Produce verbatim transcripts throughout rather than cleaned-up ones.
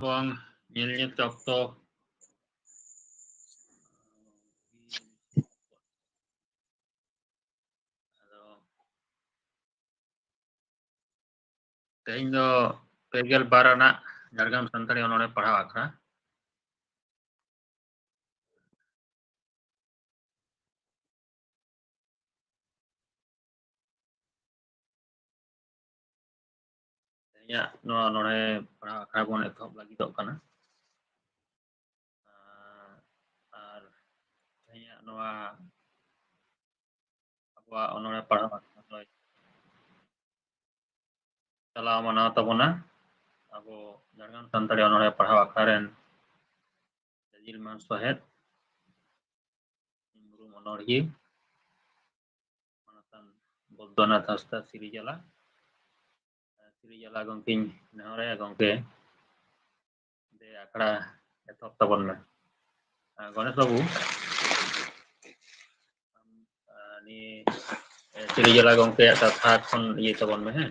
ᱵᱟᱝ ᱧᱮᱞ ᱧᱮᱞ ᱛᱮ ᱚᱠᱛᱚ᱾ ᱟᱫᱚ ᱛᱮᱦᱮᱧ ᱫᱚ ᱯᱮ ᱜᱮᱞ ᱵᱟᱨ ᱟᱱᱟᱜ ᱡᱷᱟᱲᱜᱨᱟᱢ ᱥᱟᱱᱛᱟᱲᱤ ᱚᱱᱚᱬᱦᱮ ᱯᱟᱲᱦᱟᱣ ᱟᱠᱷᱲᱟ᱾ ᱛᱮᱦᱮᱧᱟᱜ ᱱᱚᱣᱟ ᱚᱱᱚᱬᱦᱮ ᱯᱟᱲᱦᱟᱣ ᱟᱠᱷᱲᱟ ᱵᱚᱱ ᱮᱛᱚᱦᱚᱵ ᱞᱟᱹᱜᱤᱫᱚᱜ ᱠᱟᱱᱟ᱾ ᱟᱨ ᱛᱮᱦᱮᱧᱟᱜ ᱱᱚᱣᱟ ᱟᱵᱚᱣᱟᱜ ᱚᱱᱚᱬᱦᱮ ᱯᱟᱲᱦᱟᱣ ᱟᱠᱷᱲᱟ ᱫᱚᱭ ᱪᱟᱞᱟᱣ ᱢᱟᱱᱟᱣ ᱛᱟᱵᱚᱱᱟ ᱟᱵᱚ ᱡᱷᱟᱲᱜᱨᱟᱢ ᱥᱟᱱᱛᱟᱲᱤ ᱚᱱᱚᱬᱦᱮ ᱯᱟᱲᱦᱟᱣ ᱟᱠᱷᱲᱟ ᱨᱮᱱ ᱡᱟᱹᱡᱤᱞ ᱢᱟᱱ ᱥᱚᱦᱮᱫ ᱢᱩᱨᱢᱩ ᱚᱱᱚᱬᱦᱤᱭᱟᱹ ᱢᱟᱱᱚᱛᱟᱱ ᱵᱚᱫᱽᱫᱚᱱᱟᱛᱷ ᱦᱟᱸᱥᱫᱟ ᱥᱤᱨᱤᱡᱟᱞᱟ᱾ ᱥᱤᱨᱤᱡᱟᱞᱟ ᱜᱚᱢᱠᱮᱧ ᱱᱮᱦᱚᱨᱟᱭᱟ, ᱜᱚᱢᱠᱮ ᱫᱮ ᱟᱠᱷᱲᱟ ᱮᱛᱚᱦᱚᱵ ᱛᱟᱵᱚᱱ ᱢᱮ᱾ ᱟᱨ ᱜᱚᱱᱮᱥ ᱵᱟᱹᱵᱩ, ᱟᱢ, ᱟᱨ ᱱᱤᱭᱟᱹ, ᱮ, ᱥᱤᱨᱤᱡᱟᱞᱟ ᱜᱚᱢᱠᱮᱭᱟᱜ ᱠᱟᱛᱷᱟ ᱠᱷᱚᱱ ᱤᱭᱟᱹ ᱛᱟᱵᱚᱱ ᱢᱮ, ᱦᱮᱸ?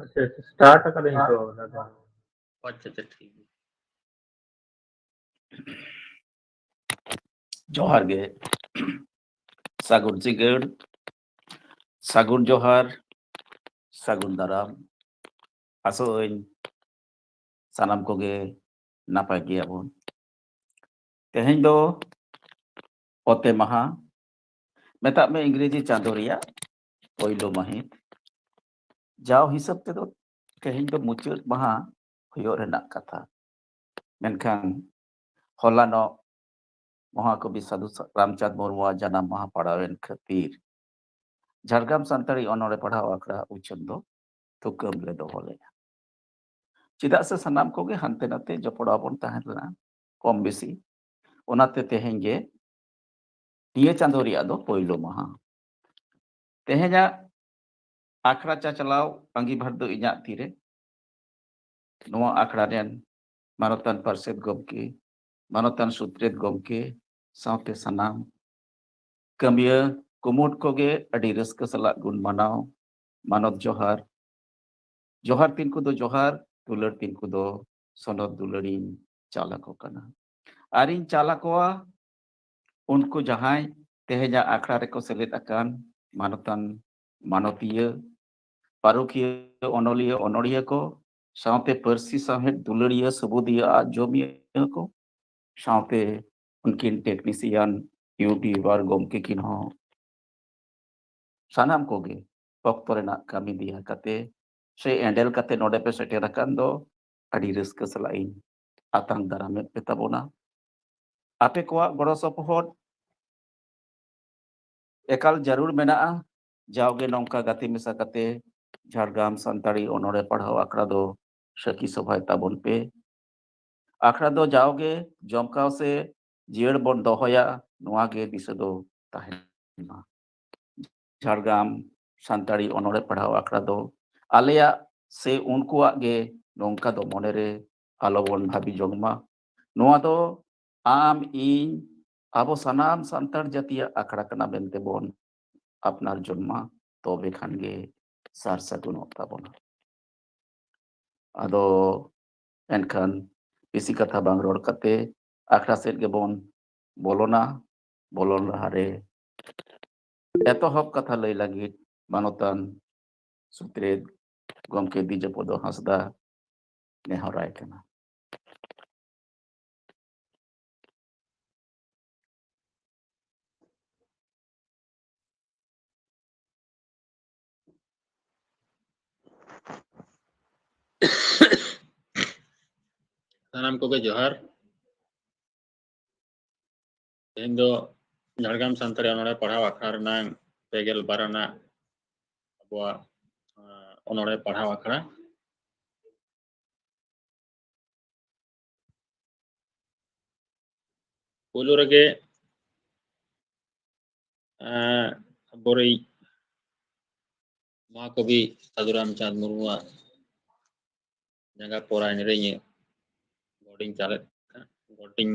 ᱟᱪᱪᱷᱟ, ᱟᱪᱪᱷᱟ, start ᱟᱠᱟᱫᱟᱹᱧ ᱛᱚ, ᱫᱟᱫᱟ᱾ ᱟᱪᱪᱷᱟ, ᱟᱪᱪᱷᱟ, ᱴᱷᱤᱠ ᱜᱮᱭᱟ᱾ ᱡᱚᱦᱟᱨ ᱜᱮ᱾ ᱥᱟᱹᱜᱩᱱ ᱥᱤᱸᱜᱟᱹᱲ, ᱥᱟᱹᱜᱩᱱ ᱡᱚᱦᱟᱨ, ᱥᱟᱹᱜᱩᱱ ᱫᱟᱨᱟᱢ᱾ ᱟᱥᱚᱜ ᱟᱹᱧ ᱥᱟᱱᱟᱢ ᱠᱚᱜᱮ ᱱᱟᱯᱟᱭ ᱜᱮᱭᱟᱵᱚᱱ᱾ ᱛᱮᱦᱮᱧ ᱫᱚ ᱚᱛᱮ ᱢᱟᱦᱟ, ᱢᱮᱛᱟᱜ ᱢᱮ ᱤᱝᱨᱮᱡᱤ ᱪᱟᱸᱫᱳ ᱨᱮᱭᱟᱜ ᱯᱳᱭᱞᱳ ᱢᱟᱹᱦᱤᱛ᱾ ᱡᱟᱣ ᱦᱤᱥᱟᱹᱵ ᱛᱮᱫᱚ ᱛᱮᱦᱮᱧ ᱫᱚ ᱢᱩᱪᱟᱹᱫ ᱢᱟᱦᱟ ᱦᱩᱭᱩᱜ ᱨᱮᱱᱟᱜ ᱠᱟᱛᱷᱟ, ᱢᱮᱱᱠᱷᱟᱱ ᱦᱚᱞᱟᱱᱚᱜ ᱢᱚᱦᱟᱠᱚᱵᱤ ᱥᱟᱹᱫᱷᱩ ᱨᱟᱢᱪᱟᱸᱫᱽ ᱢᱩᱨᱢᱩᱣᱟᱜ ᱡᱟᱱᱟᱢ ᱢᱟᱦᱟ ᱯᱟᱲᱟᱣᱮᱱ ᱠᱷᱟᱹᱛᱤᱨ ᱡᱷᱟᱲᱜᱨᱟᱢ ᱥᱟᱱᱛᱟᱲᱤ ᱚᱱᱚᱬᱦᱮ ᱯᱟᱲᱦᱟᱣ ᱟᱠᱷᱲᱟ ᱩᱪᱷᱟᱹᱱ ᱫᱚ ᱛᱷᱩᱠᱟᱹᱢ ᱞᱮ ᱫᱚᱦᱚ ᱞᱮᱫᱼᱟ᱾ ᱪᱮᱫᱟᱜ ᱥᱮ ᱥᱟᱱᱟᱢ ᱠᱚᱜᱮ ᱦᱟᱱᱛᱮ ᱱᱟᱛᱮ ᱡᱚᱯᱲᱟᱣ ᱵᱚᱱ ᱛᱟᱦᱮᱸ ᱞᱮᱱᱟ ᱠᱚᱢ ᱵᱮᱥᱤ, ᱚᱱᱟᱛᱮ ᱛᱮᱦᱮᱧ ᱜᱮ ᱱᱤᱭᱟᱹ ᱪᱟᱸᱫᱳ ᱨᱮᱭᱟᱜ ᱫᱚ ᱯᱳᱭᱞᱳ ᱢᱟᱦᱟ᱾ ᱛᱮᱦᱮᱧᱟᱜ ᱟᱠᱷᱲᱟ ᱪᱟᱪᱞᱟᱣ ᱟᱸᱜᱤᱵᱷᱟᱨ ᱫᱚ ᱤᱧᱟᱜ ᱛᱤᱨᱮ᱾ ᱱᱚᱣᱟ ᱟᱠᱷᱲᱟ ᱨᱮᱱ ᱢᱟᱱᱚᱛᱟᱱ ᱯᱟᱨᱥᱮᱛ ᱜᱚᱢᱠᱮ, ᱢᱟᱱᱚᱛᱟᱱ ᱥᱩᱛᱨᱮᱛ ᱜᱚᱢᱠᱮ ᱥᱟᱶᱛᱮ ᱥᱟᱱᱟᱢ ᱠᱟᱹᱢᱤᱭᱟᱹ ᱠᱩᱢᱩᱴ ᱠᱚᱜᱮ ᱟᱹᱰᱤ ᱨᱟᱹᱥᱠᱟᱹ ᱥᱟᱞᱟᱜ ᱜᱩᱱ ᱢᱟᱱᱟᱣ, ᱢᱟᱱᱚᱛ ᱡᱚᱦᱟᱨ᱾ ᱡᱚᱦᱟᱨ ᱛᱤᱱ ᱠᱚᱫᱚ ᱡᱚᱦᱟᱨ, ᱫᱩᱞᱟᱹᱲ ᱛᱤᱱᱠᱩ ᱫᱚ ᱥᱚᱱᱚᱛ ᱫᱩᱞᱟᱹᱲᱤᱧ ᱪᱟᱞ ᱟᱠᱚ ᱠᱟᱱᱟ᱾ ᱟᱨᱤᱧ ᱪᱟᱞ ᱟᱠᱚᱣᱟ ᱩᱱᱠᱩ ᱡᱟᱦᱟᱸᱭ ᱛᱮᱦᱮᱧᱟᱜ ᱟᱠᱷᱲᱟ ᱨᱮᱠᱚ ᱥᱮᱞᱮᱫ ᱟᱠᱟᱱ ᱢᱟᱱᱚᱛᱟᱱ ᱢᱟᱱᱚᱛᱤᱭᱟᱹ, ᱯᱟᱹᱨᱩᱠᱷᱤᱭᱟᱹ, ᱚᱱᱚᱞᱤᱭᱟᱹ, ᱚᱱᱚᱲᱦᱤᱭᱟᱹ ᱠᱚ, ᱥᱟᱶᱛᱮ ᱯᱟᱹᱨᱥᱤ ᱥᱟᱶᱦᱮᱫ ᱫᱩᱞᱟᱹᱲᱤᱭᱟᱹ, ᱥᱩᱵᱩᱫᱤᱭᱟᱹ ᱟᱨ ᱡᱚᱢᱤᱭᱟᱹ ᱠᱚ, ᱥᱟᱶᱛᱮ ᱩᱱᱠᱤᱱ technician, YouTuber ᱜᱚᱢᱠᱮ ᱠᱤᱱ ᱦᱚᱸ᱾ ᱥᱟᱱᱟᱢ ᱠᱚᱜᱮ ᱚᱠᱛᱚ ᱨᱮᱱᱟᱜ ᱠᱟᱹᱢᱤ ᱫᱮᱭᱟ ᱠᱟᱛᱮ ᱥᱮ ᱮᱸᱰᱮᱞ ᱠᱟᱛᱮ ᱱᱚᱰᱮ ᱯᱮ ᱥᱮᱴᱮᱨ ᱟᱠᱟᱱ ᱫᱚ ᱟᱹᱰᱤ ᱨᱟᱹᱥᱠᱟᱹ ᱥᱟᱞᱟᱜ ᱤᱧ ᱟᱛᱟᱝ ᱫᱟᱨᱟᱢᱮᱫ ᱯᱮ ᱛᱟᱵᱚᱱᱟ᱾ ᱟᱯᱮ ᱠᱚᱣᱟᱜ ᱜᱚᱲᱚ ᱥᱚᱯᱚᱦᱚᱫ ᱮᱠᱟᱞ ᱡᱟᱹᱨᱩᱲ ᱢᱮᱱᱟᱜᱼᱟ᱾ ᱡᱟᱣᱜᱮ ᱱᱚᱝᱠᱟ ᱜᱟᱛᱮ ᱢᱮᱥᱟ ᱠᱟᱛᱮ ᱡᱷᱟᱲᱜᱨᱟᱢ ᱥᱟᱱᱛᱟᱲᱤ ᱚᱱᱚᱬᱦᱮ ᱯᱟᱲᱦᱟᱣ ᱟᱠᱷᱲᱟ ᱫᱚ ᱥᱟᱹᱠᱷᱤ ᱥᱚᱵᱷᱟᱭ ᱛᱟᱵᱚᱱ ᱯᱮ᱾ ᱟᱠᱷᱲᱟ ᱫᱚ ᱡᱟᱣᱜᱮ ᱡᱚᱢᱠᱟᱣ ᱥᱮ ᱡᱤᱭᱟᱹᱲ ᱵᱚᱱ ᱫᱚᱦᱚᱭᱟ, ᱱᱚᱣᱟ ᱜᱮ ᱫᱤᱥᱟᱹ ᱫᱚ ᱛᱟᱦᱮᱱ ᱢᱟ᱾ ᱡᱷᱟᱲᱜᱨᱟᱢ ᱥᱟᱱᱛᱟᱲᱤ ᱚᱱᱚᱬᱦᱮ ᱯᱟᱲᱦᱟᱣ ᱟᱠᱷᱲᱟ ᱫᱚ ᱟᱞᱮᱭᱟᱜ ᱥᱮ ᱩᱱᱠᱩᱣᱟᱜ ᱜᱮ ᱱᱚᱝᱠᱟ ᱫᱚ ᱢᱚᱱᱮᱨᱮ ᱟᱞᱚᱵᱚᱱ ᱵᱷᱟᱵᱤ ᱡᱚᱝ ᱢᱟ᱾ ᱱᱚᱣᱟ ᱫᱚ ᱟᱢ, ᱤᱧ, ᱟᱵᱚ ᱥᱟᱱᱟᱢ ᱥᱟᱱᱛᱟᱲ ᱡᱟᱹᱛᱤᱭᱟᱜ ᱟᱠᱷᱲᱟ ᱠᱟᱱᱟ ᱢᱮᱱᱛᱮ ᱵᱚᱱ ᱟᱯᱱᱟᱨ ᱡᱚᱝ ᱢᱟ, ᱛᱚᱵᱮ ᱠᱷᱟᱱ ᱜᱮ ᱥᱟᱨ ᱥᱟᱹᱜᱩᱱᱚᱜ ᱛᱟᱵᱚᱱᱟ᱾ ᱟᱫᱚ ᱮᱱᱠᱷᱟᱱ ᱵᱮᱥᱤ ᱠᱟᱛᱷᱟ ᱵᱟᱝ ᱨᱚᱲ ᱠᱟᱛᱮ ᱟᱠᱷᱲᱟ ᱥᱮᱫ ᱜᱮᱵᱚᱱ ᱵᱚᱞᱚᱱᱟ᱾ ᱵᱚᱞᱚᱱ ᱞᱟᱦᱟᱨᱮ ᱮᱛᱚᱦᱚᱵ ᱠᱟᱛᱷᱟ ᱞᱟᱹᱭ ᱞᱟᱹᱜᱤᱫ ᱢᱟᱱᱚᱛᱟᱱ ᱥᱩᱛᱨᱮᱛ ᱜᱚᱢᱠᱮ ᱫᱤᱡᱚᱯᱚᱫᱚ ᱦᱟᱸᱥᱫᱟ ᱱᱮᱦᱚᱨᱟᱭ ᱠᱟᱱᱟ᱾ ᱥᱟᱱᱟᱢ ᱠᱚᱜᱮ ᱡᱚᱦᱟᱨ᱾ ᱛᱮᱦᱮᱧ ᱫᱚ ᱡᱷᱟᱲᱜᱨᱟᱢ ᱥᱟᱱᱛᱟᱲᱤ ᱚᱱᱚᱬᱦᱮ ᱯᱟᱲᱦᱟᱣ ᱟᱠᱷᱲᱟ ᱨᱮᱱᱟᱝ ᱯᱮ ᱜᱮᱞ ᱵᱟᱨ ᱟᱱᱟᱜ ᱟᱵᱚᱣᱟᱜ, ᱟᱸ, ᱚᱱᱚᱬᱦᱮ ᱯᱟᱲᱦᱟᱣ ᱟᱠᱷᱲᱟ᱾ ᱯᱳᱭᱞᱳ ᱨᱮᱜᱮ, ᱟᱸ, ᱟᱵᱚᱨᱤᱡ ᱢᱚᱦᱟᱠᱚᱵᱤ ᱥᱟᱹᱫᱷᱩ ᱨᱟᱢᱪᱟᱸᱫᱽ ᱢᱩᱨᱢᱩᱣᱟᱜ ᱡᱟᱸᱜᱟ ᱯᱚᱨᱟᱭ ᱨᱮ ᱤᱧᱟᱹᱜ ᱜᱚᱰ ᱤᱧ ᱪᱟᱞᱮᱫ ᱠᱟᱱᱟ, ᱜᱚᱰ ᱤᱧ,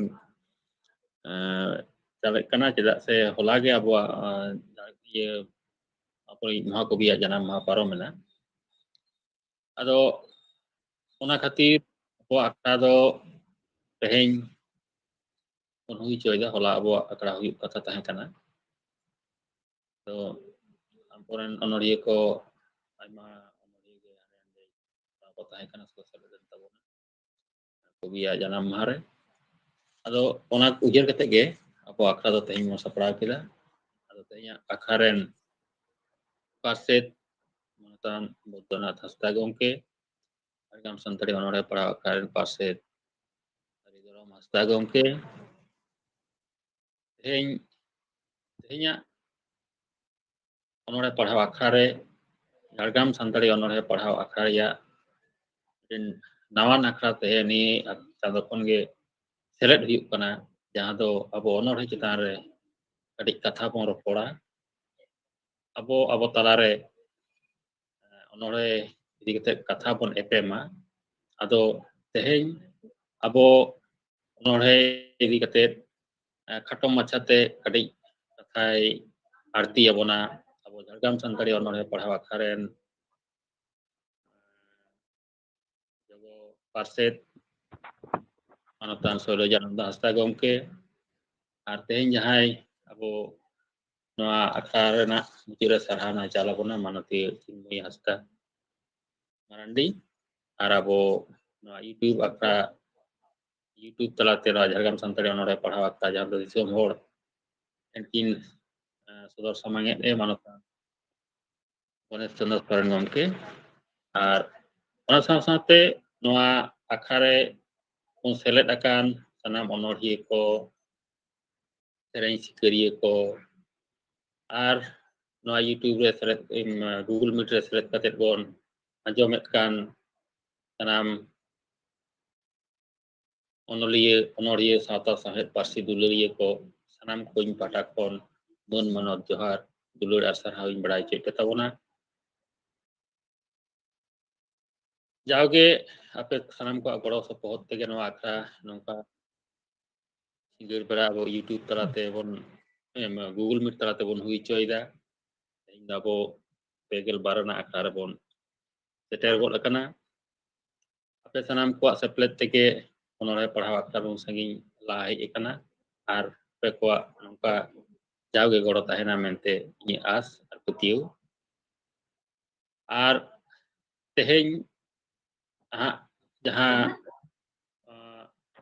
ᱮᱸ, ᱪᱟᱞᱮᱫ ᱠᱟᱱᱟ, ᱪᱮᱫᱟᱜ ᱥᱮ ᱦᱚᱞᱟ ᱜᱮ ᱟᱵᱚᱣᱟᱜ, ᱮᱸ, ᱤᱭᱟᱹ, ᱟᱵᱚᱭᱤᱡ ᱢᱚᱦᱟᱠᱚᱵᱤᱭᱟᱜ ᱡᱟᱱᱟᱢ ᱢᱟᱦᱟ ᱯᱟᱨᱚᱢᱮᱱᱟ᱾ ᱟᱫᱚ ᱚᱱᱟ ᱠᱷᱟᱹᱛᱤᱨ ᱟᱵᱚᱣᱟᱜ ᱟᱠᱷᱲᱟ ᱫᱚ ᱛᱮᱦᱮᱧ ᱵᱚᱱ ᱦᱩᱭ ᱦᱚᱪᱚᱭᱮᱫᱟ᱾ ᱦᱚᱞᱟ ᱟᱵᱚᱣᱟᱜ ᱟᱠᱷᱲᱟ ᱦᱩᱭᱩᱜ ᱠᱟᱛᱷᱟ ᱛᱟᱦᱮᱸ ᱠᱟᱱᱟ᱾ ᱛᱚ ᱟᱵᱚᱨᱮᱱ ᱚᱱᱚᱲᱦᱤᱭᱟᱹ ᱠᱚ, ᱟᱭᱢᱟ ᱚᱱᱚᱲᱦᱤᱭᱟᱹ ᱜᱮ ᱦᱟᱸᱰᱮ ᱱᱟᱰᱮ ᱠᱚ ᱛᱟᱦᱮᱸ ᱠᱟᱱᱟ, ᱥᱮᱠᱚ ᱥᱮᱞᱮᱫ ᱞᱮᱱ ᱛᱟᱵᱚᱱᱟ ᱠᱚᱵᱤᱭᱟᱜ ᱡᱟᱱᱟᱢ ᱢᱟᱦᱟ ᱨᱮ᱾ ᱟᱫᱚ ᱚᱱᱟ ᱩᱭᱦᱟᱹᱨ ᱠᱟᱛᱮ ᱜᱮ ᱟᱵᱚ ᱟᱠᱷᱲᱟ ᱫᱚ ᱛᱮᱦᱮᱧ ᱵᱚᱱ ᱥᱟᱯᱲᱟᱣ ᱠᱮᱫᱟ᱾ ᱟᱫᱚ ᱛᱮᱦᱮᱧᱟᱜ ᱟᱠᱷᱲᱟ ᱨᱮᱱ ᱯᱟᱨᱥᱮᱛ ᱢᱟᱱᱚᱛᱟᱱ ᱵᱳᱫᱽᱫᱷᱚᱱᱟᱛᱷ ᱦᱟᱸᱥᱫᱟ ᱜᱚᱢᱠᱮ, ᱡᱷᱟᱲᱜᱨᱟᱢ ᱥᱟᱱᱛᱟᱲᱤ ᱚᱱᱚᱲᱦᱮ ᱯᱟᱲᱦᱟᱣ ᱟᱠᱷᱲᱟ ᱨᱮᱱ ᱯᱟᱨᱥᱮᱛ ᱦᱟᱹᱨᱤ ᱫᱷᱚᱨᱚᱢ ᱦᱟᱸᱥᱫᱟ ᱜᱚᱢᱠᱮ, ᱛᱮᱦᱮᱧ, ᱛᱮᱦᱮᱧᱟᱜ ᱚᱱᱚᱲᱦᱮ ᱯᱟᱲᱦᱟᱣ ᱟᱠᱷᱲᱟ ᱨᱮ, ᱡᱷᱟᱲᱜᱨᱟᱢ ᱥᱟᱱᱛᱟᱲᱤ ᱚᱱᱚᱲᱦᱮ ᱯᱟᱲᱦᱟᱣ ᱟᱠᱷᱲᱟ ᱨᱮᱭᱟᱜ ᱢᱤᱫᱴᱮᱱ ᱱᱟᱣᱟᱱ ᱟᱠᱷᱲᱟ ᱛᱮ ᱱᱤᱭᱟᱹ ᱪᱟᱸᱫᱚ ᱠᱷᱚᱱ ᱜᱮ ᱥᱮᱞᱮᱫ ᱦᱩᱭᱩᱜ ᱠᱟᱱᱟ, ᱡᱟᱦᱟᱸ ᱫᱚ ᱟᱵᱚ ᱚᱱᱚᱲᱦᱮ ᱪᱮᱛᱟᱱ ᱨᱮ ᱠᱟᱹᱴᱤᱡ ᱠᱟᱛᱷᱟ ᱵᱚᱱ ᱨᱚᱯᱚᱲᱟ᱾ ᱟᱵᱚ, ᱟᱵᱚ ᱛᱟᱞᱟᱨᱮ ᱚᱱᱚᱲᱦᱮ ᱤᱫᱤ ᱠᱟᱛᱮ ᱠᱟᱛᱷᱟ ᱵᱚᱱ ᱮᱯᱮᱢᱟ᱾ ᱟᱫᱚ ᱛᱮᱦᱮᱧ ᱟᱵᱚ ᱚᱱᱚᱲᱦᱮ ᱤᱫᱤ ᱠᱟᱛᱮ, ᱮ, ᱠᱷᱟᱴᱚ ᱢᱟᱪᱷᱟᱛᱮ ᱠᱟᱹᱴᱤᱡ ᱠᱟᱛᱷᱟᱭ ᱟᱬᱛᱤ ᱟᱵᱚᱱᱟ ᱟᱵᱚ ᱡᱷᱟᱲᱜᱨᱟᱢ ᱥᱟᱱᱛᱟᱲᱤ ᱚᱱᱚᱲᱦᱮ ᱯᱟᱲᱦᱟᱣ ᱟᱠᱷᱲᱟ ᱨᱮᱱ ᱡᱚᱜᱚ ᱯᱟᱨᱥᱮᱛ ᱢᱟᱱᱚᱛᱟᱱ ᱥᱚᱭᱞᱚᱡᱟᱱᱚᱱᱫᱚ ᱦᱟᱸᱥᱫᱟ ᱜᱚᱢᱠᱮ᱾ ᱟᱨ ᱛᱮᱦᱮᱧ ᱡᱟᱦᱟᱸᱭ ᱟᱵᱚ ᱱᱚᱣᱟ ᱟᱠᱷᱲᱟ ᱨᱮᱱᱟᱜ ᱢᱩᱪᱟᱹᱫ ᱨᱮ ᱥᱟᱨᱦᱟᱣ ᱱᱟᱭ ᱪᱟᱞ ᱟᱵᱚᱱᱟ ᱢᱟᱱᱚᱛᱤᱭᱟᱹ ᱪᱤᱱᱢᱚᱭᱤ ᱦᱟᱸᱥᱫᱟ ᱢᱟᱨᱟᱱᱰᱤ᱾ ᱟᱨ ᱟᱵᱚ ᱱᱚᱣᱟ YouTube ᱟᱠᱷᱲᱟ, YouTube ᱛᱟᱞᱟᱛᱮ ᱱᱚᱣᱟ ᱡᱷᱟᱲᱜᱨᱟᱢ ᱥᱟᱱᱛᱟᱲᱤ ᱚᱱᱚᱲᱦᱮ ᱯᱟᱲᱦᱟᱣ ᱟᱠᱷᱲᱟ, ᱡᱟᱦᱟᱸ ᱫᱚ ᱫᱤᱥᱚᱢ ᱦᱚᱲ ᱴᱷᱮᱱ ᱠᱤᱱ, ᱮ, ᱥᱚᱫᱚᱨ ᱥᱟᱢᱟᱝ ᱮᱫ ᱮ ᱢᱟᱱᱚᱛᱟᱱ ᱜᱚᱱᱮᱥ ᱪᱚᱸᱫᱽᱨᱚ ᱥᱚᱨᱮᱱ ᱜᱚᱢᱠᱮ᱾ ᱟᱨ ᱚᱱᱟ ᱥᱟᱶ ᱥᱟᱶᱛᱮ ᱱᱚᱣᱟ ᱟᱠᱷᱲᱟ ᱨᱮ ᱵᱚᱱ ᱥᱮᱞᱮᱫ ᱟᱠᱟᱱ ᱥᱟᱱᱟᱢ ᱚᱱᱚᱲᱦᱤᱭᱟᱹ ᱠᱚ, ᱥᱮᱨᱮᱧ ᱥᱤᱠᱟᱹᱨᱤᱭᱟᱹ ᱠᱚ, ᱟᱨ ᱱᱚᱣᱟ YouTube ᱨᱮ ᱥᱮᱞᱮᱫ, ᱮᱢ, Google Meet ᱨᱮ ᱥᱮᱞᱮᱫ ᱠᱟᱛᱮᱫ ᱵᱚᱱ ᱟᱸᱡᱚᱢᱮᱫ ᱠᱟᱱ ᱥᱟᱱᱟᱢ ᱚᱱᱚᱞᱤᱭᱟᱹ, ᱚᱱᱚᱲᱦᱤᱭᱟᱹ, ᱥᱟᱶᱛᱟ ᱥᱟᱶᱦᱮᱫ, ᱯᱟᱹᱨᱥᱤ ᱫᱩᱞᱟᱹᱲᱤᱭᱟᱹ ᱠᱚ, ᱥᱟᱱᱟᱢ ᱠᱚ ᱤᱧ ᱯᱟᱦᱴᱟ ᱠᱷᱚᱱ ᱢᱟᱹᱱ ᱢᱟᱱᱚᱛ ᱡᱚᱦᱟᱨ, ᱫᱩᱞᱟᱹᱲ ᱟᱨ ᱥᱟᱨᱦᱟᱣ ᱤᱧ ᱵᱟᱲᱟᱭ ᱦᱚᱪᱚᱭᱮᱫ ᱯᱮ ᱛᱟᱵᱚᱱᱟ᱾ ᱡᱟᱣᱜᱮ ᱟᱯᱮ ᱥᱟᱱᱟᱢ ᱠᱚᱣᱟᱜ ᱜᱚᱲᱚ ᱥᱚᱯᱚᱦᱚᱫ ᱛᱮᱜᱮ ᱱᱚᱣᱟ ᱟᱠᱷᱲᱟ ᱱᱚᱝᱠᱟ ᱥᱤᱸᱜᱟᱹᱲ ᱵᱮᱲᱟ ᱟᱵᱚ YouTube ᱛᱟᱞᱟᱛᱮ ᱵᱚᱱ, ᱮᱢ, Google Meet ᱛᱟᱞᱟᱛᱮ ᱵᱚᱱ ᱦᱩᱭ ᱦᱚᱪᱚᱭᱮᱫᱟ᱾ ᱛᱮᱦᱮᱧ ᱫᱚ ᱟᱵᱚ ᱯᱮ ᱜᱮᱞ ᱵᱟᱨ ᱟᱱᱟᱜ ᱟᱠᱷᱲᱟ ᱨᱮᱵᱚᱱ ᱥᱮᱴᱮᱨ ᱜᱚᱫ ᱟᱠᱟᱱᱟ᱾ ᱟᱯᱮ ᱥᱟᱱᱟᱢ ᱠᱚᱣᱟᱜ ᱥᱮᱯᱞᱮᱫ ᱛᱮᱜᱮ ᱚᱱᱚᱬᱦᱮ ᱯᱟᱲᱦᱟᱣ ᱟᱠᱷᱲᱟ ᱵᱚᱱ ᱥᱟᱺᱜᱤᱧ ᱞᱟᱦᱟ ᱦᱮᱡ ᱟᱠᱟᱱᱟ, ᱟᱨ ᱟᱯᱮ ᱠᱚᱣᱟᱜ ᱱᱚᱝᱠᱟ ᱡᱟᱣᱜᱮ ᱜᱚᱲᱚ ᱛᱟᱦᱮᱱᱟ ᱢᱮᱱᱛᱮ ᱤᱧᱟᱹᱜ ᱟᱥ ᱟᱨ ᱯᱟᱹᱛᱭᱟᱹᱣ᱾ ᱟᱨ ᱛᱮᱦᱮᱧ ᱦᱟᱸᱜ ᱡᱟᱦᱟᱸ, ᱟᱸ,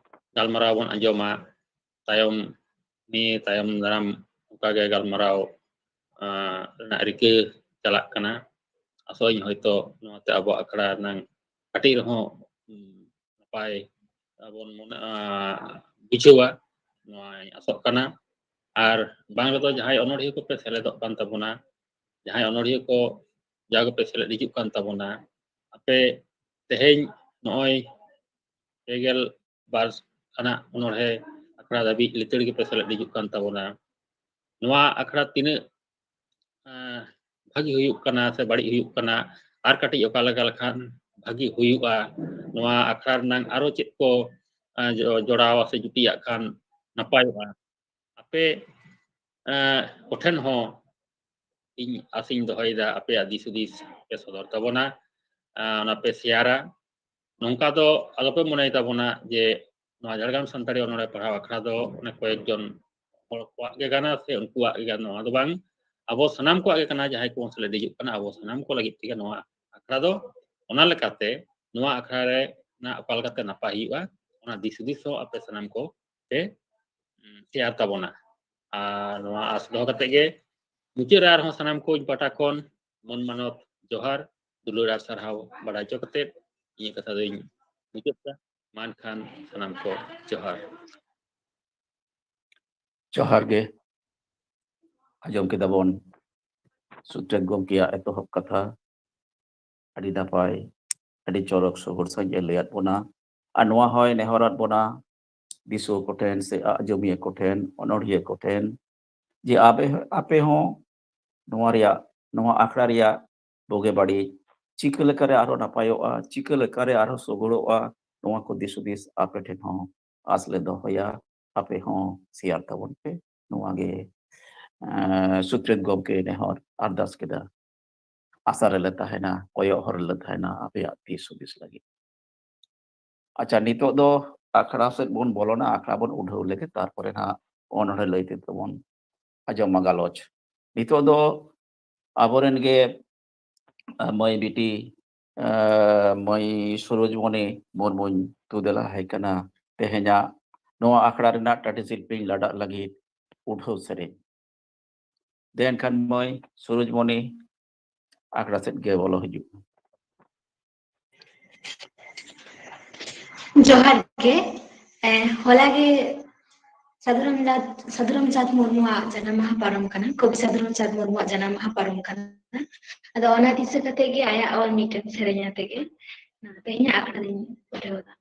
ᱜᱟᱞᱢᱟᱨᱟᱣ ᱵᱚᱱ ᱟᱸᱡᱚᱢᱟ, ᱛᱟᱭᱚᱢ, ᱱᱤᱭᱟᱹ ᱛᱟᱭᱚᱢ ᱫᱟᱨᱟᱢ ᱚᱱᱠᱟᱜᱮ ᱜᱟᱞᱢᱟᱨᱟᱣ, ᱟᱸ, ᱨᱮᱱᱟᱜ ᱨᱤᱠᱟᱹ ᱪᱟᱞᱟᱜ ᱠᱟᱱᱟ᱾ ᱟᱥᱚᱜ ᱟᱹᱧ ᱦᱚᱭᱛᱳ ᱱᱚᱣᱟᱛᱮ ᱟᱵᱚᱣᱟᱜ ᱟᱠᱷᱲᱟ ᱨᱮᱱᱟᱝ ᱠᱟᱹᱴᱤᱡ ᱨᱮᱦᱚᱸ, ᱩᱸ, ᱱᱟᱯᱟᱭ ᱵᱚᱱ ᱢᱚᱱᱮ, ᱟᱸ, ᱵᱩᱡᱷᱟᱹᱣᱟ, ᱱᱚᱣᱟᱧ ᱟᱥᱚᱜ ᱠᱟᱱᱟ᱾ ᱟᱨ ᱵᱟᱝ ᱨᱮᱫᱚ ᱡᱟᱦᱟᱸᱭ ᱚᱱᱚᱬᱦᱤᱭᱟᱹ ᱠᱚᱯᱮ ᱥᱮᱞᱮᱫᱚᱜ ᱠᱟᱱ ᱛᱟᱵᱚᱱᱟ, ᱡᱟᱦᱟᱸᱭ ᱚᱱᱚᱬᱦᱤᱭᱟᱹ ᱠᱚ ᱡᱟ ᱜᱮᱯᱮ ᱥᱮᱞᱮᱫ ᱦᱤᱡᱩᱜ ᱠᱟᱱ ᱛᱟᱵᱚᱱᱟ, ᱟᱯᱮ ᱛᱮᱦᱮᱧ ᱱᱚᱜᱼᱚᱭ ᱯᱮ ᱜᱮᱞ ᱵᱟᱨ ᱟᱱᱟᱜ ᱚᱱᱚᱬᱦᱮ ᱟᱠᱷᱲᱟ ᱫᱷᱟᱹᱵᱤᱡ ᱞᱤᱛᱟᱹᱲ ᱜᱮᱯᱮ ᱥᱮᱞᱮᱫ ᱦᱤᱡᱩᱜ ᱠᱟᱱ ᱛᱟᱵᱚᱱᱟ᱾ ᱱᱚᱣᱟ ᱟᱠᱷᱲᱟ ᱛᱤᱱᱟᱹᱜ, ᱮᱸ, ᱵᱷᱟᱹᱜᱤ ᱦᱩᱭᱩᱜ ᱠᱟᱱᱟ ᱥᱮ ᱵᱟᱹᱲᱤᱡ ᱦᱩᱭᱩᱜ ᱠᱟᱱᱟ, ᱟᱨ ᱠᱟᱹᱴᱤᱡ ᱚᱠᱟ ᱞᱮᱠᱟ ᱞᱮᱠᱷᱟᱱ ᱵᱷᱟᱹᱜᱤ ᱦᱩᱭᱩᱜᱼᱟ, ᱱᱚᱣᱟ ᱟᱠᱷᱲᱟ ᱨᱮᱱᱟᱝ ᱟᱨᱚ ᱪᱮᱫ ᱠᱚ, ᱮᱸ, ᱡᱚ-, ᱡᱚᱲᱟᱣ ᱥᱮ ᱡᱩᱴᱤᱭᱟᱜ ᱠᱷᱟᱱ ᱱᱟᱯᱟᱭᱚᱜᱼᱟ, ᱟᱯᱮ, ᱮᱸ, ᱠᱚᱴᱷᱮᱱ ᱦᱚᱸ ᱤᱧ ᱟᱥᱤᱧ ᱫᱚᱦᱚᱭᱮᱫᱟ, ᱟᱯᱮᱭᱟᱜ ᱫᱤᱥ ᱦᱩᱫᱤᱥ ᱯᱮ ᱥᱚᱫᱚᱨ ᱛᱟᱵᱚᱱᱟ, ᱮᱸ, ᱚᱱᱟ ᱯᱮ ᱥᱮᱭᱟᱨᱟ᱾ ᱱᱚᱝᱠᱟ ᱫᱚ ᱟᱞᱚᱯᱮ ᱢᱚᱱᱮᱭ ᱛᱟᱵᱚᱱᱟ ᱡᱮ ᱱᱚᱣᱟ ᱡᱷᱟᱲᱜᱨᱟᱢ ᱥᱟᱱᱛᱟᱲᱤ ᱚᱱᱚᱬᱦᱮ ᱯᱟᱲᱦᱟᱣ ᱟᱠᱷᱲᱟ ᱫᱚ ᱚᱱᱮ ᱠᱚᱭᱮᱠ ᱡᱚᱱ ᱦᱚᱲ ᱠᱚᱣᱟᱜ ᱜᱮ ᱠᱟᱱᱟ ᱥᱮ ᱩᱱᱠᱩᱣᱟᱜ ᱜᱮ ᱠᱟᱱᱟ, ᱱᱚᱣᱟ ᱫᱚ ᱵᱟᱝ, ᱟᱵᱚ ᱥᱟᱱᱟᱢ ᱠᱚᱣᱟᱜ ᱜᱮ ᱠᱟᱱᱟ᱾ ᱡᱟᱦᱟᱸᱭ ᱠᱚᱵᱚᱱ ᱥᱮᱞᱮᱫ ᱦᱤᱡᱩᱜ ᱠᱟᱱᱟ, ᱟᱵᱚ ᱥᱟᱱᱟᱢ ᱠᱚ ᱞᱟᱹᱜᱤᱫ ᱛᱮᱜᱮ ᱱᱚᱣᱟ ᱟᱠᱷᱲᱟ ᱫᱚ᱾ ᱚᱱᱟ ᱞᱮᱠᱟᱛᱮ ᱱᱚᱣᱟ ᱟᱠᱷᱲᱟ ᱨᱮ ᱱᱟᱜ ᱚᱠᱟ ᱞᱮᱠᱟᱛᱮ ᱱᱟᱯᱟᱭ ᱦᱩᱭᱩᱜᱼᱟ, ᱚᱱᱟ ᱫᱤᱥ ᱦᱩᱫᱤᱥ ᱦᱚᱸ ᱟᱯᱮ ᱥᱟᱱᱟᱢ ᱠᱚ ᱯᱮ, ᱩᱸ, ᱥᱮᱭᱟᱨ ᱛᱟᱵᱚᱱᱟ᱾ ᱟᱨ ᱱᱚᱣᱟ ᱟᱸᱥ ᱫᱚᱦᱚ ᱠᱟᱛᱮ ᱜᱮ ᱢᱩᱪᱟᱹᱫ ᱨᱮ ᱟᱨᱦᱚᱸ ᱥᱟᱱᱟᱢ ᱠᱚ ᱤᱧ ᱯᱟᱦᱴᱟ ᱠᱷᱚᱱ ᱢᱟᱹᱱ ᱢᱟᱱᱚᱛ ᱡᱚᱦᱟᱨ, ᱫᱩᱞᱟᱹᱲ ᱟᱨ ᱥᱟᱨᱦᱟᱣ ᱵᱟᱲᱟᱭ ᱦᱚᱪᱚ ᱠᱟᱛᱮ ᱤᱧᱟᱹᱜ ᱠᱟᱛᱷᱟ ᱫᱚᱧ ᱢᱩᱪᱟᱹᱫ ᱮᱫᱟ᱾ ᱢᱟ ᱮᱱᱠᱷᱟᱱ ᱥᱟᱱᱟᱢ ᱠᱚ ᱡᱚᱦᱟᱨ᱾ ᱡᱚᱦᱟᱨ ᱜᱮ᱾ ᱟᱸᱡᱚᱢ ᱠᱮᱫᱟ ᱵᱚᱱ ᱥᱩᱛᱨᱮᱛ ᱜᱚᱢᱠᱮᱭᱟᱜ ᱮᱛᱚᱦᱚᱵ ᱠᱟᱛᱷᱟ᱾ ᱟᱹᱰᱤ ᱱᱟᱯᱟᱭ, ᱟᱹᱰᱤ ᱪᱚᱨᱚᱠ ᱥᱚᱦᱚᱨ ᱥᱟᱺᱦᱤᱡ ᱮ ᱞᱟᱹᱭᱟᱫ ᱵᱚᱱᱟ᱾ ᱟᱨ ᱱᱚᱣᱟ ᱦᱚᱸᱭ ᱱᱮᱦᱚᱨᱟᱫ ᱵᱚᱱᱟ ᱫᱤᱥᱩᱣᱟᱹ ᱠᱚᱴᱷᱮᱱ ᱥᱮ ᱟᱸᱡᱚᱢᱤᱭᱟᱹ ᱠᱚᱴᱷᱮᱱ, ᱚᱱᱚᱬᱦᱤᱭᱟᱹ ᱠᱚᱴᱷᱮᱱ, ᱡᱮ ᱟᱯᱮ, ᱟᱯᱮ ᱦᱚᱸ ᱱᱚᱣᱟ ᱨᱮᱭᱟᱜ, ᱱᱚᱣᱟ ᱟᱠᱷᱲᱟ ᱨᱮᱭᱟᱜ ᱵᱩᱜᱤ ᱵᱟᱹᱲᱤᱡ, ᱪᱤᱠᱟᱹ ᱞᱮᱠᱟᱨᱮ ᱟᱨᱦᱚᱸ ᱱᱟᱯᱟᱭᱚᱜᱼᱟ, ᱪᱤᱠᱟᱹ ᱞᱮᱠᱟᱨᱮ ᱟᱨᱦᱚᱸ ᱥᱚᱜᱚᱲᱚᱜᱼᱟ, ᱱᱚᱣᱟ ᱠᱚ ᱫᱤᱥ ᱦᱩᱫᱤᱥ ᱟᱯᱮ ᱴᱷᱮᱱ ᱦᱚᱸ ᱟᱸᱥ ᱞᱮ ᱫᱚᱦᱚᱭᱟ, ᱟᱯᱮ ᱦᱚᱸ ᱥᱮᱭᱟᱨ ᱛᱟᱵᱚᱱ ᱯᱮ᱾ ᱱᱚᱣᱟ ᱜᱮ, ᱮᱸ, ᱥᱩᱛᱨᱮᱛ ᱜᱚᱢᱠᱮ ᱱᱮᱦᱚᱨ ᱟᱨᱫᱟᱥ ᱠᱮᱫᱟ᱾ ᱟᱥᱟ ᱨᱮᱞᱮ ᱛᱟᱦᱮᱱᱟ, ᱠᱚᱭᱚᱜ ᱦᱚᱨ ᱨᱮᱞᱮ ᱛᱟᱦᱮᱱᱟ ᱟᱯᱮᱭᱟᱜ ᱫᱤᱥ ᱦᱩᱫᱤᱥ ᱞᱟᱹᱜᱤᱫ᱾ ᱟᱪᱪᱷᱟ, ᱱᱤᱛᱚᱜ ᱫᱚ ᱟᱠᱷᱲᱟ ᱥᱮᱫ ᱵᱚᱱ ᱵᱚᱞᱚᱱᱟ, ᱟᱠᱷᱲᱟ ᱵᱚᱱ ᱩᱰᱷᱟᱹᱣ ᱞᱮᱜᱮ, ᱛᱟᱨᱯᱚᱨᱮ ᱱᱟᱦᱟᱜ ᱚᱱᱚᱬᱦᱮ ᱞᱟᱹᱭ ᱛᱮ ᱛᱟᱵᱚᱱ ᱟᱸᱡᱚᱢᱟ ᱜᱟᱞᱚᱪ᱾ ᱱᱤᱛᱚᱜ ᱫᱚ ᱟᱵᱚᱨᱮᱱ ᱜᱮ, ᱟᱸ, ᱢᱟᱹᱭ ᱵᱤᱴᱤ, ᱟᱸ, ᱢᱟᱹᱭ ᱥᱩᱨᱚᱡᱽᱢᱚᱱᱤ ᱢᱩᱨᱢᱩᱧ ᱛᱩᱫᱮᱞᱟ ᱟᱭ ᱠᱟᱱᱟ ᱛᱮᱦᱮᱧᱟᱜ ᱱᱚᱣᱟ ᱟᱠᱷᱲᱟ ᱨᱮᱱᱟᱜ ᱴᱟᱴᱤ ᱥᱤᱞᱯᱤᱧ ᱞᱟᱰᱟᱜ ᱞᱟᱹᱜᱤᱫ ᱩᱰᱷᱟᱹᱣ ᱥᱮᱨᱮᱧ᱾ ᱫᱮ ᱮᱱᱠᱷᱟᱱ ᱢᱟᱹᱭ ᱥᱩᱨᱚᱡᱽᱢᱚᱱᱤ, ᱟᱠᱷᱲᱟ ᱥᱮᱫ ᱜᱮ ᱵᱚᱞᱚ ᱦᱤᱡᱩᱜ ᱢᱮ᱾ ᱡᱚᱦᱟᱨ ᱜᱮ᱾ ᱮ, ᱦᱚᱞᱟ ᱜᱮ ᱥᱟᱹᱫᱷᱩ ᱨᱟᱢᱪᱟᱸᱫᱽ, ᱥᱟᱹᱫᱷᱩ ᱨᱟᱢᱪᱟᱸᱫᱽ ᱢᱩᱨᱢᱩᱣᱟᱜ ᱡᱟᱱᱟᱢ ᱢᱟᱦᱟ ᱯᱟᱨᱚᱢ ᱠᱟᱱᱟ, ᱠᱚᱵᱤ ᱥᱟᱹᱫᱷᱩ ᱨᱟᱢᱪᱟᱸᱫᱽ ᱢᱩᱨᱢᱩᱣᱟᱜ ᱡᱟᱱᱟᱢ ᱢᱟᱦᱟ ᱯᱟᱨᱚᱢ ᱠᱟᱱᱟ᱾ ᱟᱫᱚ ᱚᱱᱟ ᱫᱤᱥᱟᱹ ᱠᱟᱛᱮ ᱜᱮ ᱟᱭᱟᱜ ᱚᱞ ᱢᱤᱫᱴᱮᱱ ᱥᱮᱨᱮᱧ ᱟᱛᱮ ᱜᱮ ᱛᱮᱦᱮᱧᱟᱜ ᱟᱠᱷᱲᱟ ᱫᱚᱧ ᱩᱰᱷᱟᱹᱣ ᱮᱫᱟ᱾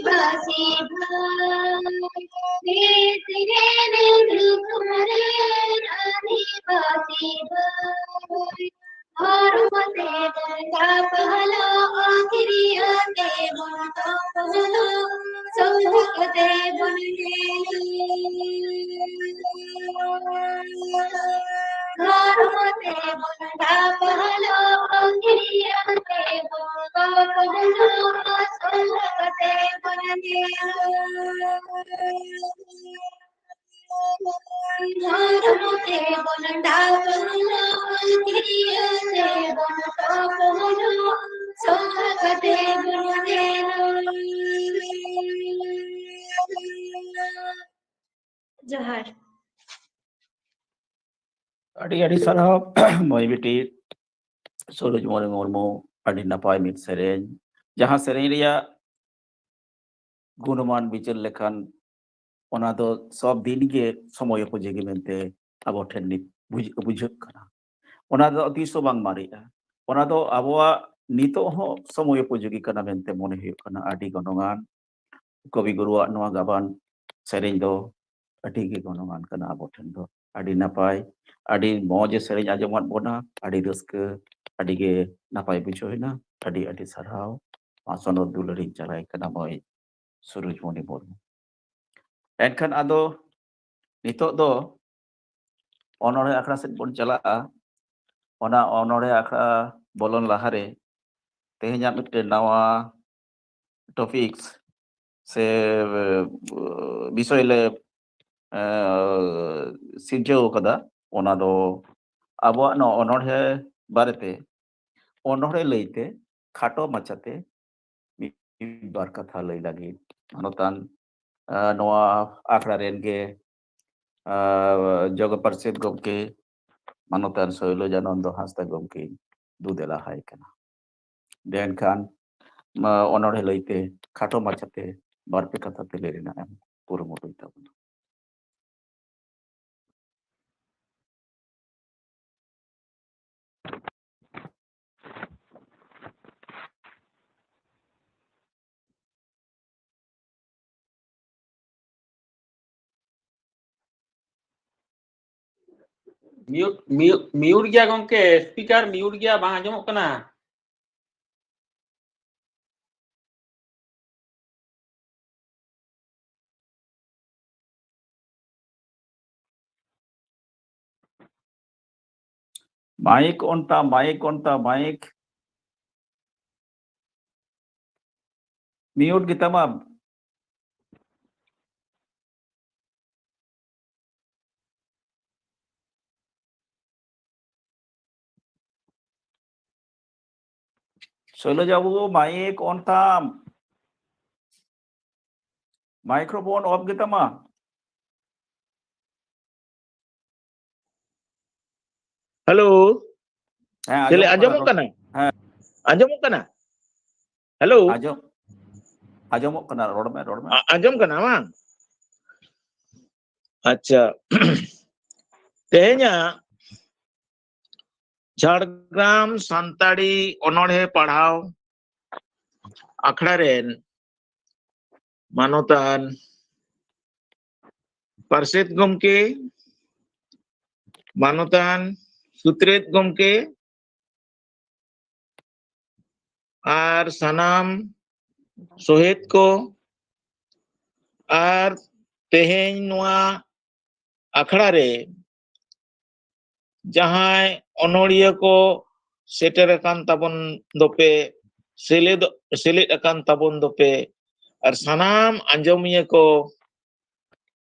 ᱟᱹᱫᱤᱵᱟᱹᱥᱤ ᱵᱷᱟᱹᱭ, ᱵᱷᱤᱛᱨᱤ ᱨᱮ ᱫᱩᱠᱷ ᱨᱮ ᱟᱹᱫᱤᱵᱟᱹᱥᱤ ᱵᱷᱟᱹᱭ, ᱦᱚᱨᱢᱚ ᱛᱮ ᱵᱚᱱ ᱫᱟᱯᱟᱞᱚᱜ, ᱠᱤᱨᱭᱟᱹ ᱛᱮ ᱵᱚᱱ ᱛᱚᱯᱚᱞᱚᱜ, ᱥᱚᱸᱜᱮ ᱠᱟᱛᱮ ᱵᱚᱱ ᱧᱮᱞ᱾ ᱦᱚᱨᱢᱚ ᱛᱮ ᱵᱚᱱ ᱫᱟᱯᱟᱞᱚᱜ, ᱠᱤᱨᱭᱟᱹ ᱛᱮ ᱵᱚᱱ ᱛᱚᱯᱚᱞᱚᱜ, ᱥᱚᱸᱜᱮ ᱠᱟᱛᱮ ᱵᱚᱱ ᱧᱮᱞ᱾ ᱦᱚᱨᱢᱚ ᱛᱮ ᱵᱚᱱ ᱫᱟᱯᱟᱞᱚᱜ, ᱠᱤᱨᱭᱟᱹ ᱛᱮ ᱵᱚᱱ ᱛᱚᱯᱚᱞᱚᱜ, ᱥᱚᱸᱜᱮ ᱠᱟᱛᱮ ᱵᱚᱱ ᱧᱮᱞ᱾ ᱡᱚᱦᱟᱨ᱾ ᱟᱹᱰᱤ ᱟᱹᱰᱤ ᱥᱟᱨᱦᱟᱣ ᱢᱟᱹᱭ ᱵᱤᱴᱤ ᱥᱩᱨᱚᱡᱽᱢᱚᱱᱤ ᱢᱩᱨᱢᱩ, ᱟᱹᱰᱤ ᱱᱟᱯᱟᱭ ᱢᱤᱫ ᱥᱮᱨᱮᱧ, ᱡᱟᱦᱟᱸ ᱥᱮᱨᱮᱧ ᱨᱮᱭᱟᱜ ᱜᱩᱱᱢᱟᱱ ᱵᱤᱪᱟᱹᱨ ᱞᱮᱠᱷᱟᱱ ᱚᱱᱟ ᱫᱚ ᱥᱚᱵ ᱫᱤᱱ ᱜᱮ ᱥᱚᱢᱚᱭ ᱩᱯᱚᱡᱳᱜᱤ ᱢᱮᱱᱛᱮ ᱟᱵᱚ ᱴᱷᱮᱱ ᱱᱤᱛ ᱵᱩᱡᱷ-, ᱵᱩᱡᱷᱟᱹᱜ ᱠᱟᱱᱟ᱾ ᱚᱱᱟ ᱫᱚ ᱛᱤᱥ ᱦᱚᱸ ᱵᱟᱝ ᱢᱟᱨᱮᱜᱼᱟ᱾ ᱚᱱᱟ ᱫᱚ ᱟᱵᱚᱣᱟᱜ ᱱᱤᱛᱚᱜ ᱦᱚᱸ ᱥᱚᱢᱚᱭ ᱩᱯᱚᱡᱳᱜᱤ ᱠᱟᱱᱟ ᱢᱮᱱᱛᱮ ᱢᱚᱱᱮ ᱦᱩᱭᱩᱜ ᱠᱟᱱᱟ᱾ ᱟᱹᱰᱤ ᱜᱚᱱᱚᱝᱟᱱ ᱠᱚᱵᱤ ᱜᱩᱨᱩᱣᱟᱜ ᱱᱚᱣᱟ ᱜᱟᱵᱟᱱ ᱥᱮᱨᱮᱧ ᱫᱚ ᱟᱹᱰᱤ ᱜᱮ ᱜᱚᱱᱚᱝᱟᱱ ᱠᱟᱱᱟ ᱟᱵᱚ ᱴᱷᱮᱱ ᱫᱚ᱾ ᱟᱹᱰᱤ ᱱᱟᱯᱟᱭ, ᱟᱹᱰᱤ ᱢᱚᱡᱽ ᱮ ᱥᱮᱨᱮᱧ ᱟᱸᱡᱚᱢᱟᱫ ᱵᱚᱱᱟ, ᱟᱹᱰᱤ ᱨᱟᱹᱥᱠᱟᱹ, ᱟᱹᱰᱤ ᱜᱮ ᱱᱟᱯᱟᱭ ᱵᱩᱡᱷᱟᱹᱣ ᱮᱱᱟ᱾ ᱟᱹᱰᱤ ᱟᱹᱰᱤ ᱥᱟᱨᱦᱟᱣ᱾ ᱢᱟ ᱥᱚᱱᱚᱛ ᱫᱩᱞᱟᱹᱲᱤᱧ ᱪᱟᱞᱟᱭ ᱠᱟᱱᱟ ᱢᱟᱹᱭ ᱥᱩᱨᱩᱡᱽᱢᱚᱱᱤ ᱢᱩᱨᱢᱩ᱾ ᱮᱱᱠᱷᱟᱱ ᱟᱫᱚ ᱱᱤᱛᱚᱜ ᱫᱚ ᱚᱱᱚᱬᱦᱮ ᱟᱠᱷᱲᱟ ᱥᱮᱫ ᱵᱚᱱ ᱪᱟᱞᱟᱜᱼᱟ᱾ ᱚᱱᱟ ᱚᱱᱚᱬᱦᱮ ᱟᱠᱷᱲᱟ ᱵᱚᱞᱚᱱ ᱞᱟᱦᱟᱨᱮ ᱛᱮᱦᱮᱧᱟᱜ ᱢᱤᱫᱴᱮᱱ ᱱᱟᱣᱟ ᱴᱚᱯᱤᱠᱥ ᱥᱮ ᱵᱤᱥᱚᱭ ᱞᱮ ᱥᱤᱨᱡᱟᱹᱣ ᱟᱠᱟᱫᱟ᱾ ᱚᱱᱟ ᱫᱚ ᱟᱵᱚᱣᱟᱜ ᱱᱚᱣᱟ ᱚᱱᱚᱬᱦᱮ ᱵᱟᱨᱮᱛᱮ ᱚᱱᱚᱬᱦᱮ ᱞᱟᱹᱭᱛᱮ ᱠᱷᱟᱴᱚ ᱢᱟᱪᱷᱟᱛᱮ ᱢᱤᱫ ᱵᱟᱨ ᱠᱟᱛᱷᱟ ᱞᱟᱹᱭ ᱞᱟᱹᱜᱤᱫ ᱢᱟᱱᱚᱛᱟᱱ ᱱᱚᱣᱟ ᱟᱠᱷᱲᱟ ᱨᱮᱱ ᱜᱮ ᱡᱚᱜᱚ ᱯᱟᱨᱥᱮᱛ ᱜᱚᱢᱠᱮ ᱢᱟᱱᱚᱛᱟᱱ ᱥᱳᱭᱞᱚᱡᱟᱱᱚᱱᱫᱚ ᱦᱟᱸᱥᱫᱟ ᱜᱚᱢᱠᱮ ᱫᱩ ᱫᱮᱞᱟ ᱦᱟᱭ ᱠᱟᱱᱟ᱾ ᱢᱮᱱᱠᱷᱟᱱ ᱚᱱᱚᱬᱦᱮ ᱞᱟᱹᱭᱛᱮ ᱠᱷᱟᱴᱚ ᱢᱟᱪᱷᱟᱛᱮ ᱵᱟᱨᱯᱮ ᱠᱟᱛᱷᱟ ᱛᱮ ᱞᱟᱹᱭ ᱨᱮᱱᱟᱜ ᱮᱢ ᱠᱩᱨᱩᱢᱩᱴᱩᱭ ᱛᱟᱵᱚᱱᱟ᱾ ᱢᱤᱭᱩᱴ, ᱢᱤᱭᱩᱴ, ᱢᱤᱭᱩᱴ ᱜᱮᱭᱟ ᱜᱚᱝᱠᱮ, ᱥᱯᱤᱠᱟᱨ ᱢᱤᱭᱩᱴ ᱜᱮᱭᱟ, ᱵᱟᱝ ᱟᱸᱡᱚᱢᱚᱜ ᱠᱟᱱᱟ᱾ ᱢᱟᱭᱤᱠ ᱚᱱ ᱛᱟᱢ, ᱢᱟᱭᱤᱠ ᱚᱱ ᱛᱟᱢ, ᱢᱟᱭᱤᱠ᱾ ᱢᱤᱭᱩᱴ ᱜᱮᱛᱟᱢᱟ᱾ ᱥᱳᱭᱞᱚᱡᱟ ᱵᱟᱹᱵᱩ, ᱢᱟᱭᱤᱠ ᱚᱱ ᱛᱟᱢ᱾ ᱢᱟᱭᱤᱠᱨᱳᱯᱷᱳᱱ ᱚᱯᱷ ᱜᱮᱛᱟᱢᱟ᱾ ᱦᱮᱞᱳ᱾ ᱦᱮᱸ, ᱪᱮᱞᱮ ᱟᱸᱡᱚᱢᱚᱜ ᱠᱟᱱᱟ, ᱟᱸᱡᱚᱢᱚᱜ ᱨᱚᱲ᱾ ᱠᱟᱱᱟ? ᱦᱮᱸ᱾ ᱟᱸᱡᱚᱢᱚᱜ ᱠᱟᱱᱟ? ᱦᱮᱞᱳ᱾ ᱟᱸᱡᱚᱢ, ᱟᱸᱡᱚᱢᱚᱜ ᱠᱟᱱᱟ, ᱨᱚᱲ ᱢᱮ, ᱨᱚᱲ ᱢᱮ᱾ ᱟ-, ᱟᱸᱡᱚᱢ ᱠᱟᱱᱟ ᱵᱟᱝ? ᱟᱪᱪᱷᱟ᱾ ᱛᱮᱦᱮᱧᱟᱜ ᱡᱷᱟᱲᱜᱨᱟᱢ ᱥᱟᱱᱛᱟᱲᱤ ᱚᱱᱚᱬᱦᱮ ᱯᱟᱲᱦᱟᱣ ᱟᱠᱷᱲᱟ ᱨᱮᱱ ᱢᱟᱱᱚᱛᱟᱱ ᱯᱟᱨᱥᱮᱛ ᱜᱚᱢᱠᱮ, ᱢᱟᱱᱚᱛᱟᱱ ᱥᱩᱛᱨᱮᱛ ᱜᱚᱢᱠᱮ, ᱟᱨ ᱥᱟᱱᱟᱢ ᱥᱚᱦᱮᱫ ᱠᱚ, ᱟᱨ ᱛᱮᱦᱮᱧ ᱱᱚᱣᱟ ᱟᱠᱷᱲᱟ ᱨᱮ ᱡᱟᱦᱟᱸᱭ ᱚᱱᱚᱲᱤᱭᱟᱹ ᱠᱚ ᱥᱮᱴᱮᱨ ᱟᱠᱟᱱ ᱛᱟᱵᱚᱱ ᱫᱚᱯᱮ, ᱥᱮᱞᱮᱫ, ᱥᱮᱞᱮᱫ ᱟᱠᱟᱱ ᱛᱟᱵᱚᱱ ᱫᱚᱯᱮ, ᱟᱨ ᱥᱟᱱᱟᱢ ᱟᱸᱡᱚᱢᱤᱭᱟᱹ ᱠᱚ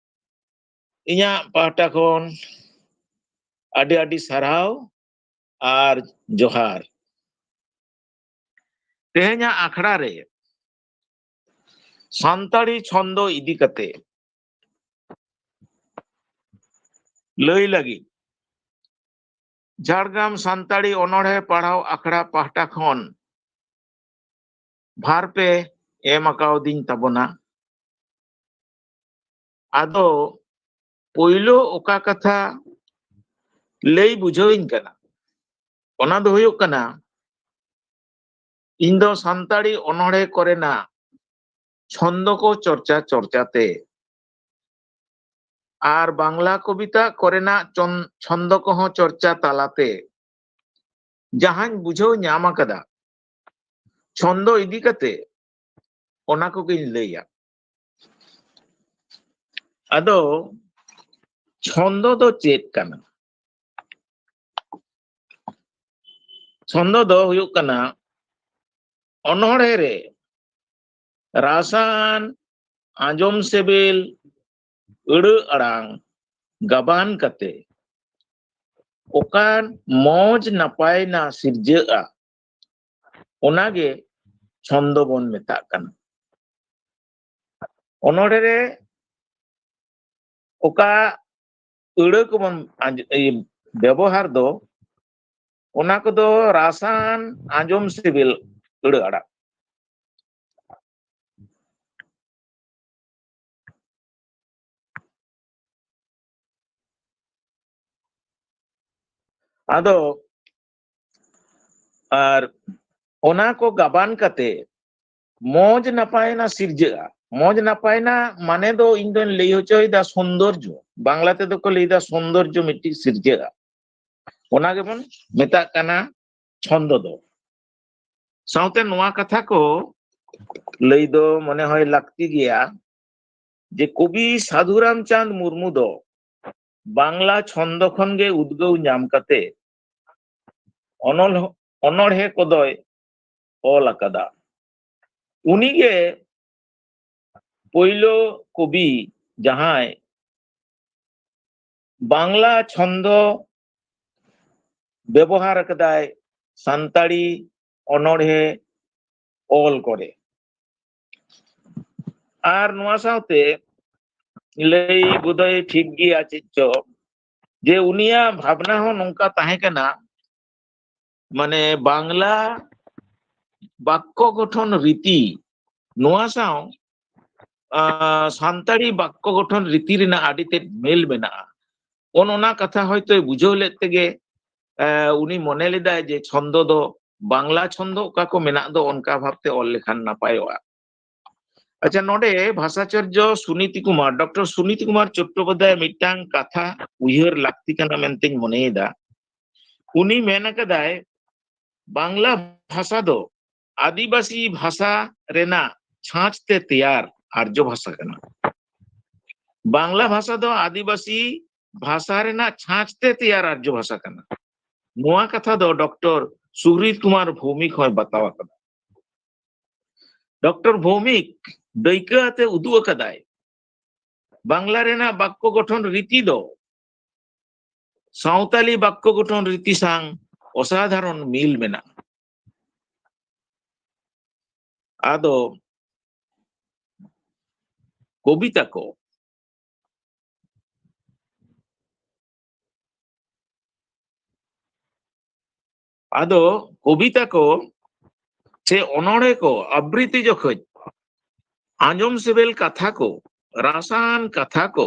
ᱤᱧᱟᱹᱜ ᱯᱟᱦᱴᱟ ᱠᱷᱚᱱ ᱟᱹᱰᱤ ᱟᱹᱰᱤ ᱥᱟᱨᱦᱟᱣ ᱟᱨ ᱡᱚᱦᱟᱨ᱾ ᱛᱮᱦᱮᱧᱟᱜ ᱟᱠᱷᱲᱟ ᱨᱮ ᱥᱟᱱᱛᱟᱲᱤ ᱪᱷᱚᱱᱫᱚ ᱤᱫᱤ ᱠᱟᱛᱮ ᱞᱟᱹᱭ ᱞᱟᱹᱜᱤᱫ ᱡᱷᱟᱲᱜᱨᱟᱢ ᱥᱟᱱᱛᱟᱲᱤ ᱚᱱᱚᱬᱦᱮ ᱯᱟᱲᱦᱟᱣ ᱟᱠᱷᱲᱟ ᱯᱟᱦᱴᱟ ᱠᱷᱚᱱ ᱵᱷᱟᱨ ᱯᱮ ᱮᱢ ᱟᱠᱟᱣᱫᱤᱧ ᱛᱟᱵᱚᱱᱟ᱾ ᱟᱫᱚ ᱯᱳᱭᱞᱳ ᱚᱠᱟ ᱠᱟᱛᱷᱟ ᱞᱟᱹᱭ ᱵᱩᱡᱷᱟᱹᱣᱤᱧ ᱠᱟᱱᱟ, ᱚᱱᱟ ᱫᱚ ᱦᱩᱭᱩᱜ ᱠᱟᱱᱟ, ᱤᱧ ᱫᱚ ᱥᱟᱱᱛᱟᱲᱤ ᱚᱱᱚᱬᱦᱮ ᱠᱚᱨᱮᱱᱟᱜ ᱪᱷᱚᱱᱫᱚ ᱠᱚ ᱪᱚᱨᱪᱟ ᱪᱚᱨᱪᱟ ᱛᱮ ᱟᱨ ᱵᱟᱝᱞᱟ ᱠᱚᱵᱤᱛᱟ ᱠᱚᱨᱮᱱᱟᱜ ᱪᱚᱱ-, ᱪᱷᱚᱱᱫᱚ ᱠᱚᱦᱚᱸ ᱪᱚᱨᱪᱟ ᱛᱟᱞᱟᱛᱮ ᱡᱟᱦᱟᱸᱧ ᱵᱩᱡᱷᱟᱹᱣ ᱧᱟᱢ ᱟᱠᱟᱫᱟ, ᱪᱷᱚᱱᱫᱚ ᱤᱫᱤ ᱠᱟᱛᱮ ᱚᱱᱟ ᱠᱚᱜᱮᱧ ᱞᱟᱹᱭᱟ᱾ ᱟᱫᱚ ᱪᱷᱚᱱᱫᱚ ᱫᱚ ᱪᱮᱫ ᱠᱟᱱᱟ? ᱪᱷᱚᱱᱫᱚ ᱫᱚ ᱦᱩᱭᱩᱜ ᱠᱟᱱᱟ ᱚᱱᱚᱬᱦᱮ ᱨᱮ ᱨᱟᱥᱟᱱ, ᱟᱸᱡᱚᱢ ᱥᱤᱵᱤᱞ, ᱟᱹᱲᱟᱹ ᱟᱲᱟᱝ ᱜᱟᱵᱟᱱ ᱠᱟᱛᱮ ᱚᱠᱟᱱ ᱢᱚᱡᱽ ᱱᱟᱯᱟᱭ ᱱᱟ ᱥᱤᱨᱡᱟᱹᱜᱼᱟ, ᱚᱱᱟᱜᱮ ᱪᱷᱚᱱᱫᱚ ᱵᱚᱱ ᱢᱮᱛᱟᱜ ᱠᱟᱱᱟ᱾ ᱚᱱᱚᱬᱦᱮ ᱨᱮ ᱚᱠᱟ ᱟᱹᱲᱟᱹ ᱠᱚᱵᱚᱱ ᱟᱸᱡ-, ᱤᱭᱟᱹ, ᱵᱮᱵᱚᱦᱟᱨ ᱫᱚ, ᱚᱱᱟ ᱠᱚᱫᱚ ᱨᱟᱥᱟᱱ, ᱟᱸᱡᱚᱢ ᱥᱤᱵᱤᱞ ᱟᱹᱲᱟᱹ ᱟᱲᱟᱝ᱾ ᱟᱫᱚ ᱟᱨ ᱚᱱᱟ ᱠᱚ ᱜᱟᱵᱟᱱ ᱠᱟᱛᱮ ᱢᱚᱡᱽ ᱱᱟᱯᱟᱭ ᱱᱟ ᱥᱤᱨᱡᱟᱹᱜᱼᱟ᱾ ᱢᱚᱡᱽ ᱱᱟᱯᱟᱭ ᱱᱟ ᱢᱟᱱᱮ ᱫᱚ ᱤᱧ ᱫᱚᱧ ᱞᱟᱹᱭ ᱦᱚᱪᱚᱭᱮᱫᱟ ᱥᱚᱱᱫᱚᱨᱡᱚ᱾ ᱵᱟᱝᱞᱟ ᱛᱮᱫᱚ ᱠᱚ ᱞᱟᱹᱭᱫᱟ ᱥᱚᱱᱫᱚᱨᱡᱚ ᱢᱤᱫᱴᱤᱡ ᱥᱤᱨᱡᱟᱹᱜᱼᱟ᱾ ᱚᱱᱟ ᱜᱮᱵᱚᱱ ᱢᱮᱛᱟᱜ ᱠᱟᱱᱟ ᱪᱷᱚᱱᱫᱚ ᱫᱚ᱾ ᱥᱟᱶᱛᱮ ᱱᱚᱣᱟ ᱠᱟᱛᱷᱟ ᱠᱚ ᱞᱟᱹᱭ ᱫᱚ ᱢᱚᱱᱮ ᱦᱚᱭ ᱞᱟᱹᱠᱛᱤ ᱜᱮᱭᱟ ᱡᱮ ᱠᱚᱵᱤ ᱥᱟᱫᱷᱩ ᱨᱟᱢᱪᱟᱸᱫᱽ ᱢᱩᱨᱢᱩ ᱫᱚ ᱵᱟᱝᱞᱟ ᱪᱷᱚᱱᱫᱚ ᱠᱷᱚᱱ ᱜᱮ ᱩᱫᱽᱜᱟᱹᱣ ᱧᱟᱢ ᱠᱟᱛᱮ ᱚᱱᱚᱞ-, ᱚᱱᱚᱬᱦᱮ ᱠᱚᱫᱚᱭ ᱚᱞ ᱟᱠᱟᱫᱟ᱾ ᱩᱱᱤᱜᱮ ᱯᱳᱭᱞᱳ ᱠᱚᱵᱤ ᱡᱟᱦᱟᱸᱭ ᱵᱟᱝᱞᱟ ᱪᱷᱚᱱᱫᱚ ᱵᱮᱵᱚᱦᱟᱨ ᱟᱠᱟᱫᱟᱭ ᱥᱟᱱᱛᱟᱲᱤ ᱚᱱᱚᱬᱦᱮ ᱚᱞ ᱠᱚᱨᱮ᱾ ᱟᱨ ᱱᱚᱣᱟ ᱥᱟᱶᱛᱮ ᱞᱟᱹᱭ ᱵᱳᱫᱷᱚᱭ ᱴᱷᱤᱠ ᱜᱮᱭᱟ ᱪᱮᱫ ᱪᱚ, ᱡᱮ ᱩᱱᱤᱭᱟᱜ ᱵᱷᱟᱵᱽᱱᱟ ᱦᱚᱸ ᱱᱚᱝᱠᱟ ᱛᱟᱦᱮᱸ ᱠᱟᱱᱟ, ᱢᱟᱱᱮ ᱵᱟᱝᱞᱟ ᱵᱟᱠᱠᱚ ᱜᱚᱴᱷᱚᱱ ᱨᱤᱛᱤ, ᱱᱚᱣᱟ ᱥᱟᱶ, ᱟᱸ, ᱥᱟᱱᱛᱟᱲᱤ ᱵᱟᱠᱠᱚ ᱜᱚᱴᱷᱚᱱ ᱨᱤᱛᱤ ᱨᱮᱱᱟᱜ ᱟᱹᱰᱤ ᱛᱮᱫ ᱢᱮᱞ ᱢᱮᱱᱟᱜᱼᱟ᱾ ᱚᱱ ᱚᱱᱟ ᱠᱟᱛᱷᱟ ᱦᱚᱭᱛᱳᱭ ᱵᱩᱡᱷᱟᱹᱣ ᱞᱮᱫ ᱛᱮᱜᱮ, ᱮ, ᱩᱱᱤ ᱢᱚᱱᱮ ᱞᱮᱫᱟᱭ ᱡᱮ ᱪᱷᱚᱱᱫᱚ ᱫᱚ ᱵᱟᱝᱞᱟ ᱪᱷᱚᱱᱫᱚ ᱚᱠᱟ ᱠᱚ ᱢᱮᱱᱟᱜ ᱫᱚ ᱚᱱᱠᱟ ᱵᱷᱟᱵᱛᱮ ᱚᱞ ᱞᱮᱠᱷᱟᱱ ᱱᱟᱯᱟᱭᱚᱜᱼᱟ᱾ ᱟᱪᱪᱷᱟ, ᱱᱚᱰᱮ ᱵᱷᱟᱥᱟᱪᱟᱨᱡᱚ ᱥᱩᱱᱤᱛᱤ ᱠᱩᱢᱟᱨ, ᱰᱚᱠᱴᱚᱨ ᱥᱩᱱᱤᱛᱤ ᱠᱩᱢᱟᱨ ᱪᱚᱴᱴᱳᱯᱟᱫᱽᱫᱷᱟᱭ ᱢᱤᱫᱴᱟᱝ ᱠᱟᱛᱷᱟ ᱩᱭᱦᱟᱹᱨ ᱞᱟᱹᱠᱛᱤ ᱠᱟᱱᱟ ᱢᱮᱱᱛᱮᱧ ᱢᱚᱱᱮᱭᱮᱫᱟ᱾ ᱩᱱᱤ ᱢᱮᱱ ᱟᱠᱟᱫᱟᱭ, ᱵᱟᱝᱞᱟ ᱵᱷᱟᱥᱟ ᱫᱚ ᱟᱹᱫᱤᱵᱟᱹᱥᱤ ᱵᱷᱟᱥᱟ ᱨᱮᱱᱟᱜ ᱪᱷᱟᱸᱪ ᱛᱮ ᱛᱮᱭᱟᱨ ᱟᱨᱡᱚ ᱵᱷᱟᱥᱟ ᱠᱟᱱᱟ᱾ ᱵᱟᱝᱞᱟ ᱵᱷᱟᱥᱟ ᱫᱚ ᱟᱹᱫᱤᱵᱟᱹᱥᱤ ᱵᱷᱟᱥᱟ ᱨᱮᱱᱟᱜ ᱪᱷᱟᱸᱪ ᱛᱮ ᱛᱮᱭᱟᱨ ᱟᱨᱡᱚ ᱵᱷᱟᱥᱟ ᱠᱟᱱᱟ᱾ ᱱᱚᱣᱟ ᱠᱟᱛᱷᱟ ᱫᱚ ᱰᱚᱠᱴᱚᱨ ᱥᱩᱦᱨᱤᱛ ᱠᱩᱢᱟᱨ ᱵᱷᱳᱣᱢᱤᱠ ᱦᱚᱸᱭ ᱵᱟᱛᱟᱣ ᱟᱠᱟᱫᱟ᱾ ᱰᱚᱠᱴᱚᱨ ᱵᱷᱳᱣᱢᱤᱠ ᱫᱟᱹᱭᱠᱟᱹ ᱟᱛᱮ ᱩᱫᱩᱜ ᱟᱠᱟᱫᱟᱭ, ᱵᱟᱝᱞᱟ ᱨᱮᱱᱟᱜ ᱵᱟᱠᱠᱚ ᱜᱚᱴᱷᱚᱱ ᱨᱤᱛᱤ ᱫᱚ ᱥᱟᱶᱛᱟᱞᱤ ᱵᱟᱠᱠᱚ ᱜᱚᱴᱷᱚᱱ ᱨᱤᱛᱤ ᱥᱟᱝ ᱚᱥᱟᱫᱷᱟᱨᱚᱱ ᱢᱤᱞ ᱢᱮᱱᱟᱜᱼᱟ᱾ ᱟᱫᱚ ᱠᱚᱵᱤᱛᱟ ᱠᱚ, ᱟᱫᱚ ᱠᱚᱵᱤᱛᱟ ᱠᱚ ᱥᱮ ᱚᱱᱚᱬᱦᱮ ᱠᱚ ᱟᱵᱨᱤᱛᱤ ᱡᱚᱠᱷᱚᱡ ᱟᱸᱡᱚᱢ ᱥᱤᱵᱤᱞ ᱠᱟᱛᱷᱟ ᱠᱚ, ᱨᱟᱥᱟᱱ ᱠᱟᱛᱷᱟ ᱠᱚ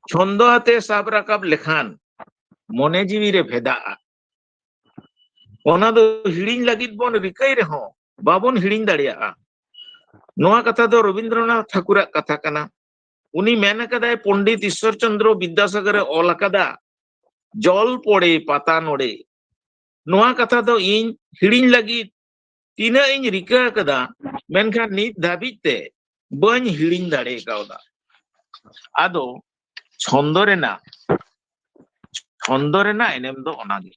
ᱪᱷᱚᱱᱫᱚ ᱟᱛᱮ ᱥᱟᱵ ᱨᱟᱠᱟᱵ ᱞᱮᱠᱷᱟᱱ ᱢᱚᱱᱮ ᱡᱤᱣᱤ ᱨᱮ ᱵᱷᱮᱫᱟᱜᱼᱟ᱾ ᱚᱱᱟ ᱫᱚ ᱦᱤᱲᱤᱧ ᱞᱟᱹᱜᱤᱫ ᱵᱚᱱ ᱨᱤᱠᱟᱹᱭ ᱨᱮᱦᱚᱸ ᱵᱟᱵᱚᱱ ᱦᱤᱲᱤᱧ ᱫᱟᱲᱮᱭᱟᱜᱼᱟ᱾ ᱱᱚᱣᱟ ᱠᱟᱛᱷᱟ ᱫᱚ ᱨᱚᱵᱤᱱᱫᱨᱚᱱᱟᱛᱷ ᱴᱷᱟᱹᱠᱩᱨᱟᱜ ᱠᱟᱛᱷᱟ ᱠᱟᱱᱟ᱾ ᱩᱱᱤ ᱢᱮᱱ ᱟᱠᱟᱫᱟᱭ, ᱯᱚᱱᱰᱤᱛ ᱤᱥᱥᱚᱨ ᱪᱚᱱᱫᱨᱚ ᱵᱤᱫᱽᱫᱟᱥᱟᱜᱚᱨᱮ ᱚᱞ ᱟᱠᱟᱫᱟ, "ᱡᱚᱞ ᱯᱚᱲᱮ ᱯᱟᱛᱟ ᱱᱚᱲᱮ", ᱱᱚᱣᱟ ᱠᱟᱛᱷᱟ ᱫᱚ ᱤᱧ ᱦᱤᱲᱤᱧ ᱞᱟᱹᱜᱤᱫ ᱛᱤᱱᱟᱹᱜ ᱤᱧ ᱨᱤᱠᱟᱹ ᱟᱠᱟᱫᱟ, ᱢᱮᱱᱠᱷᱟᱱ ᱱᱤᱛ ᱫᱷᱟᱹᱵᱤᱡ ᱛᱮ ᱵᱟᱹᱧ ᱦᱤᱲᱤᱧ ᱫᱟᱲᱮ ᱠᱟᱣᱫᱟ᱾ ᱟᱫᱚ ᱪᱷᱚᱱᱫᱚ ᱨᱮᱱᱟᱜ, ᱪᱷᱚᱱᱫᱚ ᱨᱮᱱᱟᱜ ᱮᱱᱮᱢ ᱫᱚ ᱚᱱᱟᱜᱮ᱾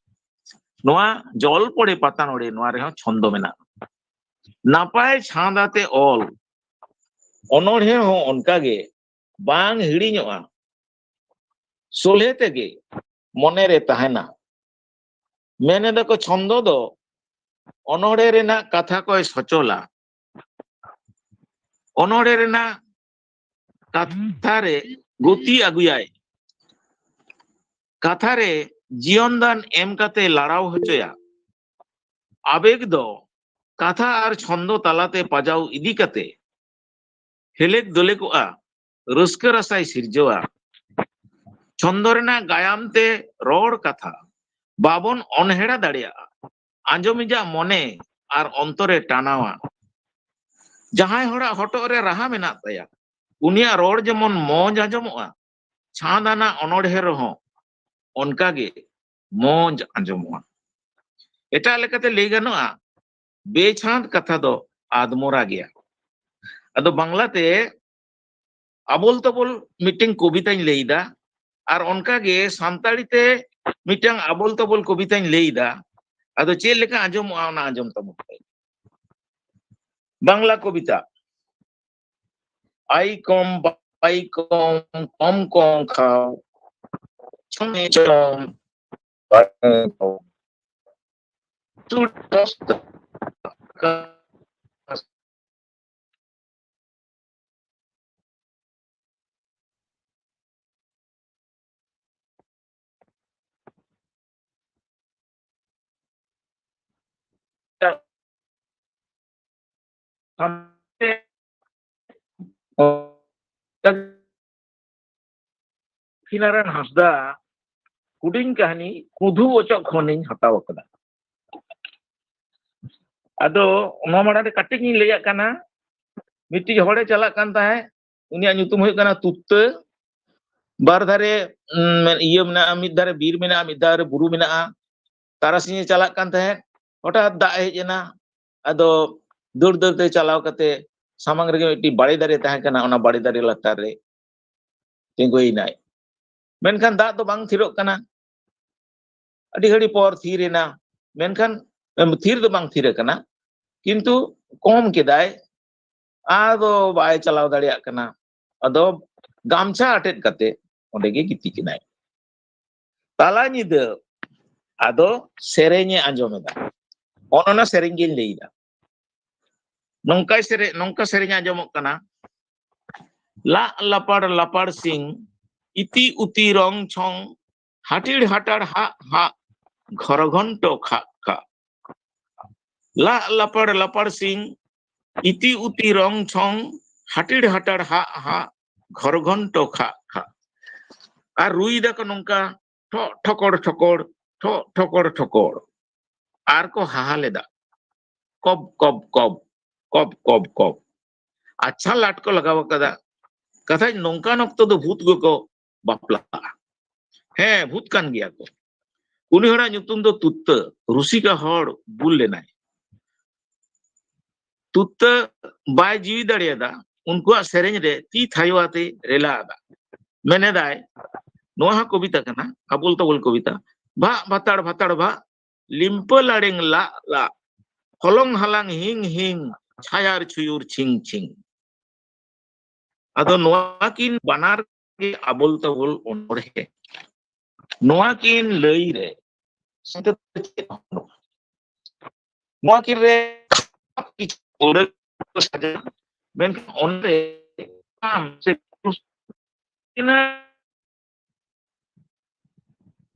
ᱱᱚᱣᱟ ᱡᱚᱞ ᱯᱚᱲᱮ ᱯᱟᱛᱟ ᱱᱚᱲᱮ, ᱱᱚᱣᱟ ᱨᱮᱦᱚᱸ ᱪᱷᱚᱱᱫᱚ ᱢᱮᱱᱟᱜᱼᱟ᱾ ᱱᱟᱯᱟᱭ ᱪᱷᱟᱸᱫ ᱟᱛᱮ ᱚᱞ ᱚᱱᱚᱬᱦᱮ ᱦᱚᱸ ᱚᱱᱠᱟᱜᱮ ᱵᱟᱝ ᱦᱤᱲᱤᱧᱚᱜᱼᱟ᱾ ᱥᱚᱞᱦᱮ ᱛᱮᱜᱮ ᱢᱚᱱᱮᱨᱮ ᱛᱟᱦᱮᱱᱟ᱾ ᱢᱮᱱ ᱮᱫᱟ ᱠᱚ, ᱪᱷᱚᱱᱫᱚ ᱫᱚ ᱚᱱᱚᱬᱦᱮ ᱨᱮᱱᱟᱜ ᱠᱟᱛᱷᱟ ᱠᱚᱭ ᱥᱚᱪᱚᱞᱟ᱾ ᱚᱱᱚᱬᱦᱮ ᱨᱮᱱᱟᱜ ᱠᱟᱛᱷᱟ ᱨᱮ ᱜᱚᱛᱤ ᱟᱹᱜᱩᱭᱟᱭ᱾ ᱠᱟᱛᱷᱟ ᱨᱮ ᱡᱤᱭᱚᱱ ᱫᱟᱱ ᱮᱢ ᱠᱟᱛᱮ ᱞᱟᱲᱟᱣ ᱦᱚᱪᱚᱭᱟ᱾ ᱟᱵᱮᱜᱽ ᱫᱚ ᱠᱟᱛᱷᱟ ᱟᱨ ᱪᱷᱚᱱᱫᱚ ᱛᱟᱞᱟᱛᱮ ᱯᱟᱡᱟᱣ ᱤᱫᱤ ᱠᱟᱛᱮ ᱦᱮᱞᱮᱠ ᱫᱚᱞᱮᱠᱚᱜᱼᱟ, ᱨᱟᱹᱥᱠᱟᱹ ᱨᱟᱥᱟᱭ ᱥᱤᱨᱡᱟᱹᱣᱟ᱾ ᱪᱷᱚᱱᱫᱚ ᱨᱮᱱᱟᱜ ᱜᱟᱭᱟᱱ ᱛᱮ ᱨᱚᱲ ᱠᱟᱛᱷᱟ ᱵᱟᱵᱚᱱ ᱚᱱᱦᱮᱲᱟ ᱫᱟᱲᱮᱭᱟᱜᱼᱟ᱾ ᱟᱸᱡᱚᱢᱤᱡᱟᱜ ᱢᱚᱱᱮ ᱟᱨ ᱚᱱᱛᱚᱨᱮ ᱴᱟᱱᱟᱣᱟ᱾ ᱡᱟᱦᱟᱸᱭ ᱦᱚᱲᱟᱜ ᱦᱚᱴᱚᱜ ᱨᱮ ᱨᱟᱦᱟ ᱢᱮᱱᱟᱜ ᱛᱟᱭᱟ, ᱩᱱᱤᱭᱟᱜ ᱨᱚᱲ ᱡᱮᱢᱚᱱ ᱢᱚᱸᱡᱽ ᱟᱸᱡᱚᱢᱚᱜᱼᱟ, ᱪᱷᱟᱸᱫᱽ ᱟᱱᱟᱜ ᱚᱱᱚᱬᱦᱮ ᱨᱮᱦᱚᱸ ᱚᱱᱠᱟᱜᱮ ᱢᱚᱸᱡᱽ ᱟᱸᱡᱚᱢᱚᱜᱼᱟ᱾ ᱮᱴᱟᱜ ᱞᱮᱠᱟᱛᱮ ᱞᱟᱹᱭ ᱜᱟᱱᱚᱜᱼᱟ, ᱵᱮᱪᱷᱟᱸᱫᱽ ᱠᱟᱛᱷᱟ ᱫᱚ ᱟᱫᱢᱚᱨᱟ ᱜᱮᱭᱟ᱾ ᱟᱫᱚ ᱵᱟᱝᱞᱟᱛᱮ ᱟᱵᱚᱞ ᱛᱟᱵᱚᱞ ᱢᱤᱫᱴᱮᱱ ᱠᱚᱵᱤᱛᱟᱧ ᱞᱟᱹᱭᱫᱟ, ᱟᱨ ᱚᱱᱠᱟᱜᱮ ᱥᱟᱱᱛᱟᱲᱤ ᱛᱮ ᱢᱤᱫᱴᱟᱝ ᱟᱵᱚᱞ ᱛᱟᱵᱚᱞ ᱠᱚᱵᱤᱛᱟᱧ ᱞᱟᱹᱭᱫᱟ᱾ ᱟᱫᱚ ᱪᱮᱫ ᱞᱮᱠᱟ ᱟᱸᱡᱚᱢᱚᱜᱼᱟ, ᱚᱱᱟ ᱟᱸᱡᱚᱢ ᱛᱟᱵᱚᱱ ᱯᱮ᱾ ᱵᱟᱝᱞᱟ ᱠᱚᱵᱤᱛᱟ᱾ ᱟᱭ ᱠᱚᱢ ᱵᱟᱭ ᱠᱚᱢ, ᱠᱚᱢ ᱠᱚᱢ ᱠᱷᱟᱣ, ᱪᱚᱢᱮ ᱪᱚᱢ, ᱵᱟᱭ ᱠᱚᱢ᱾ ᱪᱩᱲ ᱫᱚᱥ ᱴᱟᱠᱟ᱾ ᱥᱟᱱᱛᱮ ᱞᱚᱠᱠᱷᱤᱱᱟᱨᱟᱭᱚᱬ ᱦᱟᱸᱥᱫᱟ ᱦᱩᱰᱤᱧ ᱠᱟᱹᱦᱱᱤ ᱠᱩᱫᱷᱩ ᱚᱪᱚᱜ ᱠᱷᱚᱱᱤᱧ ᱦᱟᱛᱟᱣ ᱟᱠᱟᱫᱟ᱾ ᱟᱫᱚ ᱚᱱᱟ ᱢᱟᱲᱟᱝ ᱨᱮ ᱠᱟᱹᱴᱤᱡ ᱤᱧ ᱞᱟᱹᱭᱟᱜ ᱠᱟᱱᱟ᱾ ᱢᱤᱫᱴᱤᱡ ᱦᱚᱲᱮ ᱪᱟᱞᱟᱜ ᱠᱟᱱ ᱛᱟᱦᱮᱸᱫ, ᱩᱱᱤᱭᱟᱜ ᱧᱩᱛᱩᱢ ᱦᱩᱭᱩᱜ ᱠᱟᱱᱟ ᱛᱩᱛᱛᱟᱹ᱾ ᱵᱟᱨ ᱫᱷᱟᱨᱮ, ᱩᱸ, ᱤᱭᱟᱹ ᱢᱮᱱᱟᱜᱼᱟ, ᱢᱤᱫ ᱫᱷᱟᱨᱮ ᱵᱤᱨ ᱢᱮᱱᱟᱜᱼᱟ, ᱢᱤᱫ ᱫᱷᱟᱨᱮ ᱵᱩᱨᱩ ᱢᱮᱱᱟᱜᱼᱟ᱾ ᱛᱟᱨᱟᱥᱤᱧᱮ ᱪᱟᱞᱟᱜ ᱠᱟᱱ ᱛᱟᱦᱮᱸᱫ, ᱦᱚᱴᱟᱛ ᱫᱟᱜ ᱦᱮᱡ ᱮᱱᱟ᱾ ᱟᱫᱚ ᱫᱟᱹᱲ ᱫᱟᱹᱲ ᱛᱮ ᱪᱟᱞᱟᱣ ᱠᱟᱛᱮ ᱥᱟᱢᱟᱝ ᱨᱮᱜᱮ ᱢᱤᱫᱴᱤᱡ ᱵᱟᱲᱮ ᱫᱟᱨᱮ ᱛᱟᱦᱮᱸ ᱠᱟᱱᱟ, ᱚᱱᱟ ᱵᱟᱲᱮ ᱫᱟᱨᱮ ᱞᱟᱛᱟᱨ ᱨᱮ ᱛᱤᱸᱜᱩᱭᱮᱱᱟᱭ᱾ ᱢᱮᱱᱠᱷᱟᱱ ᱫᱟᱜ ᱫᱚ ᱵᱟᱝ ᱛᱷᱤᱨᱚᱜ ᱠᱟᱱᱟ᱾ ᱟᱹᱰᱤ ᱜᱷᱟᱹᱲᱤ ᱯᱚᱨ ᱛᱷᱤᱨ ᱮᱱᱟ, ᱢᱮᱱᱠᱷᱟᱱ, ᱮᱢ, ᱛᱷᱤᱨ ᱫᱚ ᱵᱟᱝ ᱛᱷᱤᱨ ᱟᱠᱟᱱᱟ, ᱠᱤᱱᱛᱩ ᱠᱚᱢ ᱠᱮᱫᱟᱭ, ᱟᱫᱚ ᱵᱟᱭ ᱪᱟᱞᱟᱣ ᱫᱟᱲᱮᱭᱟᱜ ᱠᱟᱱᱟ᱾ ᱟᱫᱚ ᱜᱟᱢᱪᱷᱟ ᱟᱴᱮᱫ ᱠᱟᱛᱮ ᱚᱸᱰᱮ ᱜᱮ ᱜᱤᱛᱤᱡ ᱮᱱᱟᱭ᱾ ᱛᱟᱞᱟ ᱧᱤᱫᱟᱹ ᱟᱫᱚ ᱥᱮᱨᱮᱧᱮ ᱟᱸᱡᱚᱢ ᱮᱫᱟ᱾ ᱚᱱ ᱚᱱᱟ ᱥᱮᱨᱮᱧ ᱜᱤᱧ ᱞᱟᱹᱭᱫᱟ᱾ ᱱᱚᱝᱠᱟᱭ ᱥᱮᱨᱮᱧ, ᱱᱚᱝᱠᱟ ᱥᱮᱨᱮᱧ ᱟᱸᱡᱚᱢᱚᱜ ᱠᱟᱱᱟ᱾ ᱞᱟᱜ ᱞᱟᱯᱟᱲ ᱞᱟᱯᱟᱲ ᱥᱤᱝ, ᱤᱛᱤ ᱩᱛᱤ ᱨᱚᱝ ᱪᱷᱚᱝ, ᱦᱟᱴᱤᱲ ᱦᱟᱴᱟᱲ ᱦᱟᱜ ᱦᱟᱜ, ᱜᱷᱚᱨ ᱜᱷᱚᱱᱴᱚ ᱠᱷᱟᱜ ᱠᱷᱟᱜ᱾ ᱞᱟᱜ ᱞᱟᱯᱟᱲ ᱞᱟᱯᱟᱲ ᱥᱤᱝ, ᱤᱛᱤ ᱩᱛᱤ ᱨᱚᱝ ᱪᱷᱚᱝ, ᱦᱟᱴᱤᱲ ᱦᱟᱴᱟᱲ ᱦᱟᱜ ᱦᱟᱜ, ᱜᱷᱚᱨ ᱜᱷᱚᱱᱴᱚ ᱠᱷᱟᱜ ᱠᱷᱟᱜ᱾ ᱟᱨ ᱨᱩᱭ ᱫᱟᱠᱚ ᱱᱚᱝᱠᱟ, ᱴᱷᱚᱜ ᱴᱷᱚᱠᱚᱲ ᱴᱷᱚᱠᱚᱲ, ᱴᱷᱚᱜ ᱴᱷᱚᱠᱚᱲ ᱴᱷᱚᱠᱚᱲ᱾ ᱟᱨ ᱠᱚ ᱦᱟᱦᱟ ᱞᱮᱫᱟ, ᱠᱚᱵ ᱠᱚᱵ ᱠᱚᱵ᱾ ᱠᱚᱵ ᱠᱚᱵ ᱠᱚᱵ᱾ ᱟᱪᱪᱷᱟ, ᱞᱟᱴ ᱠᱚ ᱞᱟᱜᱟᱣ ᱟᱠᱟᱫᱟ᱾ ᱠᱟᱛᱷᱟᱡ ᱱᱚᱝᱠᱟᱱ ᱚᱠᱛᱚ ᱫᱚ ᱵᱷᱩᱛ ᱜᱮᱠᱚ ᱵᱟᱯᱞᱟᱜᱼᱟ᱾ ᱦᱮᱸ, ᱵᱷᱩᱛ ᱠᱟᱱ ᱜᱮᱭᱟ ᱠᱚ᱾ ᱩᱱᱤ ᱦᱚᱲᱟᱜ ᱧᱩᱛᱩᱢ ᱫᱚ ᱛᱩᱛᱛᱟᱹ᱾ ᱨᱩᱥᱤᱠᱟ ᱦᱚᱲ ᱵᱩᱞ ᱞᱮᱱᱟᱭ᱾ ᱛᱩᱛᱛᱟᱹ ᱵᱟᱭ ᱡᱤᱣᱤ ᱫᱟᱲᱮᱭᱟᱫᱟ᱾ ᱩᱱᱠᱩᱣᱟᱜ ᱥᱮᱨᱮᱧ ᱨᱮ ᱛᱤ ᱛᱷᱟᱭᱚ ᱟᱛᱮ ᱨᱮᱞᱟ ᱟᱫᱟ᱾ ᱢᱮᱱᱮᱫᱟᱭ, ᱱᱚᱣᱟ ᱦᱚᱸ ᱠᱚᱵᱤᱛᱟ ᱠᱟᱱᱟ, ᱟᱵᱚᱞ ᱛᱟᱵᱚᱞ ᱠᱚᱵᱤᱛᱟ᱾ ᱵᱷᱟᱜ ᱵᱷᱟᱛᱟᱲ ᱵᱷᱟᱛᱟᱲ ᱵᱷᱟᱜ, ᱞᱤᱢᱯᱟᱹ ᱞᱟᱲᱮᱝ ᱞᱟᱜ ᱞᱟᱜ, ᱦᱚᱞᱚᱝ ᱦᱟᱞᱟᱝ ᱦᱤᱝ ᱦᱤᱝ, ᱪᱷᱟᱭᱟᱨ ᱪᱷᱩᱭᱩᱨ ᱪᱷᱤᱝ ᱪᱷᱤᱝ᱾ ᱟᱫᱚ ᱱᱚᱣᱟ ᱠᱤᱱ ᱵᱟᱱᱟᱨ ᱜᱮ ᱟᱵᱚᱞ ᱛᱟᱵᱚᱞ ᱚᱱᱚᱬᱦᱮ᱾ ᱱᱚᱣᱟ ᱠᱤᱱ ᱞᱟᱹᱭ ᱨᱮ ᱥᱟᱶᱛᱮ ᱪᱮᱫ ᱦᱚᱸ ᱵᱟᱹᱱᱩᱜᱼᱟ᱾ ᱱᱚᱣᱟ ᱠᱤᱱ ᱨᱮ ᱠᱤᱪᱷᱩ ᱚᱸᱰᱮ ᱠᱚ ᱥᱟᱡᱟᱣᱟ, ᱢᱮᱱᱠᱷᱟᱱ ᱚᱸᱰᱮ ᱟᱢ ᱥᱮ ᱛᱤᱱᱟᱹᱜ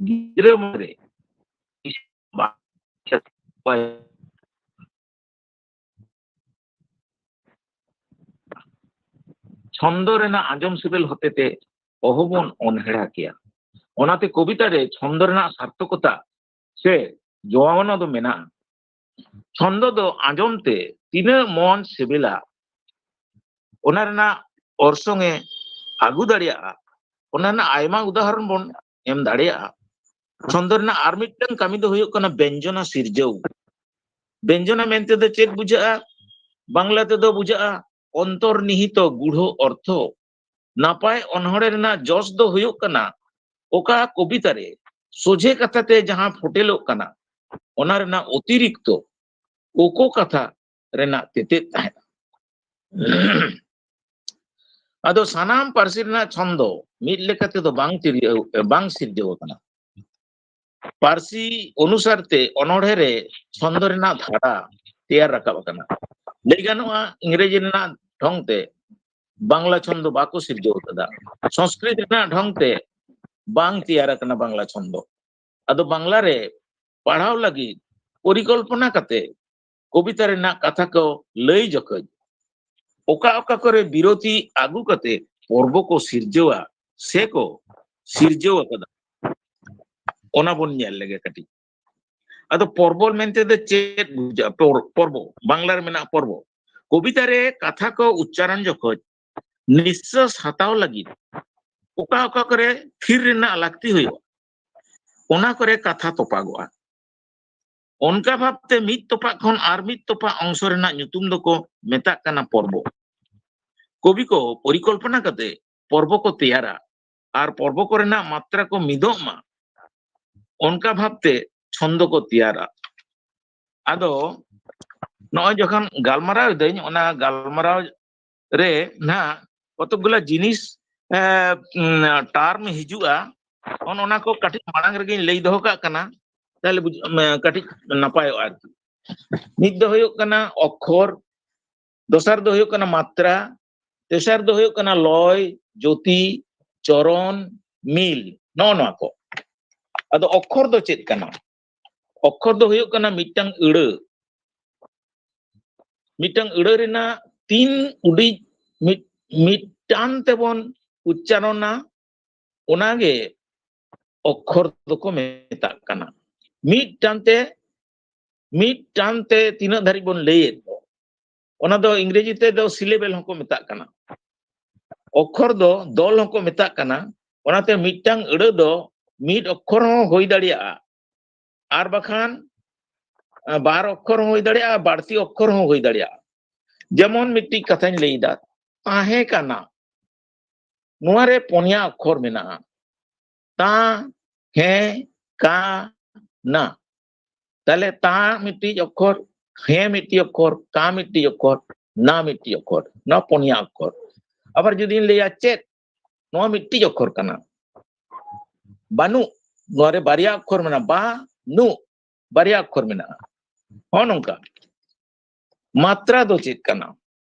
ᱜᱤᱫᱽᱨᱟᱹ ᱢᱩᱫᱽᱨᱮ ᱪᱷᱚᱱᱫᱚ ᱨᱮᱱᱟᱜ ᱟᱸᱡᱚᱢ ᱥᱤᱵᱤᱞ ᱦᱚᱛᱮᱛᱮ ᱚᱦᱚᱵᱚᱱ ᱚᱱᱦᱮᱲᱟ ᱠᱮᱭᱟ᱾ ᱚᱱᱟᱛᱮ ᱠᱚᱵᱤᱛᱟ ᱨᱮ ᱪᱷᱚᱱᱫᱚ ᱨᱮᱱᱟᱜ ᱥᱟᱨᱛᱷᱚᱠᱚᱛᱟ ᱥᱮ ᱡᱚᱣᱟᱣᱱᱟ ᱫᱚ ᱢᱮᱱᱟᱜᱼᱟ᱾ ᱪᱷᱚᱱᱫᱚ ᱫᱚ ᱟᱸᱡᱚᱢ ᱛᱮ ᱛᱤᱱᱟᱹᱜ ᱢᱚᱱ ᱥᱤᱵᱤᱞᱟ, ᱚᱱᱟ ᱨᱮᱱᱟᱜ ᱚᱨᱥᱚᱝ ᱮ ᱟᱹᱜᱩ ᱫᱟᱲᱮᱭᱟᱜᱼᱟ, ᱚᱱᱟ ᱨᱮᱱᱟᱜ ᱟᱭᱢᱟ ᱩᱫᱟᱦᱚᱨᱚᱱ ᱵᱚᱱ ᱮᱢ ᱫᱟᱲᱮᱭᱟᱜᱼᱟ᱾ ᱪᱷᱚᱱᱫᱚ ᱨᱮᱱᱟᱜ ᱟᱨ ᱢᱤᱫᱴᱟᱝ ᱠᱟᱹᱢᱤ ᱫᱚ ᱦᱩᱭᱩᱜ ᱠᱟᱱᱟ ᱵᱮᱧᱡᱚᱱᱟ ᱥᱤᱨᱡᱟᱹᱣ᱾ ᱵᱮᱧᱡᱚᱱᱟ ᱢᱮᱱᱛᱮ ᱫᱚ ᱪᱮᱫ ᱵᱩᱡᱷᱟᱹᱜᱼᱟ? ᱵᱟᱝᱞᱟ ᱛᱮᱫᱚ ᱵᱩᱡᱷᱟᱹᱜᱼᱟ ᱚᱱᱛᱚᱨᱱᱤᱦᱤᱛᱚ ᱜᱩᱲᱦᱚ ᱚᱨᱛᱷᱚ᱾ ᱱᱟᱯᱟᱭ ᱚᱱᱚᱬᱦᱮ ᱨᱮᱱᱟᱜ ᱡᱚᱥ ᱫᱚ ᱦᱩᱭᱩᱜ ᱠᱟᱱᱟ ᱚᱠᱟ ᱠᱚᱵᱤᱛᱟ ᱨᱮ ᱥᱚᱡᱷᱮ ᱠᱟᱛᱷᱟ ᱛᱮ ᱡᱟᱦᱟᱸ ᱯᱷᱚᱴᱮᱞᱚᱜ ᱠᱟᱱᱟ, ᱚᱱᱟ ᱨᱮᱱᱟᱜ ᱚᱛᱤᱨᱤᱠᱛᱚ ᱳᱠᱳ ᱠᱟᱛᱷᱟ ᱨᱮᱱᱟᱜ ᱛᱮᱛᱮᱫ ᱛᱟᱦᱮᱸᱱᱟ᱾ ᱟᱫᱚ ᱥᱟᱱᱟᱢ ᱯᱟᱹᱨᱥᱤ ᱨᱮᱱᱟᱜ ᱪᱷᱚᱱᱫᱚ ᱢᱤᱫ ᱞᱮᱠᱟ ᱛᱮᱫᱚ ᱵᱟᱝ ᱛᱤᱨᱭᱟᱹᱣ, ᱵᱟᱝ ᱥᱤᱨᱡᱟᱹᱣ ᱟᱠᱟᱱᱟ᱾ ᱯᱟᱹᱨᱥᱤ ᱚᱱᱩᱥᱟᱨ ᱛᱮ ᱚᱱᱚᱬᱦᱮ ᱨᱮ ᱪᱷᱚᱱᱫᱚ ᱨᱮᱱᱟᱜ ᱫᱷᱟᱨᱟ ᱛᱮᱭᱟᱨ ᱨᱟᱠᱟᱵ ᱟᱠᱟᱱᱟ᱾ ᱞᱟᱹᱭ ᱜᱟᱱᱚᱜᱼᱟ, ᱤᱝᱨᱮᱡᱤ ᱨᱮᱱᱟᱜ ᱰᱷᱚᱝ ᱛᱮ ᱵᱟᱝᱞᱟ ᱪᱷᱚᱱᱫᱚ ᱵᱟᱠᱚ ᱥᱤᱨᱡᱟᱹᱣ ᱟᱠᱟᱫᱟ᱾ ᱥᱚᱝᱥᱠᱨᱤᱛ ᱨᱮᱱᱟᱜ ᱰᱷᱚᱝ ᱛᱮ ᱵᱟᱝ ᱛᱮᱭᱟᱨ ᱟᱠᱟᱱᱟ ᱵᱟᱝᱞᱟ ᱪᱷᱚᱱᱫᱚ᱾ ᱟᱫᱚ ᱵᱟᱝᱞᱟ ᱨᱮ ᱯᱟᱲᱦᱟᱣ ᱞᱟᱹᱜᱤᱫ ᱯᱚᱨᱤᱠᱚᱞᱯᱚᱱᱟ ᱠᱟᱛᱮ ᱠᱚᱵᱤᱛᱟ ᱨᱮᱱᱟᱜ ᱠᱟᱛᱷᱟ ᱠᱚ ᱞᱟᱹᱭ ᱡᱚᱠᱷᱚᱡ ᱚᱠᱟ ᱚᱠᱟ ᱠᱚᱨᱮ ᱵᱤᱨᱚᱛᱤ ᱟᱹᱜᱩ ᱠᱟᱛᱮ ᱯᱚᱨᱵᱚ ᱠᱚ ᱥᱤᱨᱡᱟᱹᱣᱟ ᱥᱮ ᱠᱚ ᱥᱤᱨᱡᱟᱹᱣ ᱟᱠᱟᱫᱟ, ᱚᱱᱟ ᱵᱚᱱ ᱧᱮᱞ ᱞᱮᱜᱮ ᱠᱟᱹᱴᱤᱡ᱾ ᱟᱫᱚ ᱯᱚᱨᱵᱚ ᱢᱮᱱᱛᱮ ᱫᱚ ᱪᱮᱫ ᱵᱩᱡᱷᱟᱹᱜᱼᱟ? ᱯᱚᱨ-, ᱯᱚᱨᱵᱚ, ᱵᱟᱝᱞᱟ ᱨᱮ ᱢᱮᱱᱟᱜᱼᱟ ᱯᱚᱨᱵᱚ᱾ ᱠᱚᱵᱤᱛᱟ ᱨᱮ ᱠᱟᱛᱷᱟ ᱠᱚ ᱩᱪᱪᱟᱨᱚᱱ ᱡᱚᱠᱷᱚᱡ ᱱᱤᱥᱥᱟᱥ ᱦᱟᱛᱟᱣ ᱞᱟᱹᱜᱤᱫ ᱚᱠᱟ ᱚᱠᱟ ᱠᱚᱨᱮ ᱛᱷᱤᱨ ᱨᱮᱱᱟᱜ ᱞᱟᱹᱠᱛᱤ ᱦᱩᱭᱩᱜᱼᱟ, ᱚᱱᱟ ᱠᱚᱨᱮ ᱠᱟᱛᱷᱟ ᱛᱚᱯᱟᱜᱚᱜᱼᱟ᱾ ᱚᱱᱠᱟ ᱵᱷᱟᱵᱛᱮ ᱢᱤᱫ ᱛᱚᱯᱟᱜ ᱠᱷᱚᱱ ᱟᱨ ᱢᱤᱫ ᱛᱚᱯᱟᱜ ᱚᱝᱥᱚ ᱨᱮᱱᱟᱜ ᱧᱩᱛᱩᱢ ᱫᱚᱠᱚ ᱢᱮᱛᱟᱜ ᱠᱟᱱᱟ ᱯᱚᱨᱵᱚ᱾ ᱠᱚᱵᱤ ᱠᱚ ᱯᱚᱨᱤᱠᱚᱞᱯᱚᱱᱟ ᱠᱟᱛᱮ ᱯᱚᱨᱵᱚ ᱠᱚ ᱛᱮᱭᱟᱨᱟ ᱟᱨ ᱯᱚᱨᱵᱚ ᱠᱚᱨᱮᱱᱟᱜ ᱢᱟᱛᱨᱟ ᱠᱚ ᱢᱤᱫᱚᱜ ᱢᱟ, ᱚᱱᱠᱟ ᱵᱷᱟᱵᱛᱮ ᱪᱷᱚᱱᱫᱚ ᱠᱚ ᱛᱮᱭᱟᱨᱟ᱾ ᱟᱫᱚ ᱱᱚᱜᱼᱚᱭ ᱡᱚᱠᱷᱚᱱ ᱜᱟᱞᱢᱟᱨᱟᱣ ᱮᱫᱟᱹᱧ, ᱚᱱᱟ ᱜᱟᱞᱢᱟᱨᱟᱣ ᱨᱮ ᱱᱟᱦᱟᱜ ᱠᱚᱛᱚᱠ ᱜᱩᱞᱟ ᱡᱤᱱᱤᱥ, ᱮ, ᱩᱢ, ᱴᱟᱨᱢ ᱦᱤᱡᱩᱜᱼᱟ, ᱚᱱ ᱚᱱᱟ ᱠᱚ ᱠᱟᱹᱴᱤᱡ ᱢᱟᱲᱟᱝ ᱨᱮᱜᱮᱧ ᱞᱟᱹᱭ ᱫᱚᱦᱚ ᱠᱟᱜ ᱠᱟᱱᱟ, ᱛᱟᱦᱞᱮ ᱵᱩᱡ-, ᱩᱢ, ᱠᱟᱹᱴᱤᱡ ᱱᱟᱯᱟᱭᱚᱜᱼᱟ ᱟᱨᱠᱤ᱾ ᱢᱤᱫ ᱫᱚ ᱦᱩᱭᱩᱜ ᱠᱟᱱᱟ ᱚᱠᱠᱷᱚᱨ, ᱫᱚᱥᱟᱨ ᱫᱚ ᱦᱩᱭᱩᱜ ᱠᱟᱱᱟ ᱢᱟᱛᱨᱟ, ᱛᱮᱥᱟᱨ ᱫᱚ ᱦᱩᱭᱩᱜ ᱠᱟᱱᱟ ᱞᱚᱭ, ᱡᱳᱛᱤ, ᱪᱚᱨᱚᱱ, ᱢᱤᱞ, ᱱᱚᱜᱼᱚ ᱱᱚᱣᱟ ᱠᱚ᱾ ᱟᱫᱚ ᱚᱠᱠᱷᱚᱨ ᱫᱚ ᱪᱮᱫ ᱠᱟᱱᱟ? ᱚᱠᱠᱷᱚᱨ ᱫᱚ ᱦᱩᱭᱩᱜ ᱠᱟᱱᱟ ᱢᱤᱫᱴᱟᱝ ᱟᱹᱲᱟᱹ᱾ ᱢᱤᱫᱴᱟᱝ ᱟᱹᱲᱟᱹ ᱨᱮᱱᱟᱜ ᱛᱤᱱ ᱩᱰᱤᱡ ᱢᱤᱫ, ᱢᱤᱫᱴᱟᱝ ᱛᱮᱵᱚᱱ ᱩᱪᱪᱟᱨᱚᱱᱟ, ᱚᱱᱟᱜᱮ ᱚᱠᱠᱷᱚᱨ ᱫᱚᱠᱚ ᱢᱮᱛᱟᱜ ᱠᱟᱱᱟ᱾ ᱢᱤᱫᱴᱟᱝ ᱛᱮ, ᱢᱤᱫᱴᱟᱝ ᱛᱮ ᱛᱤᱱᱟᱹᱜ ᱫᱷᱟᱹᱨᱤᱡ ᱵᱚᱱ ᱞᱟᱹᱭᱮᱫ ᱫᱚ, ᱚᱱᱟ ᱫᱚ ᱤᱝᱨᱮᱡᱤ ᱛᱮᱫᱚ ᱥᱤᱞᱮᱵᱮᱞ ᱦᱚᱸᱠᱚ ᱢᱮᱛᱟᱜ ᱠᱟᱱᱟ᱾ ᱚᱠᱠᱷᱚᱨ ᱫᱚ ᱫᱚᱞ ᱦᱚᱸᱠᱚ ᱢᱮᱛᱟᱜ ᱠᱟᱱᱟ᱾ ᱚᱱᱟᱛᱮ ᱢᱤᱫᱴᱟᱝ ᱟᱹᱲᱟᱹ ᱫᱚ ᱢᱤᱫ ᱚᱠᱠᱷᱚᱨ ᱦᱚᱸ ᱦᱩᱭ ᱫᱟᱲᱮᱭᱟᱜᱼᱟ, ᱟᱨ ᱵᱟᱠᱷᱟᱱ, ᱟ, ᱵᱟᱨ ᱚᱠᱠᱷᱚᱨ ᱦᱚᱸ ᱦᱩᱭ ᱫᱟᱲᱮᱭᱟᱜᱼᱟ, ᱵᱟᱹᱲᱛᱤ ᱚᱠᱠᱷᱚᱨ ᱦᱚᱸ ᱦᱩᱭ ᱫᱟᱲᱮᱭᱟᱜᱼᱟ᱾ ᱡᱮᱢᱚᱱ ᱢᱤᱫᱴᱤᱡ ᱠᱟᱛᱷᱟᱧ ᱞᱟᱹᱭᱫᱟ, ᱛᱟᱦᱮᱸ ᱠᱟᱱᱟ᱾ ᱱᱚᱣᱟ ᱨᱮ ᱯᱩᱱᱭᱟ ᱚᱠᱠᱷᱚᱨ ᱢᱮᱱᱟᱜᱼᱟ, ᱛᱟ, ᱦᱮ, ᱠᱟ, ᱱᱟ᱾ ᱛᱟᱦᱞᱮ ᱛᱟ ᱢᱤᱫᱴᱤᱡ ᱚᱠᱠᱷᱚᱨ, ᱦᱮ ᱢᱤᱫᱴᱤᱡ ᱚᱠᱠᱷᱚᱨ, ᱠᱟ ᱢᱤᱫᱴᱤᱡ ᱚᱠᱠᱷᱚᱨ, ᱱᱟ ᱢᱤᱫᱴᱤᱡ ᱚᱠᱠᱷᱚᱨ, ᱱᱚᱣᱟ ᱯᱩᱱᱭᱟ ᱚᱠᱠᱷᱚᱨ᱾ ᱟᱵᱟᱨ ᱡᱩᱫᱤᱧ ᱞᱟᱹᱭᱟ ᱪᱮᱫ, ᱱᱚᱣᱟ ᱢᱤᱫᱴᱤᱡ ᱚᱠᱠᱷᱚᱨ ᱠᱟᱱᱟ᱾ ᱵᱟᱹᱱᱩᱜ, ᱱᱚᱣᱟ ᱨᱮ ᱵᱟᱨᱭᱟ ᱚᱠᱠᱷᱚᱨ ᱢᱮᱱᱟᱜᱼᱟ, ᱵᱟ, ᱱᱩ, ᱵᱟᱨᱭᱟ ᱚᱠᱠᱷᱚᱨ ᱢᱮᱱᱟᱜᱼᱟ᱾ ᱦᱚᱸ ᱱᱚᱝᱠᱟ᱾ ᱢᱟᱛᱨᱟ ᱫᱚ ᱪᱮᱫ ᱠᱟᱱᱟ?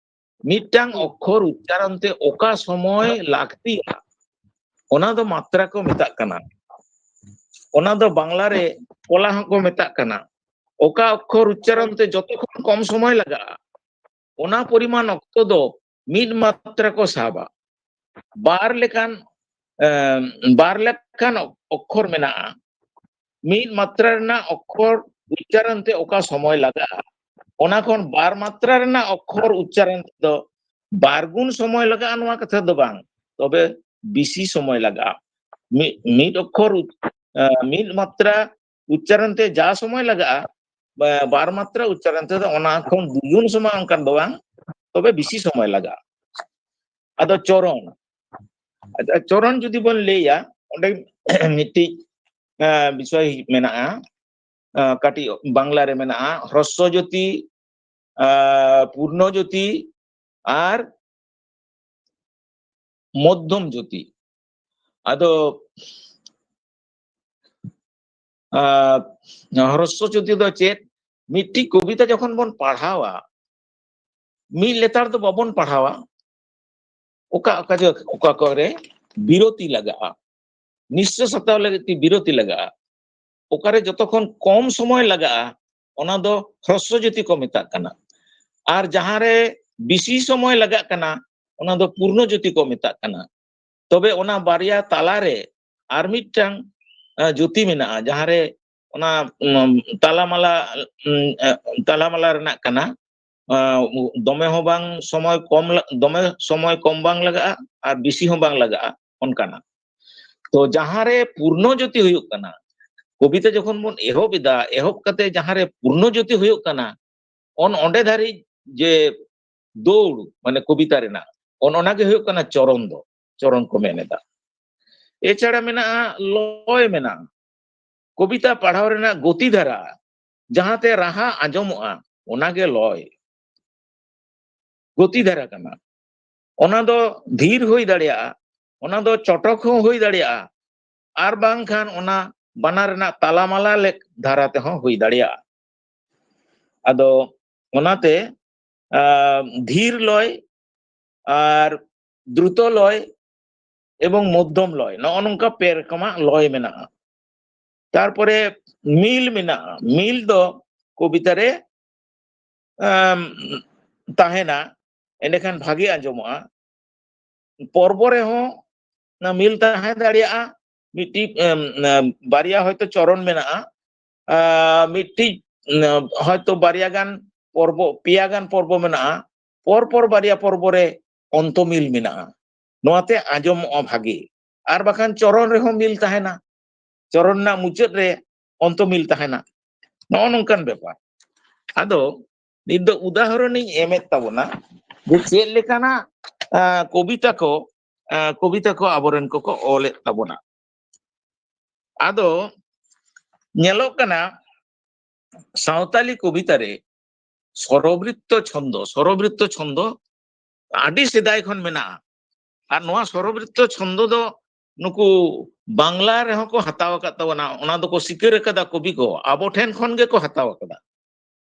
ᱢᱤᱫᱴᱟᱝ ᱚᱠᱠᱷᱚᱨ ᱩᱪᱪᱟᱨᱚᱱ ᱛᱮ ᱚᱠᱟ ᱥᱚᱢᱚᱭ ᱞᱟᱹᱠᱛᱤᱜᱼᱟ, ᱚᱱᱟ ᱫᱚ ᱢᱟᱛᱨᱟ ᱠᱚ ᱢᱮᱛᱟᱜ ᱠᱟᱱᱟ᱾ ᱚᱱᱟ ᱫᱚ ᱵᱟᱝᱞᱟ ᱨᱮ ᱠᱚᱞᱟ ᱦᱚᱸᱠᱚ ᱢᱮᱛᱟᱜ ᱠᱟᱱᱟ᱾ ᱚᱠᱟ ᱚᱠᱠᱷᱚᱨ ᱩᱪᱪᱟᱨᱚᱱ ᱛᱮ ᱡᱚᱛᱚ ᱠᱷᱚᱱ ᱠᱚᱢ ᱥᱚᱢᱚᱭ ᱞᱟᱜᱟᱜᱼᱟ, ᱚᱱᱟ ᱯᱚᱨᱤᱢᱟᱱ ᱚᱠᱛᱚ ᱫᱚ ᱢᱤᱫ ᱢᱟᱛᱨᱟ ᱠᱚ ᱥᱟᱵᱟ᱾ ᱵᱟᱨ ᱞᱮᱠᱟᱱ, ᱮᱢ, ᱵᱟᱨ ᱞᱮᱠᱟᱱ ᱚᱠᱠᱷᱚᱨ ᱢᱮᱱᱟᱜᱼᱟ᱾ ᱢᱤᱫ ᱢᱟᱛᱨᱟ ᱨᱮᱱᱟᱜ ᱚᱠᱠᱷᱚᱨ ᱩᱪᱪᱟᱨᱚᱱ ᱛᱮ ᱚᱠᱟ ᱥᱚᱢᱚᱭ ᱞᱟᱜᱟᱜᱼᱟ, ᱚᱱᱟ ᱠᱷᱚᱱ ᱵᱟᱨ ᱢᱟᱛᱨᱟ ᱨᱮᱱᱟᱜ ᱚᱠᱠᱷᱚᱨ ᱩᱪᱪᱟᱨᱚᱱ ᱛᱮᱫᱚ ᱵᱟᱨ ᱜᱩᱱ ᱥᱚᱢᱚᱭ ᱞᱟᱜᱟᱜᱼᱟ, ᱱᱚᱣᱟ ᱠᱟᱛᱷᱟ ᱫᱚ ᱵᱟᱝ, ᱛᱚᱵᱮ ᱵᱮᱥᱤ ᱥᱚᱢᱚᱭ ᱞᱟᱜᱟᱜᱼᱟ᱾ ᱢᱤᱫ, ᱢᱤᱫ ᱚᱠᱠᱷᱚᱨ ᱩᱪ-, ᱮ, ᱢᱤᱫ ᱢᱟᱛᱨᱟ ᱩᱪᱪᱟᱨᱚᱱ ᱛᱮ ᱡᱟ ᱥᱚᱢᱚᱭ ᱞᱟᱜᱟᱜᱼᱟ, ᱵᱟ-, ᱵᱟᱨ ᱢᱟᱛᱨᱟ ᱩᱪᱪᱟᱨᱚᱱ ᱛᱮᱫᱚ ᱚᱱᱟ ᱠᱷᱚᱱ ᱫᱩᱜᱩᱱ ᱥᱚᱢᱚᱭ, ᱚᱱᱠᱟᱱ ᱫᱚ ᱵᱟᱝ, ᱛᱚᱵᱮ ᱵᱮᱥᱤ ᱥᱚᱢᱚᱭ ᱞᱟᱜᱟᱜᱼᱟ᱾ ᱟᱫᱚ ᱪᱚᱨᱚᱱ, ᱟᱪᱪᱷᱟ, ᱪᱚᱨᱚᱱ ᱡᱩᱫᱤ ᱵᱚᱱ ᱞᱟᱹᱭᱟ, ᱚᱸᱰᱮ ᱢᱤᱫᱴᱤᱡ, ᱮ, ᱵᱤᱥᱚᱭ ᱢᱮᱱᱟᱜᱼᱟ, ᱮ, ᱠᱟᱹᱴᱤᱡ ᱵᱟᱝᱞᱟ ᱨᱮ ᱢᱮᱱᱟᱜᱼᱟ, ᱦᱨᱚᱥᱣᱚ ᱡᱚᱛᱤ, ᱮ, ᱯᱩᱨᱱᱚ ᱡᱚᱛᱤ ᱟᱨ ᱢᱚᱫᱽᱫᱷᱚᱢ ᱡᱚᱛᱤ᱾ ᱟᱫᱚ, ᱟ, ᱦᱨᱚᱥᱣᱚ ᱡᱚᱛᱤ ᱫᱚ ᱪᱮᱫ? ᱢᱤᱫᱴᱤᱡ ᱠᱚᱵᱤᱛᱟ ᱡᱚᱠᱷᱚᱱ ᱵᱚᱱ ᱯᱟᱲᱦᱟᱣᱟ, ᱢᱤᱫ ᱞᱮᱛᱟᱲ ᱫᱚ ᱵᱟᱵᱚᱱ ᱯᱟᱲᱦᱟᱣᱟ, ᱚᱠᱟ ᱚᱠᱟ ᱡᱚ-, ᱚᱠᱟ ᱠᱚᱨᱮ ᱵᱤᱨᱚᱛᱤ ᱞᱟᱜᱟᱜᱼᱟ, ᱱᱤᱥᱥᱟᱥ ᱦᱟᱛᱟᱣ ᱞᱟᱹᱜᱤᱫ ᱛᱮ ᱵᱤᱨᱚᱛᱤ ᱞᱟᱜᱟᱜᱼᱟ, ᱚᱠᱟᱨᱮ ᱡᱚᱛᱚ ᱠᱷᱚᱱ ᱠᱚᱢ ᱥᱚᱢᱚᱭ ᱞᱟᱜᱟᱜᱼᱟ, ᱚᱱᱟ ᱫᱚ ᱦᱨᱚᱥᱣᱚ ᱡᱚᱛᱤ ᱠᱚ ᱢᱮᱛᱟᱜ ᱠᱟᱱᱟ᱾ ᱟᱨ ᱡᱟᱦᱟᱸᱨᱮ ᱵᱮᱥᱤ ᱥᱚᱢᱚᱭ ᱞᱟᱜᱟᱜ ᱠᱟᱱᱟ, ᱚᱱᱟ ᱫᱚ ᱯᱩᱨᱱᱚ ᱡᱚᱛᱤ ᱠᱚ ᱢᱮᱛᱟᱜ ᱠᱟᱱᱟ᱾ ᱛᱚᱵᱮ ᱚᱱᱟ ᱵᱟᱨᱭᱟ ᱛᱟᱞᱟᱨᱮ ᱟᱨ ᱢᱤᱫᱴᱟᱝ, ᱟ, ᱡᱩᱛᱤ ᱢᱮᱱᱟᱜᱼᱟ, ᱡᱟᱦᱟᱸᱨᱮ ᱚᱱᱟ, ᱩᱢ, ᱛᱟᱞᱟᱢᱟᱞᱟ, ᱩᱢ, ᱟ, ᱛᱟᱞᱟᱢᱟᱞᱟ ᱨᱮᱱᱟᱜ ᱠᱟᱱᱟ᱾ ᱟ, ᱫᱚᱢᱮ ᱦᱚᱸ ᱵᱟᱝ ᱥᱚᱢᱚᱭ ᱠᱚᱢ ᱞᱟ-, ᱫᱚᱢᱮ ᱥᱚᱢᱚᱭ ᱠᱚᱢ ᱵᱟᱝ ᱞᱟᱜᱟᱜᱼᱟ ᱟᱨ ᱵᱮᱥᱤ ᱦᱚᱸ ᱵᱟᱝ ᱞᱟᱜᱟᱜᱼᱟ, ᱚᱱᱠᱟᱱᱟᱜ᱾ ᱛᱚ ᱡᱟᱦᱟᱸᱨᱮ ᱯᱩᱨᱱᱚ ᱡᱩᱛᱤ ᱦᱩᱭᱩᱜ ᱠᱟᱱᱟ, ᱠᱚᱵᱤᱛᱟ ᱡᱚᱠᱷᱚᱱ ᱵᱚᱱ ᱮᱦᱚᱵ ᱮᱫᱟ, ᱮᱦᱚᱵ ᱠᱟᱛᱮ ᱡᱟᱦᱟᱸᱨᱮ ᱯᱩᱨᱱᱚ ᱡᱩᱛᱤ ᱦᱩᱭᱩᱜ ᱠᱟᱱᱟ, ᱚᱱ ᱚᱸᱰᱮ ᱫᱷᱟᱹᱨᱤᱡ ᱡᱮ ᱫᱟᱹᱲ, ᱢᱟᱱᱮ ᱠᱚᱵᱤᱛᱟ ᱨᱮᱱᱟᱜ, ᱚᱱ ᱚᱱᱟ ᱜᱮ ᱦᱩᱭᱩᱜ ᱠᱟᱱᱟ ᱪᱚᱨᱚᱱ ᱫᱚ, ᱪᱚᱨᱚᱱ ᱠᱚ ᱢᱮᱱ ᱮᱫᱟ᱾ ᱮᱪᱷᱟᱲᱟ ᱢᱮᱱᱟᱜᱼᱟ, ᱞᱚᱭ ᱢᱮᱱᱟᱜᱼᱟ᱾ ᱠᱚᱵᱤᱛᱟ ᱯᱟᱲᱦᱟᱣ ᱨᱮᱱᱟᱜ ᱜᱚᱛᱤ ᱫᱷᱟᱨᱟ, ᱡᱟᱦᱟᱸᱛᱮ ᱨᱟᱦᱟ ᱟᱸᱡᱚᱢᱚᱜᱼᱟ, ᱚᱱᱟᱜᱮ ᱞᱚᱭ᱾ ᱜᱚᱛᱤ ᱫᱷᱟᱨᱟ ᱠᱟᱱᱟ᱾ ᱚᱱᱟ ᱫᱚ ᱫᱷᱤᱨ ᱦᱩᱭ ᱫᱟᱲᱮᱭᱟᱜᱼᱟ, ᱚᱱᱟ ᱫᱚ ᱪᱚᱴᱚᱠ ᱦᱚᱸ ᱦᱩᱭ ᱫᱟᱲᱮᱭᱟᱜᱼᱟ, ᱟᱨ ᱵᱟᱝᱠᱷᱟᱱ ᱚᱱᱟ ᱵᱟᱱᱟᱨ ᱨᱮᱱᱟᱜ ᱛᱟᱞᱟᱢᱟᱞᱟ ᱞᱮᱠ ᱫᱷᱟᱨᱟ ᱛᱮᱦᱚᱸ ᱦᱩᱭ ᱫᱟᱲᱮᱭᱟᱜᱼᱟ᱾ ᱟᱫᱚ ᱚᱱᱟᱛᱮ, ᱟ, ᱫᱷᱤᱨ ᱞᱚᱭ ᱟᱨ ᱫᱨᱩᱛᱚ ᱞᱚᱭ ᱮᱵᱚᱝ ᱢᱚᱫᱽᱫᱷᱚᱢ ᱞᱚᱭ, ᱱᱚᱜᱼᱚ ᱱᱚᱝᱠᱟ ᱯᱮ ᱨᱚᱠᱚᱢᱟᱜ ᱞᱚᱭ ᱢᱮᱱᱟᱜᱼᱟ᱾ ᱛᱟᱨᱯᱚᱨᱮ ᱢᱤᱞ ᱢᱮᱱᱟᱜᱼᱟ᱾ ᱢᱤᱞ ᱫᱚ ᱠᱚᱵᱤᱛᱟ ᱨᱮ, ᱟᱢ, ᱛᱟᱦᱮᱱᱟ, ᱮᱸᱰᱮᱠᱷᱟᱱ ᱵᱷᱟᱜᱮ ᱟᱸᱡᱚᱢᱚᱜᱼᱟ᱾ ᱯᱚᱨᱵᱚ ᱨᱮᱦᱚᱸ ᱚᱱᱟ ᱢᱤᱞ ᱛᱟᱦᱮᱸ ᱫᱟᱲᱮᱭᱟᱜᱼᱟ᱾ ᱢᱤᱫᱴᱤᱡ, ᱮᱢ, ᱮᱢ, ᱵᱟᱨᱭᱟ ᱦᱚᱭᱛᱳ ᱪᱚᱨᱚᱱ ᱢᱮᱱᱟᱜᱼᱟ, ᱟ, ᱢᱤᱫᱴᱤᱡ, ᱮᱢ, ᱦᱚᱭᱛᱳ ᱵᱟᱨᱭᱟ ᱜᱟᱱ, ᱯᱚᱨᱵᱚ, ᱯᱮᱭᱟ ᱜᱟᱱ ᱯᱚᱨᱵᱚ ᱢᱮᱱᱟᱜᱼᱟ, ᱯᱚᱨ ᱯᱚᱨ ᱵᱟᱨᱭᱟ ᱯᱚᱨᱵᱚ ᱨᱮ ᱚᱱᱛᱚ ᱢᱤᱞ ᱢᱮᱱᱟᱜᱼᱟ᱾ ᱱᱚᱣᱟᱛᱮ ᱟᱸᱡᱚᱢᱚᱜᱼᱟ ᱵᱷᱟᱜᱮ᱾ ᱟᱨ ᱵᱟᱠᱷᱟᱱ ᱪᱚᱨᱚᱱ ᱨᱮᱦᱚᱸ ᱢᱤᱞ ᱛᱟᱦᱮᱱᱟ, ᱪᱚᱨᱚᱱ ᱨᱮᱱᱟᱜ ᱢᱩᱪᱟᱹᱫ ᱨᱮ ᱚᱱᱛᱚ ᱢᱤᱞ ᱛᱟᱦᱮᱱᱟ᱾ ᱱᱚᱜᱼᱚ ᱱᱚᱝᱠᱟᱱ ᱵᱮᱯᱟᱨ᱾ ᱟᱫᱚ ᱱᱤᱛ ᱫᱚ ᱩᱫᱟᱦᱚᱨᱚᱱᱤᱧ ᱮᱢᱮᱫ ᱛᱟᱵᱚᱱᱟ ᱡᱮ ᱪᱮᱫ ᱞᱮᱠᱟᱱᱟᱜ, ᱟᱸ, ᱠᱚᱵᱤᱛᱟ ᱠᱚ, ᱟᱸ, ᱠᱚᱵᱤᱛᱟ ᱠᱚ ᱟᱵᱚᱨᱮᱱ ᱠᱚᱠᱚ ᱚᱞᱮᱫ ᱛᱟᱵᱚᱱᱟ᱾ ᱟᱫᱚ ᱧᱮᱞᱚᱜ ᱠᱟᱱᱟ ᱥᱟᱶᱛᱟᱞᱤ ᱠᱚᱵᱤᱛᱟ ᱨᱮ ᱥᱚᱨᱚᱵᱨᱤᱛᱛᱚ ᱪᱷᱚᱱᱫᱚ, ᱥᱚᱨᱚᱵᱨᱤᱛᱛᱚ ᱪᱷᱚᱱᱫᱚ ᱟᱹᱰᱤ ᱥᱮᱫᱟᱭ ᱠᱷᱚᱱ ᱢᱮᱱᱟᱜᱼᱟ᱾ ᱟᱨ ᱱᱚᱣᱟ ᱥᱚᱨᱚᱵᱨᱤᱛᱛᱚ ᱪᱷᱚᱱᱫᱚ ᱫᱚ ᱱᱩᱠᱩ ᱵᱟᱝᱞᱟ ᱨᱮᱦᱚᱸ ᱠᱚ ᱦᱟᱛᱟᱣ ᱟᱠᱟᱫ ᱛᱟᱵᱚᱱᱟ, ᱚᱱᱟ ᱫᱚᱠᱚ ᱥᱤᱠᱟᱹᱨ ᱟᱠᱟᱫᱟ ᱠᱚᱵᱤ ᱠᱚ, ᱟᱵᱚ ᱴᱷᱮᱱ ᱠᱷᱚᱱ ᱜᱮᱠᱚ ᱦᱟᱛᱟᱣ ᱟᱠᱟᱫᱟ,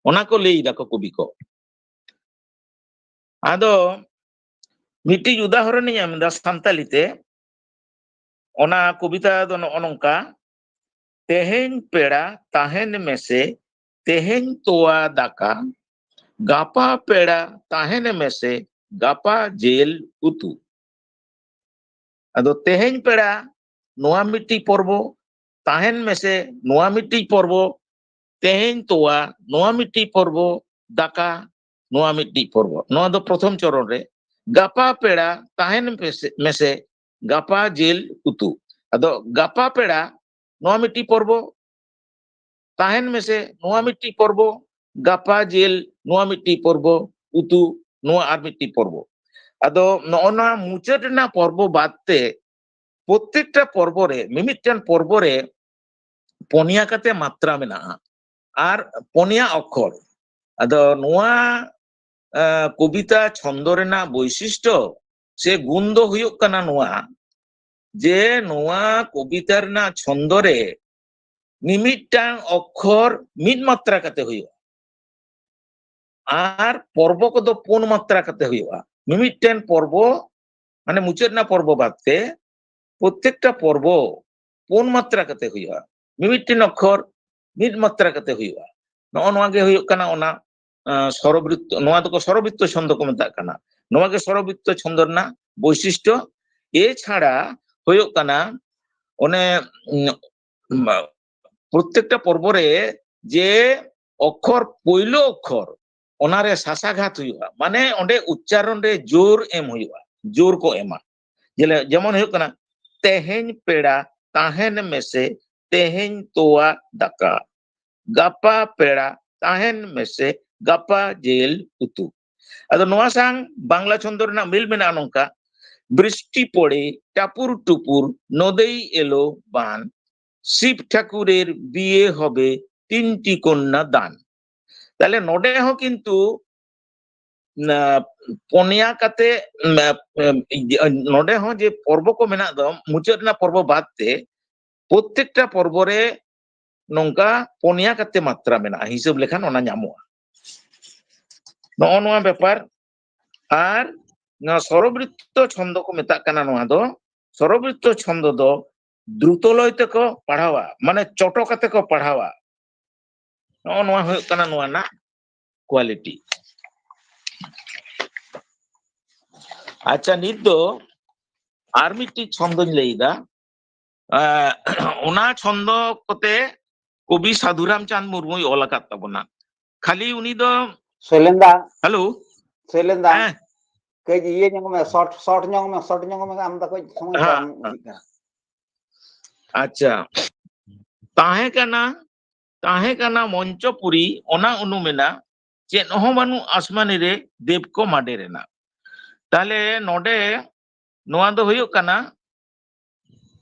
ᱚᱱᱟ ᱠᱚ ᱞᱟᱹᱭ ᱫᱟᱠᱚ ᱠᱚᱵᱤ ᱠᱚ᱾ ᱟᱫᱚ ᱢᱤᱫᱴᱤᱡ ᱩᱫᱟᱦᱚᱨᱚᱱᱤᱧ ᱮᱢ ᱮᱫᱟ ᱥᱟᱱᱛᱟᱞᱤ ᱛᱮ᱾ ᱚᱱᱟ ᱠᱚᱵᱤᱛᱟ ᱫᱚ ᱱᱚᱜᱼᱚ ᱱᱚᱝᱠᱟ: ᱛᱮᱦᱮᱧ ᱯᱮᱲᱟ ᱛᱟᱦᱮᱱ ᱢᱮᱥᱮ, ᱛᱮᱦᱮᱧ ᱛᱚᱣᱟ ᱫᱟᱠᱟ, ᱜᱟᱯᱟ ᱯᱮᱲᱟ ᱛᱟᱦᱮᱱ ᱢᱮᱥᱮ, ᱜᱟᱯᱟ ᱡᱮᱞ ᱩᱛᱩ᱾ ᱟᱫᱚ ᱛᱮᱦᱮᱧ ᱯᱮᱲᱟ, ᱱᱚᱣᱟ ᱢᱤᱫᱴᱤᱡ ᱯᱚᱨᱵᱚ, ᱛᱟᱦᱮᱱ ᱢᱮᱥᱮ, ᱱᱚᱣᱟ ᱢᱤᱫᱴᱤᱡ ᱯᱚᱨᱵᱚ, ᱛᱮᱦᱮᱧ ᱛᱚᱣᱟ, ᱱᱚᱣᱟ ᱢᱤᱫᱴᱤᱡ ᱯᱚᱨᱵᱚ, ᱫᱟᱠᱟ, ᱱᱚᱣᱟ ᱢᱤᱫᱴᱤᱡ ᱯᱚᱨᱵᱚ᱾ ᱱᱚᱣᱟ ᱫᱚ ᱯᱨᱚᱛᱷᱚᱢ ᱪᱚᱨᱚᱱ ᱨᱮ᱾ ᱜᱟᱯᱟ ᱯᱮᱲᱟ ᱛᱟᱦᱮᱱ ᱢᱮᱥᱮ, ᱢᱮᱥᱮ, ᱜᱟᱯᱟ ᱡᱤᱞ ᱩᱛᱩ᱾ ᱟᱫᱚ ᱜᱟᱯᱟ ᱯᱮᱲᱟ, ᱱᱚᱣᱟ ᱢᱤᱫᱴᱤᱡ ᱯᱚᱨᱵᱚ, ᱛᱟᱦᱮᱱ ᱢᱮᱥᱮ, ᱱᱚᱣᱟ ᱢᱤᱫᱴᱤᱡ ᱯᱚᱨᱵᱚ, ᱜᱟᱯᱟ ᱡᱤᱞ, ᱱᱚᱣᱟ ᱢᱤᱫᱴᱤᱡ ᱯᱚᱨᱵᱚ, ᱩᱛᱩ, ᱱᱚᱣᱟ ᱟᱨ ᱢᱤᱫᱴᱤᱡ ᱯᱚᱨᱵᱚ᱾ ᱟᱫᱚ ᱱᱚᱜᱼᱚ ᱱᱚᱣᱟ ᱢᱩᱪᱟᱹᱫ ᱨᱮᱱᱟᱜ ᱯᱚᱨᱵᱚ ᱵᱟᱫ ᱛᱮ ᱯᱨᱚᱛᱮᱠᱴᱟ ᱯᱚᱨᱵᱚ ᱨᱮ, ᱢᱤᱢᱤᱫᱴᱮᱱ ᱯᱚᱨᱵᱚ ᱨᱮ ᱯᱚᱱᱭᱟ ᱠᱟᱛᱮ ᱢᱟᱛᱨᱟ ᱢᱮᱱᱟᱜᱼᱟ ᱟᱨ ᱯᱚᱱᱭᱟ ᱚᱠᱠᱷᱚᱨ᱾ ᱟᱫᱚ ᱱᱚᱣᱟ, ᱮ, ᱠᱚᱵᱤᱛᱟ ᱪᱷᱚᱱᱫᱚ ᱨᱮᱱᱟᱜ ᱵᱳᱭᱥᱤᱥᱴᱚ ᱥᱮ ᱜᱩᱱ ᱫᱚ ᱦᱩᱭᱩᱜ ᱠᱟᱱᱟ ᱱᱚᱣᱟ, ᱡᱮ ᱱᱚᱣᱟ ᱠᱚᱵᱤᱛᱟ ᱨᱮᱱᱟᱜ ᱪᱷᱚᱱᱫᱚ ᱨᱮ ᱢᱤᱢᱤᱫᱴᱟᱝ ᱚᱠᱠᱷᱚᱨ ᱢᱤᱫ ᱢᱟᱛᱨᱟ ᱠᱟᱛᱮ ᱦᱩᱭᱩᱜᱼᱟ ᱟᱨ ᱯᱚᱨᱵᱚ ᱠᱚᱫᱚ ᱯᱩᱱ ᱢᱟᱛᱨᱟ ᱠᱟᱛᱮ ᱦᱩᱭᱩᱜᱼᱟ᱾ ᱢᱤᱢᱤᱫᱴᱮᱱ ᱯᱚᱨᱵᱚ, ᱢᱟᱱᱮ ᱢᱩᱪᱟᱹᱫ ᱨᱮᱱᱟᱜ ᱯᱚᱨᱵᱚ ᱵᱟᱫ ᱛᱮ, ᱯᱨᱚᱛᱮᱠᱴᱟ ᱯᱚᱨᱵᱚ ᱯᱩᱱ ᱢᱟᱛᱨᱟ ᱠᱟᱛᱮ ᱦᱩᱭᱩᱜᱼᱟ, ᱢᱤᱢᱤᱫᱴᱮᱱ ᱚᱠᱠᱷᱚᱨ ᱢᱤᱫ ᱢᱟᱛᱨᱟ ᱠᱟᱛᱮ ᱦᱩᱭᱩᱜᱼᱟ᱾ ᱱᱚᱜᱼᱚ ᱱᱚᱣᱟ ᱜᱮ ᱦᱩᱭᱩᱜ ᱠᱟᱱᱟ ᱚᱱᱟ, ᱟᱸ, ᱥᱚᱨᱚᱵᱨᱤᱛᱛᱚ, ᱱᱚᱣᱟ ᱫᱚᱠᱚ ᱥᱚᱨᱚᱵᱨᱤᱛᱛᱚ ᱪᱷᱚᱱᱫᱚ ᱠᱚ ᱢᱮᱛᱟᱜ ᱠᱟᱱᱟ᱾ ᱱᱚᱣᱟ ᱜᱮ ᱥᱚᱨᱚᱵᱨᱤᱛᱛᱚ ᱪᱷᱚᱱᱫᱚ ᱨᱮᱱᱟᱜ ᱵᱳᱭᱥᱤᱥᱴᱚ᱾ ᱮᱪᱷᱟᱲᱟ ᱦᱩᱭᱩᱜ ᱠᱟᱱᱟ ᱚᱱᱮ, ᱩᱸ, ᱢᱟ-, ᱯᱨᱚᱛᱮᱠᱴᱟ ᱯᱚᱨᱵᱚ ᱨᱮ ᱡᱮ ᱚᱠᱠᱷᱚᱨ, ᱯᱳᱭᱞᱳ ᱚᱠᱠᱷᱚᱨ, ᱚᱱᱟᱨᱮ ᱥᱟᱥᱟᱜᱷᱟᱛ ᱦᱩᱭᱩᱜᱼᱟ, ᱢᱟᱱᱮ ᱚᱸᱰᱮ ᱩᱪᱪᱟᱨᱚᱱ ᱨᱮ ᱡᱳᱨ ᱮᱢ ᱦᱩᱭᱩᱜᱼᱟ, ᱡᱳᱨ ᱠᱚ ᱮᱢᱟ᱾ ᱡᱮᱞᱮ-, ᱡᱮᱢᱚᱱ ᱦᱩᱭᱩᱜ ᱠᱟᱱᱟ, "ᱛᱮᱦᱮᱧ ᱯᱮᱲᱟ ᱛᱟᱦᱮᱱ ᱢᱮᱥᱮ, ᱛᱮᱦᱮᱧ ᱛᱚᱣᱟ ᱫᱟᱠᱟ, ᱜᱟᱯᱟ ᱯᱮᱲᱟ ᱛᱟᱦᱮᱱ ᱢᱮᱥᱮ, ᱜᱟᱯᱟ ᱡᱤᱞ ᱩᱛᱩ᱾" ᱟᱫᱚ ᱱᱚᱣᱟ ᱥᱟᱝ ᱵᱟᱝᱞᱟ ᱪᱷᱚᱱᱫᱚ ᱨᱮᱱᱟᱜ ᱢᱤᱞ ᱢᱮᱱᱟᱜᱼᱟ ᱱᱚᱝᱠᱟ, "বৃষ্টি পড়ে টাপুর টুপুর, নদেই এলো বান, শিব ঠাকুরের বিয়ে হবে তিনটি কন্যা দান।" ᱛᱟᱦᱞᱮ ᱱᱚᱰᱮ ᱦᱚᱸ ᱠᱤᱱᱛᱩ ᱱᱟ-, ᱯᱚᱱᱭᱟ ᱠᱟᱛᱮ, ᱱᱟ-, ᱱᱚᱰᱮ ᱦᱚᱸ ᱡᱮ ᱯᱚᱨᱵᱚ ᱠᱚ ᱢᱮᱱᱟᱜ ᱫᱚ, ᱢᱩᱪᱟᱹᱫ ᱨᱮᱱᱟᱜ ᱯᱚᱨᱵᱚ ᱵᱟᱫ ᱛᱮ ᱯᱨᱚᱛᱛᱮᱠᱴᱟ ᱯᱚᱨᱵᱚ ᱨᱮ ᱱᱚᱝᱠᱟ ᱯᱚᱱᱭᱟ ᱠᱟᱛᱮ ᱢᱟᱛᱨᱟ ᱢᱮᱱᱟᱜᱼᱟ, ᱦᱤᱥᱟᱹᱵ ᱞᱮᱠᱷᱟᱱ ᱚᱱᱟ ᱧᱟᱢᱚᱜᱼᱟ᱾ ᱱᱚᱜᱼᱚ ᱱᱚᱣᱟ ᱵᱮᱯᱟᱨ᱾ ᱟᱨ ᱱᱚᱣᱟ ᱥᱚᱨᱚᱵᱨᱤᱛᱛᱚ ᱪᱷᱚᱱᱫᱚ ᱠᱚ ᱢᱮᱛᱟᱜ ᱠᱟᱱᱟ ᱱᱚᱣᱟ ᱫᱚ᱾ ᱥᱚᱨᱚᱵᱨᱤᱛᱛᱚ ᱪᱷᱚᱱᱫᱚ ᱫᱚ ᱫᱨᱩᱛᱚ ᱞᱚᱭ ᱛᱮᱠᱚ ᱯᱟᱲᱦᱟᱣᱟ, ᱢᱟᱱᱮ ᱪᱚᱴᱚ ᱠᱟᱛᱮ ᱠᱚ ᱯᱟᱲᱦᱟᱣᱟ᱾ ᱱᱚᱜᱼᱚ ᱱᱚᱣᱟ ᱦᱩᱭᱩᱜ ᱠᱟᱱᱟ ᱱᱚᱣᱟ ᱨᱮᱱᱟᱜ ᱠᱳᱣᱟᱞᱤᱴᱤ᱾ ᱟᱪᱪᱷᱟ, ᱱᱤᱛ ᱫᱚ ᱟᱨ ᱢᱤᱫᱴᱤᱡ ᱪᱷᱚᱱᱫᱚᱧ ᱞᱟᱹᱭᱫᱟ᱾ ᱮᱸ, ᱚᱱᱟ ᱪᱷᱚᱱᱫᱚ ᱠᱚᱛᱮ ᱠᱚᱵᱤ ᱥᱟᱫᱷᱩ ᱨᱟᱢᱪᱟᱸᱫᱽ ᱢᱩᱨᱢᱩᱭ ᱚᱞ ᱟᱠᱟᱫ ᱛᱟᱵᱚᱱᱟ᱾ ᱠᱷᱟᱹᱞᱤ ᱩᱱᱤ ᱫᱚ ᱥᱚᱭᱞᱮᱱᱫᱟ, ᱦᱮᱞᱳ᱾ ᱥᱚᱭᱞᱮᱱᱫᱟ, ᱦᱮᱸ᱾ ᱠᱟᱹᱡ ᱤᱭᱟᱹ ᱧᱚᱜ ᱢᱮ, ᱥᱚᱨᱴ, ᱥᱚᱨᱴ ᱧᱚᱜ ᱢᱮ, ᱥᱚᱨᱴ ᱧᱚᱜ ᱢᱮ, ᱟᱢ ᱫᱚ ᱠᱟᱹᱡ ᱥᱚᱢᱚᱭ ᱦᱮᱸ, ᱠᱚᱢ ᱦᱮᱸ᱾ ᱤᱫᱤᱜ ᱠᱟᱱᱟ᱾ ᱟᱪᱪᱷᱟ, ᱛᱟᱦᱮᱸ ᱠᱟᱱᱟ, ᱛᱟᱦᱮᱸ ᱠᱟᱱᱟ ᱢᱚᱧᱪᱚᱯᱩᱨᱤ, ᱚᱱᱟ ᱩᱱᱩᱢᱮᱱᱟ, ᱪᱮᱫ ᱦᱚᱸ ᱵᱟᱹᱱᱩᱜ ᱟᱥᱢᱟᱱᱤ ᱨᱮ, ᱫᱮᱵ ᱠᱚ ᱢᱟᱰᱮᱨ ᱮᱱᱟ᱾ ᱛᱟᱦᱞᱮ ᱱᱚᱰᱮ ᱱᱚᱣᱟ ᱫᱚ ᱦᱩᱭᱩᱜ ᱠᱟᱱᱟ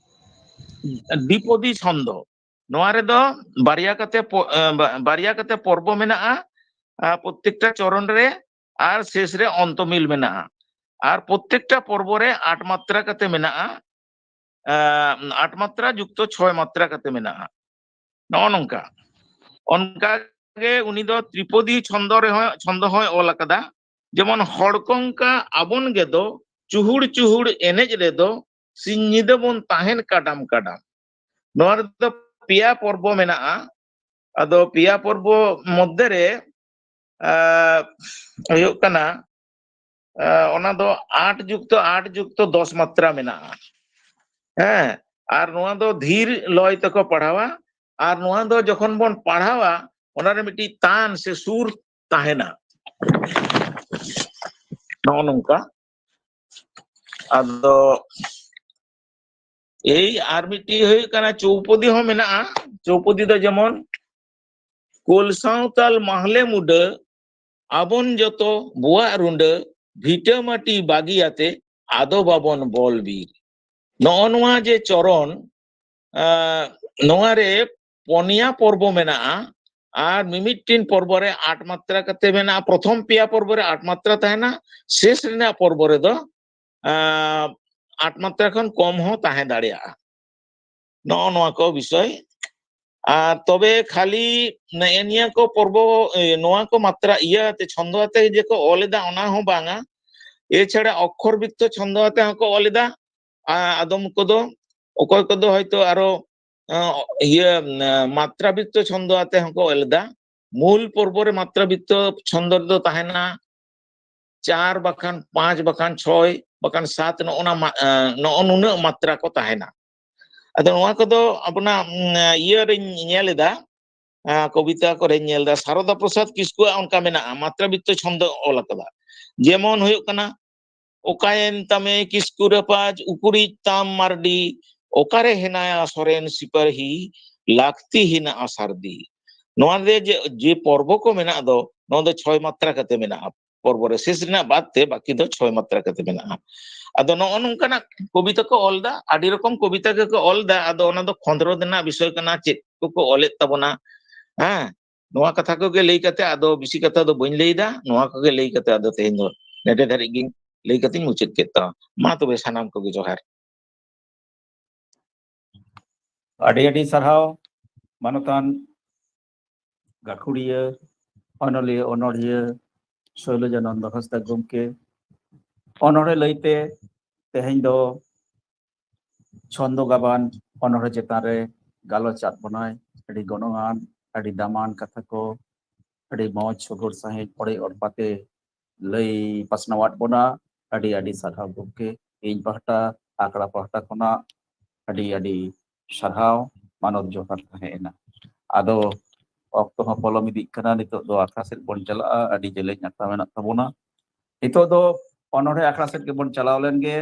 ᱫᱤᱯᱚᱫᱤ ᱪᱷᱚᱱᱫᱚ᱾ ᱱᱚᱣᱟ ᱨᱮᱫᱚ ᱵᱟᱨᱭᱟ ᱠᱟᱛᱮ ᱯᱚ-, ᱮ, ᱵᱟ-, ᱵᱟᱨᱭᱟ ᱠᱟᱛᱮ ᱯᱚᱨᱵᱚ ᱢᱮᱱᱟᱜᱼᱟ, ᱟ, ᱯᱨᱚᱛᱛᱮᱠᱴᱟ ᱪᱚᱨᱚᱱ ᱨᱮ, ᱟᱨ ᱥᱮᱥ ᱨᱮ ᱚᱱᱛᱚᱢᱤᱞ ᱢᱮᱱᱟᱜᱼᱟ᱾ ᱟᱨ ᱯᱨᱚᱛᱛᱮᱠᱴᱟ ᱯᱚᱨᱵᱚ ᱨᱮ ᱟᱴ ᱢᱟᱛᱨᱟ ᱠᱟᱛᱮ ᱢᱮᱱᱟᱜᱼᱟ, ᱟ, ᱟᱴ ᱢᱟᱛᱨᱟ ᱡᱩᱠᱛᱚ ᱪᱷᱚᱭ ᱢᱟᱛᱨᱟ ᱠᱟᱛᱮ ᱢᱮᱱᱟᱜᱼᱟ᱾ ᱱᱚᱜᱼᱚ ᱱᱚᱝᱠᱟ᱾ ᱚᱱᱠᱟ ᱜᱮ ᱩᱱᱤ ᱫᱚ ᱛᱨᱤᱯᱚᱫᱤ ᱪᱷᱚᱱᱫᱚ ᱨᱮᱦᱚᱸ, ᱪᱷᱚᱱᱫᱚ ᱦᱚᱸᱭ ᱚᱞ ᱟᱠᱟᱫᱟ᱾ ᱡᱮᱢᱚᱱ, "ᱦᱚᱲ ᱠᱚᱝᱠᱟ ᱟᱵᱚᱱ ᱜᱮᱫᱚ, ᱪᱩᱦᱩᱲ ᱪᱩᱦᱩᱲ ᱮᱱᱮᱡ ᱨᱮᱫᱚ, ᱥᱤᱧ ᱧᱤᱫᱟᱹ ᱵᱚᱱ ᱛᱟᱦᱮᱱ ᱠᱟᱰᱟᱢ ᱠᱟᱰᱟᱢ᱾" ᱱᱚᱣᱟ ᱨᱮᱫᱚ ᱯᱮᱭᱟ ᱯᱚᱨᱵᱚ ᱢᱮᱱᱟᱜᱼᱟ᱾ ᱟᱫᱚ ᱯᱮᱭᱟ ᱯᱚᱨᱵᱚ ᱢᱚᱫᱽᱫᱷᱮ ᱨᱮ, ᱟ, ᱦᱩᱭᱩᱜ ᱠᱟᱱᱟ, ᱟ, ᱚᱱᱟ ᱫᱚ ᱟᱴ ᱡᱩᱠᱛᱚ ᱟᱴ ᱡᱩᱠᱛᱚ ᱫᱚᱥ ᱢᱟᱛᱨᱟ ᱢᱮᱱᱟᱜᱼᱟ᱾ ᱦᱮᱸ, ᱟᱨ ᱱᱚᱣᱟ ᱫᱚ ᱫᱷᱤᱨ ᱞᱚᱭ ᱛᱮᱠᱚ ᱯᱟᱲᱦᱟᱣᱟ᱾ ᱟᱨ ᱱᱚᱣᱟ ᱫᱚ ᱡᱚᱠᱷᱚᱱ ᱵᱚᱱ ᱯᱟᱲᱦᱟᱣᱟ, ᱚᱱᱟ ᱨᱮ ᱢᱤᱫᱴᱤᱡ ᱛᱟᱱ ᱥᱮ ᱥᱩᱨ ᱛᱟᱦᱮᱱᱟ᱾ ᱱᱚᱜᱼᱚ ᱱᱚᱝᱠᱟ᱾ ᱟᱫᱚ ᱮᱭ ᱟᱨ ᱢᱤᱫᱴᱤᱡ ᱦᱩᱭᱩᱜ ᱠᱟᱱᱟ, ᱪᱳᱣᱯᱚᱫᱤ ᱦᱚᱸ ᱢᱮᱱᱟᱜᱼᱟ᱾ ᱪᱳᱣᱯᱚᱫᱤ ᱫᱚ ᱡᱮᱢᱚᱱ, ᱠᱳᱞ ᱥᱟᱶᱛᱟᱞ ᱢᱟᱦᱞᱮ ᱢᱩᱰᱟᱹ, ᱟᱵᱚᱱ ᱡᱚᱛᱚ ᱵᱚᱣᱟᱜ ᱨᱩᱸᱰᱟᱹ, ᱵᱷᱤᱴᱟᱹ ᱢᱟᱹᱴᱤ ᱵᱟᱹᱜᱤᱭᱟᱛᱮ ᱟᱫᱚ ᱵᱟᱵᱚᱱ ᱵᱚᱞ ᱵᱤᱨ᱾ ᱱᱚᱜᱼᱚ ᱱᱚᱣᱟ ᱡᱮ ᱪᱚᱨᱚᱱ, ᱟᱸ, ᱱᱚᱣᱟ ᱨᱮ ᱯᱚᱱᱭᱟ ᱯᱚᱨᱵᱚ ᱢᱮᱱᱟᱜᱼᱟ, ᱟᱨ ᱢᱤᱢᱤᱫᱴᱤᱱ ᱯᱚᱨᱵᱚ ᱨᱮ ᱟᱴ ᱢᱟᱛᱨᱟ ᱠᱟᱛᱮ ᱢᱮᱱᱟᱜᱼᱟ᱾ ᱯᱨᱚᱛᱷᱚᱢ ᱯᱮᱭᱟ ᱯᱚᱨᱵᱚ ᱨᱮ ᱟᱴ ᱢᱟᱛᱨᱟ ᱛᱟᱦᱮᱱᱟ, ᱥᱮᱥ ᱨᱮᱱᱟᱜ ᱯᱚᱨᱵᱚ ᱨᱮᱫᱚ, ᱟᱸ, ᱟᱴ ᱢᱟᱛᱨᱟ ᱠᱷᱚᱱ ᱠᱚᱢ ᱦᱚᱸ ᱛᱟᱦᱮᱸ ᱫᱟᱲᱮᱭᱟᱜᱼᱟ᱾ ᱱᱚᱜᱼᱚ ᱱᱚᱣᱟ ᱠᱚ ᱵᱤᱥᱚᱭ᱾ ᱟᱨ ᱛᱚᱵᱮ ᱠᱷᱟᱹᱞᱤ ᱱᱮᱜᱼᱮ ᱱᱤᱭᱟᱹ ᱠᱚ ᱯᱚᱨᱵᱚ, ᱮ, ᱱᱚᱣᱟ ᱠᱚ ᱢᱟᱛᱨᱟ ᱤᱭᱟᱹ ᱟᱛᱮ, ᱪᱷᱚᱱᱫᱚ ᱟᱛᱮ ᱡᱮ ᱠᱚ ᱚᱞ ᱮᱫᱟ, ᱚᱱᱟ ᱦᱚᱸ ᱵᱟᱝᱟ᱾ ᱮᱪᱷᱟᱲᱟ ᱚᱠᱠᱷᱚᱨ ᱵᱤᱛᱛᱚ ᱪᱷᱚᱱᱫᱚ ᱟᱛᱮ ᱦᱚᱸᱠᱚ ᱚᱞ ᱮᱫᱟ᱾ ᱟ-, ᱟᱫᱚᱢ ᱠᱚᱫᱚ, ᱚᱠᱚᱭ ᱠᱚᱫᱚ ᱦᱚᱭᱛᱳ ᱟᱨᱚ, ᱟ, ᱤᱭᱟᱹ, ᱟ, ᱢᱟᱛᱨᱟ ᱵᱤᱛᱛᱚ ᱪᱷᱚᱱᱫᱚ ᱟᱛᱮ ᱦᱚᱸᱠᱚ ᱚᱞ ᱮᱫᱟ᱾ ᱢᱩᱞ ᱯᱚᱨᱵᱚ ᱨᱮ ᱢᱟᱛᱨᱟ ᱵᱤᱛᱛᱚ ᱪᱷᱚᱱᱫᱚ ᱨᱮᱫᱚ ᱛᱟᱦᱮᱱᱟ ᱪᱟᱨ ᱵᱟᱠᱷᱟᱱ ᱯᱟᱸᱪ ᱵᱟᱠᱷᱟᱱ ᱪᱷᱚᱭ ᱵᱟᱠᱷᱟᱱ ᱥᱟᱛ, ᱱᱚᱜᱼᱚ ᱱᱟ ᱢᱟ-, ᱟ, ᱱᱚᱜᱼᱚ ᱱᱩᱱᱟᱹᱜ ᱢᱟᱛᱨᱟ ᱠᱚ ᱛᱟᱦᱮᱱᱟ᱾ ᱟᱫᱚ ᱱᱚᱣᱟ ᱠᱚᱫᱚ ᱟᱵᱚᱱᱟᱜ, ᱩᱢ, ᱤᱭᱟᱹ ᱨᱤᱧ ᱧᱮᱞ ᱮᱫᱟ, ᱟ, ᱠᱚᱵᱤᱛᱟ ᱠᱚᱨᱮᱧ ᱧᱮᱞ ᱮᱫᱟ, ᱥᱟᱨᱚᱫᱟ ᱯᱨᱚᱥᱟᱫᱽ ᱠᱤᱥᱠᱩᱣᱟᱜ ᱚᱱᱠᱟ ᱢᱮᱱᱟᱜᱼᱟ, ᱢᱟᱛᱨᱟ ᱵᱤᱛᱛᱚ ᱪᱷᱚᱱᱫᱚ ᱚᱞ ᱟᱠᱟᱫᱟ᱾ ᱡᱮᱢᱚᱱ ᱦᱩᱭᱩᱜ ᱠᱟᱱᱟ, ᱚᱠᱟᱭᱮᱱ ᱛᱟᱢᱮ ᱠᱤᱥᱠᱩ ᱨᱟᱯᱟᱡᱽ, ᱩᱠᱩᱨᱤᱡ ᱛᱟᱢ ᱢᱟᱨᱰᱤ, ᱚᱠᱟᱨᱮ ᱦᱮᱱᱟᱭᱟ ᱥᱚᱨᱮᱱ ᱥᱤᱯᱟᱹᱦᱤ, ᱞᱟᱹᱠᱛᱤ ᱦᱮᱱᱟᱜᱼᱟ ᱥᱟᱹᱨᱫᱤ᱾ ᱱᱚᱣᱟ ᱨᱮ ᱡᱮ, ᱡᱮ ᱯᱚᱨᱵᱚ ᱠᱚ ᱢᱮᱱᱟᱜ ᱫᱚ, ᱱᱚᱣᱟ ᱫᱚ ᱪᱷᱚᱭ ᱢᱟᱛᱨᱟ ᱠᱟᱛᱮ ᱢᱮᱱᱟᱜᱼᱟ᱾ ᱯᱚᱨᱵᱚ ᱨᱮ ᱥᱮᱥ ᱨᱮᱱᱟᱜ ᱵᱟᱫ ᱛᱮ ᱵᱟᱹᱠᱤ ᱫᱚ ᱪᱷᱚᱭ ᱢᱟᱛᱨᱟ ᱠᱟᱛᱮ ᱢᱮᱱᱟᱜᱼᱟ᱾ ᱟᱫᱚ ᱱᱚᱜᱼᱚ ᱱᱚᱝᱠᱟᱱᱟᱜ ᱠᱚᱵᱤᱛᱟ ᱠᱚ ᱚᱞ ᱮᱫᱟ, ᱟᱹᱰᱤ ᱨᱚᱠᱚᱢ ᱠᱚᱵᱤᱛᱟ ᱜᱮᱠᱚ ᱚᱞ ᱮᱫᱟ᱾ ᱟᱫᱚ ᱚᱱᱟ ᱫᱚ ᱠᱷᱚᱸᱫᱽᱨᱚᱸᱫᱽ ᱨᱮᱱᱟᱜ ᱵᱤᱥᱚᱭ ᱠᱟᱱᱟ, ᱪᱮᱫ ᱠᱚᱠᱚ ᱚᱞᱮᱫ ᱛᱟᱵᱚᱱᱟ᱾ ᱦᱮᱸ, ᱱᱚᱣᱟ ᱠᱟᱛᱷᱟ ᱠᱚᱜᱮ ᱞᱟᱹᱭ ᱠᱟᱛᱮ, ᱟᱫᱚ ᱵᱮᱥᱤ ᱠᱟᱛᱷᱟ ᱫᱚ ᱵᱟᱹᱧ ᱞᱟᱹᱭ ᱮᱫᱟ, ᱱᱚᱣᱟ ᱠᱚᱜᱮ ᱞᱟᱹᱭ ᱠᱟᱛᱮ ᱟᱫᱚ ᱛᱮᱦᱮᱧ ᱫᱚ ᱱᱮᱰᱮ ᱫᱷᱟᱹᱨᱤᱡ ᱜᱤᱧ ᱞᱟᱹᱭ ᱠᱟᱛᱮᱧ ᱢᱩᱪᱟᱹᱫ ᱠᱮᱫ ᱛᱟᱢᱟ᱾ ᱢᱟ ᱛᱚᱵᱮ ᱥᱟᱱᱟᱢ ᱠᱚᱜᱮ ᱡᱚᱦᱟᱨ᱾ ᱟᱹᱰᱤ ᱟᱹᱰᱤ ᱥᱟᱨᱦᱟᱣ ᱢᱟᱱᱚᱛᱟᱱ ᱜᱟᱹᱠᱷᱩᱲᱤᱭᱟᱹ, ᱚᱱᱚᱞᱤᱭᱟᱹ, ᱚᱱᱚᱲᱦᱤᱭᱟᱹ ᱥᱳᱭᱞᱚᱡᱟᱱᱚᱱᱫᱚ ᱦᱟᱸᱥᱫᱟ ᱜᱚᱢᱠᱮ᱾ ᱚᱱᱚᱲᱦᱮ ᱞᱟᱹᱭᱛᱮ ᱛᱮᱦᱮᱧ ᱫᱚ ᱪᱷᱚᱱᱫᱚ ᱜᱟᱵᱟᱱ ᱚᱱᱚᱲᱦᱮ ᱪᱮᱛᱟᱱ ᱨᱮ ᱜᱟᱞᱚᱪ ᱟᱫ ᱵᱚᱱᱟᱭ᱾ ᱟᱹᱰᱤ ᱜᱚᱱᱚᱝᱟᱱ, ᱟᱹᱰᱤ ᱫᱟᱢᱟᱱ ᱠᱟᱛᱷᱟ ᱠᱚ, ᱟᱹᱰᱤ ᱢᱚᱡᱽ ᱥᱚᱜᱚᱲ ᱥᱟᱺᱦᱤᱡ ᱚᱲᱮ ᱚᱲᱯᱟᱛᱮ ᱞᱟᱹᱭ ᱯᱟᱥᱱᱟᱣᱟᱫ ᱵᱚᱱᱟ᱾ ᱟᱹᱰᱤ ᱟᱹᱰᱤ ᱥᱟᱨᱦᱟᱣ ᱜᱚᱢᱠᱮ᱾ ᱤᱧ ᱯᱟᱦᱴᱟ, ᱟᱠᱷᱲᱟ ᱯᱟᱦᱴᱟ ᱠᱷᱚᱱᱟᱜ ᱟᱹᱰᱤ ᱟᱹᱰᱤ ᱥᱟᱨᱦᱟᱣ, ᱢᱟᱱᱚᱛ ᱡᱚᱦᱟᱨ ᱛᱟᱦᱮᱸ ᱮᱱᱟ᱾ ᱟᱫᱚ ᱚᱠᱛᱚ ᱦᱚᱸ ᱯᱚᱞᱚᱢ ᱤᱫᱤᱜ ᱠᱟᱱᱟ᱾ ᱱᱤᱛᱚᱜ ᱫᱚ ᱟᱠᱷᱲᱟ ᱥᱮᱫ ᱵᱚᱱ ᱪᱟᱞᱟᱜᱼᱟ᱾ ᱟᱹᱰᱤ ᱡᱮᱞᱮᱧ ᱟᱠᱷᱲᱟ ᱢᱮᱱᱟᱜ ᱛᱟᱵᱚᱱᱟ᱾ ᱱᱤᱛᱚᱜ ᱫᱚ ᱚᱱᱚᱬᱦᱮ ᱟᱠᱷᱲᱟ ᱥᱮᱫ ᱜᱮᱵᱚᱱ ᱪᱟᱞᱟᱣ ᱞᱮᱱ ᱜᱮ᱾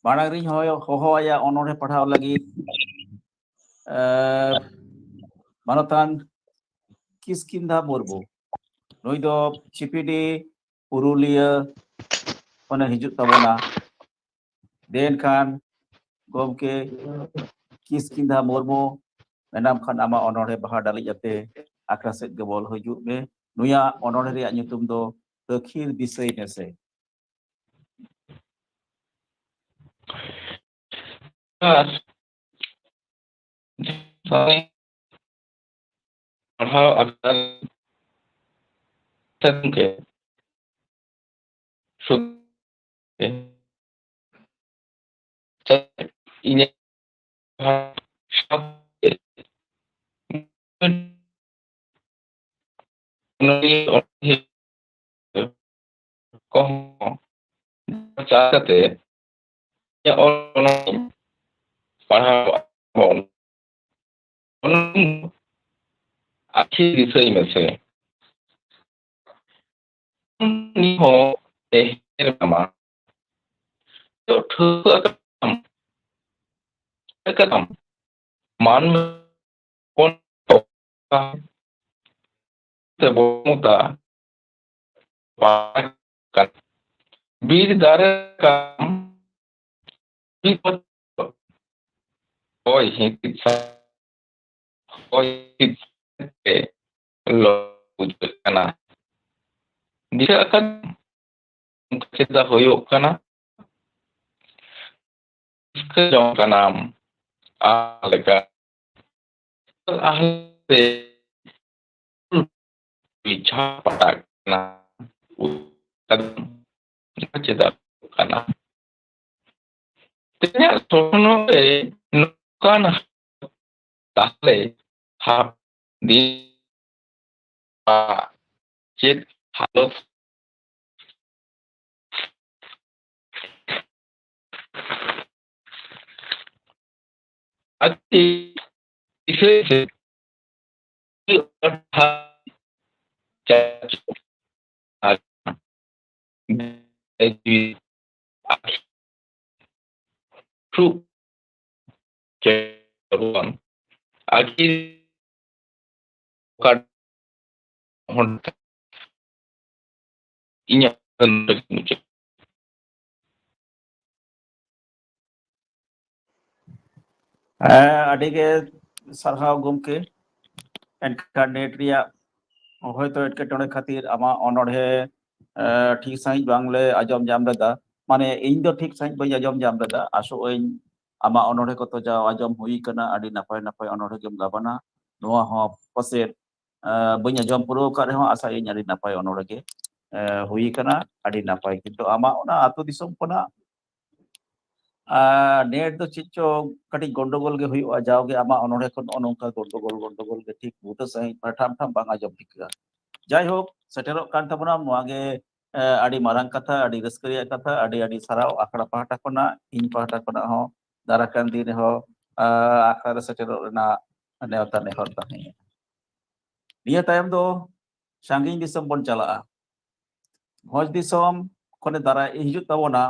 ᱢᱟᱲᱟᱝ ᱨᱤᱧ ᱦᱚᱦᱚ, ᱦᱚᱦᱚ ᱟᱭᱟ ᱚᱱᱚᱬᱦᱮ ᱯᱟᱲᱦᱟᱣ ᱞᱟᱹᱜᱤᱫ, ᱮ, ᱢᱟᱱᱚᱛᱟᱱ ᱠᱤᱥᱠᱤᱱᱫᱷᱟ ᱢᱩᱨᱢᱩ᱾ ᱱᱩᱭ ᱫᱚ ᱪᱤᱯᱤᱰᱤ ᱯᱩᱨᱩᱞᱤᱭᱟᱹ ᱠᱷᱚᱱᱮ ᱦᱤᱡᱩᱜ ᱛᱟᱵᱚᱱᱟ᱾ ᱫᱮᱱ ᱠᱷᱟᱱ ᱜᱚᱢᱠᱮ ᱠᱤᱥᱠᱤᱱᱫᱷᱟ ᱢᱩᱨᱢᱩ, ᱢᱮᱱᱟᱢ ᱠᱷᱟᱱ ᱟᱢᱟᱜ ᱚᱱᱚᱬᱦᱮ ᱵᱟᱦᱟ ᱰᱟᱹᱞᱤᱡ ᱟᱛᱮ ᱟᱠᱷᱲᱟ ᱥᱮᱫ ᱜᱮ ᱵᱚᱞ ᱦᱤᱡᱩᱜ ᱢᱮ᱾ ᱱᱩᱭᱟᱜ ᱚᱱᱚᱬᱦᱮ ᱨᱮᱭᱟᱜ ᱧᱩᱛᱩᱢ ᱫᱚ ᱟᱹᱠᱷᱤᱨ ᱫᱤᱥᱟᱹᱭ ᱢᱮᱥᱮ᱾ ᱟᱨ ᱯᱟᱲᱦᱟᱣ ᱟᱠᱟᱫ ᱜᱚᱢᱠᱮ ᱥᱩᱫᱷᱩ ᱤᱧᱟᱹᱜ ᱠᱚᱦᱚᱸ ᱪᱟ ᱠᱟᱛᱮ ᱚᱞ ᱯᱟᱲᱦᱟᱣ ᱟᱵᱚᱱ᱾ ᱚᱱᱟ ᱟᱹᱠᱷᱤᱨ ᱫᱤᱥᱟᱹᱭ ᱢᱮᱥᱮ᱾ ᱩᱱᱤ ᱦᱚᱸ ᱮᱦᱮᱨ ᱟᱢᱟ᱾ ᱛᱚ ᱴᱷᱟᱹᱣᱠᱟᱹ ᱟᱠᱟᱫᱟᱢ, ᱟᱠᱟᱫᱟᱢ᱾ ᱢᱟᱱ ᱵᱚᱱ ᱛᱮ ᱵᱚᱱ ᱢᱩᱛᱟ᱾ ᱵᱤᱨ ᱫᱟᱨᱮ ᱥᱟᱠᱟᱢ ᱦᱚᱭ ᱦᱤᱸᱥᱤᱫ ᱥᱟ-, ᱦᱚᱭ ᱦᱤᱸᱥᱤᱫ ᱛᱮ ᱞᱚ ᱵᱩᱡᱷᱟᱹᱜ ᱠᱟᱱᱟ᱾ ᱫᱤᱥᱟᱹ ᱟᱠᱟᱫ ᱪᱮᱫᱟᱜ ᱦᱩᱭᱩᱜ ᱠᱟᱱᱟ? ᱨᱟᱹᱥᱠᱟᱹ ᱡᱚᱝ ᱠᱟᱱᱟᱢ ᱟᱦᱞᱟ ᱞᱮᱠᱟ᱾ ᱟᱦᱞᱟ ᱛᱮ ᱵᱤᱪᱷᱟ ᱯᱟᱴᱟᱜ ᱠᱟᱱᱟ᱾ ᱪᱮᱫᱟᱜ ᱦᱩᱭᱩᱜ ᱠᱟᱱᱟ? ᱛᱮᱦᱮᱧᱟᱜ ᱥᱚᱯᱱᱚ ᱨᱮ ᱱᱚᱝᱠᱟᱱ ᱛᱟᱦᱞᱮ ᱦᱟᱯ ᱫᱤᱱ ᱪᱮᱫ ᱦᱟᱞᱚᱛ? ᱟᱹᱰᱤ ᱫᱤᱥᱟᱹᱭ ᱥᱮ ᱟᱹᱰᱤ ᱟᱸᱴ ᱪᱟᱪᱚ ᱟᱨ ᱴᱷᱩ ᱪᱮ ᱵᱟᱝ ᱟᱹᱰᱤ ᱚᱠᱟ ᱦᱚᱸ ᱤᱧᱟᱹᱜ ᱢᱩᱪᱟᱹᱫ᱾ ᱦᱮᱸ, ᱟᱹᱰᱤ ᱜᱮ ᱥᱟᱨᱦᱟᱣ ᱜᱚᱢᱠᱮ᱾ ᱮᱱᱠᱷᱟᱱ ᱱᱮᱴ ᱨᱮᱭᱟᱜ ᱦᱚᱭᱛᱳ ᱮᱴᱠᱮᱴᱚᱬᱮ ᱠᱷᱟᱹᱛᱤᱨ ᱟᱢᱟᱜ ᱚᱱᱚᱬᱦᱮ, ᱮ, ᱴᱷᱤᱠ ᱥᱟᱺᱦᱤᱡ ᱵᱟᱝᱞᱮ ᱟᱸᱡᱚᱢ ᱧᱟᱢ ᱞᱮᱫᱟ᱾ ᱢᱟᱱᱮ, ᱤᱧ ᱫᱚ ᱴᱷᱤᱠ ᱥᱟᱺᱦᱤᱡ ᱵᱟᱹᱧ ᱟᱸᱡᱚᱢ ᱧᱟᱢ ᱞᱮᱫᱟ᱾ ᱟᱥᱚᱜ ᱟᱹᱧ ᱟᱢᱟᱜ ᱚᱱᱚᱬᱦᱮ ᱠᱚ ᱛᱚ ᱡᱟ ᱟᱸᱡᱚᱢ ᱦᱩᱭ ᱠᱟᱱᱟ, ᱟᱹᱰᱤ ᱱᱟᱯᱟᱭ ᱱᱟᱯᱟᱭ ᱚᱱᱚᱬᱦᱮ ᱜᱮᱢ ᱜᱟᱵᱟᱱᱟ᱾ ᱱᱚᱣᱟ ᱦᱚᱸ ᱯᱟᱥᱮᱡ, ᱮ, ᱵᱟᱹᱧ ᱟᱸᱡᱚᱢ ᱯᱩᱨᱟᱹᱣ ᱟᱠᱟᱫ ᱨᱮᱦᱚᱸ, ᱟᱥᱟᱭᱟᱹᱧ ᱟᱹᱰᱤ ᱱᱟᱯᱟᱭ ᱚᱱᱚᱬᱦᱮ ᱜᱮ, ᱮ, ᱦᱩᱭ ᱠᱟᱱᱟ, ᱟᱹᱰᱤ ᱱᱟᱯᱟᱭ᱾ ᱠᱤᱱᱛᱩ ᱟᱢᱟᱜ ᱚᱱᱟ ᱟᱹᱛᱩ ᱫᱤᱥᱚᱢ ᱠᱷᱚᱱᱟᱜ ᱟᱨ ᱱᱮᱴ ᱫᱚ ᱪᱮᱫ ᱪᱚ ᱠᱟᱹᱴᱤᱡ ᱜᱚᱱᱰᱚᱜᱳᱞ ᱜᱮ ᱦᱩᱭᱩᱜᱼᱟ, ᱡᱟᱣᱜᱮ ᱟᱢᱟᱜ ᱚᱱᱚᱬᱦᱮ ᱠᱷᱚᱱ ᱱᱚᱜᱼᱚ ᱱᱚᱝᱠᱟ ᱜᱚᱱᱰᱚᱜᱳᱞ, ᱜᱚᱱᱰᱚᱜᱳᱞ ᱜᱮ ᱴᱷᱤᱠ ᱵᱩᱴᱟᱹ ᱥᱟᱺᱦᱤᱡ ᱴᱷᱟᱢ ᱴᱷᱟᱢ ᱵᱟᱝ ᱟᱸᱡᱚᱢ ᱴᱷᱤᱠᱟᱹᱜᱼᱟ᱾ ᱡᱟᱭᱦᱳᱠ, ᱥᱮᱴᱮᱨᱚᱜ ᱠᱟᱱ ᱛᱟᱵᱚᱱᱟ, ᱱᱚᱣᱟ ᱜᱮ, ᱮ, ᱟᱹᱰᱤ ᱢᱟᱨᱟᱝ ᱠᱟᱛᱷᱟ, ᱟᱹᱰᱤ ᱨᱟᱹᱥᱠᱟᱹ ᱨᱮᱭᱟᱜ ᱠᱟᱛᱷᱟ, ᱟᱹᱰᱤ ᱟᱹᱰᱤ ᱥᱟᱨᱦᱟᱣ ᱟᱠᱷᱲᱟ ᱯᱟᱦᱴᱟ ᱠᱷᱚᱱᱟᱜ, ᱤᱧ ᱯᱟᱦᱴᱟ ᱠᱷᱚᱱᱟᱜ ᱦᱚᱸ, ᱫᱟᱨᱟᱭ ᱠᱟᱱ ᱫᱤᱱ ᱨᱮᱦᱚᱸ, ᱟ, ᱟᱠᱷᱲᱟ ᱨᱮ ᱥᱮᱴᱮᱨᱚᱜ ᱨᱮᱱᱟᱜ ᱱᱮᱣᱛᱟ ᱱᱮᱦᱚᱨ ᱛᱟᱦᱮᱸᱭᱮᱱᱟ᱾ ᱱᱤᱭᱟᱹ ᱛᱟᱭᱚᱢ ᱫᱚ ᱥᱟᱺᱜᱤᱧ ᱫᱤᱥᱚᱢ ᱵᱚᱱ ᱪᱟᱞᱟᱜᱼᱟ᱾ ᱵᱷᱚᱸᱡᱽ ᱫᱤᱥᱚᱢ ᱠᱷᱚᱱᱮ ᱫᱟᱨᱟᱭ ᱦᱤᱡᱩᱜ ᱛᱟᱵᱚᱱᱟ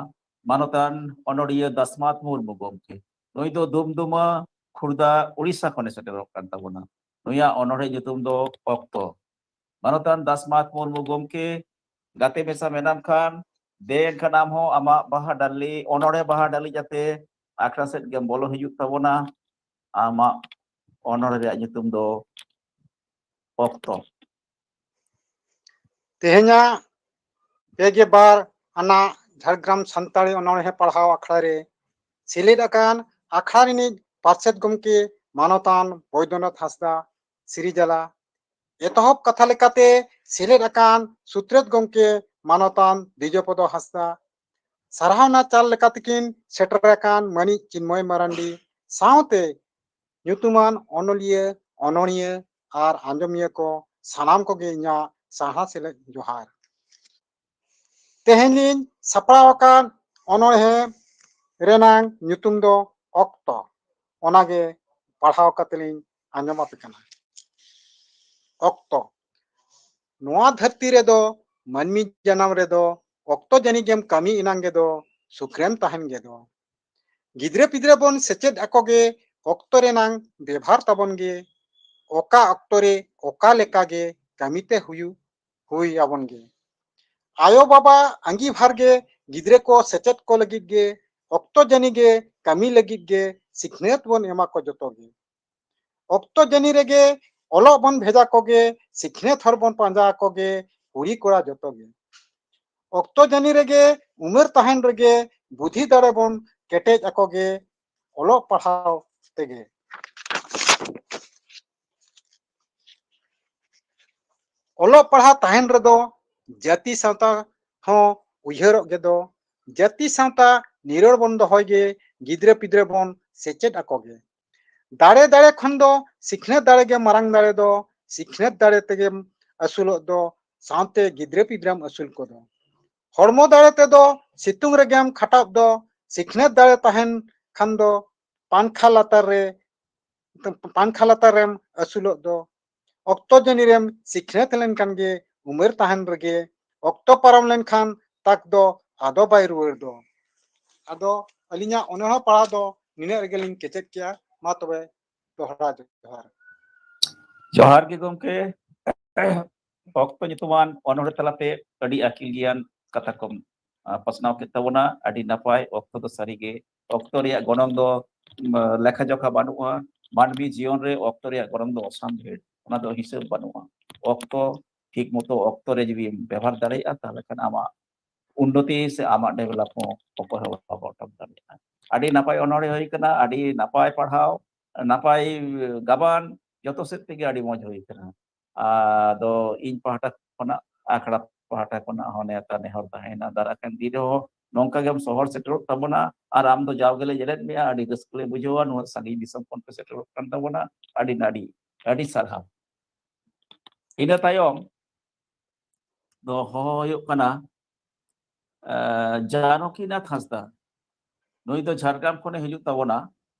ᱢᱟᱱᱚᱛᱟᱱ ᱚᱱᱚᱲᱤᱭᱟᱹ ᱫᱟᱥᱢᱟᱛ ᱢᱩᱨᱢᱩ ᱜᱚᱢᱠᱮ᱾ ᱱᱩᱭ ᱫᱚ ᱫᱩᱢᱫᱩᱢᱟ, ᱠᱷᱩᱨᱫᱟ, ᱩᱲᱤᱥᱥᱟ ᱠᱷᱚᱱᱮ ᱥᱮᱴᱮᱨᱚᱜ ᱠᱟᱱ ᱛᱟᱵᱚᱱᱟ᱾ ᱱᱩᱭᱟᱜ ᱚᱱᱚᱬᱦᱮ ᱧᱩᱛᱩᱢ ᱫᱚ ᱚᱠᱛᱚ᱾ ᱢᱟᱱᱚᱛᱟᱱ ᱫᱟᱥᱢᱟᱛ ᱢᱩᱨᱢᱩ ᱜᱚᱢᱠᱮ, ᱜᱟᱛᱮ ᱢᱮᱥᱟ ᱢᱮᱱᱟᱢ ᱠᱷᱟᱱ, ᱫᱮ ᱮᱱᱠᱷᱟᱱ ᱟᱢ ᱦᱚᱸ ᱟᱢᱟᱜ ᱵᱟᱦᱟ ᱰᱟᱹᱞᱤ, ᱚᱱᱚᱬᱦᱮ ᱵᱟᱦᱟ ᱰᱟᱹᱞᱤ ᱡᱟᱛᱮ ᱟᱠᱷᱲᱟ ᱥᱮᱫ ᱜᱮᱢ ᱵᱚᱞᱚ ᱦᱤᱡᱩᱜ ᱛᱟᱵᱚᱱᱟ᱾ ᱟᱢᱟᱜ ᱚᱱᱚᱬᱦᱮ ᱨᱮᱭᱟᱜ ᱧᱩᱛᱩᱢ ᱫᱚ ᱚᱠᱛᱚ᱾ ᱛᱮᱦᱮᱧᱟᱜ ᱯᱮ ᱜᱮᱞ ᱵᱟᱨ ᱟᱱᱟᱜ ᱡᱷᱟᱲᱜᱨᱟᱢ ᱥᱟᱱᱛᱟᱲᱤ ᱚᱱᱚᱬᱦᱮ ᱯᱟᱲᱦᱟᱣ ᱟᱠᱷᱲᱟ ᱨᱮ ᱥᱮᱞᱮᱫ ᱟᱠᱟᱱ ᱟᱠᱷᱲᱟ ᱨᱤᱱᱤᱡ ᱯᱟᱨᱥᱮᱛ ᱜᱚᱢᱠᱮ ᱢᱟᱱᱚᱛᱟᱱ ᱵᱳᱭᱫᱚᱱᱟᱛᱷ ᱦᱟᱸᱥᱫᱟ ᱥᱤᱨᱤᱡᱟᱞᱟ᱾ ᱮᱛᱚᱦᱚᱵ ᱠᱟᱛᱷᱟ ᱞᱮᱠᱟᱛᱮ ᱥᱮᱞᱮᱫ ᱟᱠᱟᱱ ᱥᱩᱛᱨᱮᱛ ᱜᱚᱢᱠᱮ ᱢᱟᱱᱚᱛᱟᱱ ᱫᱤᱡᱚᱯᱚᱫᱚ ᱦᱟᱸᱥᱫᱟ᱾ ᱥᱟᱨᱦᱟᱣᱱᱟ ᱪᱟᱞ ᱞᱮᱠᱟ ᱛᱮᱠᱤᱱ ᱥᱮᱴᱮᱨ ᱟᱠᱟᱱ ᱢᱟᱹᱱᱤᱡ ᱪᱤᱱᱢᱚᱭ ᱢᱟᱨᱟᱱᱰᱤ ᱥᱟᱶᱛᱮ ᱧᱩᱛᱩᱢᱟᱱ ᱚᱱᱚᱞᱤᱭᱟᱹ, ᱚᱱᱚᱬᱦᱤᱭᱟᱹ ᱟᱨ ᱟᱸᱡᱚᱢᱤᱭᱟᱹ ᱠᱚ ᱥᱟᱱᱟᱢ ᱠᱚᱜᱮ ᱤᱧᱟᱹᱜ ᱥᱟᱨᱦᱟᱣ ᱥᱮᱞᱮᱫ ᱡᱚᱦᱟᱨ᱾ ᱛᱮᱦᱮᱧ ᱞᱤᱧ ᱥᱟᱯᱲᱟᱣ ᱟᱠᱟᱫ ᱚᱱᱚᱬᱦᱮ ᱨᱮᱱᱟᱝ ᱧᱩᱛᱩᱢ ᱫᱚ ᱚᱠᱛᱚ᱾ ᱚᱱᱟᱜᱮ ᱯᱟᱲᱦᱟᱣ ᱠᱟᱛᱮ ᱞᱤᱧ ᱟᱸᱡᱚᱢ ᱟᱯᱮ ᱠᱟᱱᱟ᱾ ᱚᱠᱛᱚ᱾ ᱱᱚᱣᱟ ᱫᱷᱟᱹᱨᱛᱤ ᱨᱮᱫᱚ ᱢᱟᱹᱱᱢᱤ ᱡᱟᱱᱟᱢ ᱨᱮᱫᱚ ᱚᱠᱛᱚ ᱡᱟᱹᱱᱤ ᱜᱮᱢ ᱠᱟᱹᱢᱤ ᱮᱱᱟᱝ ᱜᱮᱫᱚ ᱥᱩᱠ ᱨᱮᱢ ᱛᱟᱦᱮᱱ ᱜᱮᱫᱚ᱾ ᱜᱤᱫᱽᱨᱟᱹ ᱯᱤᱫᱽᱨᱟᱹ ᱵᱚᱱ ᱥᱮᱪᱮᱫ ᱟᱠᱚ ᱜᱮ ᱚᱠᱛᱚ ᱨᱮᱱᱟᱝ ᱵᱮᱵᱷᱟᱨ ᱛᱟᱵᱚᱱ ᱜᱮ, ᱚᱠᱟ ᱚᱠᱛᱚ ᱨᱮ ᱚᱠᱟ ᱞᱮᱠᱟ ᱜᱮ ᱠᱟᱹᱢᱤ ᱛᱮ ᱦᱩᱭᱩᱜ ᱦᱩᱭ ᱟᱵᱚᱱ ᱜᱮ᱾ ᱟᱭᱳ ᱵᱟᱵᱟ ᱟᱸᱜᱤᱵᱷᱟᱨ ᱜᱮ ᱜᱤᱫᱽᱨᱟᱹ ᱠᱚ ᱥᱮᱪᱮᱫ ᱠᱚ ᱞᱟᱹᱜᱤᱫ ᱜᱮ ᱚᱠᱛᱚ ᱡᱟᱹᱱᱤ ᱜᱮ ᱠᱟᱹᱢᱤ ᱞᱟᱹᱜᱤᱫ ᱜᱮ ᱥᱤᱠᱷᱱᱟᱹᱛ ᱵᱚᱱ ᱮᱢᱟ ᱠᱚ ᱡᱚᱛᱚ ᱜᱮ᱾ ᱚᱠᱛᱚ ᱡᱟᱹᱱᱤ ᱨᱮᱜᱮ ᱚᱞᱚᱜ ᱵᱚᱱ ᱵᱷᱮᱡᱟ ᱠᱚᱜᱮ, ᱥᱤᱠᱷᱱᱟᱹᱛ ᱦᱚᱨ ᱵᱚᱱ ᱯᱟᱸᱡᱟ ᱟᱠᱚ ᱜᱮ, ᱠᱩᱲᱤ ᱠᱚᱲᱟ ᱡᱚᱛᱚ ᱜᱮ᱾ ᱚᱠᱛᱚ ᱡᱟᱹᱱᱤ ᱨᱮᱜᱮ ᱩᱢᱮᱨ ᱛᱟᱦᱮᱱ ᱨᱮᱜᱮ ᱵᱩᱫᱷᱤ ᱫᱟᱲᱮ ᱵᱚᱱ ᱠᱮᱴᱮᱡ ᱟᱠᱚ ᱜᱮ, ᱚᱞᱚᱜ ᱯᱟᱲᱦᱟᱣ ᱛᱮᱜᱮ᱾ ᱚᱞᱚᱜ ᱯᱟᱲᱦᱟᱣ ᱛᱟᱦᱮᱱ ᱨᱮᱫᱚ ᱡᱟᱹᱛᱤ ᱥᱟᱶᱛᱟ ᱦᱚᱸ ᱩᱭᱦᱟᱹᱨᱚᱜ ᱜᱮᱫᱚ, ᱡᱟᱹᱛᱤ ᱥᱟᱶᱛᱟ ᱱᱤᱨᱟᱹᱲ ᱵᱚᱱ ᱫᱚᱦᱚᱭ ᱜᱮ, ᱜᱤᱫᱽᱨᱟᱹ ᱯᱤᱫᱽᱨᱟᱹ ᱵᱚᱱ ᱥᱮᱪᱮᱫ ᱟᱠᱚ ᱜᱮ᱾ ᱫᱟᱲᱮ ᱫᱟᱲᱮ ᱠᱷᱚᱱ ᱫᱚ ᱥᱤᱠᱷᱱᱟᱹᱛ ᱫᱟᱲᱮ ᱜᱮ ᱢᱟᱨᱟᱝ ᱫᱟᱲᱮ ᱫᱚ, ᱥᱤᱠᱷᱱᱟᱹᱛ ᱫᱟᱲᱮ ᱛᱮᱜᱮᱢ ᱟᱹᱥᱩᱞᱚᱜ ᱫᱚ, ᱥᱟᱶᱛᱮ ᱜᱤᱫᱽᱨᱟᱹ ᱯᱤᱫᱽᱨᱟᱹᱢ ᱟᱹᱥᱩᱞ ᱠᱚᱫᱚ᱾ ᱦᱚᱲᱢᱚ ᱫᱟᱲᱮ ᱛᱮᱫᱚ ᱥᱤᱛᱩᱝ ᱨᱮᱜᱮᱢ ᱠᱷᱟᱴᱟᱜ ᱫᱚ, ᱥᱤᱠᱷᱱᱟᱹᱛ ᱫᱟᱲᱮ ᱛᱟᱦᱮᱱ ᱠᱷᱟᱱ ᱫᱚ ᱯᱟᱝᱠᱷᱟ ᱞᱟᱛᱟᱨ ᱨᱮ, ᱯᱟᱝᱠᱷᱟ ᱞᱟᱛᱟᱨ ᱨᱮᱢ ᱟᱹᱥᱩᱞᱚᱜ ᱫᱚ᱾ ᱚᱠᱛᱚ ᱡᱟᱹᱱᱤ ᱨᱮᱢ ᱥᱤᱠᱷᱱᱟᱹᱛ ᱞᱮᱱᱠᱷᱟᱱ ᱜᱮ ᱩᱢᱮᱨ ᱛᱟᱦᱮᱱ ᱨᱮᱜᱮ, ᱚᱠᱛᱚ ᱯᱟᱨᱚᱢ ᱞᱮᱱᱠᱷᱟᱱ ᱛᱟᱠ ᱫᱚ ᱟᱫᱚ ᱵᱟᱭ ᱨᱩᱣᱟᱹᱲ ᱫᱚ᱾ ᱟᱫᱚ ᱟᱹᱞᱤᱧᱟᱜ ᱚᱱᱚᱬᱦᱮ ᱯᱟᱲᱦᱟᱣ ᱫᱚ ᱱᱤᱱᱟᱹᱜ ᱨᱮᱜᱮᱞᱤᱧ ᱠᱮᱪᱮᱫ ᱠᱮᱜᱼᱟ᱾ ᱢᱟ ᱛᱚᱵᱮ ᱫᱚᱦᱲᱟ ᱡᱚᱦᱟᱨ᱾ ᱡᱚᱦᱟᱨ ᱜᱮ ᱜᱚᱢᱠᱮ᱾ ᱚᱠᱛᱚ ᱧᱩᱛᱩᱢᱟᱱ ᱚᱱᱚᱬᱦᱮ ᱛᱟᱞᱟᱛᱮ ᱟᱹᱰᱤ ᱟᱹᱠᱤᱞ ᱜᱮᱭᱟᱱ ᱠᱟᱛᱷᱟ ᱠᱚᱢ, ᱟ, ᱯᱟᱥᱱᱟᱣ ᱠᱮᱫ ᱛᱟᱵᱚᱱᱟ᱾ ᱟᱹᱰᱤ ᱱᱟᱯᱟᱭ᱾ ᱚᱠᱛᱚ ᱫᱚ ᱥᱟᱹᱨᱤᱜᱮ, ᱚᱠᱛᱚ ᱨᱮᱭᱟᱜ ᱜᱚᱱᱚᱝ ᱫᱚ, ᱩᱢ, ᱞᱮᱠᱷᱟ ᱡᱚᱠᱷᱟ ᱵᱟᱹᱱᱩᱜᱼᱟ᱾ ᱢᱟᱹᱱᱢᱤ ᱡᱤᱭᱚᱱ ᱨᱮ ᱚᱠᱛᱚ ᱨᱮᱭᱟᱜ ᱜᱚᱱᱚᱝ ᱫᱚ ᱚᱥᱟᱢᱵᱷᱮᱲ, ᱚᱱᱟ ᱫᱚ ᱦᱤᱥᱟᱹᱵ ᱵᱟᱹᱱᱩᱜᱼᱟ᱾ ᱚᱠᱛᱚ ᱴᱷᱤᱠ ᱢᱚᱛᱚ ᱚᱠᱛᱚ ᱨᱮ ᱡᱩᱫᱤᱢ ᱵᱮᱵᱷᱟᱨ ᱫᱟᱲᱮᱭᱟᱜᱼᱟ, ᱛᱟᱦᱚᱞᱮ ᱠᱷᱟᱱ ᱟᱢᱟᱜ ᱩᱱᱱᱚᱛᱤ ᱥᱮ ᱟᱢᱟᱜ develop ᱦᱚᱸ ᱚᱠᱚᱭ ᱦᱚᱸ ᱵᱟᱠᱚ ᱚᱴᱚᱠ ᱫᱟᱲᱮᱭᱟᱜᱼᱟ᱾ ᱟᱹᱰᱤ ᱱᱟᱯᱟᱭ ᱚᱱᱚᱬᱦᱮ ᱦᱩᱭ ᱠᱟᱱᱟ, ᱟᱹᱰᱤ ᱱᱟᱯᱟᱭ ᱯᱟᱲᱦᱟᱣ, ᱱᱟᱯᱟᱭ ᱜᱟᱵᱟᱱ, ᱡᱚᱛᱚ ᱥᱮᱫ ᱛᱮᱜᱮ ᱟᱹᱰᱤ ᱢᱚᱡᱽ ᱦᱩᱭ ᱠᱟᱱᱟ᱾ ᱟᱫᱚ ᱤᱧ ᱯᱟᱦᱴᱟ ᱠᱷᱚᱱᱟᱜ, ᱟᱠᱷᱲᱟ ᱯᱟᱦᱴᱟ ᱠᱷᱚᱱᱟᱜ ᱦᱚᱸ ᱱᱮᱣᱛᱟ ᱱᱮᱦᱚᱨ ᱛᱟᱦᱮᱸᱭᱮᱱᱟ, ᱫᱟᱨᱟᱭ ᱠᱟᱱ ᱫᱤᱱ ᱨᱮᱦᱚᱸ ᱱᱚᱝᱠᱟ ᱜᱮᱢ ᱥᱚᱦᱚᱨ ᱥᱮᱴᱮᱨᱚᱜ ᱛᱟᱵᱚᱱᱟ᱾ ᱟᱨ ᱟᱢ ᱫᱚ ᱡᱟᱣ ᱜᱮᱞᱮ ᱧᱮᱞᱮᱫ ᱢᱮᱭᱟ, ᱟᱹᱰᱤ ᱨᱟᱹᱥᱠᱟᱹ ᱞᱮ ᱵᱩᱡᱷᱟᱹᱣᱟ, ᱱᱩᱱᱟᱹᱜ ᱥᱟᱺᱜᱤᱧ ᱫᱤᱥᱚᱢ ᱠᱷᱚᱱ ᱯᱮ ᱥᱮᱴᱮᱨᱚᱜ ᱠᱟᱱ ᱛᱟᱵᱚᱱᱟ᱾ ᱟᱹᱰᱤ ᱟᱹᱰᱤ, ᱟᱹᱰᱤ ᱥᱟᱨᱦᱟᱣ᱾ ᱤᱱᱟᱹ ᱛᱟᱭᱚᱢ ᱫᱚ ᱦᱚᱦᱚ ᱦᱩᱭᱩᱜ ᱠᱟᱱᱟ, ᱮ, ᱡᱟᱱᱚᱠᱤᱱᱟᱛᱷ ᱦᱟᱸᱥᱫᱟ᱾ ᱱᱩᱭ ᱫᱚ ᱡᱷᱟᱲᱜᱨᱟᱢ ᱠᱷᱚᱱᱮ ᱦᱤᱡᱩᱜ ᱛᱟᱵᱚᱱᱟ᱾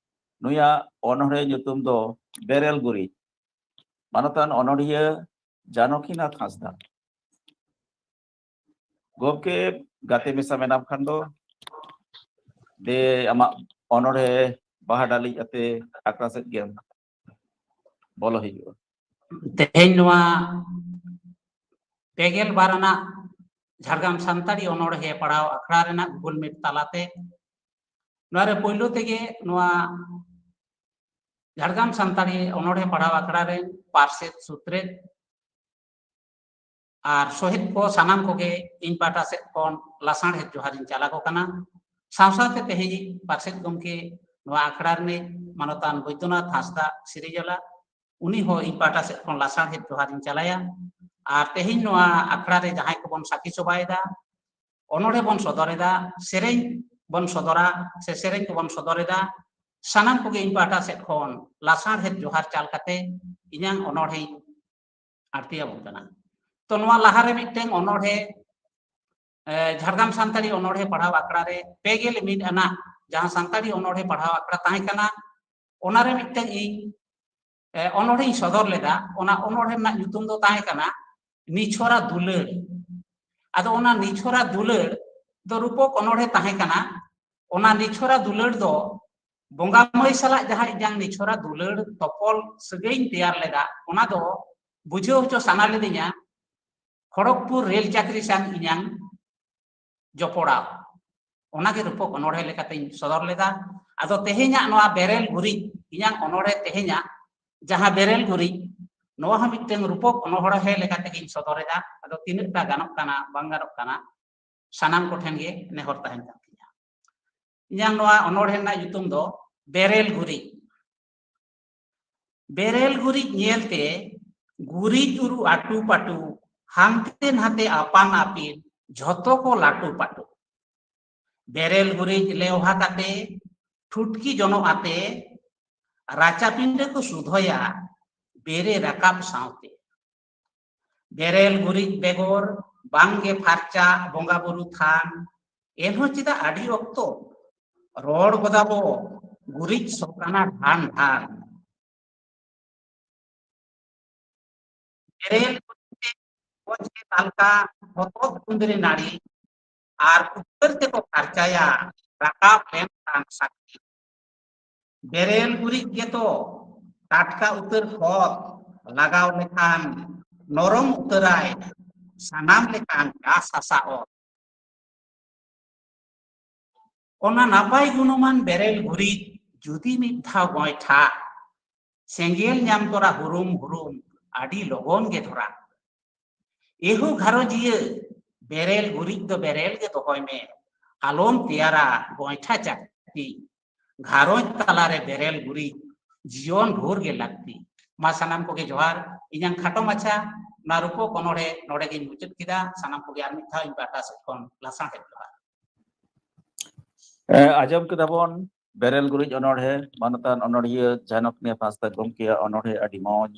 ᱱᱩᱭᱟᱜ ᱚᱱᱚᱬᱦᱮ ᱧᱩᱛᱩᱢ ᱫᱚ ᱵᱮᱨᱮᱞ ᱜᱩᱨᱤᱡ᱾ ᱢᱟᱱᱚᱛᱟᱱ ᱚᱱᱚᱬᱦᱤᱭᱟᱹ ᱡᱟᱱᱚᱠᱤᱱᱟᱛᱷ ᱦᱟᱸᱥᱫᱟ᱾ ᱜᱚᱢᱠᱮ, ᱜᱟᱛᱮ ᱢᱮᱥᱟ ᱢᱮᱱᱟᱢ ᱠᱷᱟᱱ ᱫᱚ ᱫᱮ, ᱟᱢᱟᱜ ᱚᱱᱚᱬᱦᱮ ᱵᱟᱦᱟ ᱰᱟᱹᱞᱤᱡ ᱟᱛᱮ ᱟᱠᱷᱲᱟ ᱥᱮᱫ ᱜᱮ ᱵᱚᱞᱚ ᱦᱤᱡᱩᱜᱼᱟ᱾ ᱛᱮᱦᱮᱧ ᱱᱚᱣᱟ ᱯᱮ ᱜᱮᱞ ᱵᱟᱨ ᱟᱱᱟᱜ ᱡᱷᱟᱲᱜᱨᱟᱢ ᱥᱟᱱᱛᱟᱲᱤ ᱚᱱᱚᱬᱦᱮ ᱯᱟᱲᱦᱟᱣ ᱟᱠᱷᱲᱟ ᱨᱮᱱᱟᱜ Google Meet ᱛᱟᱞᱟᱛᱮ ᱱᱚᱣᱟ ᱨᱮ ᱯᱳᱭᱞᱳ ᱛᱮᱜᱮ ᱱᱚᱣᱟ ᱡᱷᱟᱲᱜᱨᱟᱢ ᱥᱟᱱᱛᱟᱲᱤ ᱚᱱᱚᱬᱦᱮ ᱯᱟᱲᱦᱟᱣ ᱟᱠᱷᱲᱟ ᱨᱮᱱ ᱯᱟᱨᱥᱮᱛ, ᱥᱩᱛᱨᱮᱛ ᱟᱨ ᱥᱚᱦᱮᱫ ᱠᱚ ᱥᱟᱱᱟᱢ ᱠᱚᱜᱮ ᱤᱧ ᱯᱟᱦᱴᱟ ᱥᱮᱫ ᱠᱷᱚᱱ ᱞᱟᱥᱟᱬᱦᱮᱫ ᱡᱚᱦᱟᱨᱤᱧ ᱪᱟᱞ ᱟᱠᱚ ᱠᱟᱱᱟ᱾ ᱥᱟᱶ ᱥᱟᱶᱛᱮ ᱛᱮᱦᱮᱧ ᱯᱟᱨᱥᱮᱛ ᱜᱚᱢᱠᱮ, ᱱᱚᱣᱟ ᱟᱠᱷᱲᱟ ᱨᱤᱱᱤᱡ ᱢᱟᱱᱚᱛᱟᱱ ᱵᱳᱭᱫᱚᱱᱟᱛᱷ ᱦᱟᱸᱥᱫᱟ ᱥᱤᱨᱤᱡᱚᱞᱟ, ᱩᱱᱤ ᱦᱚᱸ ᱤᱧ ᱯᱟᱦᱴᱟ ᱥᱮᱫ ᱠᱷᱚᱱ ᱞᱟᱥᱟᱬᱦᱮᱫ ᱡᱚᱦᱟᱨᱤᱧ ᱪᱟᱞᱟᱭᱟ᱾ ᱟᱨ ᱛᱮᱦᱮᱧ ᱱᱚᱣᱟ ᱟᱠᱷᱲᱟ ᱨᱮ ᱡᱟᱦᱟᱸᱭ ᱠᱚᱵᱚᱱ ᱥᱟᱹᱠᱷᱤ ᱥᱚᱵᱷᱟᱭᱮᱫᱟ, ᱚᱱᱚᱬᱦᱮ ᱵᱚᱱ ᱥᱚᱫᱚᱨᱮᱫᱟ, ᱥᱮᱨᱮᱧ ᱵᱚᱱ ᱥᱚᱫᱚᱨᱟ ᱥᱮ ᱥᱮᱨᱮᱧ ᱠᱚᱵᱚᱱ ᱥᱚᱫᱚᱨᱮᱫᱟ, ᱥᱟᱱᱟᱢ ᱠᱚᱜᱮ ᱤᱧ ᱯᱟᱦᱴᱟ ᱥᱮᱫ ᱠᱷᱚᱱ ᱞᱟᱥᱟᱬᱦᱮᱫ ᱡᱚᱦᱟᱨ ᱪᱟᱞ ᱠᱟᱛᱮ ᱤᱧᱟᱹᱝ ᱚᱱᱚᱬᱦᱮᱧ ᱟᱬᱛᱤ ᱟᱵᱚᱱ ᱠᱟᱱᱟ᱾ ᱛᱚ, ᱱᱚᱣᱟ ᱞᱟᱦᱟᱨᱮ ᱢᱤᱫᱴᱟᱝ ᱚᱱᱚᱬᱦᱮ, ᱮ, ᱡᱷᱟᱲᱜᱨᱟᱢ ᱥᱟᱱᱛᱟᱲᱤ ᱚᱱᱚᱬᱦᱮ ᱯᱟᱲᱦᱟᱣ ᱟᱠᱷᱲᱟ ᱨᱮ ᱯᱮ ᱜᱮᱞ ᱢᱤᱫ ᱟᱱᱟᱜ ᱡᱟᱦᱟᱸ ᱥᱟᱱᱛᱟᱲᱤ ᱚᱱᱚᱬᱦᱮ ᱯᱟᱲᱦᱟᱣ ᱟᱠᱷᱲᱟ ᱛᱟᱦᱮᱸ ᱠᱟᱱᱟ, ᱚᱱᱟᱨᱮ ᱢᱤᱫᱴᱟᱝ ᱤᱧ, ᱮ, ᱚᱱᱚᱬᱦᱮᱧ ᱥᱚᱫᱚᱨ ᱞᱮᱫᱟ᱾ ᱚᱱᱟ ᱚᱱᱚᱬᱦᱮ ᱨᱮᱱᱟᱜ ᱧᱩᱛᱩᱢ ᱫᱚ ᱛᱟᱦᱮᱸ ᱠᱟᱱᱟ ᱱᱤᱪᱷᱚᱨᱟ ᱫᱩᱞᱟᱹᱲ᱾ ᱟᱫᱚ ᱚᱱᱟ ᱱᱤᱪᱷᱚᱨᱟ ᱫᱩᱞᱟᱹᱲ ᱫᱚ ᱨᱩᱯᱚᱠ ᱚᱱᱚᱬᱦᱮ ᱛᱟᱦᱮᱸ ᱠᱟᱱᱟ᱾ ᱚᱱᱟ ᱱᱤᱪᱷᱚᱨᱟ ᱫᱩᱞᱟᱹᱲ ᱫᱚ ᱵᱚᱸᱜᱟ ᱢᱟᱹᱭ ᱥᱟᱞᱟᱜ ᱡᱟᱦᱟᱸ ᱤᱧᱟᱝ ᱱᱤᱪᱷᱚᱨᱟ ᱫᱩᱞᱟᱹᱲ ᱛᱚᱯᱚᱞ ᱥᱟᱹᱜᱟᱹᱭᱤᱧ ᱛᱮᱭᱟᱨ ᱞᱮᱫᱟ, ᱚᱱᱟ ᱫᱚ ᱵᱩᱡᱷᱟᱹᱣ ᱦᱚᱪᱚ ᱥᱟᱱᱟ ᱞᱤᱫᱤᱧᱟ ᱠᱷᱚᱲᱚᱜᱽᱯᱩᱨ ᱨᱮᱞ ᱪᱟᱹᱠᱨᱤ ᱥᱟᱶ ᱤᱧᱟᱝ ᱡᱚᱯᱚᱲᱟᱣ᱾ ᱚᱱᱟᱜᱮ ᱨᱩᱯᱚᱠ ᱚᱱᱚᱬᱦᱮ ᱞᱮᱠᱟᱛᱮᱧ ᱥᱚᱫᱚᱨ ᱞᱮᱫᱟ᱾ ᱟᱫᱚ ᱛᱮᱦᱮᱧᱟᱜ ᱱᱚᱣᱟ ᱵᱮᱨᱮᱞ ᱜᱩᱨᱤᱡ, ᱤᱧᱟᱝ ᱚᱱᱚᱬᱦᱮ ᱛᱮᱦᱮᱧᱟᱜ ᱡᱟᱦᱟᱸ ᱵᱮᱨᱮᱞ ᱜᱩᱨᱤᱡ, ᱱᱚᱣᱟ ᱦᱚᱸ ᱢᱤᱫᱴᱟᱝ ᱨᱩᱯᱚᱠ ᱚᱱᱚᱬᱦᱮ ᱞᱮᱠᱟ ᱛᱮᱜᱮᱧ ᱥᱚᱫᱚᱨᱮᱫᱟ᱾ ᱟᱫᱚ ᱛᱤᱱᱟᱹᱜ ᱴᱟ ᱜᱟᱱᱚᱜ ᱠᱟᱱᱟ, ᱵᱟᱝ ᱜᱟᱱᱚᱜ ᱠᱟᱱᱟ, ᱥᱟᱱᱟᱢ ᱠᱚᱴᱷᱮᱱ ᱜᱮ ᱱᱮᱦᱚᱨ ᱛᱟᱦᱮᱱ ᱠᱟᱱ ᱛᱤᱧᱟ᱾ ᱤᱧᱟᱝ ᱱᱚᱣᱟ ᱚᱱᱚᱬᱦᱮ ᱨᱮᱱᱟᱜ ᱧᱩᱛᱩᱢ ᱫᱚ ᱵᱮᱨᱮᱞ ᱜᱩᱨᱤᱡ᱾ ᱵᱮᱨᱮᱞ ᱜᱩᱨᱤᱡ ᱧᱮᱞᱛᱮ ᱜᱩᱨᱤᱡ ᱩᱨᱩ ᱟᱹᱴᱩ ᱯᱟᱹᱴᱩ, ᱦᱟᱱᱛᱮ ᱱᱟᱛᱮ ᱟᱯᱟᱱ ᱟᱹᱯᱤᱱ ᱡᱷᱚᱛᱚ ᱠᱚ ᱞᱟᱹᱴᱩ ᱯᱟᱹᱴᱩ᱾ ᱵᱮᱨᱮᱞ ᱜᱩᱨᱤᱡ ᱞᱮᱣᱦᱟ ᱠᱟᱛᱮ ᱴᱷᱩᱴᱠᱤ ᱡᱚᱱᱚᱜ ᱟᱛᱮ ᱨᱟᱪᱟ ᱯᱤᱸᱰᱟᱹ ᱠᱚ ᱥᱩᱫᱷᱚᱭᱟ ᱵᱮᱨᱮ ᱨᱟᱠᱟᱵ ᱥᱟᱶᱛᱮ᱾ ᱵᱮᱨᱮᱞ ᱜᱩᱨᱤᱡ ᱵᱮᱜᱚᱨ ᱵᱟᱝᱜᱮ ᱯᱷᱟᱨᱪᱟ ᱵᱚᱸᱜᱟ ᱵᱩᱨᱩ ᱛᱷᱟᱱ᱾ ᱮᱱᱦᱚᱸ ᱪᱮᱫᱟᱜ ᱟᱹᱰᱤ ᱚᱠᱛᱚ ᱨᱚᱲ ᱜᱚᱫᱟ ᱵᱚ ᱜᱩᱨᱤᱡ ᱥᱚ ᱠᱟᱱᱟ ᱰᱷᱟᱱ ᱰᱷᱟᱱ᱾ ᱵᱮᱨᱮᱞ ᱜᱩᱨᱤᱡ ᱛᱮ ᱚᱠᱚᱡ ᱛᱮ ᱛᱟᱞᱠᱟ ᱦᱚᱛᱚᱫ ᱠᱩᱸᱫᱽᱨᱤ ᱱᱟᱹᱲᱤ ᱟᱨ ᱩᱛᱟᱹᱨ ᱛᱮᱠᱚ ᱯᱷᱟᱨᱪᱟᱭᱟ ᱨᱟᱠᱟᱵ ᱞᱮᱱᱠᱷᱟᱱ ᱥᱟᱹᱠᱛᱤ᱾ ᱵᱮᱨᱮᱞ ᱜᱩᱨᱤᱡ ᱜᱮᱛᱚ ᱴᱟᱴᱠᱟ ᱩᱛᱟᱹᱨ ᱠᱷᱚᱛ ᱞᱟᱜᱟᱣ ᱞᱮᱠᱷᱟᱱ ᱱᱚᱨᱚᱢ ᱩᱛᱟᱹᱨᱟᱭ ᱥᱟᱱᱟᱢ ᱞᱮᱠᱟᱱ ᱜᱷᱟᱥ ᱦᱟᱥᱟ ᱚᱛ᱾ ᱚᱱᱟ ᱱᱟᱯᱟᱭ ᱜᱩᱱᱚᱢᱟᱱ ᱵᱮᱨᱮᱞ ᱜᱩᱨᱤᱡ ᱡᱩᱫᱤ ᱢᱤᱫ ᱫᱷᱟᱣ ᱜᱚᱸᱭᱴᱷᱟ, ᱥᱮᱸᱜᱮᱞ ᱧᱟᱢ ᱛᱚᱨᱟ ᱦᱩᱨᱩᱢ ᱦᱩᱨᱩᱢ ᱟᱹᱰᱤ ᱞᱚᱜᱚᱱ ᱜᱮ ᱫᱷᱚᱨᱟᱜ᱾ ᱮᱦᱳ ᱜᱷᱟᱨᱚᱸᱡᱤᱭᱟᱹ, ᱵᱮᱨᱮᱞ ᱜᱩᱨᱤᱡ ᱫᱚ ᱵᱮᱨᱮᱞ ᱜᱮ ᱫᱚᱦᱚᱭ ᱢᱮ, ᱟᱞᱚᱢ ᱛᱮᱭᱟᱨᱟ ᱜᱚᱸᱭᱴᱷᱟ ᱪᱟᱹᱠᱛᱤ᱾ ᱜᱷᱟᱨᱚᱸᱡᱽ ᱛᱟᱞᱟᱨᱮ ᱵᱮᱨᱮᱞ ᱜᱩᱨᱤᱡ ᱡᱤᱭᱚᱱ ᱵᱷᱳᱨ ᱜᱮ ᱞᱟᱹᱠᱛᱤ᱾ ᱢᱟ ᱥᱟᱱᱟᱢ ᱠᱚᱜᱮ ᱡᱚᱦᱟᱨ᱾ ᱤᱧᱟᱹᱝ ᱠᱷᱟᱴᱚ ᱢᱟᱪᱷᱟ ᱱᱚᱣᱟ ᱨᱩᱯᱚᱠ ᱚᱱᱚᱬᱦᱮ ᱱᱚᱰᱮ ᱜᱤᱧ ᱢᱩᱪᱟᱹᱫ ᱠᱮᱫᱟ᱾ ᱥᱟᱱᱟᱢ ᱠᱚᱜᱮ ᱟᱨ ᱢᱤᱫ ᱫᱷᱟᱣ ᱤᱧ ᱯᱟᱦᱴᱟ ᱥᱮᱫ ᱠᱷᱚᱱ ᱞᱟᱥᱟᱬᱦᱮᱫ ᱡᱚᱦᱟᱨ᱾ ᱮ, ᱟᱸᱡᱚᱢ ᱠᱮᱫᱟ ᱵᱚᱱ ᱵᱮᱨᱮᱞ ᱜᱩᱨᱤᱡ ᱚᱱᱚᱬᱦᱮ, ᱢᱟᱱᱚᱛᱟᱱ ᱚᱱᱚᱬᱦᱤᱭᱟᱹ ᱡᱷᱟᱱᱚᱠᱱᱤᱭᱟ ᱦᱟᱸᱥᱫᱟ ᱜᱚᱢᱠᱮᱭᱟᱜ ᱚᱱᱚᱬᱦᱮ ᱟᱹᱰᱤ ᱢᱚᱡᱽ,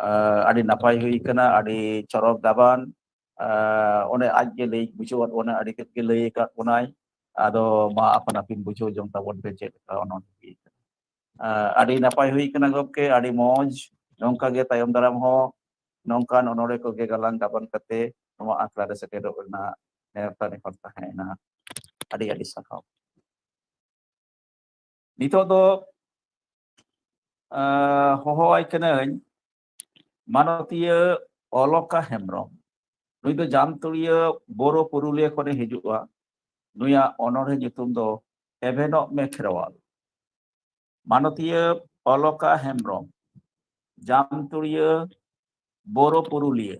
ᱟ, ᱟᱹᱰᱤ ᱱᱟᱯᱟᱭ ᱦᱩᱭ ᱠᱟᱱᱟ, ᱟᱹᱰᱤ ᱪᱚᱨᱚᱠ ᱜᱟᱵᱟᱱ᱾ ᱟ, ᱚᱱᱮ ᱟᱡ ᱜᱮ ᱞᱟᱹᱭ ᱵᱩᱡᱷᱟᱹᱣᱟᱫ ᱵᱚᱱᱟ, ᱟᱹᱰᱤ ᱛᱮᱫ ᱜᱮ ᱞᱟᱹᱭ ᱟᱠᱟᱫ ᱵᱚᱱᱟᱭ᱾ ᱟᱫᱚ ᱢᱟ ᱟᱯᱟᱱ ᱟᱹᱯᱤᱱ ᱵᱩᱡᱷᱟᱹᱣ ᱡᱚᱝ ᱛᱟᱵᱚᱱ ᱯᱮ ᱪᱮᱫ ᱞᱮᱠᱟ ᱚᱱᱚᱬᱦᱮ ᱦᱩᱭ ᱠᱟᱱᱟ᱾ ᱟ, ᱟᱹᱰᱤ ᱱᱟᱯᱟᱭ ᱦᱩᱭ ᱠᱟᱱᱟ ᱜᱚᱢᱠᱮ, ᱟᱹᱰᱤ ᱢᱚᱡᱽ᱾ ᱱᱚᱝᱠᱟ ᱜᱮ ᱛᱟᱭᱚᱢ ᱫᱟᱨᱟᱢ ᱦᱚᱸ ᱱᱚᱝᱠᱟᱱ ᱚᱱᱚᱬᱦᱮ ᱠᱚᱜᱮ ᱜᱟᱞᱟᱝ ᱜᱟᱵᱟᱱ ᱠᱟᱛᱮ ᱱᱚᱣᱟ ᱟᱠᱷᱲᱟ ᱨᱮ ᱥᱮᱴᱮᱨᱚᱜ ᱨᱮᱱᱟᱜ ᱱᱮᱣᱛᱟ ᱱᱮᱦᱚᱨ ᱛᱟᱦᱮᱸᱭᱮᱱᱟ᱾ ᱟᱹᱰᱤ ᱟᱹᱰᱤ ᱥᱟᱨᱦᱟᱣ᱾ ᱱᱤᱛᱚᱜ ᱫᱚ, ᱟ, ᱦᱚᱦᱚᱣᱟᱭ ᱠᱟᱹᱱᱟᱹᱧ ᱢᱟᱱᱚᱛᱤᱭᱟᱹ ᱚᱞᱚᱠᱟ ᱦᱮᱢᱵᱽᱨᱚᱢ᱾ ᱱᱩᱭ ᱫᱚ ᱡᱟᱢᱛᱩᱲᱤᱭᱟᱹ ᱵᱳᱨᱳ ᱯᱩᱨᱩᱞᱤᱭᱟᱹ ᱠᱷᱚᱱᱮ ᱦᱤᱡᱩᱜᱼᱟ᱾ ᱱᱩᱭᱟᱜ ᱚᱱᱚᱬᱦᱮ ᱧᱩᱛᱩᱢ ᱫᱚ ᱮᱵᱷᱮᱱᱚᱜ ᱢᱮ ᱠᱷᱮᱨᱣᱟᱞ᱾ ᱢᱟᱱᱚᱛᱤᱭᱟᱹ ᱚᱞᱚᱠᱟ ᱦᱮᱢᱵᱽᱨᱚᱢ, ᱡᱟᱢᱛᱩᱲᱤᱭᱟᱹ ᱵᱳᱨᱳ ᱯᱩᱨᱩᱞᱤᱭᱟᱹ᱾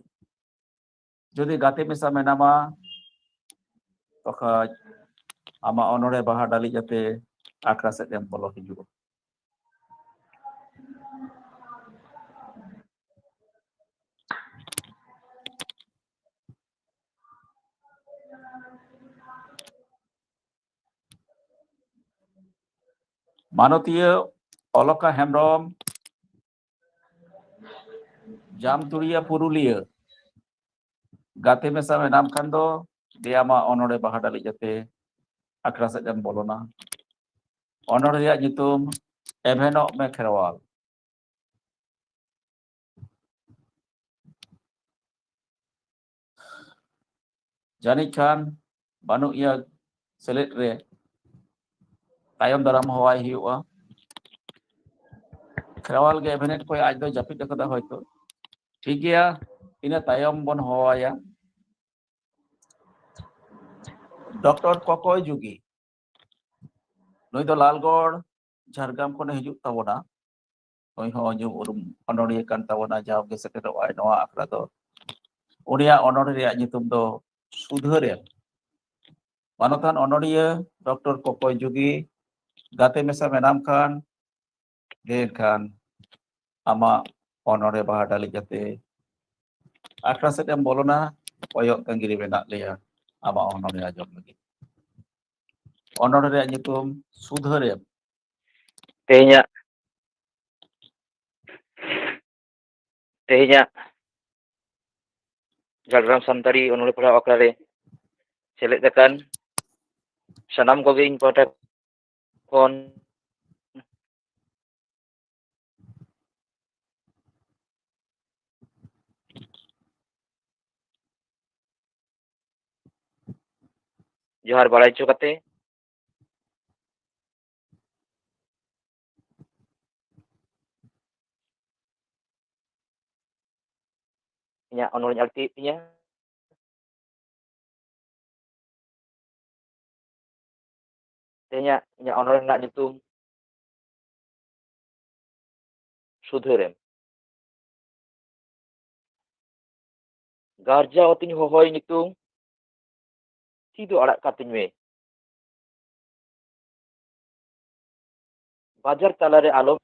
ᱡᱩᱫᱤ ᱜᱟᱛᱮ ᱢᱮᱥᱟ ᱢᱮᱱᱟᱢᱟ, ᱛᱚᱠᱷᱟᱡ ᱟᱢᱟᱜ ᱚᱱᱚᱬᱦᱮ ᱵᱟᱦᱟ ᱰᱟᱹᱞᱤᱡ ᱟᱛᱮ ᱟᱠᱷᱲᱟ ᱥᱮᱫ ᱮᱢ ᱵᱚᱞᱚ ᱦᱤᱡᱩᱜᱼᱟ᱾ ᱢᱟᱱᱚᱛᱤᱭᱟᱹ ᱚᱞᱚᱠᱟ ᱦᱮᱢᱵᱽᱨᱚᱢ, ᱡᱟᱢᱛᱩᱲᱤᱭᱟᱹ ᱯᱩᱨᱩᱞᱤᱭᱟᱹ᱾ ᱜᱟᱛᱮ ᱢᱮᱥᱟ ᱢᱮᱱᱟᱢ ᱠᱷᱟᱱ ᱫᱚ ᱫᱮ ᱟᱢᱟᱜ ᱚᱱᱚᱬᱦᱮ ᱵᱟᱦᱟ ᱰᱟᱹᱞᱤᱡ ᱟᱛᱮ ᱟᱠᱷᱲᱟ ᱥᱮᱫ ᱮᱢ ᱵᱚᱞᱚᱱᱟ᱾ ᱚᱱᱚᱬᱦᱮ ᱨᱮᱭᱟᱜ ᱧᱩᱛᱩᱢ ᱮᱵᱷᱮᱱᱚᱜ ᱢᱮ ᱠᱷᱮᱨᱣᱟᱞ᱾ ᱡᱟᱹᱱᱤᱡ ᱠᱷᱟᱱ ᱵᱟᱹᱱᱩᱜ ᱭᱟ ᱥᱮᱞᱮᱫ ᱨᱮ, ᱛᱟᱭᱚᱢ ᱫᱟᱨᱟᱢ ᱦᱚᱦᱚᱣᱟᱭ ᱦᱩᱭᱩᱜᱼᱟ᱾ ᱠᱷᱮᱨᱣᱟᱞ ᱜᱮ ᱮᱵᱷᱮᱱᱮᱴ ᱠᱷᱚᱱ ᱟᱡ ᱫᱚ ᱡᱟᱹᱯᱤᱫ ᱟᱠᱟᱫᱟ ᱦᱚᱭᱛᱚ᱾ ᱴᱷᱤᱠ ᱜᱮᱭᱟ, ᱤᱱᱟᱹ ᱛᱟᱭᱚᱢ ᱵᱚᱱ ᱦᱚᱦᱚᱣᱟᱭᱟ ᱰᱚᱠᱴᱚᱨ ᱠᱚᱠᱚᱭ ᱡᱩᱜᱤ᱾ ᱱᱩᱭ ᱫᱚ ᱞᱟᱞᱜᱚᱲ, ᱡᱷᱟᱲᱜᱨᱟᱢ ᱠᱷᱚᱱᱮ ᱦᱤᱡᱩᱜ ᱛᱟᱵᱚᱱᱟ᱾ ᱱᱩᱭ ᱦᱚᱸ ᱧᱩᱢ ᱩᱨᱩᱢ ᱚᱱᱚᱲᱤᱭᱟᱹ ᱠᱟᱱ ᱛᱟᱵᱚᱱᱟ, ᱡᱟᱣᱜᱮ ᱥᱮᱴᱮᱨᱚᱜ ᱟᱭ ᱱᱚᱣᱟ ᱟᱠᱷᱲᱟ ᱫᱚ᱾ ᱩᱱᱤᱭᱟᱜ ᱚᱱᱚᱲᱦᱮ ᱨᱮᱭᱟᱜ ᱧᱩᱛᱩᱢ ᱫᱚ ᱥᱩᱫᱷᱟᱹᱨᱮᱢ᱾ ᱢᱟᱱᱚᱛᱟᱱ ᱚᱱᱚᱲᱦᱤᱭᱟᱹ ᱰᱚᱠᱴᱚᱨ ᱠᱚᱠᱚᱭ ᱡᱩᱜᱤ, ᱜᱟᱛᱮ ᱢᱮᱥᱟ ᱢᱮᱱᱟᱢ ᱠᱷᱟᱱ, ᱰᱷᱮᱨ ᱠᱷᱟᱱ ᱟᱢᱟᱜ ᱚᱱᱚᱲᱦᱮ ᱵᱟᱦᱟ ᱰᱟᱹᱞᱤ ᱠᱟᱛᱮ ᱟᱠᱷᱲᱟ ᱥᱮᱫ ᱮᱢ ᱵᱚᱞᱚᱱᱟ᱾ ᱠᱚᱭᱚᱜ ᱛᱟᱺᱜᱤ ᱨᱮ ᱢᱮᱱᱟᱜ ᱞᱮᱭᱟ ᱟᱢᱟᱜ ᱚᱱᱚᱲᱦᱮ ᱟᱸᱡᱚᱢ ᱞᱟᱹᱜᱤᱫ᱾ ᱚᱱᱚᱲᱦᱮ ᱨᱮᱭᱟᱜ ᱧᱩᱛᱩᱢ ᱥᱩᱫᱷᱟᱹᱨᱮᱢ᱾ ᱛᱮᱦᱮᱧᱟᱜ ᱛᱮᱦᱮᱧᱟᱜ ᱡᱷᱟᱲᱜᱨᱟᱢ ᱥᱟᱱᱛᱟᱲᱤ ᱚᱱᱚᱲᱦᱮ ᱯᱟᱲᱦᱟᱣ ᱟᱠᱷᱲᱟ ᱨᱮ ᱥᱮᱞᱮᱫ ᱟᱠᱟᱱ ᱥᱟᱱᱟᱢ ᱠᱚᱜᱮ ᱤᱧ ᱯᱟᱦᱴᱟ ᱠᱷᱚᱱ ᱡᱚᱦᱟᱨ ᱵᱟᱲᱟᱭ ᱦᱚᱪᱚ ᱠᱟᱛᱮ, ᱤᱧᱟᱹᱜ ᱚᱱᱚᱲᱦᱮᱧ ᱟᱹᱲᱛᱤᱭᱮᱫ ᱛᱤᱧᱟᱹ᱾ ᱛᱮᱦᱮᱧᱟᱜ ᱤᱧᱟᱹᱜ ᱚᱱᱚᱲᱦᱮ ᱨᱮᱱᱟᱜ ᱧᱩᱛᱩᱢ ᱥᱩᱫᱷᱟᱹᱨᱮᱢ᱾ ᱜᱟᱨᱡᱟ ᱚᱛᱤᱧ ᱦᱚᱦᱚᱭ ᱧᱩᱛᱩᱢ, ᱛᱤ ᱫᱚ ᱟᱲᱟᱜ ᱠᱟᱹᱛᱤᱧ ᱢᱮ᱾ ᱵᱟᱡᱟᱨ ᱛᱟᱞᱟᱨᱮ ᱟᱞᱚᱢ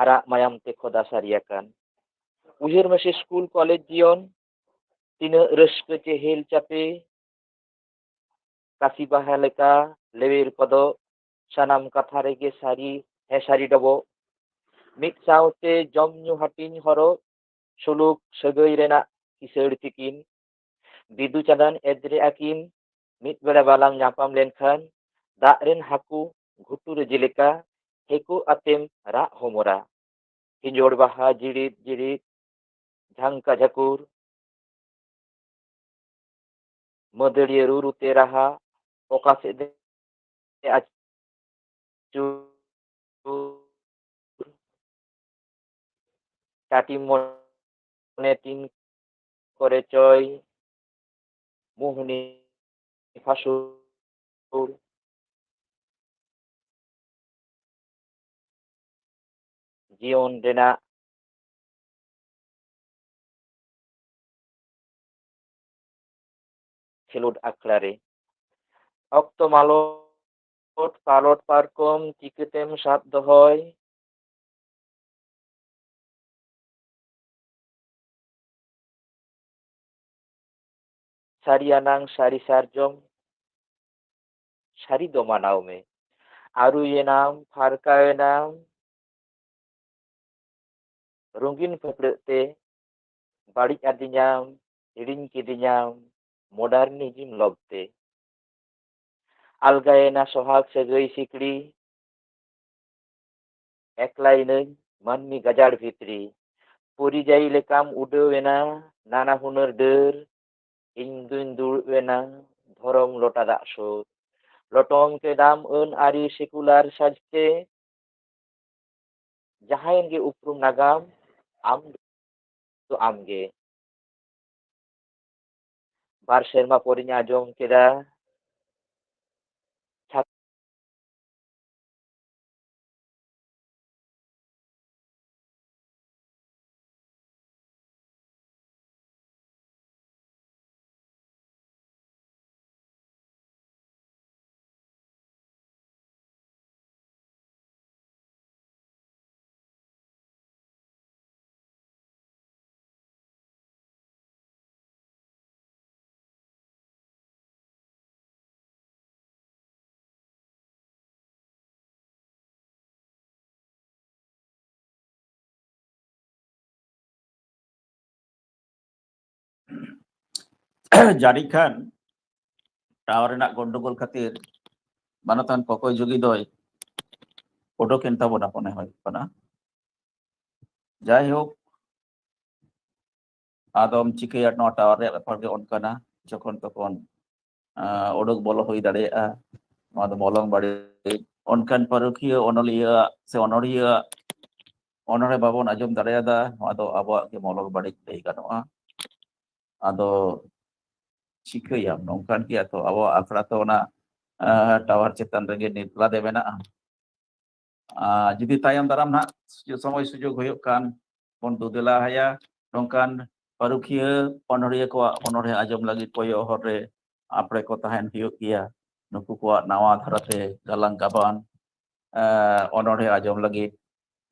ᱟᱨᱟᱜ ᱢᱟᱭᱟᱢ ᱛᱮ ᱠᱷᱚᱫᱟ ᱥᱟᱹᱨᱤ ᱟᱠᱟᱱ᱾ ᱩᱭᱦᱟᱹᱨ ᱢᱮᱥᱮ ᱥᱠᱩᱞ ᱠᱚᱞᱮᱡᱽ ᱡᱤᱭᱚᱱ, ᱛᱤᱱᱟᱹᱜ ᱨᱟᱹᱥᱠᱟᱹ ᱪᱮ ᱦᱮᱞ ᱪᱟᱯᱮ, ᱠᱟᱥᱤ ᱵᱟᱦᱟ ᱞᱮᱠᱟ ᱞᱮᱣᱮᱨ ᱠᱚᱫᱚ, ᱥᱟᱱᱟᱢ ᱠᱟᱛᱷᱟ ᱨᱮᱜᱮ ᱥᱟᱹᱨᱤ, ᱦᱮᱸ ᱥᱟᱹᱨᱤ ᱰᱚᱵᱚᱜ᱾ ᱢᱤᱫ ᱥᱟᱶᱛᱮ ᱡᱚᱢ ᱧᱩ ᱦᱟᱹᱴᱤᱧ ᱦᱚᱨᱚᱜ, ᱥᱩᱞᱩᱠ ᱥᱟᱹᱜᱟᱹᱭ ᱨᱮᱱᱟᱜ ᱠᱤᱥᱟᱹᱬ ᱛᱤᱠᱤᱱ᱾ ᱵᱤᱫᱩ ᱪᱟᱸᱫᱟᱱ ᱮᱫᱽᱨᱮ ᱟᱹᱠᱤᱱ, ᱢᱤᱫ ᱵᱮᱲᱟ ᱵᱟᱞᱟᱝ ᱧᱟᱯᱟᱢ ᱞᱮᱱᱠᱷᱟᱱ, ᱫᱟᱜ ᱨᱮᱱ ᱦᱟᱹᱠᱩ ᱜᱷᱩᱴᱩ ᱨᱮ ᱡᱮᱞᱮᱠᱟ, ᱦᱮᱠᱚ ᱟᱛᱮᱢ ᱨᱟᱜ ᱦᱚᱢᱚᱨᱟ᱾ ᱦᱤᱸᱡᱚᱲ ᱵᱟᱦᱟ ᱡᱤᱲᱤᱫ ᱡᱤᱲᱤᱫ, ᱡᱷᱟᱝᱠᱟ ᱡᱷᱟᱹᱠᱩᱨ᱾ ᱢᱟᱹᱫᱟᱹᱲᱤᱭᱟᱹ ᱨᱩᱨᱩ ᱛᱮ ᱨᱟᱦᱟ, ᱚᱠᱟ ᱥᱮᱫ ᱮ ᱟᱹᱪᱩᱨ, ᱴᱟᱴᱤ ᱢᱚᱱᱮ ᱛᱤᱱ ᱠᱚᱨᱮ ᱪᱚᱭ ᱢᱳᱦᱱᱤ ᱯᱷᱟᱥᱩᱲ᱾ ᱡᱤᱭᱚᱱ ᱨᱮᱱᱟᱜ ᱠᱷᱮᱞᱳᱰ ᱟᱠᱷᱲᱟ ᱨᱮ᱾ ᱚᱠᱛᱚ ᱢᱟᱞᱚᱴ ᱯᱟᱞᱚᱴ ᱯᱟᱨᱠᱚᱢ ᱪᱤᱠᱟᱹᱛᱮᱢ ᱥᱟᱵ ᱫᱚᱦᱚᱭ? ᱥᱟᱹᱨᱤᱭᱟᱱᱟᱝ ᱥᱟᱹᱨᱤ ᱥᱟᱨᱡᱚᱢ, ᱥᱟᱹᱨᱤ ᱫᱚ ᱢᱟᱱᱟᱣ ᱢᱮ᱾ ᱟᱹᱨᱩᱭᱮᱱᱟᱢ, ᱯᱷᱟᱨᱠᱟᱣᱮᱱᱟᱢ, ᱨᱚᱝᱜᱤᱱ ᱯᱷᱟᱹᱠᱲᱟᱹᱜ ᱛᱮ ᱵᱟᱹᱲᱤᱡ ᱟᱹᱫᱤᱧᱟᱢ, ᱦᱤᱲᱤᱧ ᱠᱤᱫᱤᱧᱟᱢ ᱢᱚᱰᱟᱨᱱᱤᱡᱤᱢ ᱞᱚᱵᱽ ᱛᱮ᱾ ᱟᱞᱜᱟᱭᱮᱱᱟ ᱥᱚᱦᱟᱜᱽ ᱥᱟᱹᱜᱟᱹᱭ ᱥᱤᱠᱲᱤ, ᱮᱠᱞᱟᱭᱮᱱᱟᱹᱧ ᱢᱟᱹᱱᱢᱤ ᱜᱟᱡᱟᱲ ᱵᱷᱤᱛᱨᱤ᱾ ᱯᱚᱨᱤᱡᱟᱭᱤ ᱞᱮᱠᱟᱢ ᱩᱰᱟᱹᱣ ᱮᱱᱟ ᱱᱟᱱᱟ ᱦᱩᱱᱟᱹᱨ ᱰᱟᱹᱨ, ᱤᱧ ᱫᱩᱧ ᱫᱩᱲᱩᱵ ᱮᱱᱟ ᱫᱷᱚᱨᱚᱢ ᱞᱚᱴᱟ ᱫᱟᱜ ᱥᱩᱨ᱾ ᱞᱚᱴᱚᱢ ᱠᱮᱫᱟᱢ ᱟᱹᱱ ᱟᱹᱨᱤ ᱥᱮᱠᱩᱞᱟᱨ ᱥᱟᱡᱽᱛᱮ, ᱡᱟᱦᱟᱸᱭᱮᱱ ᱜᱮ ᱩᱯᱨᱩᱢ ᱱᱟᱜᱟᱢ, ᱟᱢ ᱫᱚ ᱟᱢ ᱜᱮ᱾ ᱵᱟᱨ ᱥᱮᱨᱢᱟ ᱯᱚᱨᱤᱧ ᱟᱸᱡᱚᱢ ᱠᱮᱫᱟ, ᱡᱟᱹᱱᱤᱡ ᱠᱷᱟᱱ ᱴᱟᱣᱟᱨ ᱨᱮᱱᱟᱜ ᱜᱚᱱᱰᱚᱜᱳᱞ ᱠᱷᱟᱹᱛᱤᱨ ᱢᱟᱱᱚᱛᱟᱱ ᱠᱚᱠᱚᱭ ᱡᱩᱜᱤ ᱫᱚᱭ ᱚᱰᱚᱠᱮᱱ ᱛᱟᱵᱚᱱᱟ, ᱢᱚᱱᱮ ᱦᱩᱭᱩᱜ ᱠᱟᱱᱟ᱾ ᱡᱟᱭᱦᱳᱠ, ᱟᱫᱚᱢ ᱪᱤᱠᱟᱹᱭᱟ, ᱱᱚᱣᱟ ᱴᱟᱣᱟᱨ ᱨᱮᱭᱟᱜ ᱵᱮᱯᱟᱨ ᱜᱮ ᱚᱱᱠᱟᱱᱟ᱾ ᱡᱚᱠᱷᱚᱱ ᱛᱚᱠᱷᱚᱱ ᱟᱸ, ᱩᱰᱩᱠ ᱵᱚᱞᱚ ᱦᱩᱭ ᱫᱟᱲᱮᱭᱟᱜᱼᱟ᱾ ᱱᱚᱣᱟ ᱫᱚ ᱢᱚᱞᱚᱝ ᱵᱟᱹᱲᱤᱡ᱾ ᱚᱱᱠᱟᱱ ᱯᱟᱹᱨᱩᱠᱷᱤᱭᱟᱹ ᱚᱱᱚᱞᱤᱭᱟᱹ ᱥᱮ ᱚᱱᱚᱲᱦᱤᱭᱟᱹ ᱚᱱᱚᱲᱦᱮ ᱵᱟᱵᱚᱱ ᱟᱸᱡᱚᱢ ᱫᱟᱲᱮᱭᱟᱫᱟ, ᱱᱚᱣᱟ ᱫᱚ ᱟᱵᱚᱣᱟᱜ ᱜᱮ ᱢᱚᱞᱚᱝ ᱵᱟᱹᱲᱤᱡ ᱞᱟᱹᱭ ᱜᱟᱱᱚᱜᱼᱟ᱾ ᱟᱫᱚ ᱪᱤᱠᱟᱹᱭᱟᱢ, ᱱᱚᱝᱠᱟᱱ ᱜᱮᱭᱟ ᱛᱚ, ᱟᱵᱚᱣᱟᱜ ᱟᱠᱷᱲᱟ ᱛᱚ ᱚᱱᱟ, ᱟᱸ, ᱴᱟᱣᱟᱨ ᱪᱮᱛᱟᱱ ᱨᱮᱜᱮ ᱱᱤᱨᱞᱟᱫᱮ ᱢᱮᱱᱟᱜᱼᱟ᱾ ᱟᱨ ᱡᱩᱫᱤ ᱛᱟᱭᱚᱢ ᱫᱟᱨᱟᱢ ᱱᱟᱦᱟᱜ ᱥᱩᱡᱳᱜᱽ, ᱥᱚᱢᱚᱭ ᱥᱩᱡᱳᱜᱽ ᱦᱩᱭᱩᱜ ᱠᱷᱟᱱ ᱵᱚᱱ ᱫᱩᱫᱮᱞᱟ ᱟᱭᱟ᱾ ᱱᱚᱝᱠᱟᱱ ᱯᱟᱹᱨᱩᱠᱷᱤᱭᱟᱹ ᱚᱱᱚᱲᱦᱤᱭᱟᱹ ᱠᱚᱣᱟᱜ ᱚᱱᱚᱲᱦᱮ ᱟᱸᱡᱚᱢ ᱞᱟᱹᱜᱤᱫ ᱠᱚᱭᱚᱜ ᱦᱚᱨ ᱨᱮ ᱟᱯᱲᱮ ᱠᱚ ᱛᱟᱦᱮᱱ ᱦᱩᱭᱩᱜ ᱜᱮᱭᱟ᱾ ᱱᱩᱠᱩ ᱠᱚᱣᱟᱜ ᱱᱟᱣᱟ ᱫᱷᱟᱨᱟᱛᱮ ᱜᱟᱞᱟᱝ ᱜᱟᱵᱟᱱ, ᱮ, ᱚᱱᱚᱲᱦᱮ ᱟᱸᱡᱚᱢ ᱞᱟᱹᱜᱤᱫ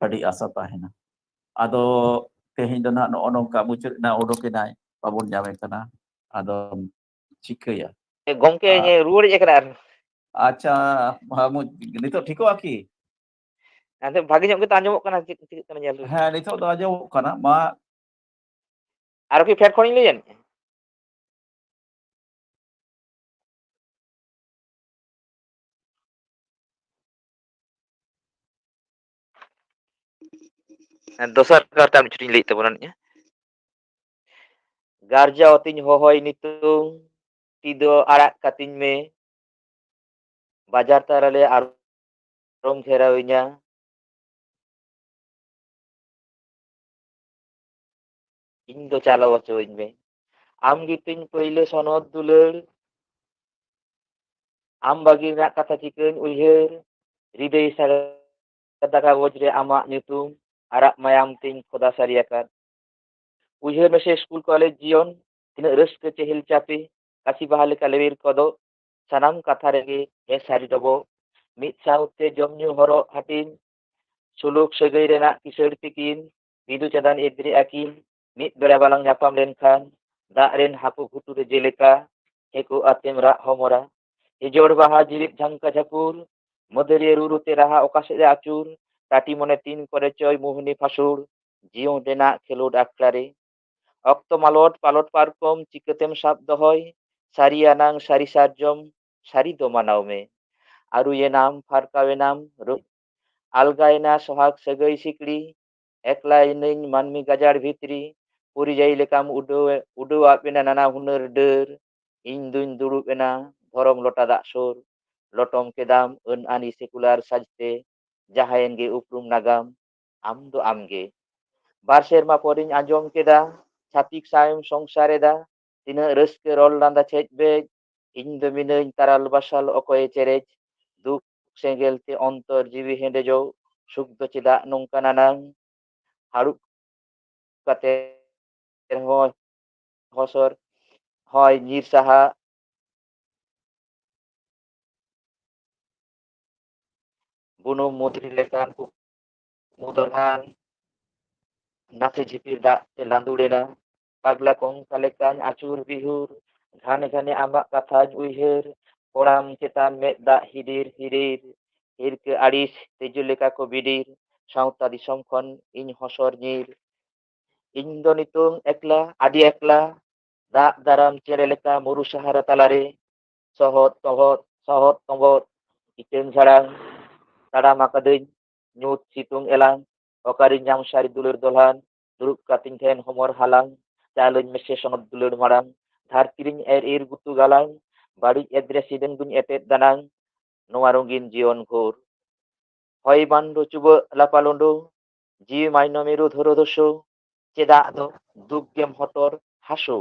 ᱟᱹᱰᱤ ᱟᱥᱟ ᱛᱟᱦᱮᱱᱟ᱾ ᱟᱫᱚ ᱛᱮᱦᱮᱧ ᱫᱚ ᱱᱟᱦᱟᱜ ᱱᱚᱜᱼᱚ ᱱᱚᱝᱠᱟ ᱢᱩᱪᱟᱹᱫ ᱮᱱᱟ, ᱚᱰᱚᱠ ᱮᱱᱟᱭ, ᱵᱟᱵᱚᱱ ᱧᱟᱢᱮ ᱠᱟᱱᱟ᱾ ᱟᱫᱚ ᱪᱤᱠᱟᱹᱭᱟ? ᱮ, ᱜᱚᱢᱠᱮ, ᱟ- ᱤᱧ ᱨᱩᱣᱟᱹᱲ ᱦᱮᱡ ᱟᱠᱟᱱᱟ ᱟᱨ ᱟᱪᱪᱷᱟ, ᱢᱟ-, ᱢᱩ-, ᱱᱤᱛᱚᱜ ᱴᱷᱤᱠᱚᱜᱼᱟ ᱠᱤ? ᱟᱫᱚ ᱵᱷᱟᱜᱮ ᱧᱚᱜ ᱜᱮᱛᱚ ᱟᱸᱡᱚᱢᱚᱜ ᱠᱟᱱᱟ, ᱪᱮᱫ ᱪᱤᱠᱟᱹᱜ ᱠᱟᱱᱟ ᱧᱮᱞ ᱦᱩᱭ ᱞᱮᱱ ᱦᱮᱸ, ᱜᱮ᱾ ᱱᱤᱛᱚᱜ ᱫᱚ ᱟᱸᱡᱚᱢᱚᱜ ᱠᱟᱱᱟ, ᱢᱟ᱾ ᱟᱨᱚ ᱠᱤ ᱯᱷᱮᱰ ᱠᱷᱚᱱᱤᱧ ᱞᱟᱹᱭᱟ? ᱦᱮᱸ, ᱫᱚᱥᱟᱨ ᱠᱟᱨᱛᱮ ᱟᱨ ᱢᱤᱫ ᱪᱷᱚᱴᱤᱧ ᱞᱟᱹᱭᱮᱫ ᱛᱟᱵᱚᱱᱟ ᱱᱤᱭᱟᱹ᱾ ᱜᱟᱨᱡᱟᱣ ᱟᱹᱛᱤᱧ ᱦᱚᱦᱚᱭ ᱱᱤᱛᱚᱝ, ᱛᱤ ᱫᱚ ᱟᱲᱟᱜ ᱠᱟᱹᱛᱤᱧ ᱢᱮ᱾ ᱵᱟᱡᱟᱨ ᱛᱟᱞᱟᱨᱮ ᱟᱨᱚᱢ ᱜᱷᱮᱨᱟᱣᱤᱧᱟ᱾ ᱤᱧ ᱫᱚ ᱪᱟᱞᱟᱣ ᱦᱚᱪᱚᱣᱟᱹᱧ ᱢᱮ᱾ ᱟᱢ ᱜᱮᱛᱤᱧ ᱯᱟᱹᱭᱞᱟᱹ ᱥᱚᱱᱚᱛ ᱫᱩᱞᱟᱹᱲ᱾ ᱟᱢ ᱵᱟᱹᱜᱤ ᱨᱮᱱᱟᱜ ᱠᱟᱛᱷᱟ ᱪᱤᱠᱟᱹᱧ ᱩᱭᱦᱟᱹᱨ? ᱨᱤᱫᱟᱹᱭ ᱥᱟᱜᱟᱫᱟ ᱠᱟᱜᱚᱡᱽ ᱨᱮ ᱟᱢᱟᱜ ᱧᱩᱛᱩᱢ, ᱟᱨᱟᱜ ᱢᱟᱭᱟᱢ ᱛᱤᱧ ᱠᱷᱚᱫᱟ ᱥᱟᱹᱨᱤ ᱟᱠᱟᱫ᱾ ᱩᱭᱦᱟᱹᱨ ᱢᱮᱥᱮ ᱥᱠᱩᱞ ᱠᱚᱞᱮᱡᱽ ᱡᱤᱭᱚᱱ, ᱛᱤᱱᱟᱹᱜ ᱨᱟᱹᱥᱠᱟᱹ ᱪᱮᱦᱮᱞ ᱪᱟᱯᱮ, ᱠᱟᱥᱤ ᱵᱟᱦᱟ ᱞᱮᱠᱟ ᱞᱮᱣᱮᱨ ᱠᱚᱫᱚ, ᱥᱟᱱᱟᱢ ᱠᱟᱛᱷᱟ ᱨᱮᱜᱮ ᱦᱮᱸ ᱥᱟᱹᱨᱤ ᱰᱚᱵᱚᱜ᱾ ᱢᱤᱫ ᱥᱟᱶᱛᱮ ᱡᱚᱢ ᱧᱩ ᱦᱚᱨᱚᱜ ᱦᱟᱹᱴᱤᱧ, ᱥᱩᱞᱩᱠ ᱥᱟᱹᱜᱟᱹᱭ ᱨᱮᱱᱟᱜ ᱠᱤᱥᱟᱹᱬ ᱛᱤᱠᱤᱱ, ᱵᱤᱫᱩ ᱪᱟᱸᱫᱟᱱ ᱮᱫᱽᱨᱮ ᱟᱹᱠᱤᱱ, ᱢᱤᱫ ᱵᱮᱲᱟ ᱵᱟᱞᱟᱝ ᱧᱟᱯᱟᱢ ᱞᱮᱱᱠᱷᱟᱱ, ᱫᱟᱜ ᱨᱮᱱ ᱦᱟᱹᱠᱩ ᱜᱷᱩᱴᱩ ᱨᱮ ᱡᱮᱞᱮᱠᱟ, ᱦᱮᱸᱠᱚ ᱟᱛᱮᱢ ᱨᱟᱜ ᱦᱚᱢᱚᱨᱟ᱾ ᱦᱤᱡᱚᱲ ᱵᱟᱦᱟ ᱡᱤᱨᱤᱫ ᱡᱷᱟᱝᱠᱟ ᱡᱷᱟᱹᱯᱩᱨ, ᱢᱟᱹᱫᱟᱹᱲᱤᱭᱟᱹ ᱨᱩ ᱨᱩ ᱛᱮ ᱨᱟᱦᱟ ᱚᱠᱟ ᱥᱮᱫ ᱮ ᱟᱹᱪᱩᱨ, ᱴᱟᱹᱴᱤ ᱢᱚᱱᱮ ᱛᱤᱱ ᱠᱚᱨᱮ ᱪᱚᱭ ᱢᱳᱦᱱᱤ ᱯᱷᱟᱹᱥᱩᱲ, ᱡᱤᱭᱚᱱ ᱨᱮᱱᱟᱜ ᱠᱷᱮᱞᱳᱰ ᱟᱠᱷᱲᱟ ᱨᱮ᱾ ᱚᱠᱛᱚ ᱢᱟᱞᱚᱴ ᱯᱟᱞᱚᱴ ᱯᱟᱨᱠᱚᱢ ᱪᱤᱠᱟᱹᱛᱮᱢ ᱥᱟᱵ ᱫᱚᱦᱚᱭ, ᱥᱟᱹᱨᱤ ᱟᱱᱟᱝ ᱥᱟᱹᱨᱤ ᱥᱟᱨᱡᱚᱢ, ᱥᱟᱹᱨᱤ ᱫᱚ ᱢᱟᱱᱟᱣ ᱢᱮ᱾ ᱟᱹᱨᱩᱭᱮᱱᱟᱢ, ᱯᱷᱟᱨᱠᱟᱣᱮᱱᱟᱢ, ᱨᱩ-, ᱟᱞᱜᱟᱭᱮᱱᱟ ᱥᱚᱦᱟᱜᱽ ᱥᱟᱹᱜᱟᱹᱭ ᱥᱤᱠᱲᱤ, ᱮᱠᱞᱟᱭᱮᱱᱟᱹᱧ ᱢᱟᱹᱱᱢᱤ ᱜᱟᱡᱟᱲ ᱵᱷᱤᱛᱨᱤ, ᱯᱚᱨᱤᱡᱟᱭᱤ ᱞᱮᱠᱟᱢ ᱩᱰᱟᱹᱣ, ᱩᱰᱟᱹᱣ ᱟᱫ ᱵᱮᱱᱟ ᱱᱟᱱᱟ ᱦᱩᱱᱟᱹᱨ ᱰᱟᱹᱨ, ᱤᱧ ᱫᱩᱧ ᱫᱩᱲᱩᱵ ᱮᱱᱟ ᱫᱷᱚᱨᱚᱢ ᱞᱚᱴᱟ ᱫᱟᱜ ᱥᱩᱨ᱾ ᱞᱚᱴᱚᱢ ᱠᱮᱫᱟᱢ ᱟᱹᱱ ᱟᱹᱱᱤ ᱥᱮᱠᱩᱞᱟᱨ ᱥᱟᱡᱽᱛᱮ, ᱡᱟᱦᱟᱸᱭᱮᱱ ᱜᱮ ᱩᱯᱨᱩᱢ ᱱᱟᱜᱟᱢ, ᱟᱢ ᱫᱚ ᱟᱢ ᱜᱮ᱾ ᱵᱟᱨ ᱥᱮᱨᱢᱟ ᱯᱚᱨᱤᱧ ᱟᱸᱡᱚᱢ ᱠᱮᱫᱟ, ᱪᱷᱟᱹᱛᱤᱠ ᱥᱟᱶᱮᱢ ᱥᱚᱝᱥᱟᱨ ᱮᱫᱟ᱾ ᱛᱤᱱᱟᱹᱜ ᱨᱟᱹᱥᱠᱟᱹ ᱨᱚᱲ ᱞᱟᱸᱫᱟ ᱪᱷᱮᱡ ᱵᱮᱡ, ᱤᱧ ᱫᱚ ᱢᱤᱱᱟᱹᱧ ᱛᱟᱨᱟᱞ ᱵᱟᱥᱟᱞ ᱚᱠᱚᱭᱮ ᱪᱮᱨᱮᱡ᱾ ᱫᱩᱠ ᱥᱮᱸᱜᱮᱞ ᱛᱮ ᱚᱱᱛᱚᱨ ᱡᱤᱣᱤ ᱦᱮᱸᱰᱮᱡᱚᱜ, ᱥᱩᱠ ᱫᱚ ᱪᱮᱫᱟᱜ ᱱᱚᱝᱠᱟ ᱱᱟᱱᱟᱝ? ᱦᱟᱹᱲᱩᱵ ᱠᱟᱛᱮ ᱨᱮᱦᱚᱸ ᱦᱚᱥᱚᱨ ᱦᱚᱭ ᱧᱤᱨ ᱥᱟᱦᱟ᱾ ᱵᱩᱱᱩᱢ ᱢᱩᱫᱽᱨᱤ ᱞᱮᱠᱟᱱ ᱠᱩᱠᱢᱩ ᱫᱚᱞᱦᱟᱱ, ᱱᱟᱥᱮ ᱡᱷᱤᱯᱤᱨ ᱫᱟᱜ ᱛᱮ ᱞᱟᱸᱫᱩᱲ ᱮᱱᱟ᱾ ᱯᱟᱜᱽᱞᱟ ᱠᱚᱝᱠᱟ ᱞᱮᱠᱟᱧ ᱟᱹᱪᱩᱨ ᱵᱤᱦᱩᱨ, ᱜᱷᱟᱱᱮ ᱜᱷᱟᱱᱮ ᱟᱢᱟᱜ ᱠᱟᱛᱷᱟᱧ ᱩᱭᱦᱟᱹᱨ᱾ ᱠᱚᱲᱟᱢ ᱪᱮᱛᱟᱱ ᱢᱮᱫ ᱫᱟᱜ ᱦᱤᱰᱤᱨ ᱦᱤᱰᱤᱨ, ᱦᱤᱨᱠᱟᱹ ᱟᱹᱲᱤᱥ ᱛᱤᱡᱩ ᱞᱮᱠᱟ ᱠᱚ ᱵᱤᱰᱤᱨ᱾ ᱥᱟᱶᱛᱟ ᱫᱤᱥᱚᱢ ᱠᱷᱚᱱ ᱤᱧ ᱦᱚᱥᱚᱨ ᱧᱤᱨ᱾ ᱤᱧ ᱫᱚ ᱱᱤᱛᱚᱝ ᱮᱠᱞᱟ, ᱟᱹᱰᱤ ᱮᱠᱞᱟ, ᱫᱟᱜ ᱫᱟᱨᱟᱢ ᱪᱮᱬᱮ ᱞᱮᱠᱟ ᱢᱩᱨᱩ ᱥᱟᱦᱟᱨᱟ ᱛᱟᱞᱟᱨᱮ᱾ ᱥᱚᱦᱚᱫ ᱛᱚᱦᱚᱫ, ᱥᱚᱦᱚᱫ ᱛᱚᱦᱚᱫ, ᱤᱴᱟᱹᱝ ᱡᱷᱟᱲᱟᱝ ᱛᱟᱲᱟᱢ ᱟᱠᱟᱫᱟᱹᱧ ᱧᱩᱛ ᱥᱤᱛᱩᱝ ᱮᱞᱟᱝ᱾ ᱚᱠᱟᱨᱤᱧ ᱧᱟᱢ ᱥᱟᱹᱨᱤ ᱫᱩᱞᱟᱹᱲ ᱫᱚᱞᱦᱟᱱ? ᱫᱩᱲᱩᱵ ᱠᱟᱛᱮᱧ ᱴᱷᱮᱱ ᱦᱚᱢᱚᱨ ᱦᱟᱞᱟᱝ, ᱪᱟᱞᱟᱹᱧ ᱢᱮᱥᱮ ᱥᱚᱱᱚᱛ ᱫᱩᱞᱟᱹᱲ ᱢᱟᱲᱟᱝ᱾ ᱫᱷᱟᱹᱨᱛᱤ ᱨᱤᱧ ᱮᱨ ᱤᱨ ᱜᱩᱛᱩ ᱜᱟᱞᱟᱝ, ᱵᱟᱹᱲᱤᱡ ᱮᱫᱽᱨᱮ ᱥᱤᱫᱟᱹᱝ ᱫᱩᱧ ᱮᱴᱮᱫ ᱫᱟᱱᱟᱝ᱾ ᱱᱚᱣᱟ ᱨᱚᱝᱜᱤᱱ ᱡᱤᱭᱚᱱ ᱜᱷᱳᱨ᱾ ᱦᱚᱭ ᱵᱟᱱᱰᱳ ᱪᱩᱵᱟᱹᱜ ᱞᱟᱯᱟᱞᱳᱸᱰᱳ, ᱡᱤᱣᱤ ᱢᱟᱭᱱᱚᱢᱮ ᱨᱩᱫᱷᱚᱨᱚ ᱫᱳᱥᱳ᱾ ᱪᱮᱫᱟᱜ ᱫᱚ ᱫᱩᱠ ᱜᱮᱢ ᱦᱚᱴᱚᱨ ᱦᱟᱹᱥᱩ,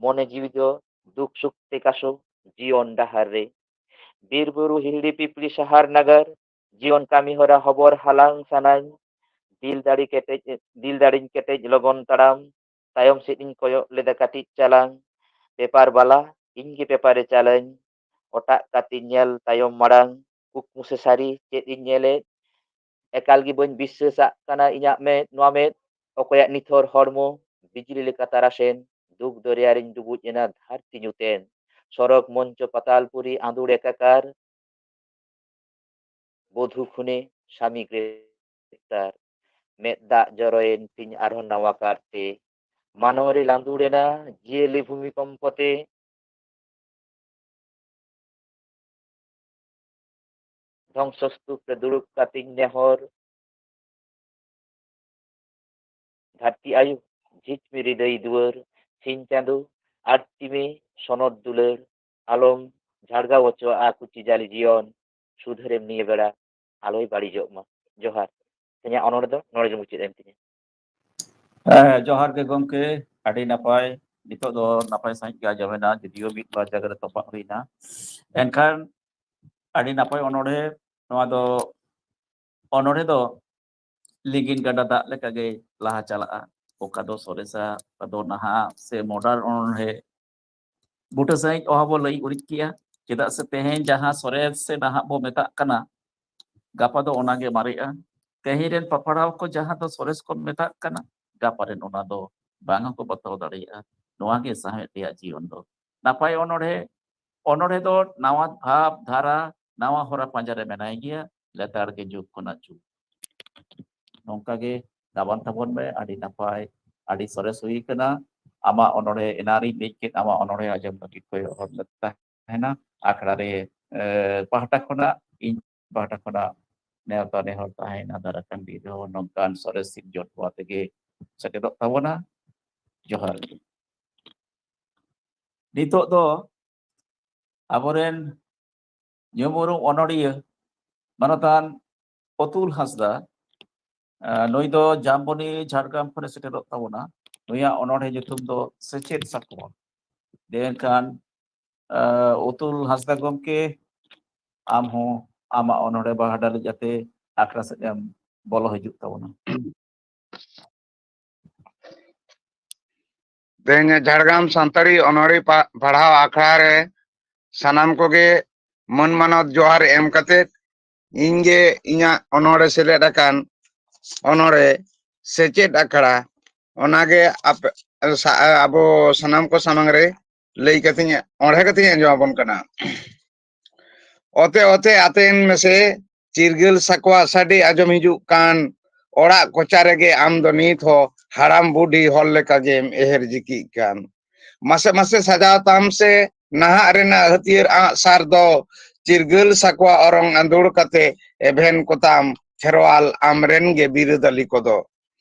ᱢᱚᱱᱮ ᱡᱤᱣᱤ ᱫᱚ ᱫᱩᱠ ᱥᱩᱠ ᱛᱮ ᱠᱟᱥᱳ᱾ ᱡᱤᱭᱚᱱ ᱰᱟᱦᱟᱨ ᱨᱮ ᱵᱤᱨ ᱵᱩᱨᱩ ᱦᱤᱦᱤᱲᱤ ᱯᱤᱯᱤᱲᱤ ᱥᱟᱦᱟᱨ ᱱᱟᱜᱟᱨ, ᱡᱤᱭᱚᱱ ᱠᱟᱹᱢᱤ ᱦᱚᱨᱟ ᱦᱚᱵᱚᱨ ᱦᱟᱞᱟᱝ ᱥᱟᱱᱟᱧ᱾ ᱫᱤᱞ ᱫᱟᱲᱮ ᱠᱮᱴᱮᱡ, ᱫᱤᱞ ᱫᱟᱲᱮᱧ ᱠᱮᱴᱮᱡ ᱞᱚᱜᱚᱱ ᱛᱟᱲᱟᱢ᱾ ᱛᱟᱭᱚᱢ ᱥᱮᱫ ᱤᱧ ᱠᱚᱭᱚᱜ ᱞᱮᱫᱟ ᱠᱟᱹᱴᱤᱡ ᱪᱟᱞᱟᱝ᱾ ᱯᱮᱯᱟᱨ ᱵᱟᱞᱟ, ᱤᱧ ᱜᱮ ᱯᱮᱯᱟᱨᱮ ᱪᱟᱞᱟᱹᱧ᱾ ᱚᱴᱟᱜ ᱠᱟᱛᱮᱧ ᱧᱮᱞ ᱛᱟᱭᱚᱢ ᱢᱟᱲᱟᱝ᱾ ᱠᱩᱠᱢᱩ ᱥᱮ ᱥᱟᱹᱨᱤ ᱪᱮᱫ ᱤᱧ ᱧᱮᱞᱮᱫ? ᱮᱠᱟᱞ ᱜᱮ ᱵᱟᱹᱧ ᱵᱤᱥᱥᱟᱹᱥᱟᱜ ᱠᱟᱱᱟ ᱤᱧᱟᱜ ᱢᱮᱫ, ᱱᱚᱣᱟ ᱢᱮᱫ᱾ ᱚᱠᱚᱭᱟᱜ ᱱᱤᱛᱷᱚᱨ ᱦᱚᱲᱢᱚ ᱵᱤᱡᱽᱞᱤ ᱞᱮᱠᱟ ᱛᱟᱨᱟᱥᱮᱱ? ᱫᱩᱠ ᱫᱚᱨᱭᱟ ᱨᱤᱧ ᱰᱩᱵᱩᱡ ᱮᱱᱟ ᱫᱷᱟᱹᱨᱛᱤ ᱧᱩᱛᱮᱱ᱾ ᱥᱚᱨᱚᱜᱽ ᱢᱚᱧᱪᱚ ᱯᱟᱛᱟᱞ ᱯᱩᱨᱤ ᱟᱸᱫᱳᱲ ᱮᱠᱟᱠᱟᱨ᱾ ᱵᱚᱫᱷᱩ ᱠᱷᱩᱱᱮ ᱥᱟᱢᱤ ᱜᱨᱮᱯᱛᱟᱨ᱾ ᱢᱮᱫ ᱫᱟᱜ ᱡᱚᱨᱚᱭᱮᱱ ᱛᱤᱧ ᱟᱨᱦᱚᱸ ᱱᱟᱣᱟ ᱠᱟᱨᱛᱮ᱾ ᱢᱟᱱᱣᱟ ᱨᱮ ᱞᱟᱸᱫᱩᱲ ᱮᱱᱟ ᱡᱤᱭᱟᱹᱞᱤ ᱵᱷᱩᱢᱤᱠᱚᱢᱯᱚ ᱛᱮ᱾ ᱫᱷᱚᱝᱥᱚ ᱥᱛᱩᱯ ᱨᱮ ᱫᱩᱲᱩᱵ ᱠᱟᱛᱮᱧ ᱱᱮᱦᱚᱨ᱾ ᱫᱷᱟᱹᱨᱛᱤ ᱟᱭᱳ, ᱡᱷᱤᱡ ᱢᱮ ᱦᱨᱤᱫᱟᱹᱭ ᱫᱩᱣᱟᱹᱨ᱾ ᱥᱤᱧ ᱪᱟᱸᱫᱳ, ᱟᱨᱛᱤ ᱢᱮ ᱥᱚᱱᱚᱛ ᱫᱩᱞᱟᱹᱲ, ᱟᱞᱚᱢ ᱡᱷᱟᱲᱜᱟᱣ ᱦᱚᱪᱚᱣᱟᱜᱼᱟ ᱠᱩᱪᱤ ᱡᱟᱹᱞᱤ ᱡᱤᱭᱚᱱ, ᱥᱩᱫᱷᱟᱹᱨᱮᱢ ᱱᱤᱭᱟᱹ ᱵᱮᱲᱟ, ᱟᱞᱚᱭ ᱵᱟᱹᱲᱤᱡᱚᱜ ᱢᱟ᱾ ᱡᱚᱦᱟᱨ᱾ ᱤᱧᱟᱹᱜ ᱚᱱᱚᱬᱦᱮ ᱫᱚ ᱱᱚᱰᱮ ᱜᱮ ᱢᱩᱪᱟᱹᱫ ᱮᱱ ᱛᱤᱧᱟ᱾ ᱦᱮᱸ, ᱡᱚᱦᱟᱨ ᱜᱮ ᱜᱚᱢᱠᱮ, ᱟᱹᱰᱤ ᱱᱟᱯᱟᱭ᱾ ᱱᱤᱛᱚᱜ ᱫᱚ ᱱᱟᱯᱟᱭ ᱥᱟᱺᱦᱤᱡ ᱜᱮ ᱟᱸᱡᱚᱢᱮᱱᱟ, ᱡᱩᱫᱤᱭᱳ ᱢᱤᱫ ᱵᱟᱨ ᱡᱟᱭᱜᱟ ᱨᱮ ᱛᱚᱯᱟᱜ ᱦᱩᱭᱱᱟ᱾ ᱮᱱᱠᱷᱟᱱ ᱟᱹᱰᱤ ᱱᱟᱯᱟᱭ ᱚᱱᱚᱬᱦᱮ᱾ ᱱᱚᱣᱟ ᱫᱚ, ᱚᱱᱚᱬᱦᱮ ᱫᱚ ᱞᱤᱸᱜᱤᱱ ᱜᱟᱰᱟ ᱫᱟᱜ ᱞᱮᱠᱟᱜᱮ ᱞᱟᱦᱟ ᱪᱟᱞᱟᱜᱼᱟ᱾ ᱚᱠᱟ ᱫᱚ ᱥᱚᱨᱮᱥᱟ, ᱚᱠᱟ ᱫᱚ ᱱᱟᱦᱟᱜ ᱥᱮ ᱢᱚᱰᱟᱨᱱ ᱚᱱᱚᱬᱦᱮ, ᱵᱩᱴᱟᱹ ᱥᱟᱺᱦᱤᱡ ᱚᱦᱚ ᱵᱚ ᱞᱟᱹᱭ ᱩᱨᱤᱡ ᱠᱮᱭᱟ᱾ ᱪᱮᱫᱟᱜ ᱥᱮ ᱛᱮᱦᱮᱧ ᱡᱟᱦᱟᱸ ᱥᱚᱨᱮᱥ ᱥᱮ ᱱᱟᱦᱟᱜ ᱵᱚ ᱢᱮᱛᱟᱜ ᱠᱟᱱᱟ, ᱜᱟᱯᱟ ᱫᱚ ᱚᱱᱟᱜᱮ ᱢᱟᱨᱮᱜᱼᱟ᱾ ᱛᱮᱦᱮᱧ ᱨᱮᱱ ᱯᱟᱯᱲᱟᱣ ᱠᱚ ᱡᱟᱦᱟᱸ ᱫᱚ ᱥᱚᱨᱮᱥ ᱠᱚ ᱢᱮᱛᱟᱜ ᱠᱟᱱᱟ, ᱜᱟᱯᱟ ᱨᱮᱱ ᱚᱱᱟ ᱫᱚ ᱵᱟᱝ ᱦᱚᱸᱠᱚ ᱵᱟᱛᱟᱣ ᱫᱟᱲᱮᱭᱟᱜᱼᱟ᱾ ᱱᱚᱣᱟ ᱜᱮ ᱥᱟᱶᱦᱮᱫ ᱨᱮᱭᱟᱜ ᱡᱤᱭᱚᱱ ᱫᱚ᱾ ᱱᱟᱯᱟᱭ ᱚᱱᱚᱬᱦᱮ, ᱚᱱᱚᱬᱦᱮ ᱫᱚ ᱱᱟᱣᱟ ᱵᱷᱟᱵᱽ ᱫᱷᱟᱨᱟ, ᱱᱟᱣᱟ ᱦᱚᱨᱟ ᱯᱟᱸᱡᱟ ᱨᱮ ᱢᱮᱱᱟᱭ ᱜᱮᱭᱟ, ᱞᱮᱛᱟᱲ ᱜᱮ ᱡᱩᱜᱽ ᱠᱷᱚᱱᱟᱜ ᱡᱩᱜᱽ᱾ ᱱᱚᱝᱠᱟ ᱜᱮ ᱫᱟᱵᱟᱱ ᱛᱟᱵᱚᱱ ᱢᱮ᱾ ᱟᱹᱰᱤ ᱱᱟᱯᱟᱭ, ᱟᱹᱰᱤ ᱥᱚᱨᱮᱥ ᱦᱩᱭ ᱠᱟᱱᱟ᱾ ᱟᱢᱟᱜ ᱚᱱᱚᱬᱦᱮ, ᱮᱱᱟᱱ ᱨᱤᱧ ᱞᱟᱹᱭ ᱠᱮᱫ, ᱟᱢᱟᱜ ᱚᱱᱚᱬᱦᱮ ᱟᱸᱡᱚᱢ ᱞᱟᱹᱜᱤᱫ ᱠᱚᱭᱚᱜ ᱦᱚᱨ ᱞᱮ ᱛᱟᱦᱮᱱᱟ᱾ ᱟᱠᱷᱲᱟ ᱨᱮ, ᱮ, ᱯᱟᱦᱴᱟ ᱠᱷᱚᱱᱟᱜ, ᱤᱧ ᱯᱟᱦᱴᱟ ᱠᱷᱚᱱᱟᱜ ᱱᱮᱣᱛᱟ ᱱᱮᱦᱚᱨ ᱛᱟᱦᱮᱸᱭᱮᱱᱟ, ᱫᱟᱨᱟᱭ ᱠᱟᱱ ᱫᱤᱱ ᱨᱮᱦᱚᱸ ᱱᱚᱝᱠᱟᱱ ᱥᱚᱨᱮᱥ ᱥᱤᱨᱡᱚᱱ ᱠᱚ ᱟᱛᱮ ᱜᱮ ᱥᱮᱴᱮᱨᱚᱜ ᱛᱟᱵᱚᱱᱟ᱾ ᱡᱚᱦᱟᱨ ᱜᱮ᱾ ᱱᱤᱛᱚᱜ ᱫᱚ ᱟᱵᱚᱨᱮᱱ ᱧᱩᱢ ᱩᱨᱩᱢ ᱚᱱᱚᱲᱤᱭᱟᱹ ᱢᱟᱱᱚᱛᱟᱱ ᱚᱛᱩᱞ ᱦᱟᱸᱥᱫᱟ, ᱟᱸ, ᱱᱩᱭ ᱫᱚ ᱡᱟᱢᱵᱚᱱᱤ, ᱡᱷᱟᱲᱜᱨᱟᱢ ᱠᱷᱚᱱᱮ ᱥᱮᱴᱮᱨᱚᱜ ᱛᱟᱵᱚᱱᱟ᱾ ᱱᱩᱭᱟᱜ ᱚᱱᱚᱬᱦᱮ ᱧᱩᱛᱩᱢ ᱫᱚ ᱥᱮᱪᱮᱫ ᱥᱟᱠᱣᱟ᱾ ᱫᱮ ᱮᱱᱠᱷᱟᱱ, ᱟᱸ, ᱚᱛᱩᱞ ᱦᱟᱸᱥᱫᱟ ᱜᱚᱢᱠᱮ, ᱟᱢ ᱦᱚᱸ ᱟᱢᱟᱜ ᱚᱱᱚᱬᱦᱮ ᱵᱟᱦᱰᱟᱞ ᱡᱟᱛᱮ ᱟᱠᱷᱲᱟ ᱥᱮᱫ ᱮᱢ ᱵᱚᱞᱚ ᱦᱤᱡᱩᱜ ᱛᱟᱵᱚᱱᱟ᱾ ᱛᱮᱦᱮᱧ ᱡᱷᱟᱲᱜᱨᱟᱢ ᱥᱟᱱᱛᱟᱲᱤ ᱚᱱᱚᱬᱦᱮ ᱯᱟ-, ᱯᱟᱲᱦᱟᱣ ᱟᱠᱷᱲᱟ ᱨᱮ ᱥᱟᱱᱟᱢ ᱠᱚᱜᱮ ᱢᱟᱹᱱ ᱢᱟᱱᱚᱛ ᱡᱚᱦᱟᱨ ᱮᱢ ᱠᱟᱛᱮ, ᱤᱧ ᱜᱮ ᱤᱧᱟᱹᱜ ᱚᱱᱚᱬᱦᱮ ᱥᱮᱞᱮᱫ ᱟᱠᱟᱱ ᱚᱱᱚᱬᱦᱮ ᱥᱮᱪᱮᱫ ᱟᱠᱷᱲᱟ, ᱚᱱᱟᱜᱮ ᱟᱯᱮ, ᱥᱟ-, ᱟᱵᱚ ᱥᱟᱱᱟᱢ ᱠᱚ ᱥᱟᱢᱟᱝ ᱨᱮ ᱞᱟᱹᱭ ᱠᱟᱛᱮᱧ, ᱚᱬᱦᱮ ᱠᱟᱛᱮᱧ ᱟᱸᱡᱚᱢ ᱟᱵᱚᱱ ᱠᱟᱱᱟ᱾ ᱚᱛᱮ ᱚᱛᱮ ᱟᱛᱮᱱ ᱢᱮᱥᱮ, ᱪᱤᱨᱜᱟᱹᱞ ᱥᱟᱠᱣᱟ ᱥᱟᱰᱮ ᱟᱸᱡᱚᱢ ᱦᱤᱡᱩᱜ ᱠᱟᱱ᱾ ᱚᱲᱟᱜ ᱠᱚᱪᱟ ᱨᱮᱜᱮ ᱟᱢ ᱫᱚ ᱱᱤᱛ ᱦᱚᱸ ᱦᱟᱲᱟᱢ ᱵᱩᱰᱷᱤ ᱦᱚᱲ ᱞᱮᱠᱟ ᱜᱮᱢ ᱮᱦᱮᱨ ᱡᱤᱠᱤᱜ ᱠᱟᱱ᱾ ᱢᱟᱥᱮ ᱢᱟᱥᱮ ᱥᱟᱡᱟᱣ ᱛᱟᱢ ᱥᱮ ᱱᱟᱦᱟᱜ ᱨᱮᱱᱟᱜ ᱦᱟᱹᱛᱭᱟᱹᱨ ᱟᱸᱜ ᱥᱟᱨ ᱫᱚ, ᱪᱤᱨᱜᱟᱹᱞ ᱥᱟᱠᱣᱟ ᱚᱨᱚᱝ ᱟᱸᱫᱳᱲ ᱠᱟᱛᱮ ᱮᱵᱷᱮᱱ ᱠᱚᱛᱟᱢ ᱠᱷᱮᱨᱣᱟᱞ ᱟᱢᱨᱮᱱ ᱜᱮ ᱵᱤᱨᱟᱹᱫᱟᱹᱞᱤ ᱠᱚᱫᱚ᱾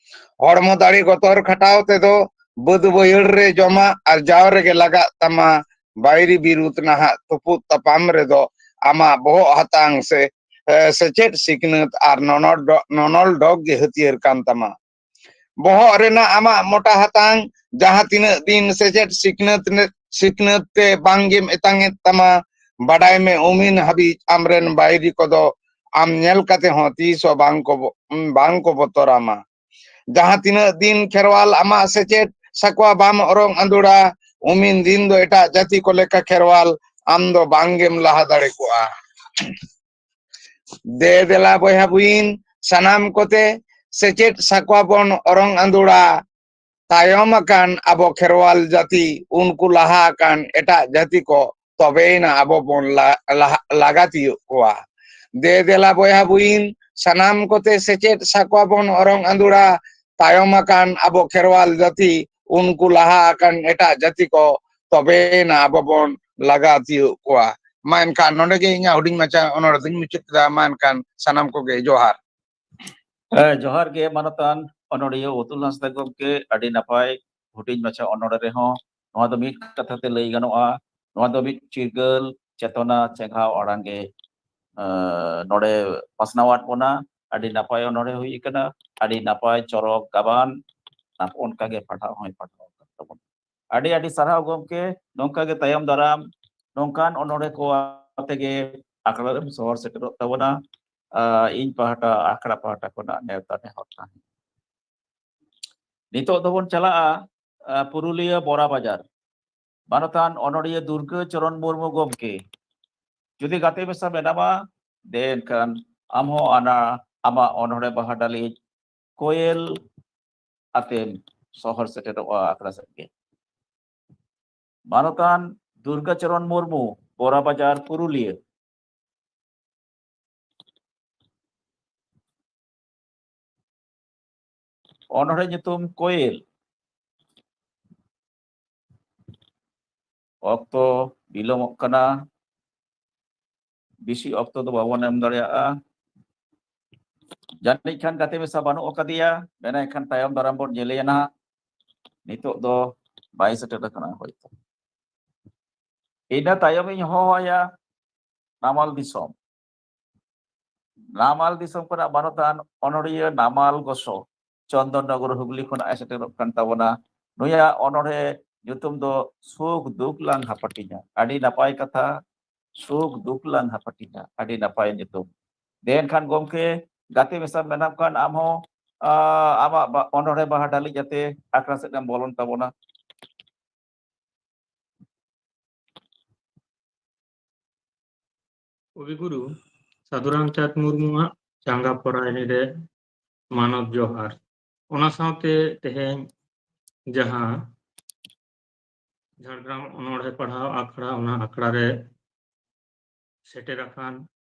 ᱦᱚᱲᱢᱚ ᱫᱟᱲᱮ ᱜᱚᱛᱚᱨ ᱠᱷᱟᱴᱟᱣ ᱛᱮᱫᱚ ᱵᱟᱹᱫ ᱵᱟᱹᱭᱦᱟᱹᱲ ᱨᱮ ᱡᱚᱢᱟᱜ ᱟᱨᱡᱟᱣ ᱨᱮᱜᱮ ᱞᱟᱜᱟᱜ ᱛᱟᱢᱟ᱾ ᱵᱟᱹᱭᱨᱤ ᱵᱤᱨᱩᱫᱷ ᱱᱟᱦᱟᱜ ᱛᱩᱯᱩᱫ ᱛᱟᱯᱟᱢ ᱨᱮᱫᱚ ᱟᱢᱟᱜ ᱵᱚᱦᱚᱜ ᱦᱟᱛᱟᱝ ᱥᱮ, ᱮ, ᱥᱮᱪᱮᱫ ᱥᱤᱠᱷᱱᱟᱹᱛ ᱟᱨ ᱱᱚᱱᱚᱞ ᱰᱚ-, ᱱᱚᱱᱚᱞ ᱰᱚᱜᱽ ᱜᱮ ᱦᱟᱹᱛᱭᱟᱹᱨ ᱠᱟᱱ ᱛᱟᱢᱟ᱾ ᱵᱚᱦᱚᱜ ᱨᱮᱱᱟᱜ ᱟᱢᱟᱜ ᱢᱚᱴᱟ ᱦᱟᱛᱟᱝ ᱡᱟᱦᱟᱸ ᱛᱤᱱᱟᱹᱜ ᱫᱤᱱ ᱥᱮᱪᱮᱫ ᱥᱤᱠᱷᱱᱟᱹᱛ ᱱᱮ-, ᱥᱤᱠᱷᱱᱟᱹᱛ ᱛᱮ ᱵᱟᱝ ᱜᱮᱢ ᱮᱛᱟᱝ ᱮᱫ ᱛᱟᱢᱟ, ᱵᱟᱰᱟᱭ ᱢᱮ ᱩᱢᱤᱱ ᱦᱟᱹᱵᱤᱡ ᱟᱢᱨᱮᱱ ᱵᱟᱹᱭᱨᱤ ᱠᱚᱫᱚ ᱟᱢ ᱧᱮᱞ ᱠᱟᱛᱮ ᱦᱚᱸ ᱛᱤᱥ ᱦᱚᱸ ᱵᱟᱝ ᱠᱚ ᱵᱚ-, ᱵᱟᱝ ᱠᱚ ᱵᱚᱛᱚᱨᱟᱢᱟ᱾ ᱡᱟᱦᱟᱸ ᱛᱤᱱᱟᱹᱜ ᱫᱤᱱ ᱠᱷᱮᱨᱣᱟᱞ ᱟᱢᱟᱜ ᱥᱮᱪᱮᱫ ᱥᱟᱠᱣᱟ ᱵᱟᱢ ᱚᱨᱚᱝ ᱟᱸᱫᱳᱲᱟ, ᱩᱢᱤᱱ ᱫᱤᱱ ᱫᱚ ᱮᱴᱟᱜ ᱡᱟᱹᱛᱤ ᱠᱚ ᱞᱮᱠᱟ ᱠᱷᱮᱨᱣᱟᱞ ᱟᱢ ᱫᱚ ᱵᱟᱝ ᱜᱮᱢ ᱞᱟᱦᱟ ᱫᱟᱲᱮ ᱠᱚᱜᱼᱟ᱾ ᱫᱮ ᱫᱮᱞᱟ ᱵᱚᱭᱦᱟ ᱵᱩᱦᱤᱱ, ᱥᱟᱱᱟᱢ ᱠᱚᱛᱮ ᱥᱮᱪᱮᱫ ᱥᱟᱠᱣᱟ ᱵᱚᱱ ᱚᱨᱚᱝ ᱟᱸᱫᱳᱲᱟ᱾ ᱛᱟᱭᱚᱢ ᱟᱠᱟᱱ ᱟᱵᱚ ᱠᱷᱮᱨᱣᱟᱞ ᱡᱟᱹᱛᱤ, ᱩᱱᱠᱩ ᱞᱟᱦᱟ ᱟᱠᱟᱱ ᱮᱴᱟᱜ ᱡᱟᱹᱛᱤ ᱠᱚ, ᱛᱚᱵᱮᱭᱮᱱᱟ ᱟᱵᱚ ᱵᱚᱱ ᱞᱟ-, ᱞᱟᱦᱟ-, ᱞᱟᱜᱟ ᱛᱤᱭᱳᱜ ᱠᱚᱣᱟ᱾ ᱫᱮ ᱫᱮᱞᱟ ᱵᱚᱭᱦᱟ ᱵᱩᱦᱤᱱ, ᱥᱟᱱᱟᱢ ᱠᱚᱛᱮ ᱥᱮᱪᱮᱫ ᱥᱟᱠᱣᱟ ᱵᱚᱱ ᱚᱨᱚᱝ ᱟᱸᱫᱳᱲᱟ᱾ ᱛᱟᱭᱚᱢ ᱟᱠᱟᱱ ᱟᱵᱚ ᱠᱷᱮᱨᱣᱟᱞ ᱡᱟᱹᱛᱤ, ᱩᱱᱠᱩ ᱞᱟᱦᱟ ᱟᱠᱟᱱ ᱮᱴᱟᱜ ᱡᱟᱹᱛᱤ ᱠᱚ, ᱛᱚᱵᱮᱭᱮᱱᱟ ᱟᱵᱚ ᱵᱚᱱ ᱞᱟᱜᱟ ᱛᱤᱭᱳᱜ ᱠᱚᱣᱟ᱾ ᱢᱟ ᱮᱱᱠᱷᱟᱱ ᱱᱚᱰᱮ ᱜᱮ ᱤᱧᱟᱹᱜ ᱦᱩᱰᱤᱧ ᱢᱟᱪᱷᱟ ᱚᱱᱚᱬᱦᱮ ᱫᱚᱧ ᱢᱩᱪᱟᱹᱫ ᱠᱮᱫᱟ᱾ ᱢᱟ ᱮᱱᱠᱷᱟᱱ ᱥᱟᱱᱟᱢ ᱠᱚᱜᱮ ᱡᱚᱦᱟᱨ᱾ ᱦᱮᱸ, ᱡᱚᱦᱟᱨ ᱜᱮ ᱢᱟᱱᱚᱛᱟᱱ ᱚᱱᱚᱲᱤᱭᱟᱹ ᱚᱛᱩᱞ ᱦᱟᱸᱥᱫᱟ ᱜᱚᱢᱠᱮ, ᱟᱹᱰᱤ ᱱᱟᱯᱟᱭ ᱦᱩᱰᱤᱧ ᱢᱟᱪᱷᱟ ᱚᱱᱚᱲᱦᱮ ᱨᱮᱦᱚᱸ ᱱᱚᱣᱟ ᱫᱚ ᱢᱤᱫ ᱠᱟᱛᱷᱟ ᱛᱮ ᱞᱟᱹᱭ ᱜᱟᱱᱚᱜᱼᱟ, ᱱᱚᱣᱟ ᱫᱚ ᱢᱤᱫ ᱪᱤᱨᱜᱟᱹᱞ ᱪᱮᱛᱚᱱᱟ ᱪᱮᱸᱜᱷᱟᱣ ᱟᱲᱟᱝ ᱜᱮ, ᱟᱸ, ᱱᱚᱰᱮ ᱯᱟᱥᱱᱟᱣᱟᱫ ᱵᱚᱱᱟ᱾ ᱟᱹᱰᱤ ᱱᱟᱯᱟᱭ ᱚᱱᱚᱲᱦᱮ ᱦᱩᱭ ᱟᱠᱟᱱᱟ, ᱟᱹᱰᱤ ᱱᱟᱯᱟᱭ ᱪᱚᱨᱚᱠ ᱜᱟᱵᱟᱱ, ᱚᱱᱠᱟ ᱜᱮ ᱯᱟᱲᱦᱟᱣ ᱦᱚᱸᱭ ᱯᱟᱲᱦᱟᱣ ᱟᱠᱟᱫ ᱛᱟᱵᱚᱱᱟ᱾ ᱟᱹᱰᱤ ᱟᱹᱰᱤ ᱥᱟᱨᱦᱟᱣ ᱜᱚᱢᱠᱮ, ᱱᱚᱝᱠᱟ ᱜᱮ ᱛᱟᱭᱚᱢ ᱫᱟᱨᱟᱢ ᱱᱚᱝᱠᱟᱱ ᱚᱱᱚᱲᱦᱮ ᱠᱚ ᱟᱛᱮ ᱜᱮ ᱟᱠᱷᱲᱟ ᱨᱮᱢ ᱥᱚᱦᱚᱨ ᱥᱮᱴᱮᱨᱚᱜ ᱛᱟᱵᱚᱱᱟ᱾ ᱟᱨ ᱤᱧ ᱯᱟᱦᱴᱟ, ᱟᱠᱷᱲᱟ ᱯᱟᱦᱴᱟ ᱠᱷᱚᱱᱟᱜ ᱱᱮᱣᱛᱟ ᱱᱮᱦᱚᱨ ᱛᱟᱦᱮᱸ᱾ ᱱᱤᱛᱚᱜ ᱫᱚᱵᱚᱱ ᱪᱟᱞᱟᱜᱼᱟ, ᱟᱨ, ᱯᱩᱨᱩᱞᱤᱭᱟᱹ ᱵᱚᱨᱟ ᱵᱟᱡᱟᱨ᱾ ᱢᱟᱱᱚᱛᱟᱱ ᱚᱱᱚᱲᱦᱤᱭᱟᱹ ᱫᱩᱨᱜᱟᱹ ᱪᱚᱨᱚᱱ ᱢᱩᱨᱢᱩ ᱜᱚᱢᱠᱮ, ᱡᱩᱫᱤ ᱜᱟᱛᱮ ᱢᱮᱥᱟ ᱢᱮᱱᱟᱢᱟ, ᱫᱮ ᱮᱱᱠᱷᱟᱱ ᱟᱢ ᱦᱚᱸ ᱟᱱᱟ ᱟᱢᱟᱜ ᱚᱱᱚᱲᱦᱮ ᱵᱟᱦᱟ ᱰᱟᱹᱞᱤᱡ ᱠᱳᱭᱮᱞ ᱟᱛᱮᱢ ᱥᱚᱦᱚᱨ ᱥᱮᱴᱮᱨᱚᱜᱼᱟ ᱟᱠᱷᱲᱟ ᱥᱮᱫ ᱜᱮ᱾ ᱢᱟᱱᱚᱛᱟᱱ ᱫᱩᱨᱜᱟᱪᱚᱨᱚᱱ ᱢᱩᱨᱢᱩ, ᱵᱚᱨᱟ ᱵᱟᱡᱟᱨ, ᱯᱩᱨᱩᱞᱤᱭᱟᱹ᱾ ᱚᱱᱚᱲᱦᱮ ᱧᱩᱛᱩᱢ ᱠᱳᱭᱮᱞ᱾ ᱚᱠᱛᱚ ᱵᱤᱞᱚᱢᱚᱜ ᱠᱟᱱᱟ, ᱵᱮᱥᱤ ᱚᱠᱛᱚ ᱫᱚ ᱵᱟᱵᱚᱱ ᱮᱢ ᱫᱟᱲᱮᱭᱟᱜᱼᱟ᱾ ᱡᱟᱹᱱᱤᱡ ᱠᱷᱟᱱ ᱜᱟᱛᱮ ᱢᱮᱥᱟ ᱵᱟᱹᱱᱩᱜ ᱟᱠᱟᱫᱮᱭᱟ, ᱢᱮᱱᱟᱭ ᱠᱷᱟᱱ ᱛᱟᱭᱚᱢ ᱫᱟᱨᱟᱢ ᱵᱚᱱ ᱧᱮᱞᱮᱭᱟ ᱱᱟᱦᱟᱜ᱾ ᱱᱤᱛᱚᱜ ᱫᱚ ᱵᱟᱭ ᱥᱮᱴᱮᱨ ᱟᱠᱟᱱᱟ ᱦᱚᱭᱛᱚ᱾ ᱤᱱᱟᱹ ᱛᱟᱭᱚᱢ ᱤᱧ ᱦᱚᱦᱚᱣᱟᱭᱟ ᱱᱟᱢᱟᱞ ᱫᱤᱥᱚᱢ᱾ ᱱᱟᱢᱟᱞ ᱫᱤᱥᱚᱢ ᱠᱷᱚᱱᱟᱜ ᱢᱟᱱᱚᱛᱟᱱ ᱚᱱᱚᱲᱤᱭᱟᱹ ᱱᱟᱢᱟᱞ ᱜᱚᱥᱚ ᱪᱚᱱᱫᱚᱱ ᱱᱚᱜᱚᱨ ᱦᱩᱜᱽᱞᱤ ᱠᱷᱚᱱᱟᱜ ᱮ ᱥᱮᱴᱮᱨᱚᱜ ᱠᱟᱱ ᱛᱟᱵᱚᱱᱟ᱾ ᱱᱩᱭᱟᱜ ᱚᱱᱚᱬᱦᱮ ᱧᱩᱛᱩᱢ ᱫᱚ ᱥᱩᱠ ᱫᱩᱠ ᱞᱟᱝ ᱦᱟᱯᱟᱴᱤᱧᱟ᱾ ᱟᱹᱰᱤ ᱱᱟᱯᱟᱭ ᱠᱟᱛᱷᱟ, ᱥᱩᱠ ᱫᱩᱠ ᱞᱟᱝ ᱦᱟᱯᱟᱴᱤᱧᱟ, ᱟᱹᱰᱤ ᱱᱟᱯᱟᱭ ᱧᱩᱛᱩᱢ᱾ ᱫᱮ ᱮᱱᱠᱷᱟᱱ ᱜᱚᱢᱠᱮ, ᱜᱟᱛᱮ ᱢᱮᱥᱟ ᱢᱮᱱᱟᱢ ᱠᱷᱟᱱ ᱟᱢ ᱦᱚᱸ, ᱟᱸ, ᱟᱢᱟᱜ ᱵᱟ-, ᱚᱱᱚᱬᱦᱮ ᱵᱟᱦᱟ ᱰᱟᱹᱞᱤᱡ ᱟᱛᱮ ᱟᱠᱷᱲᱟ ᱥᱮᱫ ᱮᱢ ᱵᱚᱞᱚᱱ ᱛᱟᱵᱚᱱᱟ᱾ ᱠᱚᱵᱤᱜᱩᱨᱩ ᱥᱟᱫᱷᱩ ᱨᱟᱢᱪᱟᱸᱫᱽ ᱢᱩᱨᱢᱩᱣᱟᱜ ᱪᱟᱸᱜᱟ ᱯᱚᱨᱟᱭᱚᱱᱤ ᱨᱮ ᱢᱟᱱᱚᱛ ᱡᱚᱦᱟᱨ᱾ ᱚᱱᱟ ᱥᱟᱶᱛᱮ ᱛᱮᱦᱮᱧ ᱡᱟᱦᱟᱸ ᱡᱷᱟᱲᱜᱨᱟᱢ ᱚᱱᱚᱬᱦᱮ ᱯᱟᱲᱦᱟᱣ ᱟᱠᱷᱲᱟ, ᱚᱱᱟ ᱟᱠᱷᱲᱟ ᱨᱮ ᱥᱮᱴᱮᱨ ᱟᱠᱟᱱ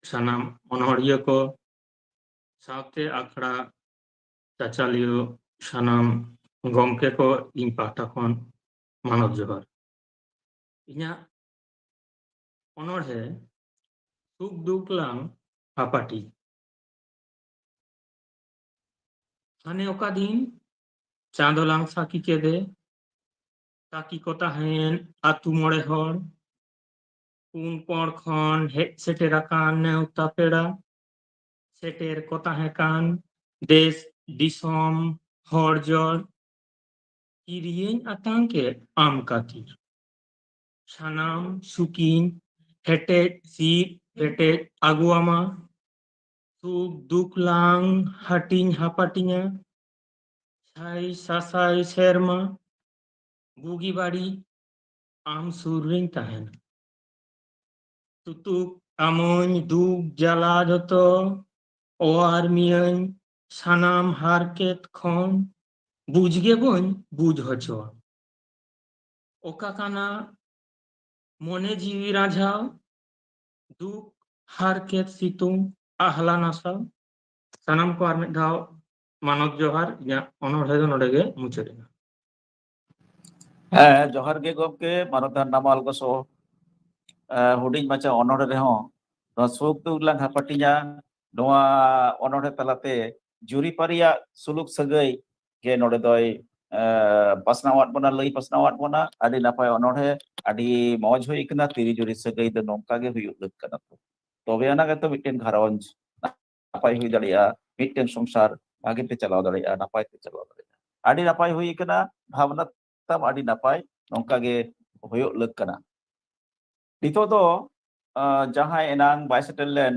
ᱥᱟᱱᱟᱢ ᱚᱱᱚᱬᱦᱤᱭᱟᱹ ᱠᱚ ᱥᱟᱶᱛᱮ ᱟᱠᱷᱲᱟ ᱪᱟᱪᱟᱞᱤᱭᱟᱹ ᱥᱟᱱᱟᱢ ᱜᱚᱢᱠᱮ ᱠᱚ ᱤᱧ ᱯᱟᱦᱴᱟ ᱠᱷᱚᱱ ᱢᱟᱱᱚᱛ ᱡᱚᱦᱟᱨ᱾ ᱤᱧᱟᱹᱜ ᱚᱱᱚᱬᱦᱮ ᱥᱩᱠ ᱫᱩᱠ ᱞᱟᱝ ᱦᱟᱯᱟᱴᱤ᱾ ᱦᱟᱱᱮ ᱚᱠᱟ ᱫᱤᱱ ᱪᱟᱸᱫᱚ ᱞᱟᱝ ᱥᱟᱹᱠᱷᱤ ᱠᱮᱫᱮ, ᱛᱟᱹᱠᱤ ᱠᱚ ᱛᱟᱦᱮᱸᱭᱮᱱ ᱟᱹᱛᱩ ᱢᱚᱬᱮ ᱦᱚᱲ, ᱯᱩᱱ ᱠᱚᱬ ᱠᱷᱚᱱ ᱦᱮᱡ ᱥᱮᱴᱮᱨ ᱟᱠᱟᱱ ᱱᱮᱣᱛᱟ ᱯᱮᱲᱟ, ᱥᱮᱴᱮᱨ ᱠᱚ ᱛᱟᱦᱮᱸ ᱠᱟᱱ ᱫᱮᱥ ᱫᱤᱥᱚᱢ ᱦᱚᱲ ᱡᱚᱲ, ᱠᱤᱨᱤᱭᱟᱹᱧ ᱟᱛᱟᱝ ᱠᱮᱫ ᱟᱢ ᱠᱟᱹᱛᱤᱨ᱾ ᱥᱟᱱᱟᱢ ᱥᱩᱠᱤᱧ ᱦᱮᱴᱮᱡ ᱥᱤᱫ ᱯᱮᱴᱮᱡ ᱟᱹᱜᱩᱣᱟᱢᱟ, ᱥᱩᱠ ᱫᱩᱠ ᱞᱟᱝ ᱦᱟᱹᱴᱤᱧ ᱦᱟᱯᱟᱴᱤᱧᱟ, ᱥᱟᱭ ᱥᱟᱥᱟᱭ ᱥᱮᱨᱢᱟ ᱵᱩᱜᱤ ᱵᱟᱹᱲᱤᱡ ᱟᱢ ᱥᱩᱨ ᱨᱤᱧ ᱛᱟᱦᱮᱱᱟ᱾ ᱛᱩᱛᱩᱠ ᱟᱢᱚᱧ ᱫᱩᱠ ᱡᱟᱞᱟ ᱡᱚᱛᱚ, ᱚᱣᱟᱨ ᱢᱤᱭᱟᱹᱧ ᱥᱟᱱᱟᱢ ᱦᱟᱨᱠᱮᱛ ᱠᱷᱚᱱ, ᱵᱩᱡᱽ ᱜᱮ ᱵᱟᱹᱧ ᱵᱩᱡᱽ ᱦᱚᱪᱚᱣᱟ᱾ ᱚᱠᱟ ᱠᱟᱱᱟ ᱢᱚᱱᱮ ᱡᱤᱣᱤ ᱨᱟᱸᱡᱷᱟᱣ, ᱫᱩᱠ ᱦᱟᱨᱠᱮᱛ ᱥᱤᱛᱩᱝ ᱟᱦᱞᱟ ᱱᱟᱥᱟᱣ᱾ ᱥᱟᱱᱟᱢ ᱠᱚ ᱟᱨ ᱢᱤᱫ ᱫᱷᱟᱣ ᱢᱟᱱᱚᱛ ᱡᱚᱦᱟᱨ᱾ ᱤᱧᱟᱹᱜ ᱚᱱᱚᱬᱦᱮ ᱫᱚ ᱱᱚᱰᱮ ᱜᱮ ᱢᱩᱪᱟᱹᱫ ᱮᱱᱟ᱾ ᱦᱮᱸ, ᱡᱚᱦᱟᱨ ᱜᱮ ᱜᱚᱢᱠᱮ, ᱢᱟᱱᱚᱛᱟᱱ ᱱᱟᱢᱟᱞ ᱜᱚᱥᱚ᱾ ᱮ, ᱦᱩᱰᱤᱧ ᱢᱟᱪᱷᱟ ᱚᱱᱚᱬᱦᱮ ᱨᱮᱦᱚᱸ ᱱᱚᱣᱟ ᱥᱩᱠ ᱫᱩᱠ ᱞᱟᱝ ᱦᱟᱯᱟᱴᱤᱧᱟ᱾ ᱱᱚᱣᱟ ᱚᱱᱚᱬᱦᱮ ᱛᱟᱞᱟᱛᱮ ᱡᱩᱨᱤᱯᱟᱹᱨᱤᱭᱟᱜ ᱥᱩᱞᱩᱠ ᱥᱟᱹᱜᱟᱹᱭ ᱜᱮ ᱱᱚᱰᱮ ᱫᱚᱭ, ᱮ, ᱯᱟᱥᱱᱟᱣᱟᱫ ᱵᱚᱱᱟ, ᱞᱟᱹᱭ ᱯᱟᱥᱱᱟᱣᱟᱫ ᱵᱚᱱᱟ᱾ ᱟᱹᱰᱤ ᱱᱟᱯᱟᱭ ᱚᱱᱚᱬᱦᱮ, ᱟᱹᱰᱤ ᱢᱚᱡᱽ ᱦᱩᱭ ᱠᱟᱱᱟ᱾ ᱛᱤᱨᱤ ᱡᱩᱨᱤ ᱥᱟᱹᱜᱟᱹᱭ ᱫᱚ ᱱᱚᱝᱠᱟ ᱜᱮ ᱦᱩᱭᱩᱜ ᱞᱟᱹᱠ ᱠᱟᱱᱟ᱾ ᱛᱚ ᱛᱚᱵᱮ ᱟᱱᱟᱜ ᱜᱮᱛᱚ ᱢᱤᱫᱴᱮᱱ ᱜᱷᱟᱨᱚᱸᱡᱽ ᱱᱟᱯᱟᱭ ᱦᱩᱭ ᱫᱟᱲᱮᱭᱟᱜᱼᱟ, ᱢᱤᱫᱴᱮᱱ ᱥᱚᱝᱥᱟᱨ ᱵᱷᱟᱜᱮ ᱛᱮ ᱪᱟᱞᱟᱣ ᱫᱟᱲᱮᱭᱟᱜᱼᱟ, ᱱᱟᱯᱟᱭ ᱛᱮ ᱪᱟᱞᱟᱣ ᱫᱟᱲᱮᱭᱟᱜᱼᱟ᱾ ᱟᱹᱰᱤ ᱱᱟᱯᱟᱭ ᱦᱩᱭ ᱠᱟᱱᱟ, ᱵᱷᱟᱵᱽᱱᱟ ᱛᱟᱢ ᱟᱹᱰᱤ ᱱᱟᱯᱟᱭ, ᱱᱚᱝᱠᱟ ᱜᱮ ᱦᱩᱭᱩᱜ ᱞᱟᱹᱠ ᱠᱟᱱᱟ᱾ ᱱᱤᱛᱚᱜ ᱫᱚ ᱟᱸ, ᱡᱟᱦᱟᱸᱭ ᱮᱱᱟᱝ ᱵᱟᱭ ᱥᱮᱴᱮᱨ ᱞᱮᱱ,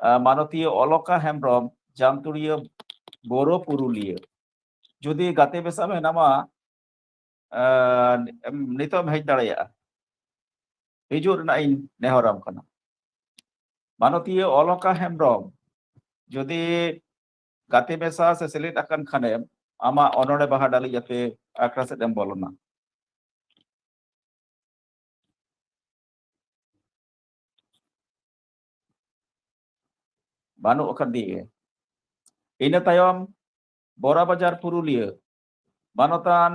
ᱟᱸ, ᱢᱟᱱᱚᱛᱤᱭᱟᱹ ᱚᱞᱚᱠᱟ ᱦᱮᱢᱵᱨᱚᱢ, ᱡᱟᱢᱛᱩᱲᱤᱭᱟᱹ ᱵᱳᱨᱳ ᱯᱩᱨᱩᱞᱤᱭᱟᱹ, ᱡᱩᱫᱤ ᱜᱟᱛᱮ ᱢᱮᱥᱟ ᱢᱮᱱᱟᱢᱟ, ᱟᱸ, ᱮᱢ, ᱱᱤᱛᱚᱜ ᱮᱢ ᱦᱮᱡ ᱫᱟᱲᱮᱭᱟᱜᱼᱟ, ᱦᱤᱡᱩᱜ ᱨᱮᱱᱟᱜ ᱤᱧ ᱱᱮᱦᱚᱨᱟᱢ ᱠᱟᱱᱟ᱾ ᱢᱟᱱᱚᱛᱤᱭᱟᱹ ᱚᱞᱚᱠᱟ ᱦᱮᱢᱵᱨᱚᱢ, ᱡᱩᱫᱤ ᱜᱟᱛᱮ ᱢᱮᱥᱟ ᱥᱮ ᱥᱮᱞᱮᱫ ᱟᱠᱟᱱ ᱠᱷᱟᱱᱮᱢ, ᱟᱢᱟᱜ ᱚᱱᱚᱬᱦᱮ ᱵᱟᱦᱟ ᱰᱟᱹᱞᱤᱡ ᱟᱛᱮ ᱟᱠᱷᱲᱟ ᱥᱮᱫ ᱮᱢ ᱵᱚᱞᱚᱱᱟ᱾ ᱵᱟᱹᱱᱩᱜ ᱟᱠᱟᱫᱮᱭᱟ᱾ ᱤᱱᱟᱹ ᱛᱟᱭᱚᱢ ᱵᱚᱨᱟ ᱵᱟᱡᱟᱨ ᱯᱩᱨᱩᱞᱤᱭᱟᱹ ᱢᱟᱱᱚᱛᱟᱱ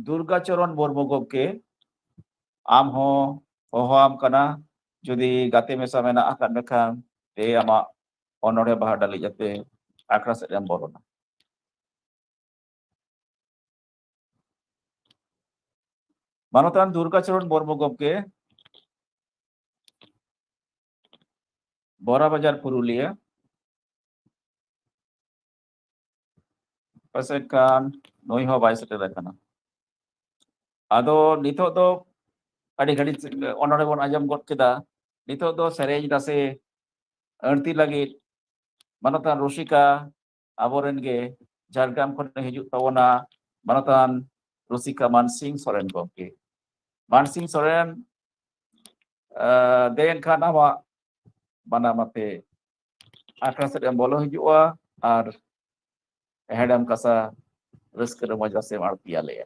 ᱫᱩᱨᱜᱟᱪᱚᱨᱚᱱ ᱢᱩᱨᱢᱩ ᱜᱚᱢᱠᱮ, ᱟᱢ ᱦᱚᱸ ᱦᱚᱦᱚᱣᱟᱢ ᱠᱟᱱᱟ, ᱡᱩᱫᱤ ᱜᱟᱛᱮ ᱢᱮᱥᱟ ᱢᱮᱱᱟᱜ ᱟᱠᱟᱫ ᱢᱮᱠᱷᱟᱱ, ᱫᱮ ᱟᱢᱟᱜ ᱚᱱᱚᱬᱦᱮ ᱵᱟᱦᱟ ᱰᱟᱹᱞᱤᱡ ᱟᱛᱮ ᱟᱠᱷᱲᱟ ᱥᱮᱫ ᱮᱢ ᱵᱚᱞᱚᱱᱟ᱾ ᱢᱟᱱᱚᱛᱟᱱ ᱫᱩᱨᱜᱟᱪᱚᱨᱚᱱ ᱢᱩᱨᱢᱩ ᱜᱚᱢᱠᱮ, ᱵᱚᱨᱟ ᱵᱟᱡᱟᱨ ᱯᱩᱨᱩᱞᱤᱭᱟᱹ, ᱯᱟᱥᱮᱡ ᱠᱷᱟᱱ ᱱᱩᱭ ᱦᱚᱸ ᱵᱟᱭ ᱥᱮᱴᱮᱨ ᱟᱠᱟᱱᱟ᱾ ᱟᱫᱚ ᱱᱤᱛᱚᱜ ᱫᱚ ᱟᱹᱰᱤ ᱜᱷᱟᱹᱲᱤᱡ ᱚᱱᱚᱬᱦᱮ ᱵᱚᱱ ᱟᱸᱡᱚᱢ ᱜᱚᱫ ᱠᱮᱫᱟ᱾ ᱱᱤᱛᱚᱜ ᱫᱚ ᱥᱮᱨᱮᱧ ᱨᱟᱥᱮ ᱟᱹᱬᱛᱤ ᱞᱟᱹᱜᱤᱫ ᱢᱟᱱᱚᱛᱟᱱ ᱨᱩᱥᱤᱠᱟ, ᱟᱵᱚᱨᱮᱱ ᱜᱮ ᱡᱷᱟᱲᱜᱨᱟᱢ ᱠᱷᱚᱱ ᱦᱤᱡᱩᱜ ᱛᱟᱵᱚᱱᱟ ᱢᱟᱱᱚᱛᱟᱱ ᱨᱩᱥᱤᱠᱟ ᱢᱟᱱᱥᱤᱝ ᱥᱚᱨᱮᱱ ᱜᱚᱢᱠᱮ᱾ ᱢᱟᱱᱥᱤᱝ ᱥᱚᱨᱮᱱ, ᱟᱸ, ᱫᱮ ᱮᱱᱠᱷᱟᱱ ᱟᱢᱟᱜ ᱢᱟᱱᱟᱢ ᱟᱛᱮ ᱟᱠᱷᱲᱟ ᱥᱮᱫ ᱮᱢ ᱵᱚᱞᱚ ᱦᱤᱡᱩᱜᱼᱟ ᱟᱨ ᱦᱮᱲᱮᱢ ᱠᱟᱥᱟ ᱨᱟᱹᱥᱠᱟᱹ ᱨᱚᱢᱚᱡᱽ ᱨᱟᱥᱮᱢ ᱟᱬᱛᱤᱭᱟᱞᱮᱭᱟ᱾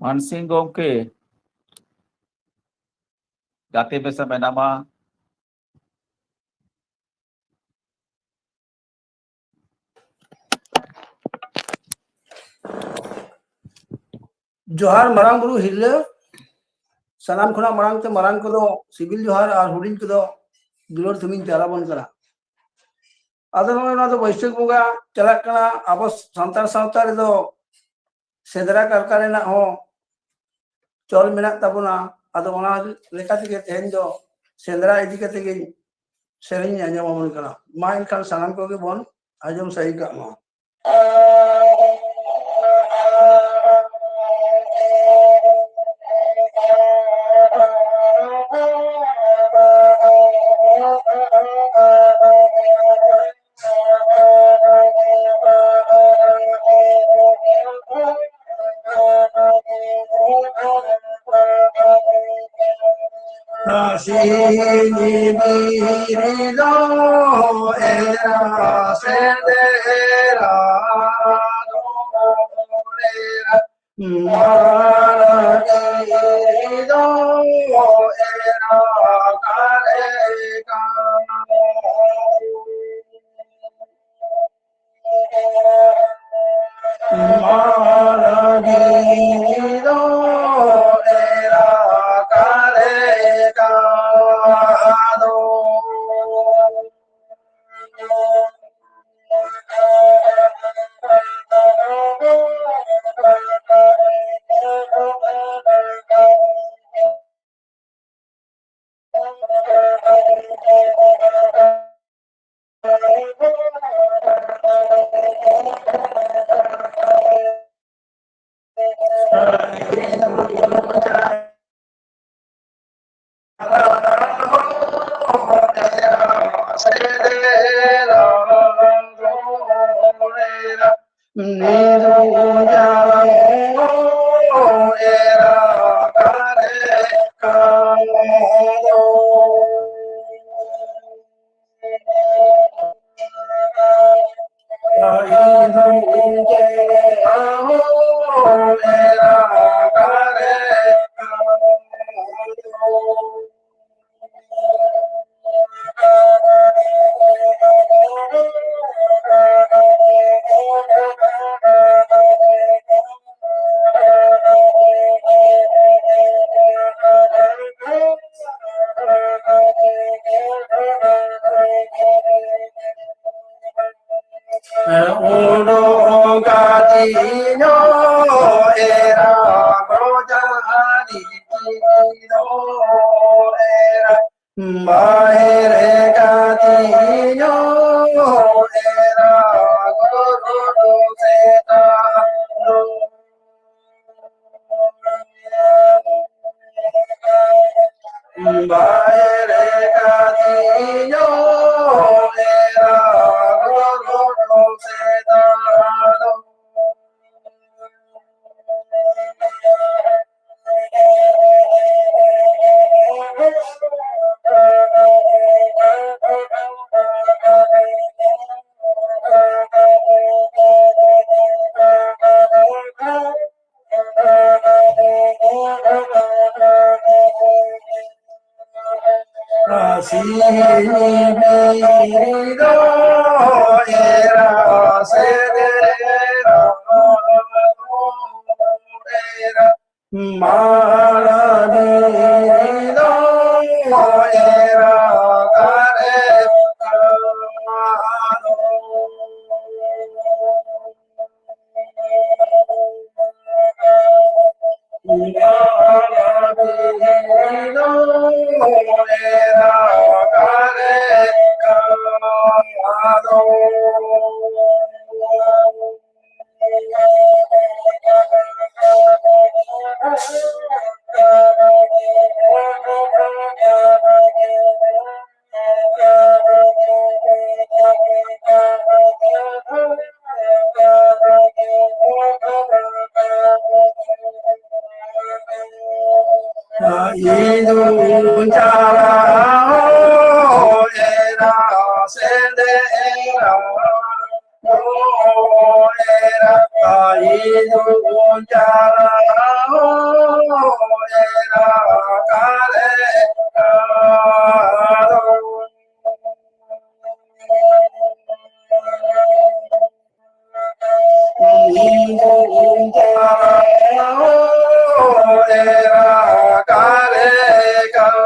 ᱢᱟᱱᱥᱤᱝ ᱜᱚᱢᱠᱮ, ᱜᱟᱛᱮ ᱵᱮᱥᱮ ᱢᱮᱱᱟᱢᱟ? ᱡᱚᱦᱟᱨ ᱢᱟᱨᱟᱝ ᱵᱩᱨᱩ ᱦᱤᱨᱞᱟᱹ, ᱥᱟᱱᱟᱢ ᱠᱷᱚᱱᱟᱜ ᱢᱟᱲᱟᱝ ᱛᱮ ᱢᱟᱨᱟᱝ ᱠᱚᱫᱚ ᱥᱤᱵᱤᱞ ᱡᱚᱦᱟᱨ ᱟᱨ ᱦᱩᱰᱤᱧ ᱠᱚᱫᱚ ᱫᱩᱞᱟᱹᱲ ᱛᱷᱩᱢᱤᱧ ᱪᱟᱞ ᱟᱵᱚᱱ ᱠᱟᱱᱟ᱾ ᱟᱫᱚ ᱱᱚᱜᱼᱚᱭ ᱱᱚᱣᱟ ᱫᱚ ᱵᱟᱹᱭᱥᱟᱹᱠᱷ ᱵᱚᱸᱜᱟ ᱪᱟᱞᱟᱜ ᱠᱟᱱᱟ᱾ ᱟᱵᱚ ᱥᱟᱱᱛᱟᱲ ᱥᱟᱶᱛᱟ ᱨᱮᱫᱚ ᱥᱮᱸᱫᱽᱨᱟ ᱠᱟᱨᱠᱟ ᱨᱮᱱᱟᱜ ᱦᱚᱸ ᱪᱚᱞ ᱢᱮᱱᱟᱜ ᱛᱟᱵᱚᱱᱟ᱾ ᱟᱫᱚ ᱚᱱᱟ ᱞᱮᱠᱟ ᱛᱮᱜᱮ ᱛᱮᱦᱮᱧ ᱫᱚ ᱥᱮᱸᱫᱽᱨᱟ ᱤᱫᱤ ᱠᱟᱛᱮ ᱜᱤᱧ ᱥᱮᱨᱮᱧ ᱟᱸᱡᱚᱢ ᱟᱵᱚᱱ ᱠᱟᱱᱟ᱾ ᱢᱟ ᱮᱱᱠᱷᱟᱱ ᱥᱟᱱᱟᱢ ᱠᱚᱜᱮ ᱵᱚᱱ ᱟᱸᱡᱚᱢ ᱥᱟᱹᱦᱤ ᱠᱟᱜ ᱢᱟ᱾ ᱥᱤᱧ ᱵᱤᱨᱤᱫᱚ ᱮᱨᱟ ᱥᱮᱸᱫᱽᱨᱟ ᱫᱚ ᱮᱨᱟ ᱢᱟᱨᱟᱜᱤ ᱫᱚ ᱮᱨᱟ ᱠᱟᱨᱮ ᱠᱟᱱ᱾ ᱢᱟᱨᱟᱜᱤ ᱫᱚ ᱮᱨᱟ ᱠᱟᱨᱮ ᱠᱟᱫᱚ᱾ ᱩᱰᱩᱠ ᱠᱟᱛᱮ ᱧᱚᱜ ᱵᱟᱭᱨᱮ ᱠᱟᱛᱮ ᱤᱧ ᱦᱚᱸ ᱮᱨᱟ ᱜᱚᱨᱚ ᱥᱮᱛᱟ ᱫᱚ᱾ ᱵᱟᱭᱨᱮ ᱠᱟᱛᱮ ᱤᱧ ᱦᱚᱸ ᱮᱨᱟ ᱜᱚᱨᱚ ᱥᱮᱛᱟ ᱫᱚ᱾ ᱥᱤᱧ ᱵᱮᱲᱟ ᱮᱨᱟ ᱥᱮᱫ ᱮᱨᱟ ᱮᱨᱟ ᱢᱟᱲᱟᱝ ᱫᱚ ᱮᱨᱟ ᱠᱟᱨᱮ ᱠᱟᱱᱟ᱾ ᱮᱨᱟ ᱠᱟᱨᱮ ᱠᱟᱱᱟ᱾ ᱤᱧ ᱫᱩᱧ ᱪᱟᱞᱟᱜᱼᱟ ᱮᱨᱟ ᱥᱮᱸᱫᱽᱨᱟ᱾ ᱚ ᱮᱨᱟ, ᱤᱧ ᱫᱩᱧ ᱪᱟᱞᱟᱜᱼᱟ ᱮᱨᱟ ᱠᱟᱨᱮ ᱠᱟᱫᱚ᱾ ᱤᱧ ᱫᱩᱧ ᱪᱟᱞᱟᱜᱼᱟ ᱮᱨᱟ ᱠᱟᱨᱮ ᱠᱟᱫᱚ᱾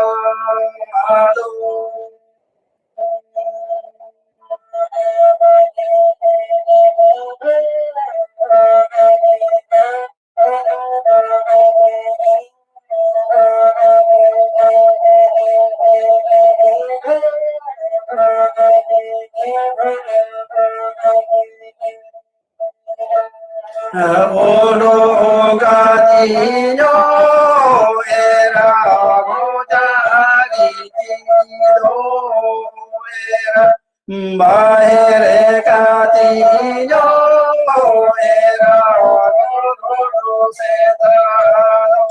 ᱚᱱᱚ ᱚᱱᱠᱟ ᱛᱤᱧᱚ ᱮᱨᱟ ᱜᱚᱡᱟᱜᱤ ᱛᱤᱧᱚ ᱮᱨᱟ ᱵᱟᱦᱮᱨ ᱠᱟᱛᱤᱧᱚ ᱮᱨᱟ ᱜᱚᱰᱚ ᱥᱮᱛᱟ ᱫᱚ᱾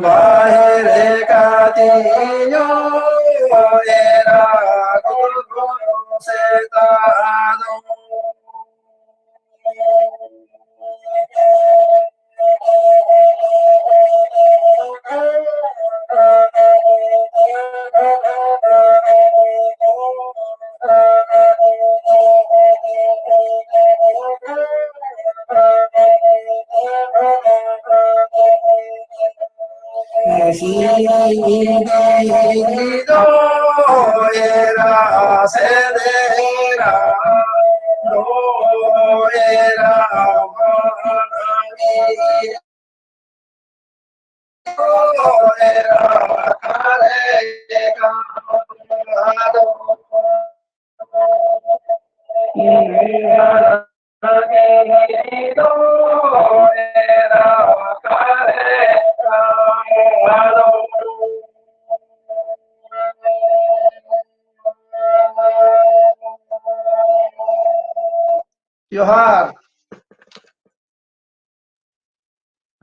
ᱵᱟᱦᱮᱨ ᱠᱟᱛᱤᱧᱚ ᱮᱨᱟ ᱜᱚᱰᱚ ᱥᱮᱛᱟ ᱫᱚ᱾ ᱡᱚᱦᱟᱨ᱾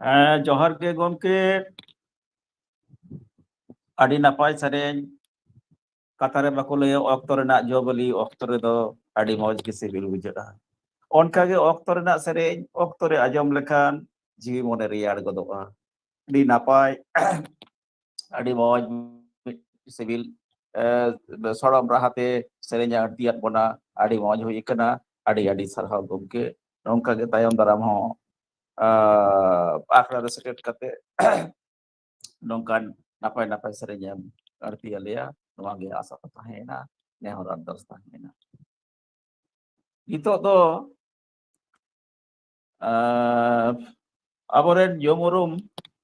ᱦᱮᱸ, ᱡᱚᱦᱟᱨ ᱜᱮ ᱜᱚᱢᱠᱮ᱾ ᱟᱹᱰᱤ ᱱᱟᱯᱟᱭ ᱥᱮᱨᱮᱧ᱾ ᱠᱟᱛᱷᱟ ᱨᱮ ᱵᱟᱠᱚ ᱞᱟᱹᱭᱟ, ᱚᱠᱛᱚ ᱨᱮᱱᱟᱜ ᱡᱚ ᱵᱤᱞᱤ ᱚᱠᱛᱚ ᱨᱮᱫᱚ ᱟᱹᱰᱤ ᱢᱚᱡᱽ ᱜᱮ ᱥᱤᱵᱤᱞ ᱵᱩᱡᱷᱟᱹᱜᱼᱟ᱾ ᱚᱱᱠᱟᱜᱮ ᱚᱠᱛᱚ ᱨᱮᱱᱟᱜ ᱥᱮᱨᱮᱧ ᱚᱠᱛᱚ ᱨᱮ ᱟᱸᱡᱚᱢ ᱞᱮᱠᱷᱟᱱ ᱡᱤᱣᱤ ᱢᱚᱱᱮ ᱨᱮᱭᱟᱲ ᱜᱚᱫᱚᱜᱼᱟ᱾ ᱟᱹᱰᱤ ᱱᱟᱯᱟᱭ, ᱟᱹᱰᱤ ᱢᱚᱡᱽ, ᱥᱤᱵᱤᱞ, ᱮ, ᱥᱚᱲᱚᱢ ᱨᱟᱦᱟᱛᱮ ᱥᱮᱨᱮᱧ ᱟᱹᱲᱛᱤᱭᱟᱫ ᱵᱚᱱᱟ᱾ ᱟᱹᱰᱤ ᱢᱚᱡᱽ ᱦᱩᱭ ᱟᱠᱟᱱᱟ᱾ ᱟᱹᱰᱤ ᱟᱹᱰᱤ ᱥᱟᱨᱦᱟᱣ ᱜᱚᱢᱠᱮ᱾ ᱱᱚᱝᱠᱟ ᱜᱮ ᱛᱟᱭᱚᱢ ᱫᱟᱨᱟᱢ ᱦᱚᱸ, ᱟ, ᱟᱠᱷᱲᱟ ᱨᱮ ᱥᱮᱴᱮᱨ ᱠᱟᱛᱮ ᱱᱚᱝᱠᱟᱱ ᱱᱟᱯᱟᱭ ᱱᱟᱯᱟᱭ ᱥᱮᱨᱮᱧ ᱮᱢ ᱟᱹᱲᱛᱤ ᱟᱞᱮᱭᱟ, ᱱᱚᱣᱟ ᱜᱮ ᱟᱥᱟ ᱠᱚ ᱛᱟᱦᱮᱸᱭᱮᱱᱟ, ᱱᱮᱦᱚᱨ ᱟᱨᱫᱟᱥ ᱛᱟᱦᱮᱸᱭᱮᱱᱟ᱾ ᱱᱤᱛᱚᱜ ᱫᱚ, ᱟᱨ ᱟᱵᱚᱨᱮᱱ ᱧᱩᱢ ᱩᱨᱩᱢ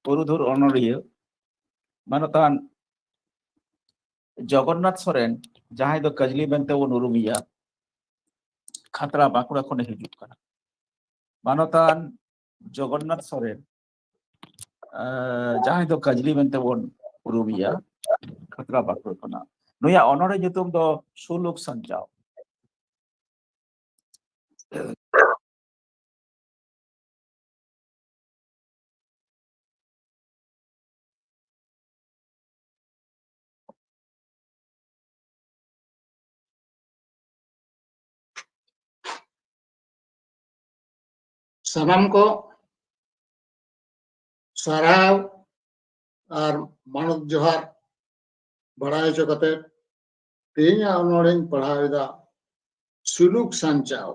ᱯᱩᱨᱩᱫᱷᱩᱞ ᱚᱱᱚᱞᱤᱭᱟᱹ ᱢᱟᱱᱚᱛᱟᱱ ᱡᱚᱜᱚᱱᱱᱟᱛᱷ ᱥᱚᱨᱮᱱ, ᱡᱟᱦᱟᱸᱭ ᱫᱚ ᱠᱟᱡᱽᱞᱤ ᱢᱮᱱᱛᱮ ᱵᱚᱱ ᱩᱨᱩᱢᱮᱭᱟ, ᱠᱷᱟᱛᱲᱟ ᱵᱟᱸᱠᱩᱲᱟ ᱠᱷᱚᱱᱮ ᱦᱤᱡᱩᱜ ᱠᱟᱱᱟ᱾ ᱢᱟᱱᱚᱛᱟᱱ ᱡᱚᱜᱚᱱᱱᱟᱛᱷ ᱥᱚᱨᱮᱱ, ᱟᱸ, ᱡᱟᱦᱟᱸᱭ ᱫᱚ ᱠᱟᱡᱽᱞᱤ ᱢᱮᱱᱛᱮ ᱵᱚᱱ ᱩᱨᱩᱢᱮᱭᱟ, ᱠᱷᱟᱛᱲᱟ ᱵᱟᱸᱠᱩᱲᱟ ᱠᱷᱚᱱᱟᱜ᱾ ᱱᱩᱭᱟᱜ ᱚᱱᱚᱬᱦᱮ ᱧᱩᱛᱩᱢ ᱫᱚ ᱥᱩᱞᱩᱠ ᱥᱟᱧᱪᱟᱣ᱾ ᱥᱟᱱᱟᱢ ᱠᱚ ᱥᱟᱨᱦᱟᱣ ᱟᱨ ᱢᱟᱱᱚᱛ ᱡᱚᱦᱟᱨ ᱵᱟᱲᱟᱭ ᱦᱚᱪᱚ ᱠᱟᱛᱮ, ᱛᱮᱦᱮᱧᱟᱜ ᱚᱱᱚᱬᱦᱮᱧ ᱯᱟᱲᱦᱟᱣ ᱮᱫᱟ, ᱥᱩᱞᱩᱠ ᱥᱟᱧᱪᱟᱣ᱾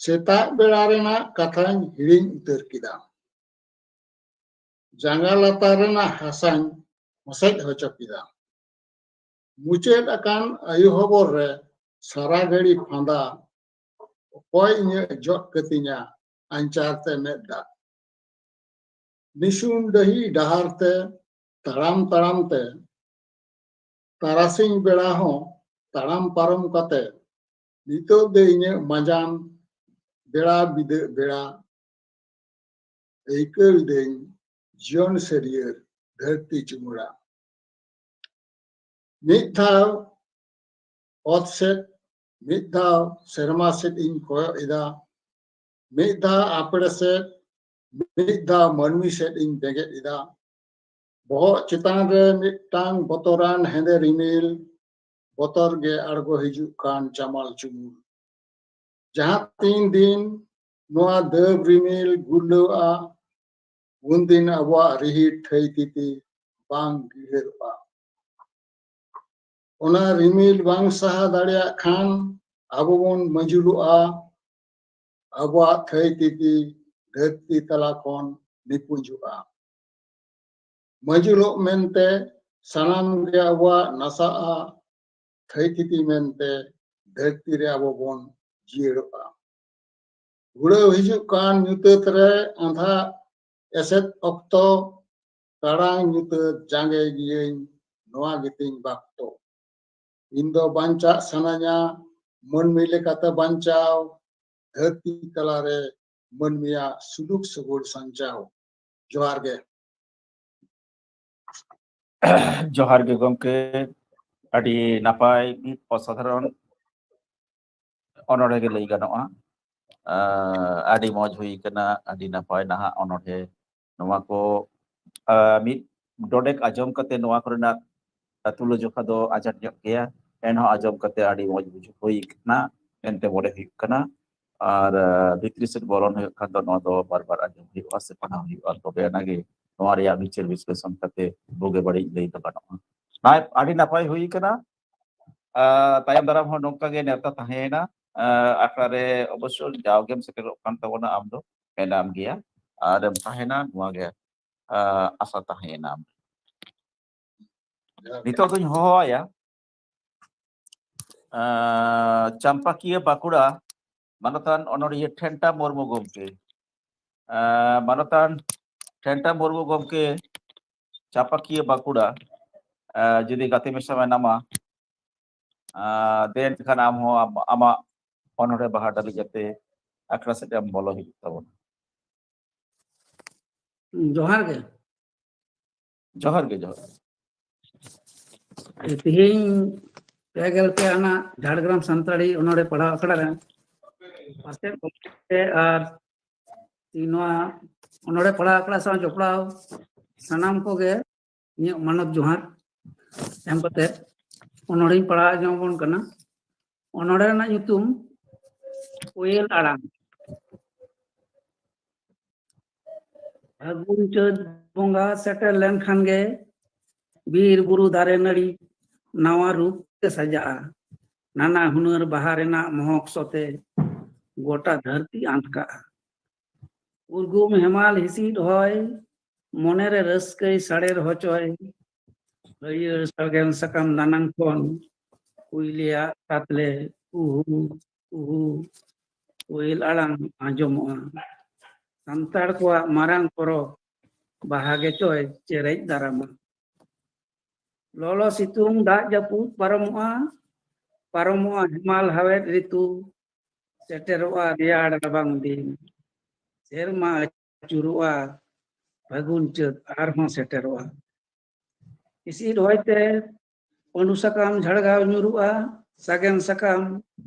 ᱥᱮᱛᱟᱜ ᱵᱮᱲᱟ ᱨᱮᱱᱟᱜ ᱠᱟᱛᱷᱟᱧ ᱦᱤᱲᱤᱧ ᱩᱛᱟᱹᱨ ᱠᱮᱫᱟ᱾ ᱡᱟᱸᱜᱟ ᱞᱟᱛᱟᱨ ᱨᱮᱱᱟᱜ ᱦᱟᱥᱟᱧ ᱦᱚᱥᱮᱡ ᱦᱚᱪᱚ ᱠᱮᱫᱟ᱾ ᱢᱩᱪᱟᱹᱫ ᱟᱠᱟᱱ ᱟᱭᱩ ᱦᱚᱵᱚᱨ ᱨᱮ ᱥᱟᱨᱟ ᱜᱷᱟᱹᱲᱤ ᱯᱷᱟᱸᱫᱟ, ᱚᱠᱚᱭ ᱤᱧᱮ ᱡᱚᱫ ᱠᱟᱹᱛᱤᱧᱟ ᱟᱧᱪᱟᱨ ᱛᱮ ᱢᱮᱫ ᱫᱟᱜ᱾ ᱱᱤᱥᱩᱱ ᱰᱟᱹᱦᱤ ᱰᱟᱦᱟᱨ ᱛᱮ ᱛᱟᱲᱟᱢ ᱛᱟᱲᱟᱢ ᱛᱮ, ᱛᱟᱨᱟᱥᱤᱧ ᱵᱮᱲᱟ ᱦᱚᱸ ᱛᱟᱲᱟᱢ ᱯᱟᱨᱚᱢ ᱠᱟᱛᱮ, ᱱᱤᱛᱚᱜ ᱫᱚ ᱤᱧᱟᱹᱜ ᱢᱟᱸᱡᱟᱱ ᱵᱮᱲᱟ ᱵᱤᱫᱟᱹᱜ ᱵᱮᱲᱟ, ᱟᱹᱭᱠᱟᱹᱣ ᱫᱟᱹᱧ ᱡᱤᱭᱚᱱ ᱥᱟᱹᱨᱭᱟᱹᱲ ᱫᱷᱟᱹᱨᱛᱤ ᱪᱩᱢᱩᱲᱟ᱾ ᱢᱤᱫ ᱫᱷᱟᱣ ᱚᱛ ᱥᱮᱫ, ᱢᱤᱫ ᱫᱷᱟᱣ ᱥᱮᱨᱢᱟ ᱥᱮᱫ ᱤᱧ ᱠᱚᱭᱚᱜ ᱮᱫᱟ, ᱢᱤᱫ ᱫᱷᱟᱣ ᱟᱯᱲᱮ ᱥᱮᱫ, ᱢᱤᱫ ᱫᱷᱟᱣ ᱢᱟᱹᱱᱢᱤ ᱥᱮᱫ ᱤᱧ ᱵᱮᱸᱜᱮᱫ ᱮᱫᱟ᱾ ᱵᱚᱦᱚᱜ ᱪᱮᱛᱟᱱ ᱨᱮ ᱢᱤᱫᱴᱟᱝ ᱵᱚᱛᱚᱨᱟᱱ ᱦᱮᱸᱫᱮ ᱨᱤᱢᱤᱞ ᱵᱚᱛᱚᱨ ᱜᱮ ᱟᱬᱜᱚ ᱦᱤᱡᱩᱜ ᱠᱟᱱ ᱪᱟᱢᱟᱞ ᱪᱩᱢᱩᱞ᱾ ᱡᱟᱦᱟᱸ ᱛᱤᱱ ᱫᱤᱱ ᱱᱚᱣᱟ ᱫᱟᱹᱵ ᱨᱤᱢᱤᱞ ᱜᱩᱨᱞᱟᱹᱣᱜᱼᱟ, ᱩᱱᱫᱤᱱ ᱟᱵᱚᱣᱟᱜ ᱨᱤᱦᱤᱴ ᱛᱷᱟᱹᱭ ᱛᱷᱤᱛᱤ ᱵᱟᱝ ᱜᱤᱲᱦᱟᱹᱨᱚᱜᱼᱟ᱾ ᱚᱱᱟ ᱨᱤᱢᱤᱞ ᱵᱟᱝ ᱥᱟᱦᱟ ᱫᱟᱲᱮᱭᱟᱜ ᱠᱷᱟᱱ ᱟᱵᱚ ᱵᱚᱱ ᱢᱟᱹᱡᱩᱞᱚᱜᱼᱟ, ᱟᱵᱚᱣᱟᱜ ᱛᱷᱟᱹᱭ ᱛᱷᱤᱛᱤ ᱫᱷᱟᱹᱨᱛᱤ ᱛᱟᱞᱟ ᱠᱷᱚᱱ ᱱᱤᱯᱩᱸᱡᱚᱜᱼᱟ᱾ ᱢᱟᱹᱡᱩᱞᱚᱜ ᱢᱮᱱᱛᱮ ᱥᱟᱱᱟᱢ ᱜᱮ ᱟᱵᱚᱣᱟᱜ ᱱᱟᱥᱟᱜᱼᱟ, ᱛᱷᱟᱹᱭ ᱛᱷᱤᱛᱤ ᱢᱮᱱᱛᱮ ᱫᱷᱟᱹᱨᱛᱤ ᱨᱮ ᱟᱵᱚ ᱵᱚᱱ ᱡᱤᱭᱟᱹᱲᱚᱜᱼᱟ᱾ ᱦᱩᱲᱟᱹᱣ ᱦᱤᱡᱩᱜ ᱠᱟᱱ ᱧᱩᱛᱟᱹᱛ ᱨᱮ ᱟᱸᱫᱷᱟ ᱮᱥᱮᱫ ᱚᱠᱛᱚ, ᱠᱟᱲᱟᱝ ᱧᱩᱛᱟᱹᱛ ᱡᱟᱸᱜᱮ ᱜᱤᱭᱟᱹᱧ, ᱱᱚᱣᱟ ᱜᱮᱛᱤᱧ ᱵᱟᱠᱛᱚ᱾ ᱤᱧ ᱫᱚ ᱵᱟᱧᱪᱟᱜ ᱥᱟᱱᱟᱧᱟ, ᱢᱟᱹᱱᱢᱤ ᱞᱮᱠᱟᱛᱮ ᱵᱟᱧᱪᱟᱣ, ᱫᱷᱟᱹᱨᱛᱤ ᱛᱟᱞᱟᱨᱮ ᱢᱟᱹᱱᱢᱤᱭᱟᱜ ᱥᱩᱞᱩᱠ ᱥᱟᱹᱜᱩᱲ ᱥᱟᱧᱪᱟᱣ᱾ ᱡᱚᱦᱟᱨ ᱜᱮ᱾ ᱡᱚᱦᱟᱨ ᱜᱮ ᱜᱚᱢᱠᱮ, ᱟᱹᱰᱤ ᱱᱟᱯᱟᱭ, ᱢᱤᱫ ᱚᱥᱟᱫᱷᱟᱨᱚᱱ ᱚᱱᱚᱬᱦᱮ ᱜᱮ ᱞᱟᱹᱭ ᱜᱟᱱᱚᱜᱼᱟ᱾ ᱟᱸ, ᱟᱹᱰᱤ ᱢᱚᱡᱽ ᱦᱩᱭ ᱠᱟᱱᱟ, ᱟᱹᱰᱤ ᱱᱟᱯᱟᱭ ᱱᱟᱦᱟᱜ ᱚᱱᱚᱬᱦᱮ᱾ ᱱᱚᱣᱟ ᱠᱚ, ᱟᱸ, ᱢᱤᱫ ᱰᱚᱰᱮᱠ ᱟᱸᱡᱚᱢ ᱠᱟᱛᱮ ᱱᱚᱣᱟ ᱠᱚᱨᱮᱱᱟᱜ ᱛᱩᱞᱟᱹᱡᱚᱠᱷᱟ ᱫᱚ ᱟᱡᱷᱟᱴ ᱧᱚᱜ ᱜᱮᱭᱟ, ᱮᱱᱦᱚᱸ ᱟᱸᱡᱚᱢ ᱠᱟᱛᱮ ᱟᱹᱰᱤ ᱢᱚᱡᱽ ᱵᱩᱡᱷᱟᱹᱣ ᱦᱩᱭ ᱠᱟᱱᱟ ᱢᱮᱱᱛᱮ ᱢᱚᱱᱮ ᱦᱩᱭᱩᱜ ᱠᱟᱱᱟ᱾ ᱟᱨ, ᱟᱸ, ᱵᱷᱤᱛᱨᱤ ᱥᱮᱫ ᱵᱚᱞᱚᱱ ᱦᱩᱭᱩᱜ ᱠᱷᱟᱱ ᱫᱚ ᱱᱚᱣᱟ ᱫᱚ ᱵᱟᱨ ᱵᱟᱨ ᱟᱸᱡᱚᱢ ᱦᱩᱭᱩᱜᱼᱟ ᱥᱮ ᱯᱟᱲᱦᱟᱣ ᱦᱩᱭᱩᱜᱼᱟ, ᱛᱚᱵᱮ ᱟᱱᱟᱜ ᱜᱮ ᱱᱚᱣᱟ ᱨᱮᱭᱟᱜ ᱵᱤᱪᱟᱹᱨ ᱵᱤᱥᱞᱮᱥᱚᱱ ᱠᱟᱛᱮ ᱵᱩᱜᱤ ᱵᱟᱹᱲᱤᱡ ᱞᱟᱹᱭ ᱫᱚ ᱜᱟᱱᱚᱜᱼᱟ᱾ ᱱᱟᱭ-, ᱟᱹᱰᱤ ᱱᱟᱯᱟᱭ ᱦᱩᱭ ᱠᱟᱱᱟ᱾ ᱟᱸ, ᱛᱟᱭᱚᱢ ᱫᱟᱨᱟᱢ ᱦᱚᱸ ᱱᱚᱝᱠᱟ ᱜᱮ ᱱᱮᱣᱛᱟ ᱛᱟᱦᱮᱸᱭᱮᱱᱟ᱾ ᱟᱸ, ᱟᱠᱷᱲᱟ ᱨᱮ ᱚᱵᱚᱥᱥᱳᱭ ᱡᱟᱣᱜᱮᱢ ᱥᱮᱴᱮᱨᱚᱜ ᱠᱟᱱ ᱛᱟᱵᱚᱱᱟ, ᱟᱢ ᱫᱚ ᱢᱮᱱᱟᱢ ᱜᱮᱭᱟ ᱟᱨᱮᱢ ᱛᱟᱦᱮᱱᱟ, ᱱᱚᱣᱟ ᱜᱮ, ᱟᱸ, ᱟᱥᱟ ᱛᱟᱦᱮᱸᱭᱮᱱᱟ᱾ ᱱᱤᱛᱚᱜ ᱫᱚᱧ ᱦᱚᱦᱚᱣᱟᱭᱟ, ᱟᱸ, ᱪᱟᱢᱯᱟᱠᱤᱭᱟᱹ ᱵᱟᱸᱠᱩᱲᱟ ᱢᱟᱱᱚᱛᱟᱱ ᱚᱱᱚᱲᱦᱤᱭᱟᱹ ᱴᱷᱮᱱᱴᱟ ᱢᱩᱨᱢᱩ ᱜᱚᱢᱠᱮ᱾ ᱟᱸ, ᱢᱟᱱᱚᱛᱟᱱ ᱴᱷᱮᱱᱴᱟ ᱢᱩᱨᱢᱩ ᱜᱚᱢᱠᱮ, ᱪᱟᱢᱯᱟᱠᱤᱭᱟᱹ ᱵᱟᱸᱠᱩᱲᱟ, ᱟᱸ, ᱡᱩᱫᱤ ᱜᱟᱛᱮ ᱢᱮᱥᱟ ᱢᱮᱱᱟᱢᱟ, ᱟᱸ, ᱫᱮᱱ ᱠᱷᱟᱱ ᱟᱢ ᱦᱚᱸ ᱟᱢ-, ᱟᱢᱟᱜ ᱚᱱᱚᱲᱦᱮ ᱵᱟᱦᱟ ᱰᱟᱹᱞᱤᱡ ᱠᱟᱛᱮ ᱟᱠᱷᱲᱟ ᱥᱮᱫ ᱮᱢ ᱵᱚᱞᱚ ᱦᱤᱡᱩᱜ ᱛᱟᱵᱚᱱᱟ᱾ ᱡᱚᱦᱟᱨ ᱜᱮ᱾ ᱡᱚᱦᱟᱨ ᱜᱮ, ᱡᱚᱦᱟᱨ ᱜᱮ᱾ ᱛᱮᱦᱮᱧ ᱯᱮ ᱜᱮᱞ ᱯᱮ ᱟᱱᱟᱜ ᱡᱷᱟᱲᱜᱨᱟᱢ ᱥᱟᱱᱛᱟᱲᱤ ᱚᱱᱚᱲᱦᱮ ᱯᱟᱲᱦᱟᱣ ᱟᱠᱷᱲᱟ ᱨᱮ ᱯᱟᱥᱮᱫ ᱜᱚᱢᱠᱮ ᱟᱨ ᱱᱚᱣᱟ ᱚᱱᱚᱲᱦᱮ ᱯᱟᱲᱦᱟᱣ ᱟᱠᱷᱲᱟ ᱥᱟᱶ ᱡᱚᱯᱲᱟᱣ ᱥᱟᱱᱟᱢ ᱠᱚᱜᱮ ᱤᱧᱟᱹᱜ ᱢᱟᱱᱚᱛ ᱡᱚᱦᱟᱨ ᱮᱢ ᱠᱟᱛᱮ ᱚᱱᱚᱲᱦᱮᱧ ᱯᱟᱲᱦᱟᱣ ᱟᱸᱡᱚᱢ ᱟᱵᱚᱱ ᱠᱟᱱᱟ᱾ ᱚᱱᱚᱲᱦᱮ ᱨᱮᱱᱟᱜ ᱧᱩᱛᱩᱢ ᱠᱳᱭᱮᱞ ᱟᱲᱟᱝ᱾ ᱯᱷᱟᱹᱜᱩᱱ ᱪᱟᱹᱛ ᱵᱚᱸᱜᱟ ᱥᱮᱴᱮᱨ ᱞᱮᱱᱠᱷᱟᱱ ᱜᱮ ᱵᱤᱨ ᱵᱩᱨᱩ ᱫᱟᱨᱮ ᱱᱟᱹᱲᱤ ᱱᱟᱣᱟ ᱨᱩᱯ ᱛᱮ ᱥᱟᱡᱟᱜᱼᱟ᱾ ᱱᱟᱱᱟ ᱦᱩᱱᱟᱹᱨ ᱵᱟᱦᱟ ᱨᱮᱱᱟᱜ ᱢᱚᱦᱚᱠ ᱥᱚᱛᱮ ᱜᱚᱴᱟ ᱫᱷᱟᱹᱨᱛᱤ ᱟᱸᱴᱠᱟᱜᱼᱟ᱾ ᱩᱨᱜᱩᱢ ᱦᱮᱢᱟᱞ ᱦᱤᱥᱤᱫ ᱦᱚᱭ ᱢᱚᱱᱮᱨᱮ ᱨᱟᱹᱥᱠᱟᱹᱭ ᱥᱟᱲᱮᱨ ᱦᱚᱪᱚᱭ᱾ ᱦᱟᱹᱨᱭᱟᱹᱲ ᱥᱟᱜᱮᱱ ᱥᱟᱠᱟᱢ ᱫᱟᱱᱟᱝ ᱠᱷᱚᱱ ᱠᱩᱭᱞᱤᱭᱟᱜ ᱥᱟᱛᱞᱮ ᱩᱦᱩ ᱩᱦᱩ ᱠᱳᱭᱮᱞ ᱟᱲᱟᱝ ᱟᱸᱡᱚᱢᱚᱜᱼᱟ᱾ ᱥᱟᱱᱛᱟᱲ ᱠᱚᱣᱟᱜ ᱢᱟᱨᱟᱝ ᱯᱚᱨᱚᱵᱽ ᱵᱟᱦᱟ ᱜᱮᱪᱚᱭ ᱪᱮᱨᱮᱡ ᱫᱟᱨᱟᱢᱟ᱾ ᱞᱚᱞᱚ ᱥᱤᱛᱩᱝ ᱫᱟᱜ ᱡᱟᱹᱯᱩᱫ ᱯᱟᱨᱚᱢᱚᱜᱼᱟ᱾ ᱯᱟᱨᱚᱢᱚᱜᱼᱟ ᱦᱮᱢᱟᱞ ᱦᱟᱣᱮᱫ ᱨᱤᱛᱩ, ᱥᱮᱴᱮᱨᱚᱜᱼᱟ ᱨᱮᱭᱟᱲ ᱨᱟᱵᱟᱝ ᱫᱤᱱ᱾ ᱥᱮᱨᱢᱟ ᱟᱹᱪᱩᱨᱚᱜᱼᱟ, ᱯᱷᱟᱹᱜᱩᱱ ᱪᱟᱹᱛ ᱟᱨᱦᱚᱸ ᱥᱮᱴᱮᱨᱚᱜᱼᱟ᱾ ᱦᱤᱥᱤᱫ ᱦᱚᱭᱛᱮ ᱯᱟᱹᱰᱩ ᱥᱟᱠᱟᱢ ᱡᱷᱟᱲᱜᱟᱣ ᱧᱩᱨᱩᱜᱼᱟ, ᱥᱟᱜᱮᱱ ᱥᱟᱠᱟᱢ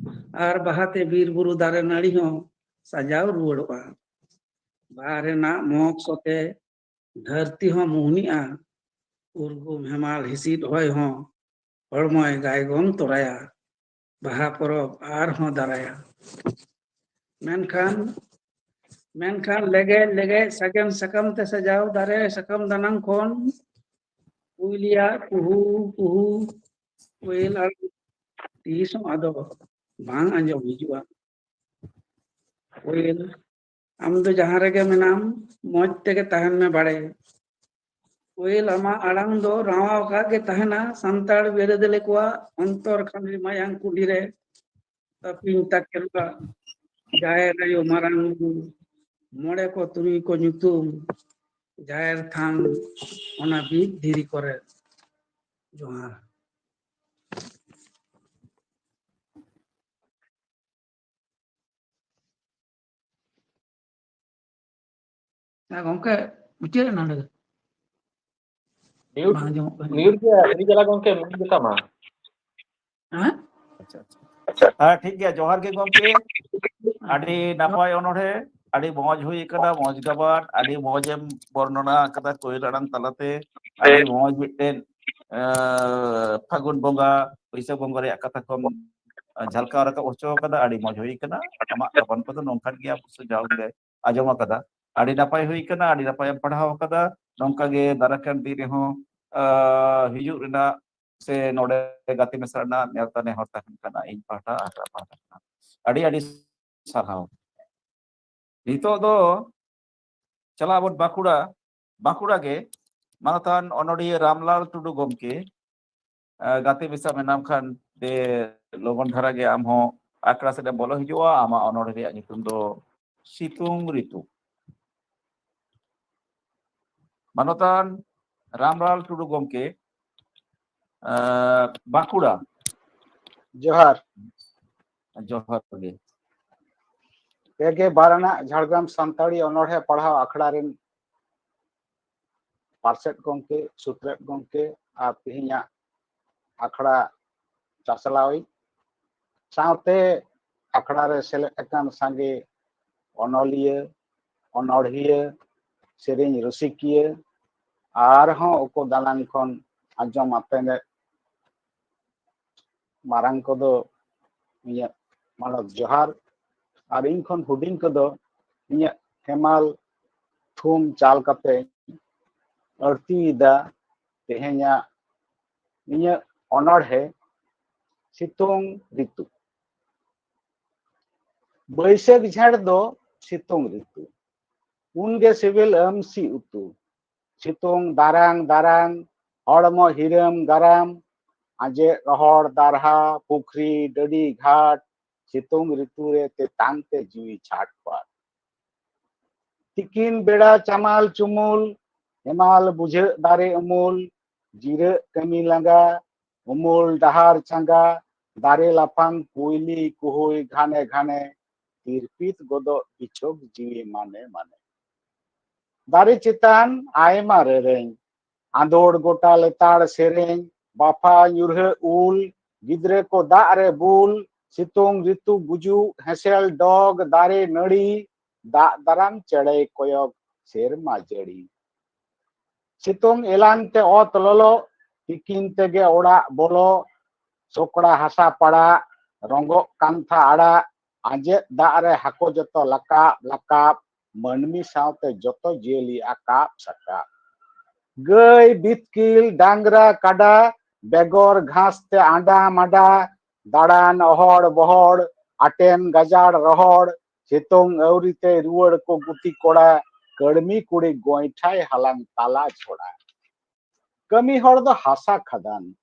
ᱟᱨ ᱵᱟᱦᱟᱛᱮ ᱵᱤᱨ ᱵᱩᱨᱩ ᱫᱟᱨᱮ ᱱᱟᱹᱲᱤ ᱦᱚᱸ ᱥᱟᱡᱟᱣ ᱨᱩᱣᱟᱹᱲᱚᱜᱼᱟ᱾ ᱵᱟᱦᱟ ᱨᱮᱱᱟᱜ ᱢᱚᱦᱚᱠ ᱥᱚᱛᱮ ᱫᱷᱟᱹᱨᱛᱤ ᱦᱚᱸ ᱢᱩᱦᱱᱤᱜᱼᱟ, ᱩᱨᱜᱩᱢ ᱦᱮᱢᱟᱞ ᱦᱤᱥᱤᱫ ᱦᱚᱭ ᱦᱚᱸ ᱦᱚᱲᱢᱚᱭ ᱜᱟᱭᱜᱚᱢ ᱛᱚᱨᱟᱭᱟ᱾ ᱵᱟᱦᱟ ᱯᱚᱨᱚᱵᱽ ᱟᱨᱦᱚᱸ ᱫᱟᱨᱟᱭᱟ᱾ ᱢᱮᱱᱠᱷᱟᱱ ᱢᱮᱱᱠᱷᱟᱱ ᱞᱮᱜᱮᱡ ᱞᱮᱜᱮᱡ ᱥᱟᱜᱮᱱ ᱥᱟᱠᱟᱢ ᱛᱮ ᱥᱟᱡᱟᱣ ᱫᱟᱨᱮ ᱥᱟᱠᱟᱢ ᱫᱟᱱᱟᱝ ᱠᱷᱚᱱ ᱠᱩᱭᱞᱤᱭᱟᱜ ᱠᱩᱦᱩ ᱠᱩᱦᱩ ᱠᱳᱭᱮᱞ ᱟᱲᱟᱝ ᱛᱤᱥ ᱦᱚᱸ ᱟᱫᱚ ᱵᱟᱝ ᱟᱸᱡᱚᱢ ᱦᱤᱡᱩᱜᱼᱟ᱾ ᱠᱳᱭᱮᱞ, ᱟᱢ ᱫᱚ ᱡᱟᱦᱟᱸ ᱨᱮᱜᱮ ᱢᱮᱱᱟᱢ, ᱢᱚᱡᱽ ᱛᱮᱜᱮ ᱛᱟᱦᱮᱱ ᱢᱮ ᱵᱟᱲᱮ᱾ ᱠᱳᱭᱮᱞ, ᱟᱢᱟᱜ ᱟᱲᱟᱝ ᱫᱚ ᱨᱟᱶᱟᱣ ᱟᱠᱟᱫ ᱜᱮ ᱛᱟᱦᱮᱱᱟ ᱥᱟᱱᱛᱟᱲ ᱵᱤᱨᱟᱹᱫᱟᱹᱞᱤ ᱠᱚᱣᱟᱜ ᱚᱱᱛᱚᱨ ᱠᱷᱟᱹᱱᱰᱤ ᱢᱟᱭᱟᱝ ᱠᱩᱰᱤ ᱨᱮ᱾ ᱛᱟᱹᱯᱤᱧ ᱛᱟᱠᱮᱨᱚᱜᱼᱟ ᱡᱟᱦᱮᱨ ᱟᱭᱳ ᱢᱟᱨᱟᱝ ᱵᱩᱨᱩ, ᱢᱚᱬᱮ ᱠᱚ ᱛᱩᱨᱩᱭ ᱠᱚ ᱧᱩᱛᱩᱢ, ᱡᱟᱦᱮᱨ ᱛᱷᱟᱱ ᱚᱱᱟ ᱵᱤᱫ ᱫᱷᱤᱨᱤ ᱠᱚᱨᱮ᱾ ᱡᱚᱦᱟᱨ᱾ ᱦᱮᱸ ᱜᱚᱢᱠᱮ, ᱢᱩᱪᱟᱹᱫ ᱮᱱᱟ ᱱᱚᱰᱮ ᱜᱮ᱾ ᱢᱤᱭᱩᱴ ᱵᱟᱝ ᱟᱸᱡᱚᱢᱚᱜ ᱠᱟᱱᱟ᱾ ᱢᱤᱭᱩᱴ ᱜᱮ ᱦᱤᱨᱤ ᱪᱟᱞᱟᱜ ᱜᱚᱢᱠᱮ, ᱢᱤᱭᱩᱴ ᱜᱮᱛᱟᱢᱟ᱾ ᱦᱮᱸ? ᱟᱪᱪᱷᱟ, ᱟᱪᱪᱷᱟ᱾ ᱦᱮᱸ, ᱴᱷᱤᱠ ᱜᱮᱭᱟ᱾ ᱡᱚᱦᱟᱨ ᱜᱮ ᱜᱚᱢᱠᱮ, ᱟᱹᱰᱤ ᱱᱟᱯᱟᱭ ᱚᱱᱚᱬᱦᱮ, ᱟᱹᱰᱤ ᱢᱚᱡᱽ ᱦᱩᱭ ᱟᱠᱟᱱᱟ, ᱢᱚᱡᱽ ᱜᱟᱵᱟᱱ, ᱟᱹᱰᱤ ᱢᱚᱡᱽ ᱮᱢ ᱵᱚᱨᱱᱚᱱᱟ ᱟᱠᱟᱫᱟ ᱠᱳᱭᱮᱞ ᱟᱲᱟᱝ ᱛᱟᱞᱟᱛᱮ᱾ ᱟᱹᱰᱤ ᱢᱚᱡᱽ ᱢᱤᱫᱴᱮᱱ, ᱟᱸ, ᱯᱷᱟᱹᱜᱩᱱ ᱵᱚᱸᱜᱟ, ᱵᱟᱹᱭᱥᱟᱹᱠᱷ ᱵᱚᱸᱜᱟ ᱨᱮᱭᱟᱜ ᱠᱟᱛᱷᱟ ᱠᱚᱢ ᱡᱷᱟᱞᱠᱟᱣ ᱨᱟᱠᱟᱵ ᱦᱚᱪᱚ ᱟᱠᱟᱫᱟ᱾ ᱟᱹᱰᱤ ᱢᱚᱡᱽ ᱦᱩᱭ ᱟᱠᱟᱱᱟ᱾ ᱟᱢᱟᱜ ᱜᱟᱵᱟᱱ ᱠᱚᱫᱚ ᱱᱚᱝᱠᱟᱱ ᱜᱮᱭᱟ, ᱚᱵᱚᱥᱥᱳᱭ ᱡᱟᱣ ᱜᱮᱞᱮ ᱟᱸᱡᱚᱢ ᱟᱠᱟᱫᱟ᱾ ᱟᱹᱰᱤ ᱱᱟᱯᱟᱭ ᱦᱩᱭ ᱟᱠᱟᱱᱟ, ᱟᱹᱰᱤ ᱱᱟᱯᱟᱭ ᱮᱢ ᱯᱟᱲᱦᱟᱣ ᱟᱠᱟᱫᱟ᱾ ᱱᱚᱝᱠᱟ ᱜᱮ ᱫᱟᱨᱟᱭ ᱠᱟᱱ ᱫᱤᱱ ᱨᱮᱦᱚᱸ, ᱟᱸ, ᱦᱤᱡᱩᱜ ᱨᱮᱱᱟᱜ ᱥᱮ ᱱᱚᱰᱮ ᱜᱟᱛᱮ ᱢᱮᱥᱟ ᱨᱮᱱᱟᱜ ᱱᱮᱣᱛᱟ ᱱᱮᱦᱚᱨ ᱛᱟᱦᱮᱱ ᱠᱟᱱᱟ ᱤᱧ ᱯᱟᱦᱴᱟ ᱟᱨ ᱟᱯᱟᱦᱴᱟ ᱠᱷᱚᱱᱟᱜ᱾ ᱟᱹᱰᱤ ᱟᱹᱰᱤ ᱥᱟᱨᱦᱟᱣ᱾ ᱱᱤᱛᱚᱜ ᱫᱚ ᱪᱟᱞᱟᱜ ᱟᱵᱚᱱ ᱵᱟᱸᱠᱩᱲᱟ᱾ ᱵᱟᱸᱠᱩᱲᱟ ᱜᱮ ᱢᱟᱱᱚᱛᱟᱱ ᱚᱱᱚᱲᱦᱤᱭᱟᱹ ᱨᱟᱢᱞᱟᱞ ᱴᱩᱰᱩ ᱜᱚᱢᱠᱮ, ᱟᱸ, ᱜᱟᱛᱮ ᱢᱮᱥᱟ ᱢᱮᱱᱟᱢ ᱠᱷᱟᱱ ᱫᱮ ᱞᱚᱜᱚᱱ ᱫᱷᱟᱨᱟ ᱜᱮ ᱟᱢ ᱦᱚᱸ ᱟᱠᱷᱲᱟ ᱥᱮᱫ ᱮᱢ ᱵᱚᱞᱚ ᱦᱤᱡᱩᱜᱼᱟ᱾ ᱟᱢᱟᱜ ᱚᱱᱚᱲᱦᱮ ᱨᱮᱭᱟᱜ ᱧᱩᱛᱩᱢ ᱫᱚ ᱥᱤᱛᱩᱝ ᱨᱤᱛᱩ᱾ ᱢᱟᱱᱚᱛᱟᱱ ᱨᱟᱢᱞᱟᱞ ᱴᱩᱰᱩ ᱜᱚᱢᱠᱮ, ᱟᱸ, ᱵᱟᱸᱠᱩᱲᱟ, ᱡᱚᱦᱟᱨ᱾ ᱡᱚᱦᱟᱨ ᱜᱮ᱾ ᱯᱮ ᱜᱮ ᱵᱟᱨ ᱟᱱᱟᱜ ᱡᱷᱟᱲᱜᱨᱟᱢ ᱥᱟᱱᱛᱟᱲᱤ ᱚᱱᱚᱬᱦᱮ ᱯᱟᱲᱦᱟᱣ ᱟᱠᱷᱲᱟ ᱨᱮᱱ ᱯᱟᱨᱥᱮᱛ ᱜᱚᱢᱠᱮ, ᱥᱩᱛᱨᱮᱛ ᱜᱚᱢᱠᱮ ᱟᱨ ᱛᱮᱦᱮᱧᱟᱜ ᱟᱠᱷᱲᱟ ᱪᱟᱪᱞᱟᱣᱤᱡ ᱥᱟᱶᱛᱮ ᱟᱠᱷᱲᱟ ᱨᱮ ᱥᱮᱞᱮᱫ ᱟᱠᱟᱱ ᱥᱟᱸᱜᱮ ᱚᱱᱚᱞᱤᱭᱟᱹ, ᱚᱱᱚᱬᱦᱤᱭᱟᱹ, ᱥᱮᱨᱮᱧ ᱨᱩᱥᱤᱠᱤᱭᱟᱹ, ᱟᱨᱦᱚᱸ ᱩᱠᱩ ᱫᱟᱱᱟᱝ ᱠᱷᱚᱱ ᱟᱸᱡᱚᱢ ᱟᱯᱮᱱᱮᱫ ᱢᱟᱨᱟᱝ ᱠᱚᱫᱚ ᱤᱧᱟᱹᱜ ᱢᱟᱱᱚᱛ ᱡᱚᱦᱟᱨ, ᱟᱨ ᱤᱧ ᱠᱷᱚᱱ ᱦᱩᱰᱤᱧ ᱠᱚᱫᱚ ᱤᱧᱟᱹᱜ ᱦᱮᱢᱟᱞ ᱛᱷᱩᱢ ᱪᱟᱞ ᱠᱟᱛᱮ ᱟᱹᱲᱛᱤᱭᱮᱫᱟ ᱛᱮᱦᱮᱧᱟᱜ ᱤᱧᱟᱹᱜ ᱚᱱᱚᱬᱦᱮ ᱥᱤᱛᱩᱝ ᱨᱤᱛᱩ᱾ ᱵᱟᱹᱭᱥᱟᱹᱠᱷ ᱡᱷᱮᱸᱴ ᱫᱚ ᱥᱤᱛᱩᱝ ᱨᱤᱛᱩ, ᱩᱱᱜᱮ ᱥᱤᱵᱤᱞ ᱟᱹᱢᱥᱤ ᱩᱛᱩ᱾ ᱥᱤᱛᱩᱝ ᱫᱟᱨᱟᱝ ᱫᱟᱨᱟᱝ ᱦᱚᱲᱢᱚ ᱦᱤᱨᱟᱹᱢ ᱜᱟᱨᱟᱢ, ᱟᱸᱡᱮᱫ ᱨᱚᱦᱚᱲ ᱫᱟᱨᱦᱟ ᱯᱩᱠᱷᱨᱤ ᱰᱟᱹᱰᱤ ᱜᱷᱟᱴ, ᱥᱤᱛᱩᱝ ᱨᱤᱛᱩ ᱨᱮ ᱛᱮᱛᱟᱝ ᱛᱮ ᱡᱤᱣᱤ ᱪᱷᱟᱴᱯᱟᱴ᱾ ᱛᱤᱠᱤᱱ ᱵᱮᱲᱟ ᱪᱟᱢᱟᱞ ᱪᱩᱢᱩᱞ, ᱦᱮᱢᱟᱞ ᱵᱩᱡᱷᱟᱹᱜ ᱫᱟᱨᱮ ᱩᱢᱩᱞ, ᱡᱤᱨᱟᱹᱜ ᱠᱟᱹᱢᱤ ᱞᱟᱸᱜᱟ, ᱩᱢᱩᱞ ᱰᱟᱦᱟᱨ ᱪᱟᱸᱜᱟ, ᱫᱟᱨᱮ ᱞᱟᱯᱷᱟᱝ ᱠᱩᱭᱞᱤ ᱠᱩᱦᱩᱭ ᱜᱷᱟᱱᱮ ᱜᱷᱟᱱᱮ, ᱛᱤᱨᱯᱤᱛ ᱜᱚᱫᱚᱜ ᱵᱤᱪᱷᱳᱠ ᱡᱤᱣᱤ ᱢᱟᱱᱮ ᱢᱟᱱᱮ᱾ ᱫᱟᱨᱮ ᱪᱮᱛᱟᱱ ᱟᱭᱢᱟ ᱨᱮᱨᱮᱧ, ᱟᱸᱫᱳᱲ ᱜᱚᱴᱟ ᱞᱮᱛᱟᱲ ᱥᱮᱨᱮᱧ, ᱵᱟᱯᱷᱟ ᱧᱩᱨᱦᱟᱹ ᱩᱞ, ᱜᱤᱫᱽᱨᱟᱹ ᱠᱚ ᱫᱟᱜ ᱨᱮ ᱵᱩᱞ, ᱥᱤᱛᱩᱝ ᱨᱤᱛᱩ ᱜᱩᱡᱩᱜ, ᱦᱮᱸᱥᱮᱞ ᱰᱚᱜᱽ, ᱫᱟᱨᱮ ᱱᱟᱹᱲᱤ, ᱫᱟᱜ ᱫᱟᱨᱟᱢ ᱪᱮᱬᱮᱭ ᱠᱚᱭᱚᱜ, ᱥᱮᱨᱢᱟ ᱡᱟᱹᱲᱤ᱾ ᱥᱤᱛᱩᱝ ᱮᱞᱟᱝ ᱛᱮ ᱚᱛ ᱞᱚᱞᱚ, ᱛᱤᱠᱤᱱ ᱛᱮᱜᱮ ᱚᱲᱟᱜ ᱵᱚᱞᱚ, ᱥᱚᱠᱲᱟ ᱦᱟᱥᱟ ᱯᱟᱲᱟᱜ, ᱨᱚᱸᱜᱚᱜ ᱠᱟᱱᱛᱷᱟ ᱟᱲᱟᱜ, ᱟᱸᱡᱮᱫ ᱫᱟᱜ ᱨᱮ ᱦᱟᱹᱠᱩ ᱡᱚᱛᱚ ᱞᱟᱠᱟᱵ ᱞᱟᱠᱟᱵ, ᱢᱟᱹᱱᱢᱤ ᱥᱟᱶᱛᱮ ᱡᱚᱛᱚ ᱡᱤᱭᱟᱹᱞᱤ ᱟᱠᱟᱵ ᱥᱟᱠᱟᱵ᱾ ᱜᱟᱹᱭ, ᱵᱤᱛᱠᱤᱞ, ᱰᱟᱝᱨᱟ, ᱠᱟᱰᱟ, ᱵᱮᱜᱚᱨ ᱜᱷᱟᱥ ᱛᱮ ᱟᱸᱰᱟ ᱢᱟᱰᱟ, ᱫᱟᱬᱟᱱ ᱚᱦᱚᱲ ᱵᱚᱦᱚᱲ, ᱟᱴᱮᱱ ᱜᱟᱡᱟᱲ ᱨᱚᱦᱚᱲ, ᱥᱤᱛᱩᱝ ᱟᱹᱣᱨᱤ ᱛᱮ ᱨᱩᱣᱟᱹᱲ ᱠᱚ ᱜᱩᱛᱤ ᱠᱚᱲᱟ, ᱠᱟᱹᱲᱢᱤ ᱠᱩᱲᱤ ᱜᱚᱸᱭᱴᱷᱟᱭ ᱦᱟᱞᱟᱝ ᱛᱟᱞᱟ ᱡᱷᱚᱲᱟ᱾ ᱠᱟᱹᱢᱤ ᱦᱚᱲ ᱫᱚ ᱦᱟᱥᱟ ᱠᱷᱟᱫᱟᱱ,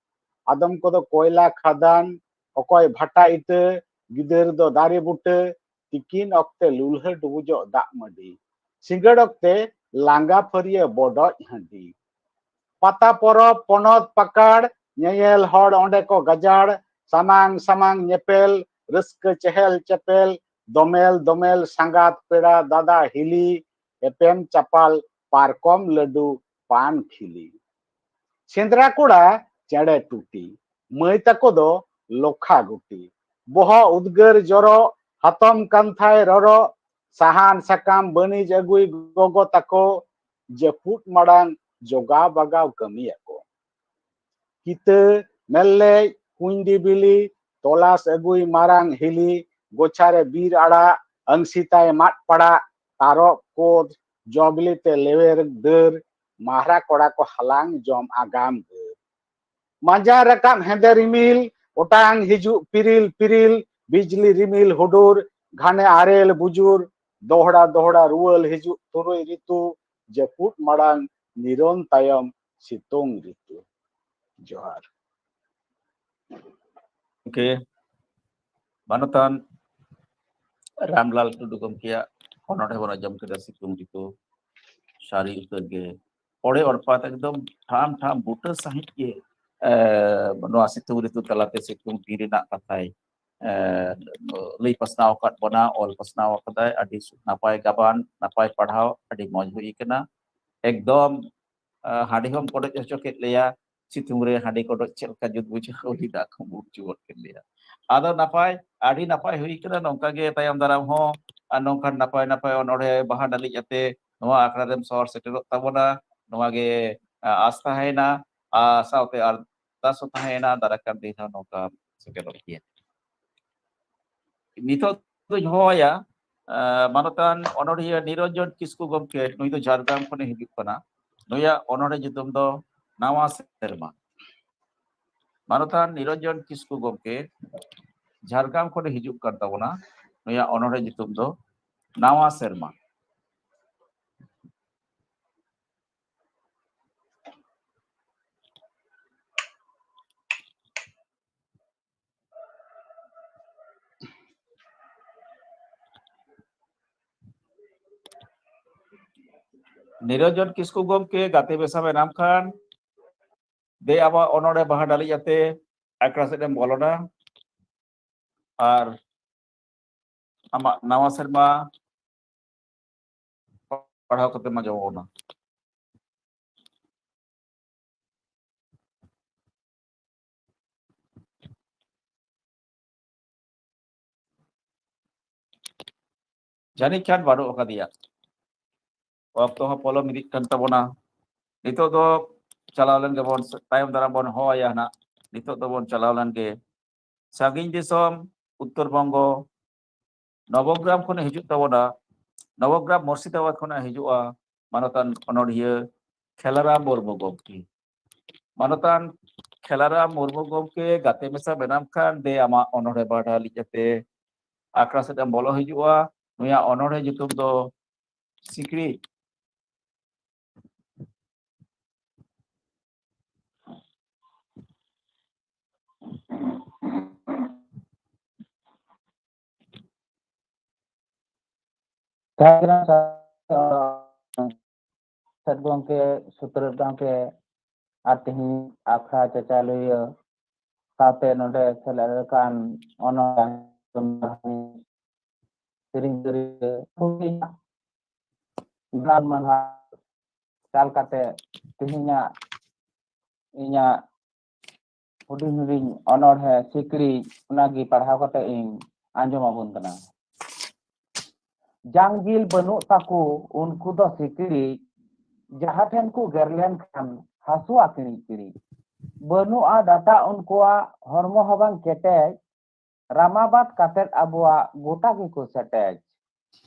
ᱟᱫᱚᱢ ᱠᱚᱫᱚ ᱠᱚᱭᱞᱟ ᱠᱷᱟᱫᱟᱱ, ᱚᱠᱚᱭ ᱵᱷᱟᱴᱟ ᱤᱴᱟᱹ, ᱜᱤᱫᱟᱹᱨ ᱫᱚ ᱫᱟᱨᱮ ᱵᱩᱴᱟᱹ, ᱛᱤᱠᱤᱱ ᱚᱠᱛᱮ ᱞᱩᱞᱦᱟᱹ ᱰᱩᱵᱩᱡᱚᱜ ᱫᱟᱜ ᱢᱟᱹᱰᱤ, ᱥᱤᱸᱜᱟᱹᱲ ᱚᱠᱛᱮ ᱞᱟᱸᱜᱟ ᱯᱷᱟᱹᱨᱭᱟᱹ ᱵᱚᱰᱚᱡ ᱦᱟᱺᱰᱤ᱾ ᱯᱟᱛᱟ ᱯᱚᱨᱚᱵᱽ ᱯᱚᱱᱚᱛ ᱯᱟᱠᱟᱲ, ᱧᱮᱧᱮᱞ ᱦᱚᱲ ᱚᱸᱰᱮ ᱠᱚ ᱜᱟᱡᱟᱲ, ᱥᱟᱢᱟᱝ ᱥᱟᱢᱟᱝ ᱧᱮᱯᱮᱞ, ᱨᱟᱹᱥᱠᱟᱹ ᱪᱮᱦᱮᱞ ᱪᱮᱯᱮᱞ, ᱫᱚᱢᱮᱞ ᱫᱚᱢᱮᱞ ᱥᱟᱸᱜᱟᱛ ᱯᱮᱲᱟ ᱫᱟᱫᱟ ᱦᱤᱞᱤ, ᱮᱯᱮᱢ ᱪᱟᱯᱟᱞ ᱯᱟᱨᱠᱚᱢ ᱞᱟᱹᱰᱩ ᱯᱟᱱ ᱴᱷᱤᱞᱤ᱾ ᱥᱮᱸᱫᱽᱨᱟ ᱠᱚᱲᱟ ᱪᱮᱬᱮ ᱴᱩᱴᱤ, ᱢᱟᱹᱭ ᱛᱟᱠᱚ ᱫᱚ ᱞᱚᱠᱷᱟ ᱜᱩᱴᱤ᱾ ᱵᱚᱦᱚᱜ ᱩᱫᱽᱜᱟᱹᱨ ᱡᱚᱨᱚᱜ, ᱦᱟᱛᱚᱢ ᱠᱟᱱᱛᱷᱟᱭ ᱨᱚᱨᱚᱜ, ᱥᱟᱦᱟᱱ ᱥᱟᱠᱟᱢ ᱵᱟᱹᱱᱤᱡ ᱟᱹᱜᱩᱭ ᱜᱚᱜᱚ ᱛᱟᱠᱚ, ᱡᱟᱹᱯᱩᱫ ᱢᱟᱲᱟᱝ ᱡᱚᱜᱟᱣ ᱵᱟᱜᱟᱣ ᱠᱟᱹᱢᱤᱭᱟᱠᱚ᱾ ᱠᱤᱛᱟᱹ, ᱢᱮᱞᱞᱮᱡ, ᱠᱩᱸᱭᱰᱤ ᱵᱤᱞᱤ, ᱛᱚᱞᱟᱥ ᱟᱹᱜᱩᱭ ᱢᱟᱨᱟᱝ ᱦᱤᱞᱤ, ᱜᱚᱪᱷᱟᱨᱮ ᱵᱤᱨ ᱟᱲᱟᱜ, ᱟᱹᱝᱥᱤᱛᱟᱭ ᱢᱟᱫ ᱯᱟᱲᱟᱜ, ᱛᱟᱨᱚᱵ ᱠᱳᱫ, ᱡᱚ ᱵᱤᱞᱤ ᱛᱮ ᱞᱮᱣᱮᱨ ᱫᱟᱹᱨ, ᱢᱟᱦᱨᱟ ᱠᱚᱲᱟ ᱠᱚ ᱦᱟᱞᱟᱝ ᱡᱚᱢ ᱟᱜᱟᱢ ᱫᱟᱹᱨ᱾ ᱢᱟᱸᱡᱟᱱ ᱨᱟᱠᱟᱵ ᱦᱮᱸᱫᱮ ᱨᱤᱢᱤᱞ, ᱚᱴᱟᱝ ᱦᱤᱡᱩᱜ ᱯᱤᱨᱤᱞ ᱯᱤᱨᱤᱞ, ᱵᱤᱡᱽᱞᱤ ᱨᱤᱢᱤᱞ ᱦᱩᱰᱩᱨ, ᱜᱷᱟᱱᱮ ᱟᱨᱮᱞ ᱵᱩᱡᱩᱨ, ᱫᱚᱦᱲᱟ ᱫᱚᱦᱲᱟ ᱨᱩᱣᱟᱹᱲ ᱦᱤᱡᱩᱜ ᱛᱩᱨᱩᱭ ᱨᱤᱛᱩ, ᱡᱟᱹᱯᱩᱫ ᱢᱟᱲᱟᱝ ᱱᱤᱨᱚᱱ ᱛᱟᱭᱚᱢ ᱥᱤᱛᱩᱝ ᱨᱤᱛᱩ᱾ ᱡᱚᱦᱟᱨ᱾ ᱜᱚᱢᱠᱮ, ᱢᱟᱱᱚᱛᱟᱱ ᱨᱟᱢᱞᱟᱞ ᱴᱩᱰᱩ ᱜᱚᱢᱠᱮᱭᱟᱜ ᱚᱱᱚᱬᱦᱮ ᱵᱚᱱ ᱟᱸᱡᱚᱢ ᱠᱮᱫᱟ, ᱥᱤᱛᱩᱝ ᱨᱤᱛᱩ᱾ ᱥᱟᱹᱨᱤ ᱩᱛᱟᱹᱨ ᱜᱮ ᱚᱲᱮ ᱚᱲᱯᱟᱛ, ᱮᱠᱫᱚᱢ ᱴᱷᱟᱢ ᱴᱷᱟᱢ ᱵᱩᱴᱟᱹ ᱥᱟᱺᱦᱤᱡ ᱜᱮ, ᱮ, ᱱᱚᱣᱟ ᱥᱤᱛᱩᱝ ᱨᱤᱛᱩ ᱛᱟᱞᱟᱛᱮ ᱥᱤᱛᱩᱝ ᱫᱤᱱ ᱨᱮᱱᱟᱜ ᱠᱟᱛᱷᱟᱭ, ᱮ, ᱞᱟᱹᱭ ᱯᱟᱥᱱᱟᱣ ᱟᱠᱟᱫ ᱵᱚᱱᱟ, ᱚᱞ ᱯᱟᱥᱱᱟᱣ ᱟᱠᱟᱫᱟᱭ᱾ ᱟᱹᱰᱤ ᱱᱟᱯᱟᱭ ᱜᱟᱵᱟᱱ, ᱱᱟᱯᱟᱭ ᱯᱟᱲᱦᱟᱣ, ᱟᱹᱰᱤ ᱢᱚᱡᱽ ᱦᱩᱭ ᱟᱠᱟᱱᱟ᱾ ᱮᱠᱫᱚᱢ, ᱮ, ᱦᱟᱺᱰᱤ ᱦᱚᱸᱢ ᱠᱚᱰᱚᱡ ᱦᱚᱪᱚ ᱠᱮᱫ ᱞᱮᱭᱟ᱾ ᱥᱤᱛᱩᱝ ᱨᱮ ᱦᱟᱺᱰᱤ ᱠᱚᱰᱚᱡ ᱪᱮᱫ ᱞᱮᱠᱟ ᱡᱩᱛ ᱵᱩᱡᱷᱟᱹᱜᱼᱟ, ᱩᱞᱤ ᱫᱟᱜ ᱠᱚ ᱵᱩᱡᱷᱟᱹᱣ ᱜᱚᱫ ᱠᱮᱫ ᱞᱮᱭᱟ᱾ ᱟᱫᱚ ᱱᱟᱯᱟᱭ, ᱟᱹᱰᱤ ᱱᱟᱯᱟᱭ ᱦᱩᱭ ᱠᱟᱱᱟ᱾ ᱱᱚᱝᱠᱟ ᱜᱮ ᱛᱟᱭᱚᱢ ᱫᱟᱨᱟᱢ ᱦᱚᱸ ᱟᱨ ᱱᱚᱝᱠᱟᱱ ᱱᱟᱯᱟᱭ ᱱᱟᱯᱟᱭ ᱚᱱᱚᱬᱦᱮ ᱵᱟᱦᱟ ᱰᱟᱹᱞᱤᱡ ᱟᱛᱮ ᱱᱚᱣᱟ ᱟᱠᱷᱲᱟ ᱨᱮᱢ ᱥᱚᱦᱚᱨ ᱥᱮᱴᱮᱨᱚᱜ ᱛᱟᱵᱚᱱᱟ, ᱱᱚᱣᱟ ᱜᱮ, ᱟ, ᱟᱥ ᱛᱟᱦᱮᱸᱭᱮᱱᱟ᱾ ᱟᱨ ᱥᱟᱶᱛᱮ ᱟᱨᱫᱟᱥ ᱦᱚᱸ ᱛᱟᱦᱮᱸᱭᱮᱱᱟ, ᱫᱟᱨᱟᱭ ᱠᱟᱱ ᱫᱤᱱ ᱦᱚᱸ ᱱᱚᱝᱠᱟ ᱥᱮᱴᱮᱨᱚᱜ ᱜᱮᱭᱟ᱾ ᱱᱤᱛᱚᱜ ᱫᱚᱧ ᱦᱚᱦᱚᱣᱟᱭᱟ, ᱟ, ᱢᱟᱱᱚᱛᱟᱱ ᱚᱱᱚᱬᱦᱤᱭᱟᱹ ᱱᱤᱨᱚᱧᱡᱚᱱ ᱠᱤᱥᱠᱩ ᱜᱚᱢᱠᱮ᱾ ᱱᱩᱭ ᱫᱚ ᱡᱷᱟᱲᱜᱨᱟᱢ ᱠᱷᱚᱱᱮ ᱦᱤᱡᱩᱜ ᱠᱟᱱᱟ᱾ ᱱᱩᱭᱟᱜ ᱚᱱᱚᱬᱦᱮ ᱧᱩᱛᱩᱢ ᱫᱚ ᱱᱟᱣᱟ ᱥᱮᱨᱢᱟ᱾ ᱢᱟᱱᱚᱛᱟᱱ ᱱᱤᱨᱚᱧᱡᱚᱱ ᱠᱤᱥᱠᱩ ᱜᱚᱢᱠᱮ ᱡᱷᱟᱲᱜᱨᱟᱢ ᱠᱷᱚᱱᱮ ᱦᱤᱡᱩᱜ ᱠᱟᱱ ᱛᱟᱵᱚᱱᱟ᱾ ᱱᱩᱭᱟᱜ ᱚᱱᱚᱬᱦᱮ ᱧᱩᱛᱩᱢ ᱫᱚ ᱱᱟᱣᱟ ᱥᱮᱨᱢᱟ᱾ ᱱᱤᱨᱚᱧᱡᱚᱱ ᱠᱤᱥᱠᱩ ᱜᱚᱢᱠᱮ, ᱜᱟᱛᱮ ᱵᱮᱥᱟ ᱢᱮᱱᱟᱢ ᱠᱷᱟᱱ ᱫᱮ ᱟᱵᱚᱣᱟᱜ ᱚᱱᱚᱬᱦᱮ ᱵᱟᱦᱟ ᱰᱟᱹᱞᱤᱡ ᱟᱛᱮ ᱟᱠᱷᱲᱟ ᱥᱮᱫ ᱮᱢ ᱵᱚᱞᱚᱱᱟ ᱟᱨ ᱟᱢᱟᱜ ᱱᱟᱣᱟ ᱥᱮᱨᱢᱟ ᱯᱟᱲᱦᱟᱣ ᱠᱟᱛᱮᱢ ᱟᱸᱡᱚᱢ ᱟᱵᱚᱱᱟ᱾ ᱡᱟᱹᱱᱤᱡ ᱠᱷᱟᱱ ᱵᱟᱹᱱᱩᱜ ᱟᱠᱟᱫᱮᱭᱟ᱾ ᱚᱠᱛᱚ ᱦᱚᱸ ᱯᱚᱞᱚᱢ ᱤᱫᱤᱜ ᱠᱟᱱ ᱛᱟᱵᱚᱱᱟ᱾ ᱱᱤᱛᱚᱜ ᱫᱚ ᱪᱟᱞᱟᱣ ᱞᱮᱱ ᱜᱮᱵᱚᱱ, ᱛᱟᱭᱚᱢ ᱫᱟᱨᱟᱢ ᱵᱚᱱ ᱦᱚᱦᱚ ᱟᱭᱟ ᱦᱟᱸᱜ᱾ ᱱᱤᱛᱚᱜ ᱫᱚᱵᱚᱱ ᱪᱟᱞᱟᱣ ᱞᱮᱱ ᱜᱮ᱾ ᱥᱟᱺᱜᱤᱧ ᱫᱤᱥᱚᱢ ᱩᱛᱛᱚᱨ ᱵᱚᱝᱜᱚ ᱱᱚᱵᱚᱜᱨᱟᱢ ᱠᱷᱚᱱᱮ ᱦᱤᱡᱩᱜ ᱛᱟᱵᱚᱱᱟ᱾ ᱱᱚᱵᱚᱜᱨᱟᱢ ᱢᱩᱨᱥᱤᱫᱟᱵᱟᱫᱽ ᱠᱷᱚᱱᱟᱜ ᱦᱤᱡᱩᱜᱼᱟ ᱢᱟᱱᱚᱛᱟᱱ ᱚᱱᱚᱲᱦᱤᱭᱟᱹ ᱠᱷᱮᱞᱟᱨᱟᱢ ᱢᱩᱨᱢᱩ ᱜᱚᱢᱠᱮ᱾ ᱢᱟᱱᱚᱛᱟᱱ ᱠᱷᱮᱞᱟᱨᱟᱢ ᱢᱩᱨᱢᱩ ᱜᱚᱢᱠᱮ, ᱜᱟᱛᱮ ᱢᱮᱥᱟ ᱢᱮᱱᱟᱢ ᱠᱷᱟᱱ ᱫᱮ ᱟᱢᱟᱜ ᱚᱱᱚᱲᱦᱮ ᱵᱟᱰᱟ ᱞᱟᱹᱜᱤᱫ ᱠᱟᱛᱮ ᱟᱠᱷᱲᱟ ᱥᱮᱫ ᱮᱢ ᱵᱚᱞᱚ ᱦᱤᱡᱩᱜᱼᱟ᱾ ᱱᱩᱭᱟᱜ ᱚᱱᱚᱲᱦᱮ ᱧᱩᱛᱩᱢ ᱫᱚ ᱥᱤᱠᱲᱤᱡ᱾ ᱥᱮᱫ ᱜᱚᱢᱠᱮ, ᱥᱩᱛᱨᱮᱛ ᱜᱚᱢᱠᱮ, ᱟᱨ ᱛᱮᱦᱮᱧ ᱟᱠᱷᱲᱟ ᱪᱟᱪᱟᱞᱟᱹᱭᱟᱹ ᱥᱟᱶᱛᱮ ᱱᱚᱰᱮ ᱥᱮᱞᱮᱫ ᱟᱠᱟᱱ ᱚᱱᱚᱞ ᱥᱮᱨᱮᱧ ᱫᱩᱨᱤᱭᱟᱹ ᱜᱟᱞᱢᱟᱨᱟᱣ ᱪᱟᱞ ᱠᱟᱛᱮ ᱛᱮᱦᱮᱧᱟᱜ ᱤᱧᱟᱹᱜ ᱦᱩᱰᱤᱧ ᱦᱩᱰᱤᱧ ᱚᱱᱚᱬᱦᱮ ᱥᱤᱠᱲᱤᱡ ᱚᱱᱟᱜᱮ ᱯᱟᱲᱦᱟᱣ ᱠᱟᱛᱮ ᱤᱧ ᱟᱸᱡᱚᱢ ᱟᱵᱚᱱ ᱠᱟᱱᱟ᱾ ᱡᱟᱝ ᱡᱤᱞ ᱵᱟᱹᱱᱩᱜ ᱛᱟᱠᱚ ᱩᱱᱠᱩ ᱫᱚ ᱥᱤᱠᱲᱤᱡ, ᱡᱟᱦᱟᱸ ᱴᱷᱮᱱ ᱠᱚ ᱜᱮᱨ ᱞᱮᱱᱠᱷᱟᱱ ᱦᱟᱹᱥᱩᱣᱟ ᱠᱤᱲᱤᱡ ᱠᱤᱲᱤᱡ᱾ ᱵᱟᱹᱱᱩᱜᱼᱟ ᱰᱟᱴᱟ ᱩᱱᱠᱩᱣᱟᱜ ᱦᱚᱲᱢᱚ ᱦᱚᱸ ᱵᱟᱝ ᱠᱮᱴᱮᱡ, ᱨᱟᱢᱟᱵᱟᱫ ᱠᱟᱛᱮᱫ ᱟᱵᱚᱣᱟᱜ ᱜᱚᱴᱟ ᱜᱮᱠᱚ ᱥᱮᱴᱮᱡ᱾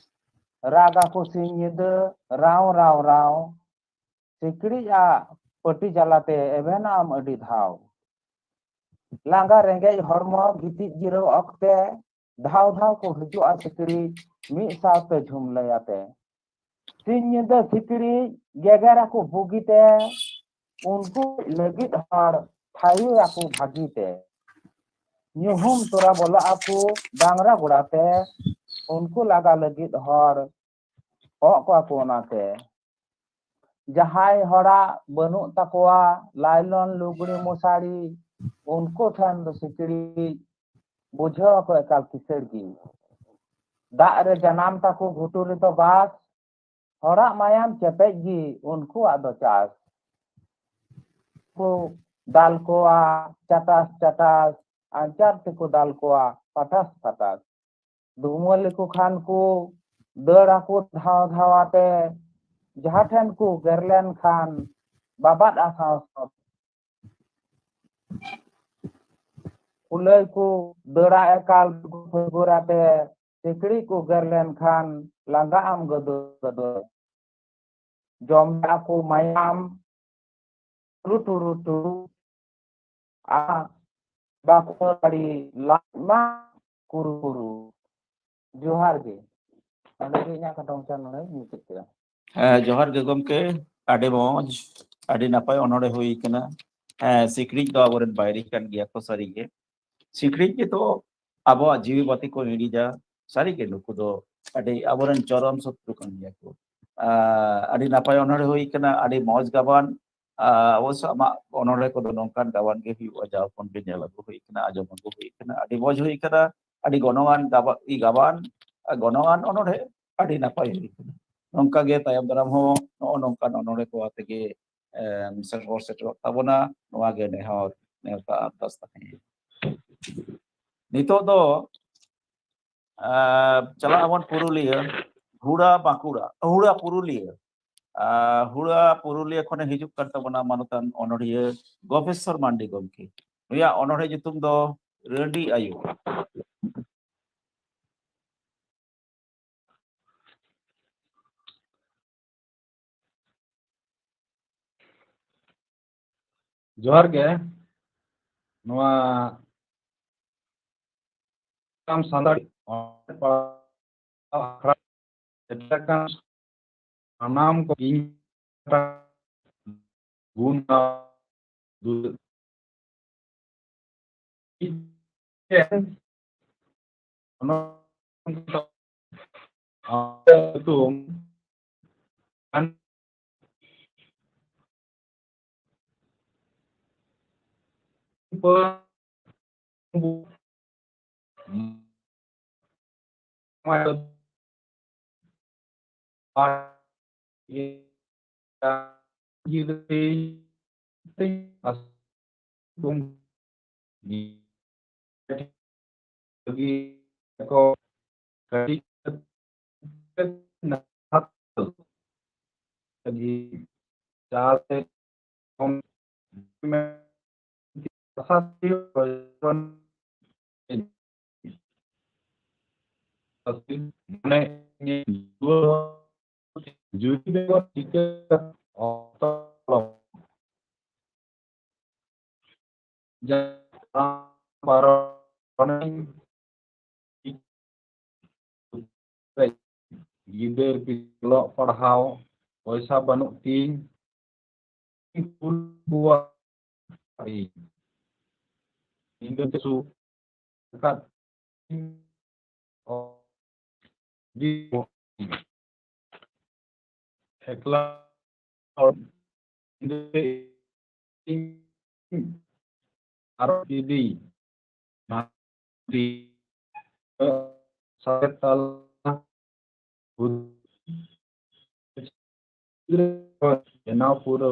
ᱨᱟᱜ ᱟᱠᱚ ᱥᱤᱧ ᱧᱤᱫᱟᱹ ᱨᱟᱣ ᱨᱟᱣ ᱨᱟᱣ, ᱥᱤᱠᱲᱤᱡ ᱟᱜ ᱯᱟᱹᱴᱤ ᱡᱟᱞᱟᱛᱮ ᱮᱵᱷᱮᱱᱚᱜ ᱟᱢ ᱟᱹᱰᱤ ᱫᱷᱟᱣ᱾ ᱞᱟᱸᱜᱟ ᱨᱮᱸᱜᱮᱡ ᱦᱚᱲᱢᱚ ᱜᱤᱛᱤᱡ ᱡᱤᱨᱟᱹᱣ ᱚᱠᱛᱮ ᱫᱷᱟᱣ ᱫᱷᱟᱣ ᱠᱚ ᱦᱤᱡᱩᱜᱼᱟ ᱥᱤᱠᱲᱤᱡ ᱢᱤᱫ ᱥᱟᱶᱛᱮ ᱡᱷᱩᱢᱞᱟᱹᱭ ᱟᱛᱮ᱾ ᱥᱤᱧ ᱧᱤᱫᱟᱹ ᱥᱤᱠᱲᱤᱡ ᱜᱮᱜᱮᱨ ᱟᱠᱚ ᱵᱩᱜᱤᱛᱮ, ᱩᱱᱠᱩ ᱞᱟᱹᱜᱤᱫ ᱦᱚᱲ ᱛᱷᱟᱭᱚ ᱟᱠᱚ ᱵᱷᱟᱹᱜᱤᱛᱮ᱾ ᱧᱩᱦᱩᱢ ᱛᱚᱨᱟ ᱵᱚᱞᱚᱜ ᱟᱠᱚ ᱰᱟᱝᱨᱟ ᱜᱚᱲᱟ ᱛᱮ, ᱩᱱᱠᱩ ᱞᱟᱜᱟ ᱞᱟᱹᱜᱤᱫ ᱦᱚᱲ ᱚᱜ ᱠᱚᱣᱟ ᱠᱚ ᱚᱱᱟᱛᱮ᱾ ᱡᱟᱦᱟᱸᱭ ᱦᱚᱲᱟᱜ ᱵᱟᱹᱱᱩᱜ ᱛᱟᱠᱚᱣᱟ ᱞᱟᱭᱞᱚᱱ ᱞᱩᱜᱽᱲᱤ ᱢᱚᱥᱟᱨᱤ, ᱩᱱᱠᱩ ᱴᱷᱮᱱ ᱫᱚ ᱥᱤᱠᱲᱤᱡ ᱵᱩᱡᱷᱟᱹᱣ ᱟᱠᱚ ᱮᱠᱟᱞ ᱠᱤᱥᱟᱹᱲ ᱜᱮ᱾ ᱫᱟᱜ ᱨᱮ ᱡᱟᱱᱟᱢ ᱛᱟᱠᱚ, ᱜᱷᱩᱴᱩ ᱨᱮᱫᱚ ᱵᱟᱥ, ᱦᱚᱲᱟᱜ ᱢᱟᱭᱟᱢ ᱪᱮᱯᱮᱡ ᱜᱮ ᱩᱱᱠᱩᱣᱟᱜ ᱫᱚ ᱪᱟᱥ᱾ ᱠᱚ ᱫᱟᱞ ᱠᱚᱣᱟ ᱪᱟᱴᱟᱥ ᱪᱟᱴᱟᱥ, ᱟᱧᱪᱟᱨ ᱛᱮᱠᱚ ᱫᱟᱞ ᱠᱚᱣᱟ ᱯᱟᱴᱟᱥ ᱯᱟᱴᱟᱥ᱾ ᱫᱩᱢᱟᱹ ᱞᱮᱠᱚ ᱠᱷᱟᱱ ᱠᱚ ᱫᱟᱹᱲ ᱟᱠᱚ ᱫᱷᱟᱣ ᱫᱷᱟᱣᱟᱛᱮ, ᱡᱟᱦᱟᱸ ᱴᱷᱮᱱ ᱠᱚ ᱜᱮᱨ ᱞᱮᱱ ᱠᱷᱟᱱ ᱵᱟᱵᱟᱫ ᱟᱥᱟᱣ ᱥᱟᱶ ᱠᱩᱞᱟᱹᱭ ᱠᱚ ᱫᱟᱹᱲᱟ ᱮᱠᱟᱞ ᱯᱷᱟᱹᱜᱩᱨ ᱟᱛᱮ, ᱥᱤᱠᱲᱤᱡ ᱠᱚ ᱜᱮᱨ ᱞᱮᱱ ᱠᱷᱟᱱ ᱞᱟᱸᱜᱟ ᱟᱢ ᱜᱟᱹᱫᱟᱹ ᱜᱟᱹᱫᱟᱹ᱾ ᱡᱚᱢ ᱟᱠᱚ ᱢᱟᱭᱟᱢ ᱴᱩᱨᱩ ᱴᱩᱨᱩ ᱴᱩᱨᱩ, ᱟᱨ ᱵᱟᱠᱚ ᱟᱹᱰᱤ ᱞᱟᱡ ᱢᱟ ᱠᱩᱨᱩ ᱠᱩᱨᱩ᱾ ᱡᱚᱦᱟᱨ ᱜᱮ᱾ ᱱᱚᱰᱮ ᱜᱮ ᱤᱧᱟᱹᱜ ᱠᱟᱛᱷᱟ ᱢᱩᱪᱟᱹᱫ, ᱱᱚᱰᱮ ᱢᱩᱪᱟᱹᱫ ᱠᱮᱫᱟ᱾ ᱦᱮᱸ, ᱡᱚᱦᱟᱨ ᱜᱮ ᱜᱚᱢᱠᱮ, ᱟᱹᱰᱤ ᱢᱚᱡᱽ, ᱟᱹᱰᱤ ᱱᱟᱯᱟᱭ ᱚᱱᱚᱬᱦᱮ ᱦᱩᱭ ᱠᱟᱱᱟ᱾ ᱦᱮᱸ, ᱥᱤᱠᱲᱤᱡ ᱫᱚ ᱟᱵᱚᱨᱮᱱ ᱵᱟᱭᱨᱤ ᱠᱟᱱ ᱜᱮᱭᱟ ᱠᱚ ᱥᱟᱹᱨᱤᱜᱮ᱾ ᱥᱤᱠᱲᱤᱡ ᱜᱮᱛᱚ ᱟᱵᱚᱣᱟᱜ ᱡᱤᱣᱤ ᱵᱟᱹᱛᱤ ᱠᱚ ᱦᱤᱲᱤᱡᱟ᱾ ᱥᱟᱹᱨᱤᱜᱮ ᱱᱩᱠᱩ ᱫᱚ ᱟᱹᱰᱤ ᱟᱵᱚᱨᱮᱱ ᱪᱚᱨᱚᱢ ᱥᱚᱛᱨᱩ ᱠᱟᱱ ᱜᱮᱭᱟ ᱠᱚ᱾ ᱟᱨ ᱟᱹᱰᱤ ᱱᱟᱯᱟᱭ ᱚᱱᱚᱬᱦᱮ ᱦᱩᱭ ᱠᱟᱱᱟ, ᱟᱹᱰᱤ ᱢᱚᱡᱽ ᱜᱟᱵᱟᱱ᱾ ᱟᱨ ᱚᱵᱚᱥᱥᱳ ᱟᱢᱟᱜ ᱚᱱᱚᱬᱦᱮ ᱠᱚᱫᱚ ᱱᱚᱝᱠᱟᱱ ᱜᱟᱵᱟᱱ ᱜᱮ ᱦᱩᱭᱩᱜᱼᱟ, ᱡᱟᱣ ᱠᱷᱚᱱ ᱜᱮ ᱧᱮᱞ ᱟᱹᱜᱩ ᱦᱩᱭ ᱠᱟᱱᱟ, ᱟᱸᱡᱚᱢ ᱟᱹᱜᱩ ᱦᱩᱭ ᱠᱟᱱᱟ᱾ ᱟᱹᱰᱤ ᱢᱚᱡᱽ ᱦᱩᱭ ᱠᱟᱱᱟ, ᱟᱹᱰᱤ ᱜᱚᱱᱚᱝᱟᱱ ᱜᱟᱵᱟ-, ᱤ ᱜᱟᱵᱟᱱ, ᱜᱚᱱᱚᱝᱟᱱ ᱚᱱᱚᱬᱦᱮ ᱟᱹᱰᱤ ᱱᱟᱯᱟᱭ ᱦᱩᱭ ᱠᱟᱱᱟ᱾ ᱱᱚᱝᱠᱟ ᱜᱮ ᱛᱟᱭᱚᱢ ᱫᱟᱨᱟᱢ ᱦᱚᱸ ᱱᱚᱜᱼᱚ ᱱᱚᱝᱠᱟᱱ ᱚᱱᱚᱬᱦᱮ ᱠᱚ ᱟᱛᱮ ᱜᱮ, ᱮᱢ, ᱥᱮᱴᱮᱨ ᱥᱮᱴᱮᱨᱚᱜ ᱛᱟᱵᱚᱱᱟ, ᱱᱚᱣᱟ ᱜᱮ ᱱᱮᱦᱚᱨ ᱱᱮᱣᱛᱟ ᱟᱨᱫᱟᱥ ᱛᱟᱦᱮᱸᱭᱮᱱᱟ᱾ ᱱᱤᱛᱚᱜ ᱫᱚ, ᱮᱸ, ᱪᱟᱞᱟᱜ ᱟᱵᱚᱱ ᱯᱩᱨᱩᱞᱤᱭᱟᱹ, ᱦᱩᱲᱟ ᱵᱟᱸᱠᱩᱲᱟ, ᱦᱩᱲᱟ ᱯᱩᱨᱩᱞᱤᱭᱟᱹ᱾ ᱟᱨ ᱦᱩᱲᱟ ᱯᱩᱨᱩᱞᱤᱭᱟᱹ ᱠᱷᱚᱱᱮ ᱦᱤᱡᱩᱜ ᱠᱟᱱ ᱛᱟᱵᱚᱱᱟ ᱢᱟᱱᱚᱛᱟᱱ ᱚᱱᱚᱬᱦᱤᱭᱟᱹ ᱜᱚᱯᱮᱥᱥᱚᱨ ᱢᱟᱱᱰᱤ ᱜᱚᱢᱠᱮ᱾ ᱱᱩᱭᱟᱜ ᱚᱱᱚᱬᱦᱮ ᱧᱩᱛᱩᱢ ᱫᱚ ᱨᱟᱺᱰᱤ ᱟᱭᱳ᱾ ᱡᱚᱦᱟᱨ ᱜᱮ᱾ ᱱᱚᱣᱟ ᱥᱟᱱᱛᱟᱲᱤ ᱟᱠᱷᱲᱟ ᱥᱮᱴᱮᱨ ᱟᱠᱟᱱ ᱥᱟᱱᱟᱢ ᱠᱚ ᱤᱧ ᱜᱩᱱ ᱫᱩᱞᱟᱹᱲ᱾ ᱢᱟᱱᱮ, ᱡᱩᱫᱤ ᱵᱮᱜᱚᱨ ᱪᱤᱠᱟᱹ ᱚᱠᱛᱚ ᱡᱟᱦᱟᱸ ᱯᱟᱨᱚᱢ ᱜᱤᱫᱟᱹᱨ ᱯᱤᱫᱟᱹᱨ ᱚᱞᱚᱜ ᱯᱟᱲᱦᱟᱣ ᱯᱚᱭᱥᱟ ᱵᱟᱹᱱᱩᱜ ᱛᱤᱧ, ᱠᱩᱞ ᱠᱚᱣᱟ᱾ ᱤᱧ ᱫᱚ ᱠᱤᱪᱷᱩ ᱮᱠᱟᱞ ᱮᱠᱞᱟ ᱦᱚᱲ ᱟᱨ ᱡᱩᱫᱤ ᱥᱟᱶᱛᱟ ᱵᱮᱱᱟᱣ ᱯᱩᱨᱟᱹ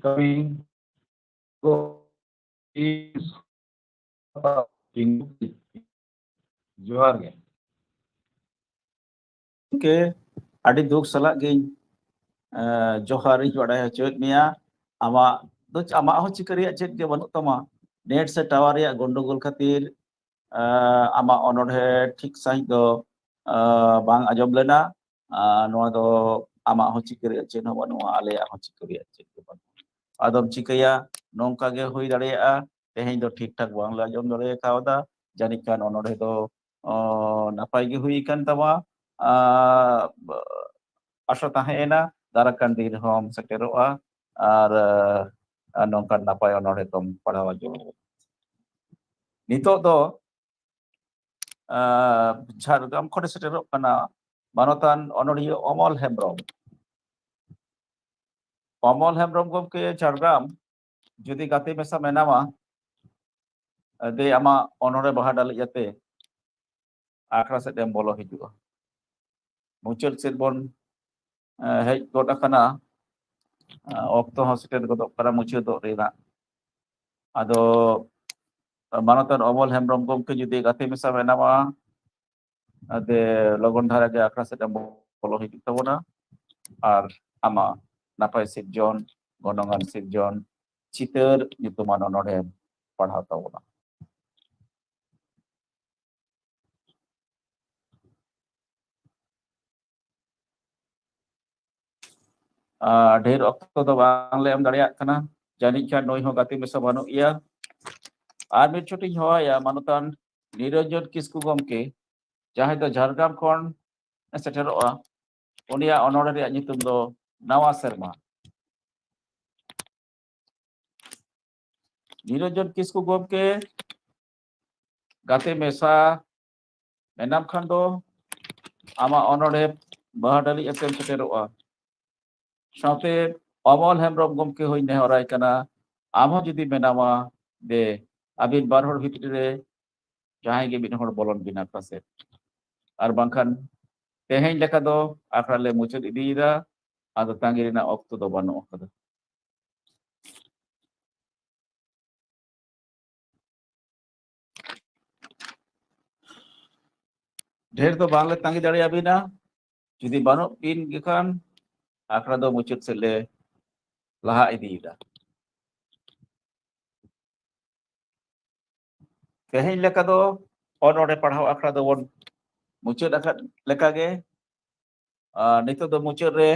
ᱠᱟᱹᱢᱤ ᱠᱚ ᱡᱚᱦᱟᱨ ᱜᱮ᱾ ᱜᱚᱢᱠᱮ, ᱟᱹᱰᱤ ᱫᱩᱠ ᱥᱟᱞᱟᱜ ᱜᱤᱧ, ᱮ, ᱡᱚᱦᱟᱨ ᱤᱧ ᱵᱟᱲᱟᱭ ᱦᱚᱪᱚᱭᱮᱫ ᱢᱮᱭᱟ᱾ ᱟᱢᱟᱜ ᱫᱚ, ᱟᱢᱟᱜ ᱦᱚᱸ ᱪᱤᱠᱟᱹ ᱨᱮᱭᱟᱜ ᱪᱮᱫ ᱜᱮ ᱵᱟᱹᱱᱩᱜ ᱛᱟᱢᱟ᱾ ᱱᱮᱴ ᱥᱮ ᱴᱟᱣᱟᱨ ᱨᱮᱭᱟᱜ ᱜᱚᱱᱰᱳᱜᱳᱞ ᱠᱷᱟᱹᱛᱤᱨ, ᱮ, ᱟᱢᱟᱜ ᱚᱱᱚᱬᱦᱮ ᱴᱷᱤᱠ ᱥᱟᱺᱦᱤᱡ ᱫᱚ, ᱮ, ᱵᱟᱝ ᱟᱸᱡᱚᱢ ᱞᱮᱱᱟ᱾ ᱟᱨ ᱱᱚᱣᱟ ᱫᱚ ᱟᱢᱟᱜ ᱦᱚᱸ ᱪᱤᱠᱟᱹ ᱨᱮᱭᱟᱜ ᱪᱮᱫ ᱦᱚᱸ ᱵᱟᱹᱱᱩᱜᱼᱟ, ᱟᱞᱮᱭᱟᱜ ᱦᱚᱸ ᱪᱤᱠᱟᱹ ᱨᱮᱭᱟᱜ ᱪᱮᱫ ᱜᱮ ᱵᱟᱹᱱᱩᱜᱼᱟ᱾ ᱟᱫᱚᱢ ᱪᱤᱠᱟᱹᱭᱟ, ᱱᱚᱝᱠᱟ ᱜᱮ ᱦᱩᱭ ᱫᱟᱲᱮᱭᱟᱜᱼᱟ, ᱛᱮᱦᱮᱧ ᱫᱚ ᱴᱷᱤᱠ ᱴᱷᱟᱠ ᱵᱟᱝᱞᱮ ᱟᱸᱡᱚᱢ ᱫᱟᱲᱮ ᱠᱟᱣᱫᱟ᱾ ᱡᱟᱹᱱᱤᱡ ᱠᱷᱟᱱ ᱚᱱᱚᱬᱦᱮ ᱫᱚ, ᱚ, ᱱᱟᱯᱟᱭ ᱜᱮ ᱦᱩᱭ ᱟᱠᱟᱱ ᱛᱟᱢᱟ᱾ ᱟᱨ ᱟᱥᱟ ᱛᱟᱦᱮᱸᱭᱮᱱᱟ ᱫᱟᱨᱟᱭ ᱠᱟᱱ ᱫᱤᱱ ᱨᱮᱦᱚᱸᱢ ᱥᱮᱴᱮᱨᱚᱜᱼᱟ ᱟᱨ, ᱟᱨ ᱱᱚᱝᱠᱟᱱ ᱱᱟᱯᱟᱭ ᱚᱱᱚᱬᱦᱮ ᱠᱚᱢ ᱯᱟᱲᱦᱟᱣ ᱟᱸᱡᱚᱢ᱾ ᱱᱤᱛᱚᱜ ᱫᱚ, ᱟᱸ, ᱡᱷᱟᱲᱜᱨᱟᱢ ᱠᱷᱚᱱᱮ ᱥᱮᱴᱮᱨᱚᱜ ᱠᱟᱱᱟ ᱢᱟᱱᱚᱛᱟᱱ ᱚᱱᱚᱬᱦᱤᱭᱟᱹ ᱚᱢᱚᱞ ᱦᱮᱢᱵᱨᱚᱢ᱾ ᱚᱢᱚᱞ ᱦᱮᱢᱵᱨᱚᱢ ᱜᱚᱢᱠᱮ ᱡᱷᱟᱲᱜᱨᱟᱢ, ᱡᱩᱫᱤ ᱜᱟᱛᱮ ᱢᱮᱥᱟ ᱢᱮᱱᱟᱢᱟ, ᱫᱮ ᱟᱢᱟᱜ ᱚᱱᱚᱬᱦᱮ ᱵᱟᱦᱟ ᱰᱟᱹᱞᱤᱡ ᱟᱛᱮ ᱟᱠᱷᱲᱟ ᱥᱮᱫ ᱮᱢ ᱵᱚᱞᱚ ᱦᱤᱡᱩᱜᱼᱟ᱾ ᱢᱩᱪᱟᱹᱫ ᱥᱮᱫ ᱵᱚᱱ, ᱮ, ᱦᱮᱡ ᱜᱚᱫ ᱟᱠᱟᱱᱟ᱾ ᱮ, ᱚᱠᱛᱚ ᱦᱚᱸ ᱥᱮᱴᱮᱨ ᱜᱚᱫᱚᱜ ᱠᱟᱱᱟ ᱢᱩᱪᱟᱹᱫᱚᱜ ᱨᱮᱱᱟᱜ᱾ ᱟᱫᱚ ᱢᱟᱱᱚᱛᱟᱱ ᱚᱢᱚᱞ ᱦᱮᱢᱵᱨᱚᱢ ᱜᱚᱢᱠᱮ ᱡᱩᱫᱤ ᱜᱟᱛᱮ ᱢᱮᱥᱟ ᱢᱮᱱᱟᱢᱟ, ᱟᱫᱮ ᱞᱚᱜᱚᱱ ᱫᱷᱟᱨᱟ ᱜᱮ ᱟᱠᱷᱲᱟ ᱥᱮᱫ ᱮᱢ ᱵᱚᱞᱚ ᱦᱤᱡᱩᱜ ᱛᱟᱵᱚᱱᱟ ᱟᱨ ᱟᱢᱟᱜ ᱱᱟᱯᱟᱭ ᱥᱤᱨᱡᱚᱱ, ᱜᱚᱱᱚᱝᱟᱱ ᱥᱤᱨᱡᱚᱱ, ᱪᱤᱛᱟᱹᱨ ᱧᱩᱛᱩᱢᱟᱱ ᱚᱱᱚᱬᱦᱮ ᱯᱟᱲᱦᱟᱣ ᱛᱟᱵᱚᱱᱟ᱾ ᱟᱨ ᱰᱷᱮᱨ ᱚᱠᱛᱚ ᱫᱚ ᱵᱟᱝᱞᱮ ᱮᱢ ᱫᱟᱲᱮᱭᱟᱜ ᱠᱟᱱᱟ, ᱡᱟᱹᱱᱤᱡ ᱠᱷᱟᱱ ᱱᱩᱭ ᱦᱚᱸ ᱜᱟᱛᱮ ᱢᱮᱥᱟ ᱵᱟᱹᱱᱩᱜ ᱮᱭᱟ᱾ ᱟᱨ ᱢᱤᱫ ᱪᱷᱚᱴᱤᱧ ᱦᱚᱦᱚᱭᱟ ᱢᱟᱱᱚᱛᱟᱱ ᱱᱤᱨᱚᱧᱡᱚᱱ ᱠᱤᱥᱠᱩ ᱜᱚᱢᱠᱮ, ᱡᱟᱦᱟᱸᱭ ᱫᱚ ᱡᱷᱟᱲᱜᱨᱟᱢ ᱠᱷᱚᱱ ᱮ ᱥᱮᱴᱮᱨᱚᱜᱼᱟ᱾ ᱩᱱᱤᱭᱟᱜ ᱚᱱᱚᱬᱦᱮ ᱨᱮᱭᱟᱜ ᱧᱩᱛᱩᱢ ᱫᱚ ᱱᱟᱣᱟ ᱥᱮᱨᱢᱟ᱾ ᱱᱤᱨᱚᱧᱡᱚᱱ ᱠᱤᱥᱠᱩ ᱜᱚᱢᱠᱮ, ᱜᱟᱛᱮ ᱢᱮᱥᱟ ᱢᱮᱱᱟᱢ ᱠᱷᱟᱱ ᱫᱚ ᱟᱢᱟᱜ ᱚᱱᱚᱬᱦᱮ ᱵᱟᱦᱟ ᱰᱟᱹᱞᱤᱡ ᱟᱛᱮᱢ ᱥᱮᱴᱮᱨᱚᱜᱼᱟ᱾ ᱥᱟᱶᱛᱮ ᱚᱢᱚᱞ ᱦᱮᱢᱵᱨᱚᱢ ᱜᱚᱢᱠᱮ ᱦᱚᱸᱧ ᱱᱮᱦᱚᱨᱟᱭ ᱠᱟᱱᱟ, ᱟᱢ ᱦᱚᱸ ᱡᱩᱫᱤ ᱢᱮᱱᱟᱢᱟ, ᱫᱮ ᱟᱹᱵᱤᱱ ᱵᱟᱨ ᱦᱚᱲ ᱵᱷᱤᱛᱨᱤ ᱨᱮ ᱡᱟᱦᱟᱸᱭ ᱜᱮ ᱢᱤᱫ ᱦᱚᱲ ᱵᱚᱞᱚᱱ ᱵᱤᱱ ᱟᱠᱷᱲᱟ ᱥᱮᱫ᱾ ᱟᱨ ᱵᱟᱝᱠᱷᱟᱱ ᱛᱮᱦᱮᱧ ᱞᱮᱠᱟ ᱫᱚ ᱟᱠᱷᱲᱟ ᱞᱮ ᱢᱩᱪᱟᱹᱫ ᱤᱫᱤᱭᱮᱫᱟ, ᱟᱫᱚ ᱛᱟᱺᱜᱤ ᱨᱮᱱᱟᱜ ᱚᱠᱛᱚ ᱫᱚ ᱵᱟᱹᱱᱩᱜ ᱟᱠᱟᱫᱟ᱾ ᱰᱷᱮᱨ ᱫᱚ ᱵᱟᱝᱞᱮ ᱛᱟᱺᱜᱤ ᱫᱟᱲᱮᱭᱟᱵᱤᱱᱟ᱾ ᱡᱩᱫᱤ ᱵᱟᱹᱱᱩᱜ ᱵᱤᱱ ᱜᱮ ᱠᱷᱟᱱ, ᱟᱠᱷᱲᱟ ᱫᱚ ᱢᱩᱪᱟᱹᱫ ᱥᱮᱫ ᱞᱮ ᱞᱟᱦᱟ ᱤᱫᱤᱭᱮᱫᱟ᱾ ᱛᱮᱦᱮᱧ ᱞᱮᱠᱟ ᱫᱚ ᱚᱱᱚᱬᱦᱮ ᱯᱟᱲᱦᱟᱣ ᱟᱠᱷᱲᱟ ᱫᱚᱵᱚᱱ ᱢᱩᱪᱟᱹᱫ ᱟᱠᱟᱫ ᱞᱮᱠᱟᱜᱮ᱾ ᱟᱨ ᱱᱤᱛᱚᱜ ᱫᱚ ᱢᱩᱪᱟᱹᱫ ᱨᱮ,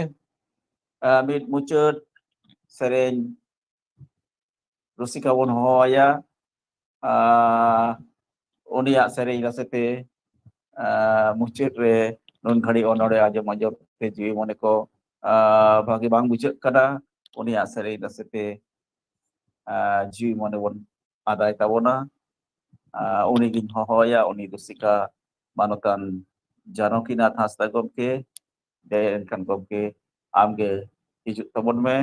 ᱟᱨ ᱢᱤᱫ ᱢᱩᱪᱟᱹᱫ ᱥᱮᱨᱮᱧ ᱨᱩᱥᱤᱠᱟ ᱵᱚᱱ ᱦᱚᱦᱚ ᱟᱭᱟ᱾ ᱟᱨ ᱩᱱᱤᱭᱟᱜ ᱥᱮᱨᱮᱧ ᱨᱟᱥᱮᱛᱮ, ᱟᱨ ᱢᱩᱪᱟᱹᱫ ᱨᱮ ᱱᱩᱱ ᱜᱷᱟᱹᱲᱤ ᱚᱱᱚᱬᱦᱮ ᱟᱸᱡᱚᱢ ᱟᱸᱡᱚᱢ ᱛᱮ ᱡᱤᱣᱤ ᱢᱚᱱᱮ ᱠᱚ, ᱟᱨ ᱵᱷᱟᱹᱜᱤ ᱵᱟᱝ ᱵᱩᱡᱷᱟᱹᱜ ᱠᱟᱱᱟ᱾ ᱩᱱᱤᱭᱟᱜ ᱥᱮᱨᱮᱧ ᱨᱟᱥᱮᱛᱮ, ᱟᱨ ᱡᱤᱣᱤ ᱢᱚᱱᱮ ᱵᱚᱱ ᱟᱫᱟᱭ ᱛᱟᱵᱚᱱᱟ᱾ ᱟᱨ ᱩᱱᱤ ᱜᱤᱧ ᱦᱚᱦᱚᱣᱟᱭᱟ, ᱩᱱᱤ ᱨᱩᱥᱤᱠᱟ ᱢᱟᱱᱚᱛᱟᱱ ᱡᱟᱱᱚᱠᱤᱱᱟᱛᱷ ᱦᱟᱸᱥᱫᱟ ᱜᱚᱢᱠᱮ᱾ ᱫᱮ ᱮᱱᱠᱷᱟᱱ ᱜᱚᱢᱠᱮ, ᱟᱢᱜᱮ ᱦᱤᱡᱩᱜ ᱛᱟᱵᱚᱱ ᱢᱮ᱾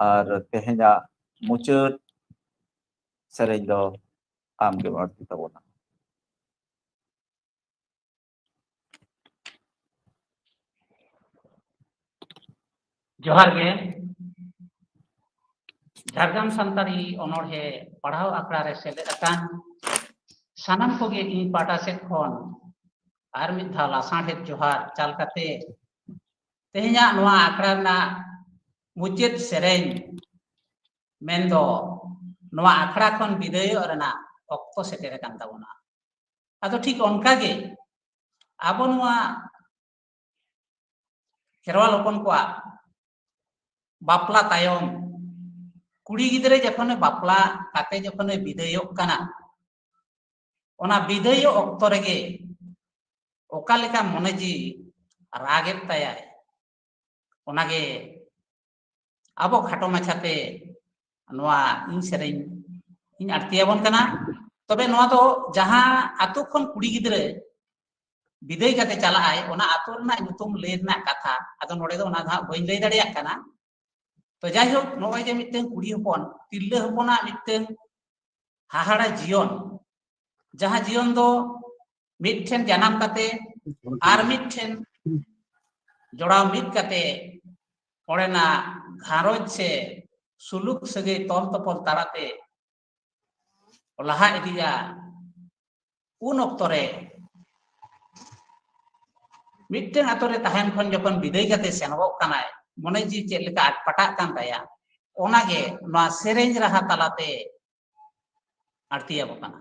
ᱟᱨ ᱛᱮᱦᱮᱧᱟᱜ ᱢᱩᱪᱟᱹᱫ ᱥᱮᱨᱮᱧ ᱫᱚ ᱟᱢ ᱜᱮᱢ ᱟᱬᱛᱤ ᱛᱟᱵᱚᱱᱟ᱾ ᱡᱚᱦᱟᱨ ᱜᱮ᱾ ᱡᱷᱟᱲᱜᱨᱟᱢ ᱥᱟᱱᱛᱟᱲᱤ ᱚᱱᱚᱬᱦᱮ ᱯᱟᱲᱦᱟᱣ ᱟᱠᱷᱲᱟ ᱨᱮ ᱥᱮᱞᱮᱫ ᱟᱠᱟᱱ ᱥᱟᱱᱟᱢ ᱠᱚᱜᱮ ᱤᱧ ᱯᱟᱦᱴᱟ ᱥᱮᱫ ᱠᱷᱚᱱ ᱟᱨ ᱢᱤᱫ ᱫᱷᱟᱣ ᱞᱟᱥᱟᱬᱦᱮᱫ ᱡᱚᱦᱟᱨ ᱪᱟᱞ ᱠᱟᱛᱮ, ᱛᱮᱦᱮᱧᱟᱜ ᱱᱚᱣᱟ ᱟᱠᱷᱲᱟ ᱨᱮᱱᱟᱜ ᱢᱩᱪᱟᱹᱫ ᱥᱮᱨᱮᱧ ᱢᱮᱱᱫᱚ ᱱᱚᱣᱟ ᱟᱠᱷᱲᱟ ᱠᱷᱚᱱ ᱵᱤᱫᱟᱹᱭᱚᱜ ᱨᱮᱱᱟᱜ ᱚᱠᱛᱚ ᱥᱮᱴᱮᱨ ᱟᱠᱟᱱ ᱛᱟᱵᱚᱱᱟ᱾ ᱟᱫᱚ ᱴᱷᱤᱠ ᱚᱱᱠᱟ ᱜᱮ ᱟᱵᱚ ᱱᱚᱣᱟ ᱠᱷᱮᱨᱣᱟᱞ ᱦᱚᱯᱚᱱ ᱠᱚᱣᱟᱜ ᱵᱟᱯᱞᱟ ᱛᱟᱭᱚᱢ ᱠᱩᱲᱤ ᱜᱤᱫᱽᱨᱟᱹ ᱡᱚᱠᱷᱚᱱᱮ ᱵᱟᱯᱞᱟ ᱠᱟᱛᱮ ᱡᱚᱠᱷᱚᱱᱮ ᱵᱤᱫᱟᱹᱭᱚᱜ ᱠᱟᱱᱟ, ᱚᱱᱟ ᱵᱤᱫᱟᱹᱭᱚᱜ ᱚᱠᱛᱚ ᱨᱮᱜᱮ ᱚᱠᱟ ᱞᱮᱠᱟ ᱢᱚᱱᱮ ᱡᱤᱣᱤ ᱨᱟᱜᱮᱫ ᱛᱟᱭᱟᱭ, ᱚᱱᱟᱜᱮ ᱟᱵᱚ ᱠᱷᱟᱴᱚ ᱢᱟᱪᱷᱟᱛᱮ ᱱᱚᱣᱟ ᱤᱧ ᱥᱮᱨᱮᱧ ᱤᱧ ᱟᱬᱛᱤᱭᱟᱵᱚᱱ ᱠᱟᱱᱟ᱾ ᱛᱚᱵᱮ ᱱᱚᱣᱟ ᱫᱚ ᱡᱟᱦᱟᱸ ᱟᱛᱳ ᱠᱷᱚᱱ ᱠᱩᱲᱤ ᱜᱤᱫᱽᱨᱟᱹ ᱵᱤᱫᱟᱹᱭ ᱠᱟᱛᱮ ᱪᱟᱞᱟᱜ ᱟᱭ, ᱚᱱᱟ ᱟᱛᱳ ᱨᱮᱱᱟᱜ ᱧᱩᱛᱩᱢ ᱞᱟᱹᱭ ᱨᱮᱱᱟᱜ ᱠᱟᱛᱷᱟ᱾ ᱟᱫᱚ ᱱᱚᱰᱮ ᱫᱚ ᱚᱱᱟ ᱫᱚ ᱦᱟᱸᱜ ᱵᱟᱹᱧ ᱞᱟᱹᱭ ᱫᱟᱲᱮᱭᱟᱜ ᱠᱟᱱᱟ᱾ ᱛᱚ ᱡᱟᱭᱦᱳᱠ, ᱱᱚᱜᱼᱚᱭ ᱡᱮ ᱢᱤᱫᱴᱮᱱ ᱠᱩᱲᱤ ᱦᱚᱯᱚᱱ, ᱛᱤᱨᱞᱟᱹ ᱦᱚᱯᱚᱱᱟᱜ ᱢᱤᱫᱴᱮᱱ ᱦᱟᱦᱟᱲᱟ ᱡᱤᱭᱚᱱ, ᱡᱟᱦᱟᱸ ᱡᱤᱭᱚᱱ ᱫᱚ ᱢᱤᱫ ᱴᱷᱮᱱ ᱡᱟᱱᱟᱢ ᱠᱟᱛᱮ ᱟᱨ ᱢᱤᱫ ᱴᱷᱮᱱ ᱡᱚᱲᱟᱣ ᱢᱤᱫ ᱠᱟᱛᱮ ᱚᱸᱰᱮᱱᱟᱜ ᱜᱷᱟᱨᱚᱸᱡᱽ ᱥᱮ ᱥᱩᱞᱩᱠ ᱥᱟᱹᱜᱟᱹᱭ ᱛᱚᱞ ᱛᱚᱯᱚᱞ ᱛᱟᱞᱟᱛᱮ ᱞᱟᱦᱟ ᱤᱫᱤᱜᱼᱟ, ᱩᱱ ᱚᱠᱛᱚ ᱨᱮ ᱢᱤᱫᱴᱮᱱ ᱟᱛᱳ ᱨᱮ ᱛᱟᱦᱮᱱ ᱠᱷᱚᱱ ᱡᱚᱠᱷᱚᱱ ᱵᱤᱫᱟᱹᱭ ᱠᱟᱛᱮ ᱥᱮᱱᱚᱜᱚᱜ ᱠᱟᱱᱟᱭ, ᱢᱚᱱᱮ ᱡᱤᱣᱤ ᱪᱮᱫ ᱞᱮᱠᱟ ᱟᱴᱯᱟᱴᱟᱜ ᱠᱟᱱ ᱛᱟᱭᱟ, ᱚᱱᱟᱜᱮ ᱱᱚᱣᱟ ᱥᱮᱨᱮᱧ ᱨᱟᱦᱟ ᱛᱟᱞᱟᱛᱮ ᱟᱬᱛᱤᱭᱟᱵᱚ ᱠᱟᱱᱟ᱾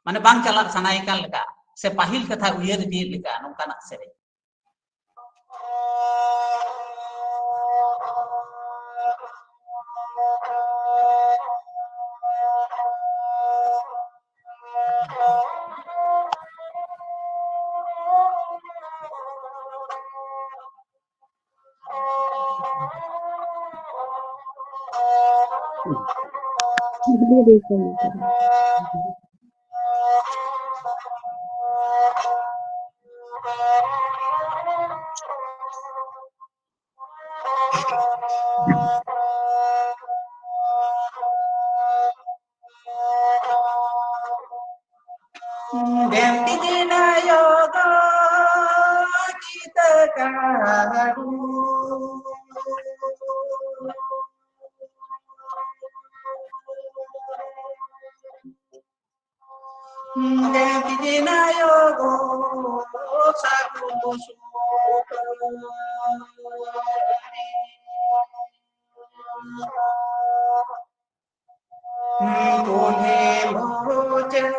ᱢᱟᱱᱮ ᱵᱟᱝ ᱪᱟᱞᱟᱜ ᱥᱟᱱᱟᱭᱮ ᱠᱟᱱ ᱞᱮᱠᱟ ᱥᱮ ᱯᱟᱹᱦᱤᱞ ᱠᱟᱛᱷᱟ ᱩᱭᱦᱟᱹᱨ ᱤᱫᱤᱭᱮᱫ ᱞᱮᱠᱟ ᱱᱚᱝᱠᱟᱱᱟᱜ ᱥᱮᱨᱮᱧ᱾ ᱫᱮᱵᱤ ᱱᱟᱭᱚᱠ ᱪᱤᱛᱟᱹ ᱠᱟᱹᱨᱩ᱾ ᱫᱮᱵᱤ ᱱᱟᱭᱚᱠ ᱥᱟᱹᱜᱩᱱ ᱥᱩᱠᱟᱹᱨᱤ᱾ ᱠᱩᱞᱦᱤ ᱢᱩᱪᱟᱹᱫ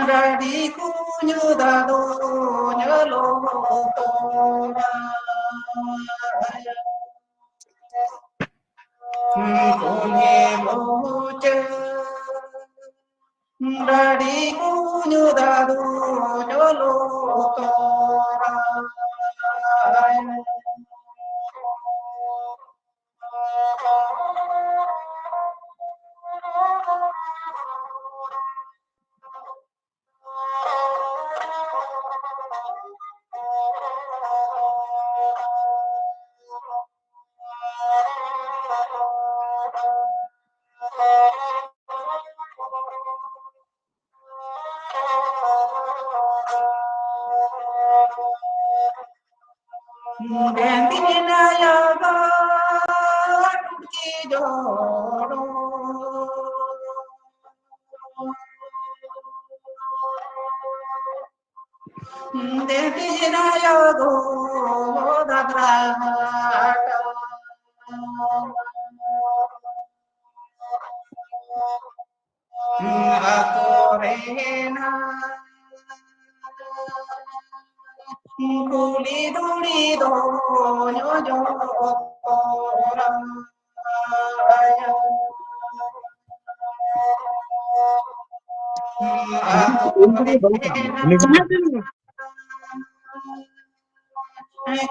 ᱰᱟᱹᱰᱤ ᱠᱩᱧ ᱫᱟᱫᱚ ᱧᱮᱞᱚᱜ ᱛᱚᱨᱟ᱾ ᱠᱩᱞᱦᱤ ᱢᱩᱪᱟᱹᱫ ᱰᱟᱹᱰᱤ ᱠᱩᱧ ᱫᱟᱫᱚ ᱧᱮᱞᱚᱜ ᱛᱚᱨᱟ᱾ ᱰᱮᱸᱰᱤ ᱱᱟᱭᱟ ᱜᱟᱰ ᱩᱰᱠᱤ ᱡᱚᱲᱚ᱾ ᱰᱮᱸᱰᱤ ᱱᱟᱭᱟ ᱜᱚ ᱫᱟᱫᱨᱟ ᱜᱷᱟᱴ᱾ ᱟᱛᱳ ᱨᱮᱱᱟᱜ ᱠᱩᱞᱦᱤ ᱫᱷᱩᱲᱤ ᱫᱚ ᱧᱚᱡᱚ ᱛᱚᱨᱟᱭᱟ᱾ ᱟᱛᱳ ᱨᱮᱱᱟᱜ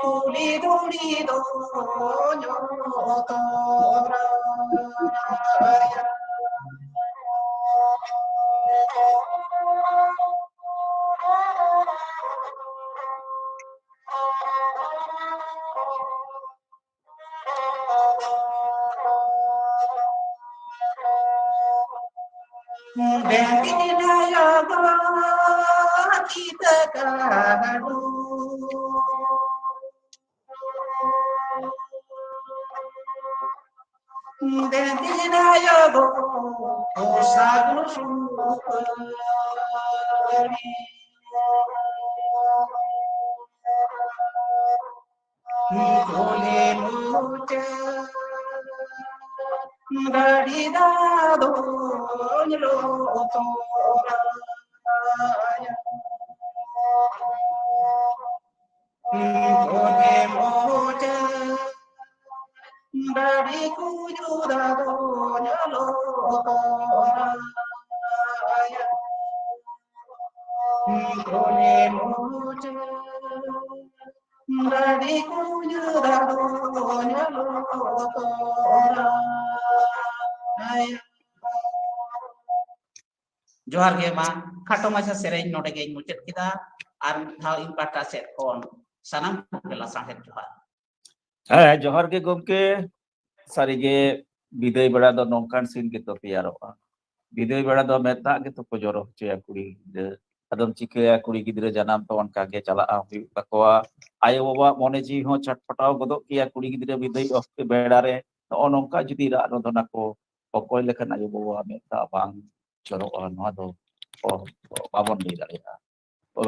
ᱠᱩᱞᱦᱤ ᱫᱷᱩᱲᱤ ᱫᱚ ᱧᱚᱡᱚ ᱛᱚᱨᱟᱭᱟ᱾ ᱵᱮᱸᱫᱤᱱᱟᱭᱟ ᱜᱚ ᱪᱤᱛᱟᱹ ᱠᱟᱹᱰᱩ᱾ ᱵᱮᱸᱫᱤᱱᱟᱭᱟ ᱜᱚ ᱥᱟᱹᱜᱩᱱ ᱥᱩᱯᱟᱹᱲᱤ᱾ ᱠᱩᱞᱦᱤ ᱢᱩᱪᱟᱹᱫ ᱜᱟᱹᱰᱤ ᱫᱟᱫᱚᱧ ᱞᱚ ᱛᱚᱨᱟᱭᱟ᱾ ᱠᱩᱞᱦᱤ ᱢᱩᱪᱟᱹᱫ ᱜᱟᱹᱰᱤ ᱠᱩᱧᱡᱩ ᱫᱟᱫᱚᱧ ᱞᱚ ᱛᱚᱨᱟᱭᱟ᱾ ᱠᱩᱞᱦᱤ ᱢᱩᱪᱟᱹᱫ ᱜᱟᱹᱰᱤ ᱠᱩᱧᱡᱩ ᱫᱟᱫᱚᱧ ᱞᱚ ᱛᱚᱨᱟᱭᱟ᱾ ᱡᱚᱦᱟᱨ ᱜᱮ᱾ ᱢᱟ, ᱠᱷᱟᱴᱚ ᱢᱟᱪᱷᱟ ᱥᱮᱨᱮᱧ ᱱᱚᱰᱮ ᱜᱮᱧ ᱢᱩᱪᱟᱹᱫ ᱠᱮᱫᱟ᱾ ᱟᱨ ᱢᱤᱫ ᱫᱷᱟᱣ ᱤᱧ ᱯᱟᱦᱴᱟ ᱥᱮᱫ ᱠᱷᱚᱱ ᱥᱟᱱᱟᱢ ᱠᱚᱜᱮ ᱞᱟᱥᱟᱲᱦᱮᱫ ᱡᱚᱦᱟᱨ᱾ ᱦᱮᱸ, ᱡᱚᱦᱟᱨ ᱜᱮ ᱜᱚᱢᱠᱮ᱾ ᱥᱟᱹᱨᱤᱜᱮ ᱵᱤᱫᱟᱹᱭ ᱵᱮᱲᱟ ᱫᱚ ᱱᱚᱝᱠᱟᱱ ᱥᱤᱱ ᱜᱮᱛᱚ ᱛᱮᱭᱟᱨᱚᱜᱼᱟ᱾ ᱵᱤᱫᱟᱹᱭ ᱵᱮᱲᱟ ᱫᱚ ᱢᱮᱫ ᱫᱟᱜ ᱜᱮᱛᱚ ᱠᱚ ᱡᱚᱨᱚ ᱦᱚᱪᱚᱭᱟ ᱠᱩᱲᱤ ᱜᱤᱫᱽᱨᱟᱹ᱾ ᱟᱫᱚᱢ ᱪᱤᱠᱟᱹᱭᱟ, ᱠᱩᱲᱤ ᱜᱤᱫᱽᱨᱟᱹ ᱡᱟᱱᱟᱢ ᱛᱚ ᱚᱱᱠᱟ ᱜᱮ ᱪᱟᱞᱟᱜᱼᱟ, ᱦᱩᱭᱩᱜ ᱛᱟᱠᱚᱣᱟ᱾ ᱟᱭᱳ ᱵᱟᱵᱟᱣᱟᱜ ᱢᱚᱱᱮ ᱡᱤᱣᱤ ᱦᱚᱸ ᱪᱷᱟᱴᱯᱟᱴᱟᱣ ᱜᱚᱫᱚᱜ ᱜᱮᱭᱟ ᱠᱩᱲᱤ ᱜᱤᱫᱽᱨᱟᱹ ᱵᱤᱫᱟᱹᱭ ᱚᱠᱛᱮ ᱵᱮᱲᱟ ᱨᱮ᱾ ᱱᱚᱜᱼᱚ ᱱᱚᱝᱠᱟ ᱡᱩᱫᱤ ᱨᱟᱜ ᱨᱚᱫᱷᱚᱱᱟ ᱠᱚ ᱚᱠᱚᱭ ᱞᱮᱠᱟᱱ ᱟᱭᱳ ᱵᱟᱵᱟᱣᱟᱜ ᱢᱮᱫ ᱫᱟᱜ ᱵᱟᱝ ᱡᱚᱨᱚᱜᱼᱟ, ᱱᱚᱣᱟ ᱫᱚ ᱚ-, ᱵᱟᱵᱚᱱ ᱞᱟᱹᱭ ᱫᱟᱲᱮᱭᱟᱜᱼᱟ,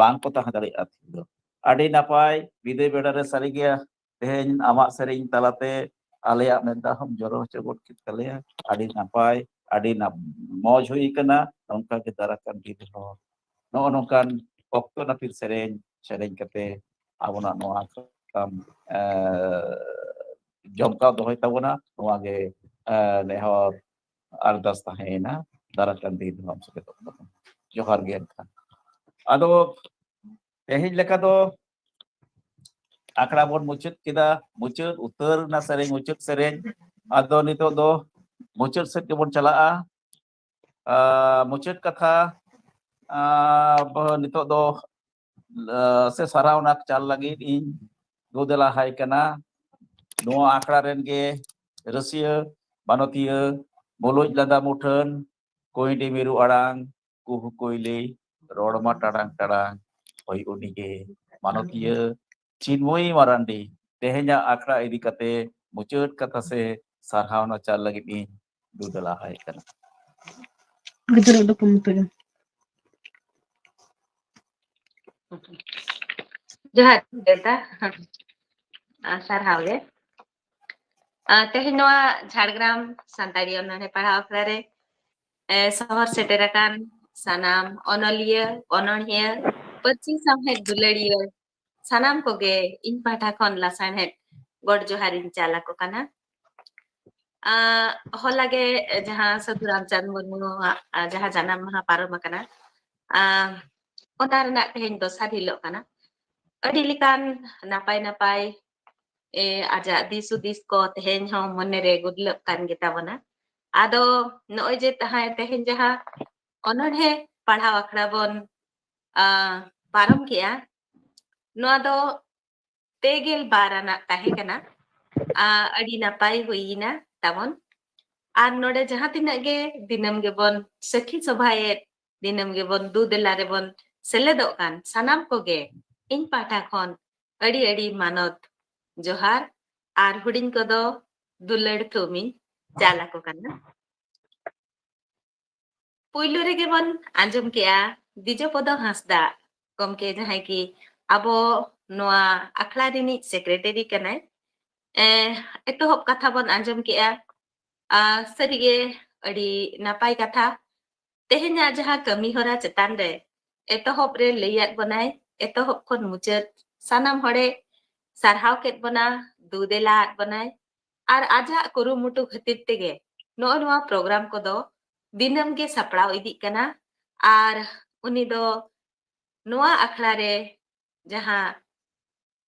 ᱵᱟᱝ ᱠᱚ ᱛᱟᱦᱮᱸ ᱫᱟᱲᱮᱭᱟᱜᱼᱟ ᱛᱷᱤᱨ ᱫᱚ᱾ ᱟᱹᱰᱤ ᱱᱟᱯᱟᱭ ᱵᱤᱫᱟᱹᱭ ᱵᱮᱲᱟ ᱨᱮ ᱥᱟᱹᱨᱤᱜᱮ ᱛᱮᱦᱮᱧ ᱟᱢᱟᱜ ᱥᱮᱨᱮᱧ ᱛᱟᱞᱟᱛᱮ ᱟᱞᱮᱭᱟᱜ ᱢᱮᱫ ᱫᱟᱜ ᱦᱚᱸᱢ ᱡᱚᱨᱚ ᱦᱚᱪᱚ ᱜᱚᱫ ᱠᱮᱫ ᱛᱟᱞᱮᱭᱟ᱾ ᱟᱹᱰᱤ ᱱᱟᱯᱟᱭ, ᱟᱹᱰᱤ ᱱᱟᱯ-, ᱢᱚᱡᱽ ᱦᱩᱭ ᱠᱟᱱᱟ᱾ ᱱᱚᱝᱠᱟ ᱜᱮ ᱫᱟᱨᱟ ᱠᱟᱱ ᱫᱤᱱ ᱨᱮᱦᱚᱸ ᱱᱚᱜᱼᱚ ᱱᱚᱝᱠᱟᱱ ᱚᱠᱛᱚ ᱱᱟᱹᱯᱤᱛ ᱥᱮᱨᱮᱧ ᱥᱮᱨᱮᱧ ᱠᱟᱛᱮ ᱟᱵᱚᱱᱟᱜ ᱱᱚᱣᱟ ᱥᱟᱛᱟᱢ, ᱮ, ᱡᱚᱢᱠᱟᱣ ᱫᱚᱦᱚᱭ ᱛᱟᱵᱚᱱᱟ᱾ ᱱᱚᱣᱟ ᱜᱮ, ᱮ, ᱱᱮᱦᱚᱨ ᱟᱨᱫᱟᱥ ᱛᱟᱦᱮᱸᱭᱮᱱᱟ, ᱫᱟᱨᱟ ᱠᱟᱱ ᱫᱤᱱ ᱨᱮᱦᱚᱸ ᱥᱮᱞᱮᱫᱚᱜ ᱛᱟᱵᱚᱱᱟ᱾ ᱡᱚᱦᱟᱨ ᱜᱮ ᱮᱱᱠᱷᱟᱱ᱾ ᱟᱫᱚ ᱛᱮᱦᱮᱧ ᱞᱮᱠᱟ ᱫᱚ ᱟᱠᱷᱲᱟ ᱵᱚᱱ ᱢᱩᱪᱟᱹᱫ ᱠᱮᱫᱟ, ᱢᱩᱪᱟᱹᱫ ᱩᱛᱟᱹᱨ ᱮᱱᱟ ᱥᱮᱨᱮᱧ, ᱢᱩᱪᱟᱹᱫ ᱥᱮᱨᱮᱧ᱾ ᱟᱫᱚ ᱱᱤᱛᱚᱜ ᱫᱚ ᱢᱩᱪᱟᱹᱫ ᱥᱮᱫ ᱜᱮᱵᱚᱱ ᱪᱟᱞᱟᱜᱼᱟ᱾ ᱟ, ᱢᱩᱪᱟᱹᱫ ᱠᱟᱛᱷᱟ, ᱟ, ᱵᱚ-, ᱱᱤᱛᱚᱜ ᱫᱚ, ᱟ, ᱥᱮ ᱥᱟᱨᱦᱟᱣ ᱱᱟᱠ ᱪᱟᱞ ᱞᱟᱹᱜᱤᱫ ᱤᱧ ᱜᱚᱫᱮᱞᱟ ᱦᱟᱭ ᱠᱟᱱᱟ᱾ ᱱᱚᱣᱟ ᱟᱠᱷᱲᱟ ᱨᱮᱱ ᱜᱮ ᱨᱟᱹᱥᱤᱭᱟᱹ, ᱢᱟᱱᱚᱛᱤᱭᱟᱹ, ᱢᱩᱞᱩᱡ ᱞᱟᱸᱫᱟ ᱢᱩᱴᱷᱟᱹᱱ, ᱠᱩᱸᱭᱰᱤ ᱢᱤᱨᱩ ᱟᱲᱟᱝ, ᱠᱩᱦᱩ ᱠᱩᱭᱞᱤ, ᱨᱚᱲ ᱢᱟ ᱴᱟᱲᱟᱝ ᱴᱟᱲᱟᱝ, ᱦᱳᱭ ᱩᱱᱤᱜᱮ ᱢᱟᱱᱚᱛᱤᱭᱟᱹ ᱪᱤᱱᱢᱚᱭᱤ ᱢᱟᱨᱟᱱᱰᱤ᱾ ᱛᱮᱦᱮᱧᱟᱜ ᱟᱠᱷᱲᱟ ᱤᱫᱤ ᱠᱟᱛᱮ ᱢᱩᱪᱟᱹᱫ ᱠᱟᱛᱷᱟ ᱥᱮ ᱥᱟᱨᱦᱟᱣᱱᱟ ᱪᱟᱞ ᱞᱟᱹᱜᱤᱫ ᱤᱧ ᱫᱩ ᱫᱮᱞᱟ ᱟᱭ ᱠᱟᱱᱟ᱾ ᱜᱤᱫᱽᱨᱟᱹ ᱩᱰᱩᱠ ᱠᱚ ᱢᱮᱛᱟᱭᱟ᱾ ᱡᱚᱦᱟᱨ ᱫᱟᱫᱟ᱾ ᱟᱨ ᱥᱟᱨᱦᱟᱣ ᱜᱮ᱾ ᱟᱨ ᱛᱮᱦᱮᱧ ᱱᱚᱣᱟ ᱡᱷᱟᱲᱜᱨᱟᱢ ᱥᱟᱱᱛᱟᱲᱤ ᱚᱱᱚᱬᱦᱮ ᱯᱟᱲᱦᱟᱣ ᱟᱠᱷᱲᱟ ᱨᱮ, ᱮ, ᱥᱚᱦᱚᱨ ᱥᱮᱴᱮᱨ ᱟᱠᱟᱱ ᱥᱟᱱᱟᱢ ᱚᱱᱚᱞᱤᱭᱟᱹ, ᱚᱱᱚᱬᱦᱤᱭᱟᱹ, ᱯᱟᱹᱨᱥᱤ ᱥᱟᱶᱦᱮᱫ ᱫᱩᱞᱟᱹᱲᱤᱭᱟᱹ, ᱥᱟᱱᱟᱢ ᱠᱚᱜᱮ ᱤᱧ ᱯᱟᱦᱴᱟ ᱠᱷᱚᱱ ᱞᱟᱥᱟᱲᱦᱮᱫ ᱜᱚᱰ ᱡᱚᱦᱟᱨᱤᱧ ᱪᱟᱞ ᱟᱠᱚ ᱠᱟᱱᱟ᱾ ᱟᱸ, ᱦᱚᱞᱟ ᱜᱮ ᱡᱟᱦᱟᱸ ᱥᱟᱹᱫᱷᱩ ᱨᱟᱢᱪᱟᱸᱫᱽ ᱢᱩᱨᱢᱩᱣᱟᱜ, ᱟᱸ, ᱡᱟᱦᱟᱸ ᱡᱟᱱᱟᱢ ᱢᱟᱦᱟ ᱯᱟᱨᱚᱢ ᱟᱠᱟᱱᱟ, ᱟᱸ, ᱚᱱᱟ ᱨᱮᱱᱟᱜ ᱛᱮᱦᱮᱧ ᱫᱚᱥᱟᱨ ᱦᱤᱞᱳᱜ ᱠᱟᱱᱟ᱾ ᱟᱹᱰᱤ ᱞᱮᱠᱟᱱ ᱱᱟᱯᱟᱭ ᱱᱟᱯᱟᱭ, ᱮ, ᱟᱡᱟᱜ ᱫᱤᱥ ᱦᱩᱫᱤᱥ ᱠᱚ ᱛᱮᱦᱮᱧ ᱦᱚᱸ ᱢᱚᱱᱮᱨᱮ ᱜᱩᱨᱞᱟᱹᱜ ᱠᱟᱱ ᱜᱮᱛᱟ ᱵᱚᱱᱟ᱾ ᱟᱫᱚ ᱱᱚᱜᱼᱚᱭ ᱡᱮ ᱛᱟᱦᱮᱸ, ᱛᱮᱦᱮᱧ ᱡᱟᱦᱟᱸ ᱚᱱᱚᱬᱦᱮ ᱯᱟᱲᱦᱟᱣ ᱟᱠᱷᱲᱟ ᱵᱚᱱ, ᱟᱸ, ᱯᱟᱨᱚᱢ ᱠᱮᱜᱼᱟ, ᱱᱚᱣᱟ ᱫᱚ ᱯᱮ ᱜᱮᱞ ᱵᱟᱨ ᱟᱱᱟᱜ ᱛᱟᱦᱮᱸ ᱠᱟᱱᱟ᱾ ᱟᱸ, ᱟᱹᱰᱤ ᱱᱟᱯᱟᱭ ᱦᱩᱭᱮᱱᱟ ᱛᱟᱵᱚᱱ᱾ ᱟᱨ ᱱᱚᱰᱮ ᱡᱟᱦᱟᱸ ᱛᱤᱱᱟᱹᱜ ᱜᱮ ᱫᱤᱱᱟᱹᱢ ᱜᱮᱵᱚᱱ ᱥᱟᱹᱠᱷᱤ ᱥᱚᱵᱷᱟᱭᱮᱫ, ᱫᱤᱱᱟᱹᱢ ᱜᱮᱵᱚᱱ ᱫᱩ ᱫᱮᱞᱟ ᱨᱮᱵᱚᱱ ᱥᱮᱞᱮᱫᱚᱜ ᱠᱟᱱ ᱥᱟᱱᱟᱢ ᱠᱚᱜᱮ ᱤᱧ ᱯᱟᱦᱴᱟ ᱠᱷᱚᱱ ᱟᱹᱰᱤ ᱟᱹᱰᱤ ᱢᱟᱱᱚᱛ ᱡᱚᱦᱟᱨ ᱟᱨ ᱦᱩᱰᱤᱧ ᱠᱚᱫᱚ ᱫᱩᱞᱟᱹᱲ ᱛᱷᱩᱢᱤᱧ ᱪᱟᱞ ᱟᱠᱚ ᱠᱟᱱᱟ᱾ ᱯᱩᱭᱞᱩ ᱨᱮᱜᱮ ᱵᱚᱱ ᱟᱸᱡᱚᱢ ᱠᱮᱜᱼᱟ ᱵᱤᱡᱚᱯᱚᱫᱚ ᱦᱟᱸᱥᱫᱟ ᱜᱚᱢᱠᱮ, ᱡᱟᱦᱟᱸᱭ ᱠᱤ ᱟᱵᱚ ᱱᱚᱣᱟ ᱟᱠᱷᱲᱟ ᱨᱤᱱᱤᱡ ᱥᱮᱠᱨᱮᱴᱟᱨᱤ ᱠᱟᱱᱟᱭ᱾ ᱮ, ᱮᱛᱚᱦᱚᱵ ᱠᱟᱛᱷᱟ ᱵᱚᱱ ᱟᱸᱡᱚᱢ ᱠᱮᱜᱼᱟ᱾ ᱟ, ᱥᱟᱹᱨᱤᱜᱮ ᱟᱹᱰᱤ ᱱᱟᱯᱟᱭ ᱠᱟᱛᱷᱟ᱾ ᱛᱮᱦᱮᱧᱟᱜ ᱡᱟᱦᱟᱸ ᱠᱟᱹᱢᱤ ᱦᱚᱨᱟ ᱪᱮᱛᱟᱱ ᱨᱮ ᱮᱛᱚᱦᱚᱵ ᱨᱮ ᱞᱟᱹᱭᱟᱫ ᱵᱚᱱᱟᱭ, ᱮᱛᱚᱦᱚᱵ ᱠᱷᱚᱱ ᱢᱩᱪᱟᱹᱫ ᱥᱟᱱᱟᱢ ᱦᱚᱲᱮ ᱥᱟᱨᱦᱟᱣ ᱠᱮᱫ ᱵᱚᱱᱟ, ᱫᱩ ᱫᱮᱞᱟ ᱟᱫ ᱵᱚᱱᱟᱭ᱾ ᱟᱨ ᱟᱡᱟᱜ ᱠᱩᱨᱩᱢᱩᱴᱩ ᱠᱷᱟᱹᱛᱤᱨ ᱛᱮᱜᱮ ᱱᱚᱜᱼᱚ ᱱᱚᱣᱟ ᱯᱨᱳᱜᱨᱟᱢ ᱠᱚᱫᱚ ᱫᱤᱱᱟᱹᱢ ᱜᱮ ᱥᱟᱯᱲᱟᱣ ᱤᱫᱤᱜ ᱠᱟᱱᱟ᱾ ᱟᱨ ᱩᱱᱤ ᱫᱚ ᱱᱚᱣᱟ ᱟᱠᱷᱲᱟ ᱨᱮ ᱡᱟᱦᱟᱸ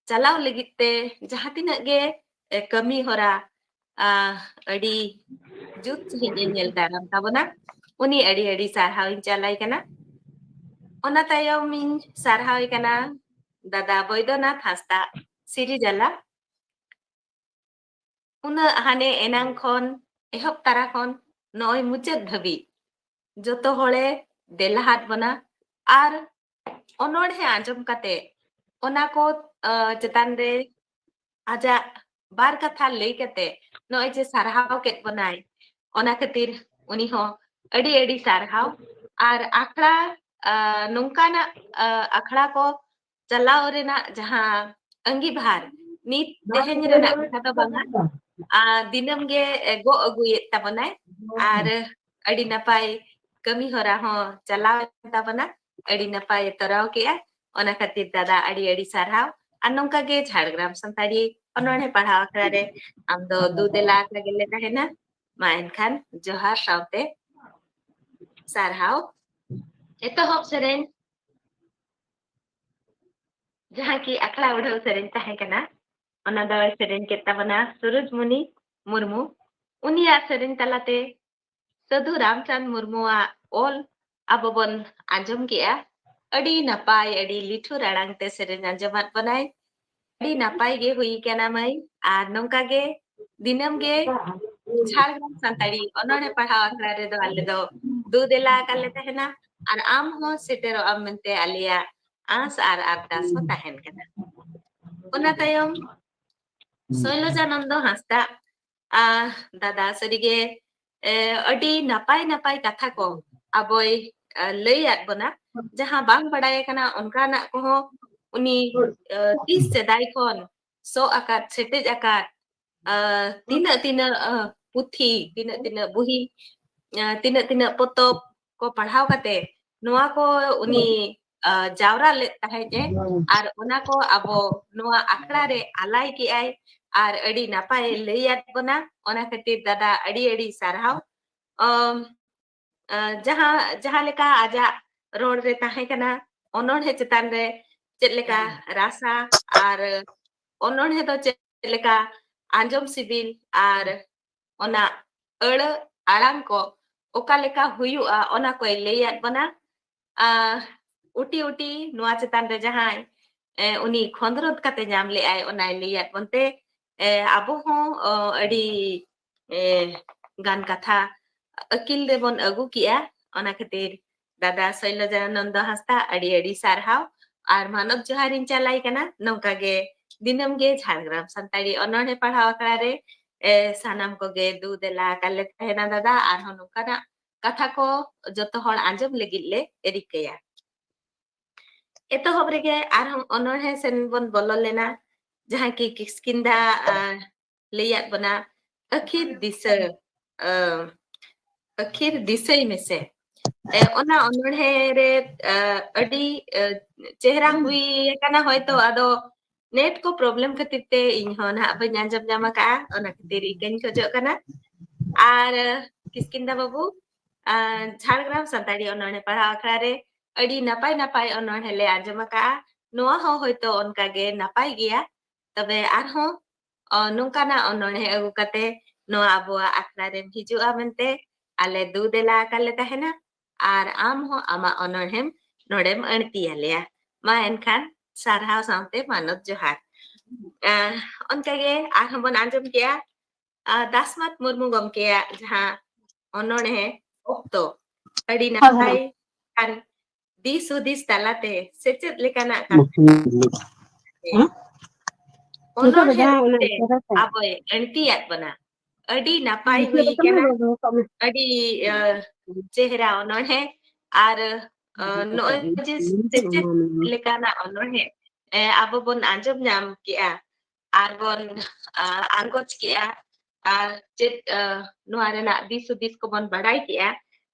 ᱪᱟᱞᱟᱣ ᱞᱟᱹᱜᱤᱫ ᱛᱮ ᱡᱟᱦᱟᱸ ᱛᱤᱱᱟᱹᱜ ᱜᱮ, ᱮ, ᱠᱟᱹᱢᱤ ᱦᱚᱨᱟ, ᱟ, ᱟᱹᱰᱤ ᱡᱩᱛ ᱥᱟᱺᱦᱤᱡ ᱮ ᱧᱮᱞ ᱫᱟᱨᱟᱢ ᱛᱟᱵᱚᱱᱟ, ᱩᱱᱤ ᱟᱹᱰᱤ ᱟᱹᱰᱤ ᱥᱟᱨᱦᱟᱣ ᱤᱧ ᱪᱟᱞᱟᱭ ᱠᱟᱱᱟ᱾ ᱚᱱᱟ ᱛᱟᱭᱚᱢ ᱤᱧ ᱥᱟᱨᱦᱟᱣᱮ ᱠᱟᱱᱟ ᱫᱟᱫᱟ ᱵᱳᱭᱫᱚᱱᱟᱛᱷ ᱦᱟᱸᱥᱫᱟ ᱥᱤᱨᱤᱡᱟᱞᱟ᱾ ᱩᱱᱟᱹᱜ ᱦᱟᱱᱮ ᱮᱱᱟᱝ ᱠᱷᱚᱱ, ᱮᱦᱚᱵ ᱛᱟᱨᱟ ᱠᱷᱚᱱ ᱱᱚᱜᱼᱚᱭ ᱢᱩᱪᱟᱹᱫ ᱫᱷᱟᱹᱵᱤᱡ ᱡᱚᱛᱚ ᱦᱚᱲᱮ ᱫᱮᱞᱟᱦᱟᱫ ᱵᱚᱱᱟ᱾ ᱟᱨ ᱚᱱᱚᱬᱦᱮ ᱟᱸᱡᱚᱢ ᱠᱟᱛᱮ ᱚᱱᱟ ᱠᱚ, ᱟ, ᱪᱮᱛᱟᱱ ᱨᱮ ᱟᱡᱟᱜ ᱵᱟᱨ ᱠᱟᱛᱷᱟ ᱞᱟᱹᱭ ᱠᱟᱛᱮ ᱱᱚᱜᱼᱚᱭ ᱡᱮ ᱥᱟᱨᱦᱟᱣ ᱠᱮᱫ ᱵᱚᱱᱟᱭ, ᱚᱱᱟ ᱠᱷᱟᱹᱛᱤᱨ ᱩᱱᱤ ᱦᱚᱸ ᱟᱹᱰᱤ ᱟᱹᱰᱤ ᱥᱟᱨᱦᱟᱣ᱾ ᱟᱨ ᱟᱠᱷᱲᱟ, ᱟ, ᱱᱚᱝᱠᱟᱱᱟᱜ, ᱟ, ᱟᱠᱷᱲᱟ ᱠᱚ ᱪᱟᱞᱟᱣ ᱨᱮᱱᱟᱜ ᱡᱟᱦᱟᱸ ᱟᱸᱜᱤᱵᱷᱟᱨ, ᱱᱤᱛ ᱛᱮᱦᱮᱧ ᱨᱮᱱᱟᱜ ᱠᱟᱛᱷᱟ ᱫᱚ ᱵᱟᱝᱟ, ᱟ, ᱫᱤᱱᱟᱹᱢ ᱜᱮ, ᱮ, ᱜᱚᱜ ᱟᱹᱜᱩᱭᱮᱫ ᱛᱟᱵᱚᱱᱟᱭ᱾ ᱟᱨ ᱟᱹᱰᱤ ᱱᱟᱯᱟᱭ ᱠᱟᱹᱢᱤ ᱦᱚᱨᱟ ᱦᱚᱸ ᱪᱟᱞᱟᱣ ᱮᱱ ᱛᱟᱵᱚᱱᱟ, ᱟᱹᱰᱤ ᱱᱟᱯᱟᱭᱮ ᱛᱚᱨᱟᱣ ᱠᱮᱜᱼᱟ᱾ ᱚᱱᱟ ᱠᱷᱟᱹᱛᱤᱨ ᱫᱟᱫᱟ ᱟᱹᱰᱤ ᱟᱹᱰᱤ ᱥᱟᱨᱦᱟᱣ᱾ ᱟᱨ ᱱᱚᱝᱠᱟ ᱜᱮ ᱡᱷᱟᱲᱜᱨᱟᱢ ᱥᱟᱱᱛᱟᱲᱤ ᱚᱱᱚᱬᱦᱮ ᱯᱟᱲᱦᱟᱣ ᱟᱠᱷᱲᱟ ᱨᱮ ᱟᱢ ᱫᱚ ᱫᱩ ᱫᱮᱞᱟ ᱟᱠᱟ ᱜᱮᱞᱮ ᱛᱟᱦᱮᱱᱟ᱾ ᱢᱟ ᱮᱱᱠᱷᱟᱱ ᱡᱚᱦᱟᱨ ᱥᱟᱶᱛᱮ ᱥᱟᱨᱦᱟᱣ᱾ ᱮᱛᱚᱦᱚᱵ ᱥᱮᱨᱮᱧ, ᱡᱟᱦᱟᱸ ᱠᱤ ᱟᱠᱷᱲᱟ ᱩᱰᱷᱟᱹᱣ ᱥᱮᱨᱮᱧ ᱛᱟᱦᱮᱸ ᱠᱟᱱᱟ, ᱚᱱᱟ ᱫᱚᱭ ᱥᱮᱨᱮᱧ ᱠᱮᱫ ᱛᱟᱵᱚᱱᱟ ᱥᱩᱨᱩᱡᱽᱢᱩᱱᱤ ᱢᱩᱨᱢᱩ᱾ ᱩᱱᱤᱭᱟᱜ ᱥᱮᱨᱮᱧ ᱛᱟᱞᱟᱛᱮ ᱥᱟᱹᱫᱷᱩ ᱨᱟᱢᱪᱟᱸᱫᱽ ᱢᱩᱨᱢᱩᱣᱟᱜ ᱚᱞ ᱟᱵᱚ ᱵᱚᱱ ᱟᱸᱡᱚᱢ ᱠᱮᱜᱼᱟ᱾ ᱟᱹᱰᱤ ᱱᱟᱯᱟᱭ, ᱟᱹᱰᱤ ᱞᱤᱴᱷᱩᱨ ᱟᱲᱟᱝ ᱛᱮ ᱥᱮᱨᱮᱧ ᱟᱸᱡᱚᱢᱟᱫ ᱵᱚᱱᱟᱭ᱾ ᱟᱹᱰᱤ ᱱᱟᱯᱟᱭ ᱜᱮ ᱦᱩᱭ ᱠᱟᱱᱟ ᱢᱟᱹᱭ, ᱟᱨ ᱱᱚᱝᱠᱟ ᱜᱮ ᱫᱤᱱᱟᱹᱢ ᱜᱮ ᱡᱷᱟᱲᱜᱨᱟᱢ ᱥᱟᱱᱛᱟᱲᱤ ᱚᱱᱚᱬᱦᱮ ᱯᱟᱲᱦᱟᱣ ᱟᱠᱷᱲᱟ ᱨᱮᱫᱚ ᱟᱞᱮ ᱫᱚ ᱫᱩ ᱫᱮᱞᱟ ᱟᱠᱟᱫ ᱞᱮ ᱛᱟᱦᱮᱱᱟ, ᱟᱨ ᱟᱢ ᱦᱚᱸ ᱥᱮᱴᱮᱨᱚᱜ ᱟᱢ ᱢᱮᱱᱛᱮ ᱟᱞᱮᱭᱟᱜ ᱟᱸᱥ ᱟᱨ ᱟᱨᱫᱟᱥ ᱦᱚᱸ ᱛᱟᱦᱮᱱ ᱠᱟᱱᱟ᱾ ᱚᱱᱟ ᱛᱟᱭᱚᱢ ᱥᱚᱭᱞᱚᱡᱟᱱᱚᱱᱫᱚ ᱦᱟᱸᱥᱫᱟ, ᱟ, ᱫᱟᱫᱟ ᱥᱟᱹᱨᱤᱜᱮ, ᱮ, ᱟᱹᱰᱤ ᱱᱟᱯᱟᱭ ᱱᱟᱯᱟᱭ ᱠᱟᱛᱷᱟ ᱠᱚ ᱟᱵᱚᱭ, ᱟ, ᱞᱟᱹᱭᱟᱫ ᱵᱚᱱᱟ᱾ ᱡᱟᱦᱟᱸ ᱵᱟᱝ ᱵᱟᱰᱟᱭ ᱟᱠᱟᱱᱟ ᱚᱱᱠᱟᱱᱟᱜ ᱠᱚᱦᱚᱸ ᱩᱱᱤ, ᱟ, ᱛᱤᱥ ᱥᱮᱫᱟᱭ ᱠᱷᱚᱱ ᱥᱚᱜ ᱟᱠᱟᱫ, ᱥᱮᱴᱮᱡ ᱟᱠᱟᱫ, ᱟ, ᱛᱤᱱᱟᱹᱜ ᱛᱤᱱᱟᱹᱜ, ᱟ, ᱯᱩᱛᱷᱤ, ᱛᱤᱱᱟᱹᱜ ᱛᱤᱱᱟᱹᱜ ᱵᱩᱦᱤ, ᱟ, ᱛᱤᱱᱟᱹᱜ ᱛᱤᱱᱟᱹᱜ ᱯᱚᱛᱚᱵ ᱠᱚ ᱯᱟᱲᱦᱟᱣ ᱠᱟᱛᱮ ᱱᱚᱣᱟ ᱠᱚ ᱩᱱᱤ, ᱟ, ᱡᱟᱣᱨᱟ ᱞᱮᱫ ᱛᱟᱦᱮᱸᱫ ᱮ᱾ ᱟᱨ ᱚᱱᱟ ᱠᱚ ᱟᱵᱚ ᱱᱚᱣᱟ ᱟᱠᱷᱲᱟ ᱨᱮ ᱟᱞᱟᱭ ᱠᱮᱜᱼᱟᱭ ᱟᱨ ᱟᱹᱰᱤ ᱱᱟᱯᱟᱭᱮ ᱞᱟᱹᱭᱟᱫ ᱵᱚᱱᱟ᱾ ᱚᱱᱟ ᱠᱷᱟᱹᱛᱤᱨ ᱫᱟᱫᱟ ᱟᱹᱰᱤ ᱟᱹᱰᱤ ᱥᱟᱨᱦᱟᱣ᱾ ᱟᱢ, ᱟ, ᱡᱟᱦᱟᱸ, ᱡᱟᱦᱟᱸ ᱞᱮᱠᱟ ᱟᱡᱟᱜ ᱨᱚᱲ ᱨᱮ ᱛᱟᱦᱮᱸ ᱠᱟᱱᱟ, ᱚᱱᱚᱬᱦᱮ ᱪᱮᱛᱟᱱ ᱨᱮ ᱪᱮᱫ ᱞᱮᱠᱟ ᱨᱟᱥᱟ ᱟᱨ ᱚᱱᱚᱬᱦᱮ ᱫᱚ ᱪᱮᱫ ᱞᱮᱠᱟ ᱟᱸᱡᱚᱢ ᱥᱤᱵᱤᱞ ᱟᱨ ᱚᱱᱟ ᱟᱹᱲᱟᱹ ᱟᱲᱟᱝ ᱠᱚ ᱚᱠᱟ ᱞᱮᱠᱟ ᱦᱩᱭᱩᱜᱼᱟ, ᱚᱱᱟ ᱠᱚᱭ ᱞᱟᱹᱭᱟᱫ ᱵᱚᱱᱟ᱾ ᱟ, ᱩᱴᱤ ᱩᱴᱤ ᱱᱚᱣᱟ ᱪᱮᱛᱟᱱ ᱨᱮ ᱡᱟᱦᱟᱸᱭ, ᱮ, ᱩᱱᱤ ᱠᱷᱚᱸᱫᱽᱨᱚᱸᱫᱽ ᱠᱟᱛᱮ ᱧᱟᱢ ᱞᱮᱜᱼᱟᱭ, ᱚᱱᱟᱭ ᱞᱟᱹᱭᱟᱫ ᱵᱚᱱᱛᱮ, ᱮ, ᱟᱵᱚ ᱦᱚᱸ, ᱚ, ᱟᱹᱰᱤ, ᱮ, ᱜᱟᱱ ᱠᱟᱛᱷᱟ ᱟᱹᱠᱤᱞ ᱨᱮᱵᱚᱱ ᱟᱹᱜᱩ ᱠᱮᱜᱼᱟ᱾ ᱚᱱᱟ ᱠᱷᱟᱹᱛᱤᱨ ᱫᱟᱫᱟ ᱥᱚᱭᱞᱚᱡᱟᱱᱚᱱᱫᱚ ᱦᱟᱸᱥᱫᱟ, ᱟᱹᱰᱤ ᱟᱹᱰᱤ ᱥᱟᱨᱦᱟᱣ ᱟᱨ ᱢᱟᱱᱚᱛ ᱡᱚᱦᱟᱨ ᱤᱧ ᱪᱟᱞᱟᱭ ᱠᱟᱱᱟ᱾ ᱱᱚᱝᱠᱟ ᱜᱮ ᱫᱤᱱᱟᱹᱢ ᱜᱮ ᱡᱷᱟᱲᱜᱨᱟᱢ ᱥᱟᱱᱛᱟᱲᱤ ᱚᱱᱚᱬᱦᱮ ᱯᱟᱲᱦᱟᱣ ᱟᱠᱷᱲᱟ ᱨᱮ, ᱮ, ᱥᱟᱱᱟᱢ ᱠᱚᱜᱮ ᱫᱩ ᱫᱮᱞᱟ ᱟᱠᱟᱫ ᱞᱮ ᱛᱟᱦᱮᱱᱟ ᱫᱟᱫᱟ, ᱟᱨᱦᱚᱸ ᱱᱚᱝᱠᱟᱱᱟᱜ ᱠᱟᱛᱷᱟ ᱠᱚ ᱡᱚᱛᱚ ᱦᱚᱲ ᱟᱸᱡᱚᱢ ᱞᱟᱹᱜᱤᱫ ᱞᱮ ᱨᱤᱠᱟᱹᱭᱟ᱾ ᱮᱛᱚᱦᱚᱵ ᱨᱮᱜᱮ ᱟᱨᱦᱚᱸ ᱚᱱᱚᱬᱦᱮ ᱥᱮᱱ ᱵᱚᱱ ᱵᱚᱞᱚ ᱞᱮᱱᱟ, ᱡᱟᱦᱟᱸ ᱠᱤ ᱠᱤᱥᱠᱤᱱᱫᱟ, ᱟ, ᱞᱟᱹᱭᱟᱫ ᱵᱚᱱᱟ, ᱟᱹᱠᱷᱤᱨ ᱫᱤᱥᱟᱹ, ᱟ, ᱟᱹᱠᱷᱤᱨ ᱫᱤᱥᱟᱹᱭ ᱢᱮᱥᱮ᱾ ᱮ, ᱚᱱᱟ ᱚᱱᱚᱬᱦᱮ ᱨᱮ, ᱟ, ᱟᱹᱰᱤ, ᱟ, ᱪᱮᱦᱨᱟ ᱦᱩᱭ ᱟᱠᱟᱱᱟ ᱦᱚᱭᱛᱚ, ᱟᱫᱚ ᱱᱮᱴ ᱠᱚ ᱯᱨᱚᱵᱞᱮᱢ ᱠᱷᱟᱹᱛᱤᱨ ᱛᱮ ᱤᱧ ᱦᱚᱸ ᱱᱟᱦᱟᱜ ᱵᱟᱹᱧ ᱟᱸᱡᱚᱢ ᱧᱟᱢ ᱟᱠᱟᱫᱼᱟ, ᱚᱱᱟ ᱠᱷᱟᱹᱛᱤᱨ ᱤᱠᱟᱹᱧ ᱠᱷᱚᱡᱚᱜ ᱠᱟᱱᱟ᱾ ᱟᱨ, ᱟ, ᱠᱤᱥᱠᱤᱱᱫᱟ ᱵᱟᱹᱵᱩ, ᱟ, ᱡᱷᱟᱲᱜᱨᱟᱢ ᱥᱟᱱᱛᱟᱲᱤ ᱚᱱᱚᱬᱦᱮ ᱯᱟᱲᱦᱟᱣ ᱟᱠᱷᱲᱟ ᱨᱮ ᱟᱹᱰᱤ ᱱᱟᱯᱟᱭ ᱱᱟᱯᱟᱭ ᱚᱱᱚᱬᱦᱮ ᱞᱮ ᱟᱸᱡᱚᱢ ᱟᱠᱟᱫᱼᱟ᱾ ᱱᱚᱣᱟ ᱦᱚᱸ ᱦᱚᱭᱛᱚ ᱚᱱᱠᱟ ᱜᱮ ᱱᱟᱯᱟᱭ ᱜᱮᱭᱟ᱾ ᱛᱚᱵᱮ ᱟᱨᱦᱚᱸ, ᱚ, ᱱᱚᱝᱠᱟᱱᱟᱜ ᱚᱱᱚᱬᱦᱮ ᱟᱹᱜᱩ ᱠᱟᱛᱮ ᱱᱚᱣᱟ ᱟᱵᱚᱣᱟᱜ ᱟᱠᱷᱲᱟ ᱨᱮᱢ ᱦᱤᱡᱩᱜᱼᱟ ᱢᱮᱱᱛᱮ ᱟᱞᱮ ᱫᱩ ᱫᱮᱞᱟ ᱟᱠᱟᱫ ᱞᱮ ᱛᱟᱦᱮᱱᱟ᱾ ᱟᱨ ᱟᱢ ᱦᱚᱸ ᱟᱢᱟᱜ ᱚᱱᱚᱬᱦᱮᱢ ᱱᱚᱰᱮᱢ ᱟᱹᱬᱛᱤ ᱟᱞᱮᱭᱟ᱾ ᱢᱟ ᱮᱱᱠᱷᱟᱱ ᱥᱟᱨᱦᱟᱣ ᱥᱟᱶᱛᱮ ᱢᱟᱱᱚᱛ ᱡᱚᱦᱟᱨ᱾ ᱟ, ᱚᱱᱠᱟᱜᱮ ᱟᱨᱦᱚᱸ ᱵᱚᱱ ᱟᱸᱡᱚᱢ ᱠᱮᱜᱼᱟ, ᱟ, ᱫᱟᱥᱢᱟᱛ ᱢᱩᱨᱢᱩ ᱜᱚᱢᱠᱮᱭᱟᱜ ᱡᱟᱦᱟᱸ ᱚᱱᱚᱬᱦᱮ ᱚᱠᱛᱚ, ᱟᱹᱰᱤ ᱦᱳᱭ, ᱦᱳᱭ᱾ ᱱᱟᱯᱟᱭ ᱠᱷᱟᱱ ᱫᱤᱥ ᱦᱩᱫᱤᱥ ᱛᱟᱞᱟᱛᱮ ᱥᱮᱪᱮᱫ ᱞᱮᱠᱟᱱᱟᱜ ᱠᱟᱛᱷᱟ ᱦᱩᱸ᱾ ᱦᱮᱸ? ᱱᱤᱛᱚᱜ ᱫᱚ ᱚᱱᱚᱬᱦᱮ ᱡᱟᱦᱟᱸ ᱚᱱᱟ ᱨᱩᱯᱛᱮ ᱤᱭᱟᱹ ᱠᱟᱛᱮ᱾ ᱟᱵᱚᱭ ᱟᱹᱬᱛᱤᱭᱟᱫ ᱵᱚᱱᱟ᱾ ᱟᱹᱰᱤ ᱱᱟᱯᱟᱭ ᱦᱩᱸ, ᱦᱩᱭ ᱪᱮᱫ ᱞᱮᱠᱟ ᱠᱟᱱᱟ, ᱢᱮᱱᱟᱜ ᱵᱚᱱᱟ? ᱟᱹᱰᱤ, ᱟ, ᱪᱮᱦᱨᱟ ᱚᱱᱚᱬᱦᱮ ᱟᱨ, ᱟ, ᱱᱚᱜᱼᱚᱭ ᱡᱮ ᱥᱮᱪᱮᱫ ᱞᱮᱠᱟᱱᱟᱜ ᱚᱱᱚᱬᱦᱮ, ᱮ, ᱟᱵᱚ ᱵᱚᱱ ᱟᱸᱡᱚᱢ ᱧᱟᱢ ᱠᱮᱜᱼᱟ ᱟᱨ ᱵᱚᱱ, ᱟ, ᱟᱸᱜᱚᱪ ᱠᱮᱜᱼᱟ ᱟᱨ ᱪᱮᱫ, ᱟ, ᱱᱚᱣᱟ ᱨᱮᱱᱟᱜ ᱫᱤᱥ ᱦᱩᱫᱤᱥ ᱠᱚᱵᱚᱱ ᱵᱟᱰᱟᱭ ᱠᱮᱜᱼᱟ᱾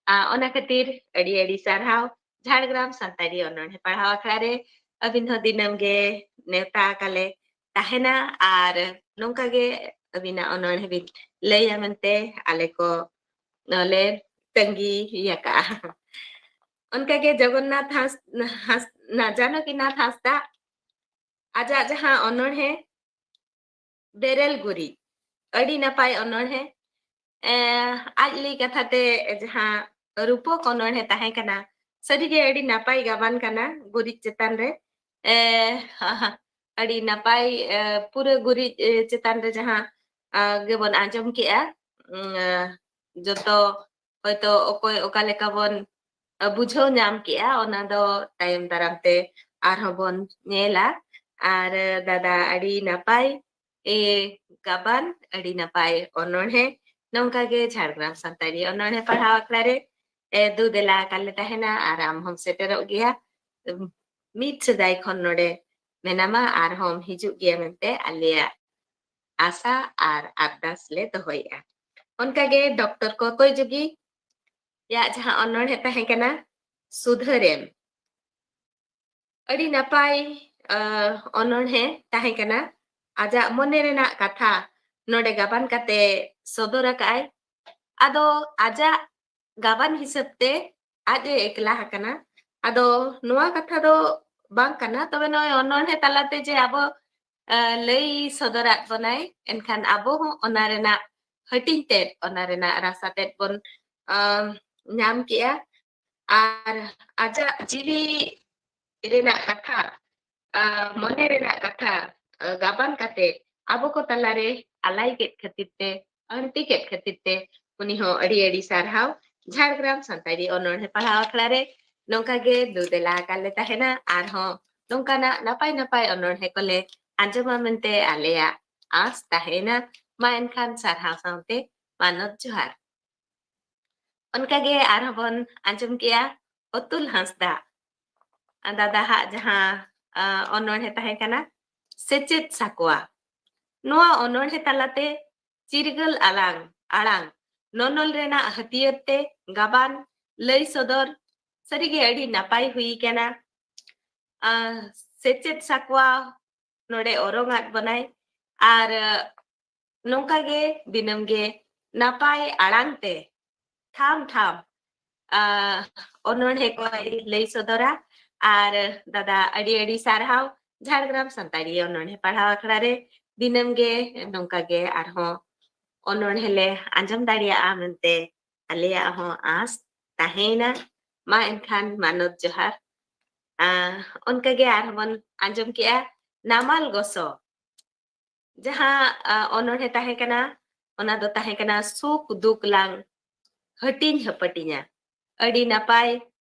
ᱟ, ᱚᱱᱟ ᱠᱷᱟᱹᱛᱤᱨ ᱟᱹᱰᱤ ᱟᱹᱰᱤ ᱥᱟᱨᱦᱟᱣ᱾ ᱡᱷᱟᱲᱜᱨᱟᱢ ᱥᱟᱱᱛᱟᱲᱤ ᱚᱱᱚᱬᱦᱮ ᱯᱟᱲᱦᱟᱣ ᱟᱠᱷᱲᱟ ᱨᱮ ᱟᱹᱵᱤᱱ ᱦᱚᱸ ᱫᱤᱱᱟᱹᱢ ᱜᱮ ᱱᱮᱣᱛᱟ ᱟᱠᱟᱞᱮ ᱛᱟᱦᱮᱱᱟ ᱟᱨ ᱱᱚᱝᱠᱟ ᱜᱮ ᱟᱹᱵᱤᱱᱟᱜ ᱚᱱᱚᱬᱦᱮ ᱵᱤᱱ ᱞᱟᱹᱭᱟ ᱢᱮᱱᱛᱮ ᱟᱞᱮ ᱠᱚ ᱞᱮ ᱛᱟᱺᱜᱤ ᱟᱠᱟᱜᱼᱟ᱾ ᱚᱱᱠᱟ ᱜᱮ ᱡᱚᱜᱚᱱᱱᱟᱛᱷ ᱦᱟᱸᱥ-, ᱦᱟᱸᱥ-, ᱱᱟ-, ᱡᱟᱱᱚᱠᱤᱱᱟᱛᱷ ᱦᱟᱸᱥᱫᱟ ᱟᱡᱟᱜ ᱡᱟᱦᱟᱸ ᱚᱱᱚᱬᱦᱮ ᱵᱮᱨᱮᱞ ᱜᱩᱨᱤᱡ, ᱟᱹᱰᱤ ᱱᱟᱯᱟᱭ ᱚᱱᱚᱬᱦᱮ᱾ ᱮ, ᱟᱡ ᱞᱟᱹᱭ ᱠᱟᱛᱷᱟ ᱛᱮ ᱡᱟᱦᱟᱸ ᱨᱩᱯᱚᱠ ᱚᱱᱚᱬᱦᱮ ᱛᱟᱦᱮᱸ ᱠᱟᱱᱟ, ᱥᱟᱹᱨᱤᱜᱮ ᱟᱹᱰᱤ ᱱᱟᱯᱟᱭ ᱜᱟᱵᱟᱱ ᱠᱟᱱᱟ ᱜᱩᱨᱤᱡ ᱪᱮᱛᱟᱱ ᱨᱮ᱾ ᱮ, ᱟᱹᱰᱤ ᱱᱟᱯᱟᱭ, ᱮ, ᱯᱩᱨᱟᱹ ᱜᱩᱨᱤᱡ, ᱮ, ᱪᱮᱛᱟᱱ ᱨᱮ ᱡᱟᱦᱟᱸ, ᱟ, ᱜᱮᱵᱚᱱ ᱟᱸᱡᱚᱢ ᱠᱮᱜᱼᱟ, ᱩᱸ, ᱟ, ᱡᱚᱛᱚ ᱦᱚᱭᱛᱚ ᱚᱠᱚᱭ ᱚᱠᱟ ᱞᱮᱠᱟ ᱵᱚᱱ, ᱟ, ᱵᱩᱡᱷᱟᱹᱣ ᱧᱟᱢ ᱠᱮᱜᱼᱟ, ᱚᱱᱟ ᱫᱚ ᱛᱟᱭᱚᱢ ᱫᱟᱨᱟᱢ ᱛᱮ ᱟᱨᱦᱚᱸ ᱵᱚᱱ ᱧᱮᱞᱟ᱾ ᱟᱨ, ᱟ, ᱫᱟᱫᱟ, ᱟᱹᱰᱤ ᱱᱟᱯᱟᱭ, ᱮ, ᱜᱟᱵᱟᱱ, ᱟᱹᱰᱤ ᱱᱟᱯᱟᱭ ᱚᱱᱚᱬᱦᱮ᱾ ᱱᱚᱝᱠᱟ ᱜᱮ ᱡᱷᱟᱲᱜᱨᱟᱢ ᱥᱟᱱᱛᱟᱲᱤ ᱚᱱᱚᱬᱦᱮ ᱯᱟᱲᱦᱟᱣ ᱟᱠᱷᱲᱟ ᱨᱮ, ᱮ, ᱫᱩ ᱫᱮᱞᱟ ᱟᱠᱟᱱ ᱞᱮ ᱛᱟᱦᱮᱱᱟ ᱟᱨ ᱟᱢ ᱦᱚᱸᱢ ᱥᱮᱴᱮᱨᱚᱜ ᱜᱮᱭᱟ᱾ ᱩᱢ, ᱢᱤᱫ ᱥᱮᱫᱟᱭ ᱠᱷᱚᱱ ᱱᱚᱰᱮ ᱢᱮᱱᱟᱢᱟ ᱟᱨᱦᱚᱸᱢ ᱦᱤᱡᱩᱜ ᱜᱮᱭᱟ ᱢᱮᱱᱛᱮ ᱟᱞᱮᱭᱟᱜ ᱟᱥᱟ ᱟᱨ ᱟᱨᱫᱟᱥ ᱞᱮ ᱫᱚᱦᱚᱭᱮᱫᱼᱟ᱾ ᱚᱱᱠᱟᱜᱮ ᱰᱚᱠᱴᱚᱨ ᱠᱚᱠᱚᱭ ᱡᱩᱜᱤ ᱭᱟᱜ ᱡᱟᱦᱟᱸ ᱚᱱᱚᱬᱦᱮ ᱛᱟᱦᱮᱸ ᱠᱟᱱᱟ, ᱥᱩᱫᱷᱟᱹᱨᱮᱢ᱾ ᱟᱹᱰᱤ ᱱᱟᱯᱟᱭ, ᱟ, ᱚᱱᱚᱬᱦᱮ ᱛᱟᱦᱮᱸ ᱠᱟᱱᱟ᱾ ᱟᱡᱟᱜ ᱢᱚᱱᱮ ᱨᱮᱱᱟᱜ ᱠᱟᱛᱷᱟ ᱱᱚᱰᱮ ᱜᱟᱵᱟᱱ ᱠᱟᱛᱮ ᱥᱚᱫᱚᱨ ᱟᱠᱟᱫᱼᱟᱭ᱾ ᱟᱫᱚ ᱟᱡᱟᱜ ᱜᱟᱵᱟᱱ ᱦᱤᱥᱟᱹᱵ ᱛᱮ ᱟᱡ ᱮ ᱮᱠᱞᱟ ᱟᱠᱟᱱᱟ᱾ ᱟᱫᱚ ᱱᱚᱣᱟ ᱠᱟᱛᱷᱟ ᱫᱚ ᱵᱟᱝ ᱠᱟᱱᱟ, ᱛᱚᱵᱮ ᱱᱚᱜᱼᱚᱭ ᱚᱱᱚᱬᱦᱮ ᱛᱟᱞᱟᱛᱮ ᱡᱮ ᱟᱵᱚ, ᱟ, ᱞᱟᱹᱭ ᱥᱚᱫᱚᱨᱟᱫ ᱵᱚᱱᱟᱭ, ᱮᱱᱠᱷᱟᱱ ᱟᱵᱚ ᱦᱚᱸ ᱚᱱᱟ ᱨᱮᱱᱟᱜ ᱦᱟᱹᱴᱤᱧ ᱛᱮᱫ, ᱚᱱᱟ ᱨᱮᱱᱟᱜ ᱨᱟᱥᱟ ᱛᱮᱫ ᱵᱚᱱ, ᱟ, ᱧᱟᱢ ᱠᱮᱜᱼᱟ᱾ ᱟᱨ ᱟᱡᱟᱜ ᱡᱤᱣᱤ ᱨᱮᱱᱟᱜ ᱠᱟᱛᱷᱟ, ᱟ, ᱢᱚᱱᱮ ᱨᱮᱱᱟᱜ ᱠᱟᱛᱷᱟ, ᱟ, ᱜᱟᱵᱟᱱ ᱠᱟᱛᱮ ᱟᱵᱚ ᱠᱚ ᱛᱟᱞᱟᱨᱮ ᱟᱞᱟᱭ ᱠᱮᱫ ᱠᱷᱟᱹᱛᱤᱨ ᱛᱮ, ᱟᱹᱬᱛᱤ ᱠᱮᱫ ᱠᱷᱟᱹᱛᱤᱨ ᱛᱮ, ᱩᱱᱤ ᱦᱚᱸ ᱟᱹᱰᱤ ᱟᱹᱰᱤ ᱥᱟᱨᱦᱟᱣ᱾ ᱡᱷᱟᱲᱜᱨᱟᱢ ᱥᱟᱱᱛᱟᱲᱤ ᱚᱱᱚᱬᱦᱮ ᱯᱟᱲᱦᱟᱣ ᱟᱠᱷᱲᱟ ᱨᱮ ᱱᱚᱝᱠᱟ ᱜᱮ ᱫᱩ ᱫᱮᱞᱟ ᱟᱠᱟᱱ ᱞᱮ ᱛᱟᱦᱮᱱᱟ᱾ ᱟᱨᱦᱚᱸ ᱱᱚᱝᱠᱟᱱᱟᱜ ᱱᱟᱯᱟᱭ ᱱᱟᱯᱟᱭ ᱚᱱᱚᱬᱦᱮ ᱠᱚᱞᱮ ᱟᱸᱡᱚᱢᱟ ᱢᱮᱱᱛᱮ ᱟᱞᱮᱭᱟᱜ ᱟᱸᱥ ᱛᱟᱦᱮᱸᱭᱮᱱᱟ᱾ ᱢᱟ ᱮᱱᱠᱷᱟᱱ ᱥᱟᱨᱦᱟᱣ ᱥᱟᱶᱛᱮ ᱢᱟᱱᱚᱛ ᱡᱚᱦᱟᱨ᱾ ᱚᱱᱠᱟᱜᱮ ᱟᱨᱦᱚᱸ ᱵᱚᱱ ᱟᱸᱡᱚᱢ ᱠᱮᱜᱼᱟ ᱚᱛᱩᱞ ᱦᱟᱸᱥᱫᱟ ᱫᱟᱫᱟ ᱦᱟᱜ ᱡᱟᱦᱟᱸ, ᱟ, ᱚᱱᱚᱬᱦᱮ ᱛᱟᱦᱮᱸ ᱠᱟᱱᱟ, ᱥᱮᱪᱮᱫ ᱥᱟᱠᱣᱟ᱾ ᱱᱚᱣᱟ ᱚᱱᱚᱬᱦᱮ ᱛᱟᱞᱟᱛᱮ ᱪᱤᱨᱜᱟᱹᱞ ᱟᱞᱟᱝ, ᱟᱲᱟᱝ, ᱱᱚᱱᱚᱞ ᱨᱮᱱᱟᱜ ᱦᱟᱹᱛᱭᱟᱹᱨ ᱛᱮ ᱜᱟᱵᱟᱱ ᱞᱟᱹᱭ ᱥᱚᱫᱚᱨ ᱥᱟᱹᱨᱤᱜᱮ ᱟᱹᱰᱤ ᱱᱟᱯᱟᱭ ᱦᱩᱭ ᱠᱟᱱᱟ᱾ ᱟ, ᱥᱮᱪᱮᱫ ᱥᱟᱠᱣᱟ ᱱᱚᱰᱮ ᱚᱨᱚᱝ ᱟᱫ ᱵᱚᱱᱟᱭ᱾ ᱟᱨ, ᱟ, ᱱᱚᱝᱠᱟ ᱜᱮ ᱫᱤᱱᱟᱹᱢ ᱜᱮ ᱱᱟᱯᱟᱭ ᱟᱲᱟᱝ ᱛᱮ ᱴᱷᱟᱢ ᱴᱷᱟᱢ, ᱟ, ᱚᱱᱚᱬᱦᱮ ᱠᱚᱭ ᱞᱟᱹᱭ ᱥᱚᱫᱚᱨᱟ᱾ ᱟᱨ ᱫᱟᱫᱟ, ᱟᱹᱰᱤ ᱟᱹᱰᱤ ᱥᱟᱨᱦᱟᱣ ᱡᱷᱟᱲᱜᱨᱟᱢ ᱥᱟᱱᱛᱟᱲᱤ ᱚᱱᱚᱬᱦᱮ ᱯᱟᱲᱦᱟᱣ ᱟᱠᱷᱲᱟ ᱨᱮ ᱫᱤᱱᱟᱹᱢ ᱜᱮ ᱱᱚᱝᱠᱟ ᱜᱮ ᱟᱨᱦᱚᱸ ᱚᱱᱚᱬᱦᱮ ᱞᱮ ᱟᱸᱡᱚᱢ ᱫᱟᱲᱮᱭᱟᱜᱼᱟ ᱢᱮᱱᱛᱮ ᱟᱞᱮᱭᱟᱜ ᱦᱚᱸ ᱟᱸᱥ ᱛᱟᱦᱮᱸᱭᱮᱱᱟ᱾ ᱢᱟ ᱮᱱᱠᱷᱟᱱ ᱢᱟᱱᱚᱛ ᱡᱚᱦᱟᱨ᱾ ᱟ, ᱚᱱᱠᱟ ᱜᱮ ᱟᱨᱦᱚᱸ ᱵᱚᱱ ᱟᱸᱡᱚᱢ ᱠᱮᱜᱼᱟ ᱱᱟᱢᱟᱞ ᱜᱚᱥᱚ᱾ ᱡᱟᱦᱟᱸ, ᱟ, ᱚᱱᱚᱬᱦᱮ ᱛᱟᱦᱮᱸ ᱠᱟᱱᱟ, ᱚᱱᱟ ᱫᱚ ᱛᱟᱦᱮᱸ ᱠᱟᱱᱟ ᱥᱩᱠ ᱫᱩᱠ ᱞᱟᱝ ᱦᱟᱹᱴᱤᱧ ᱦᱟᱹᱯᱟᱹᱴᱤᱧᱟ᱾ ᱟᱹᱰᱤ ᱱᱟᱯᱟᱭ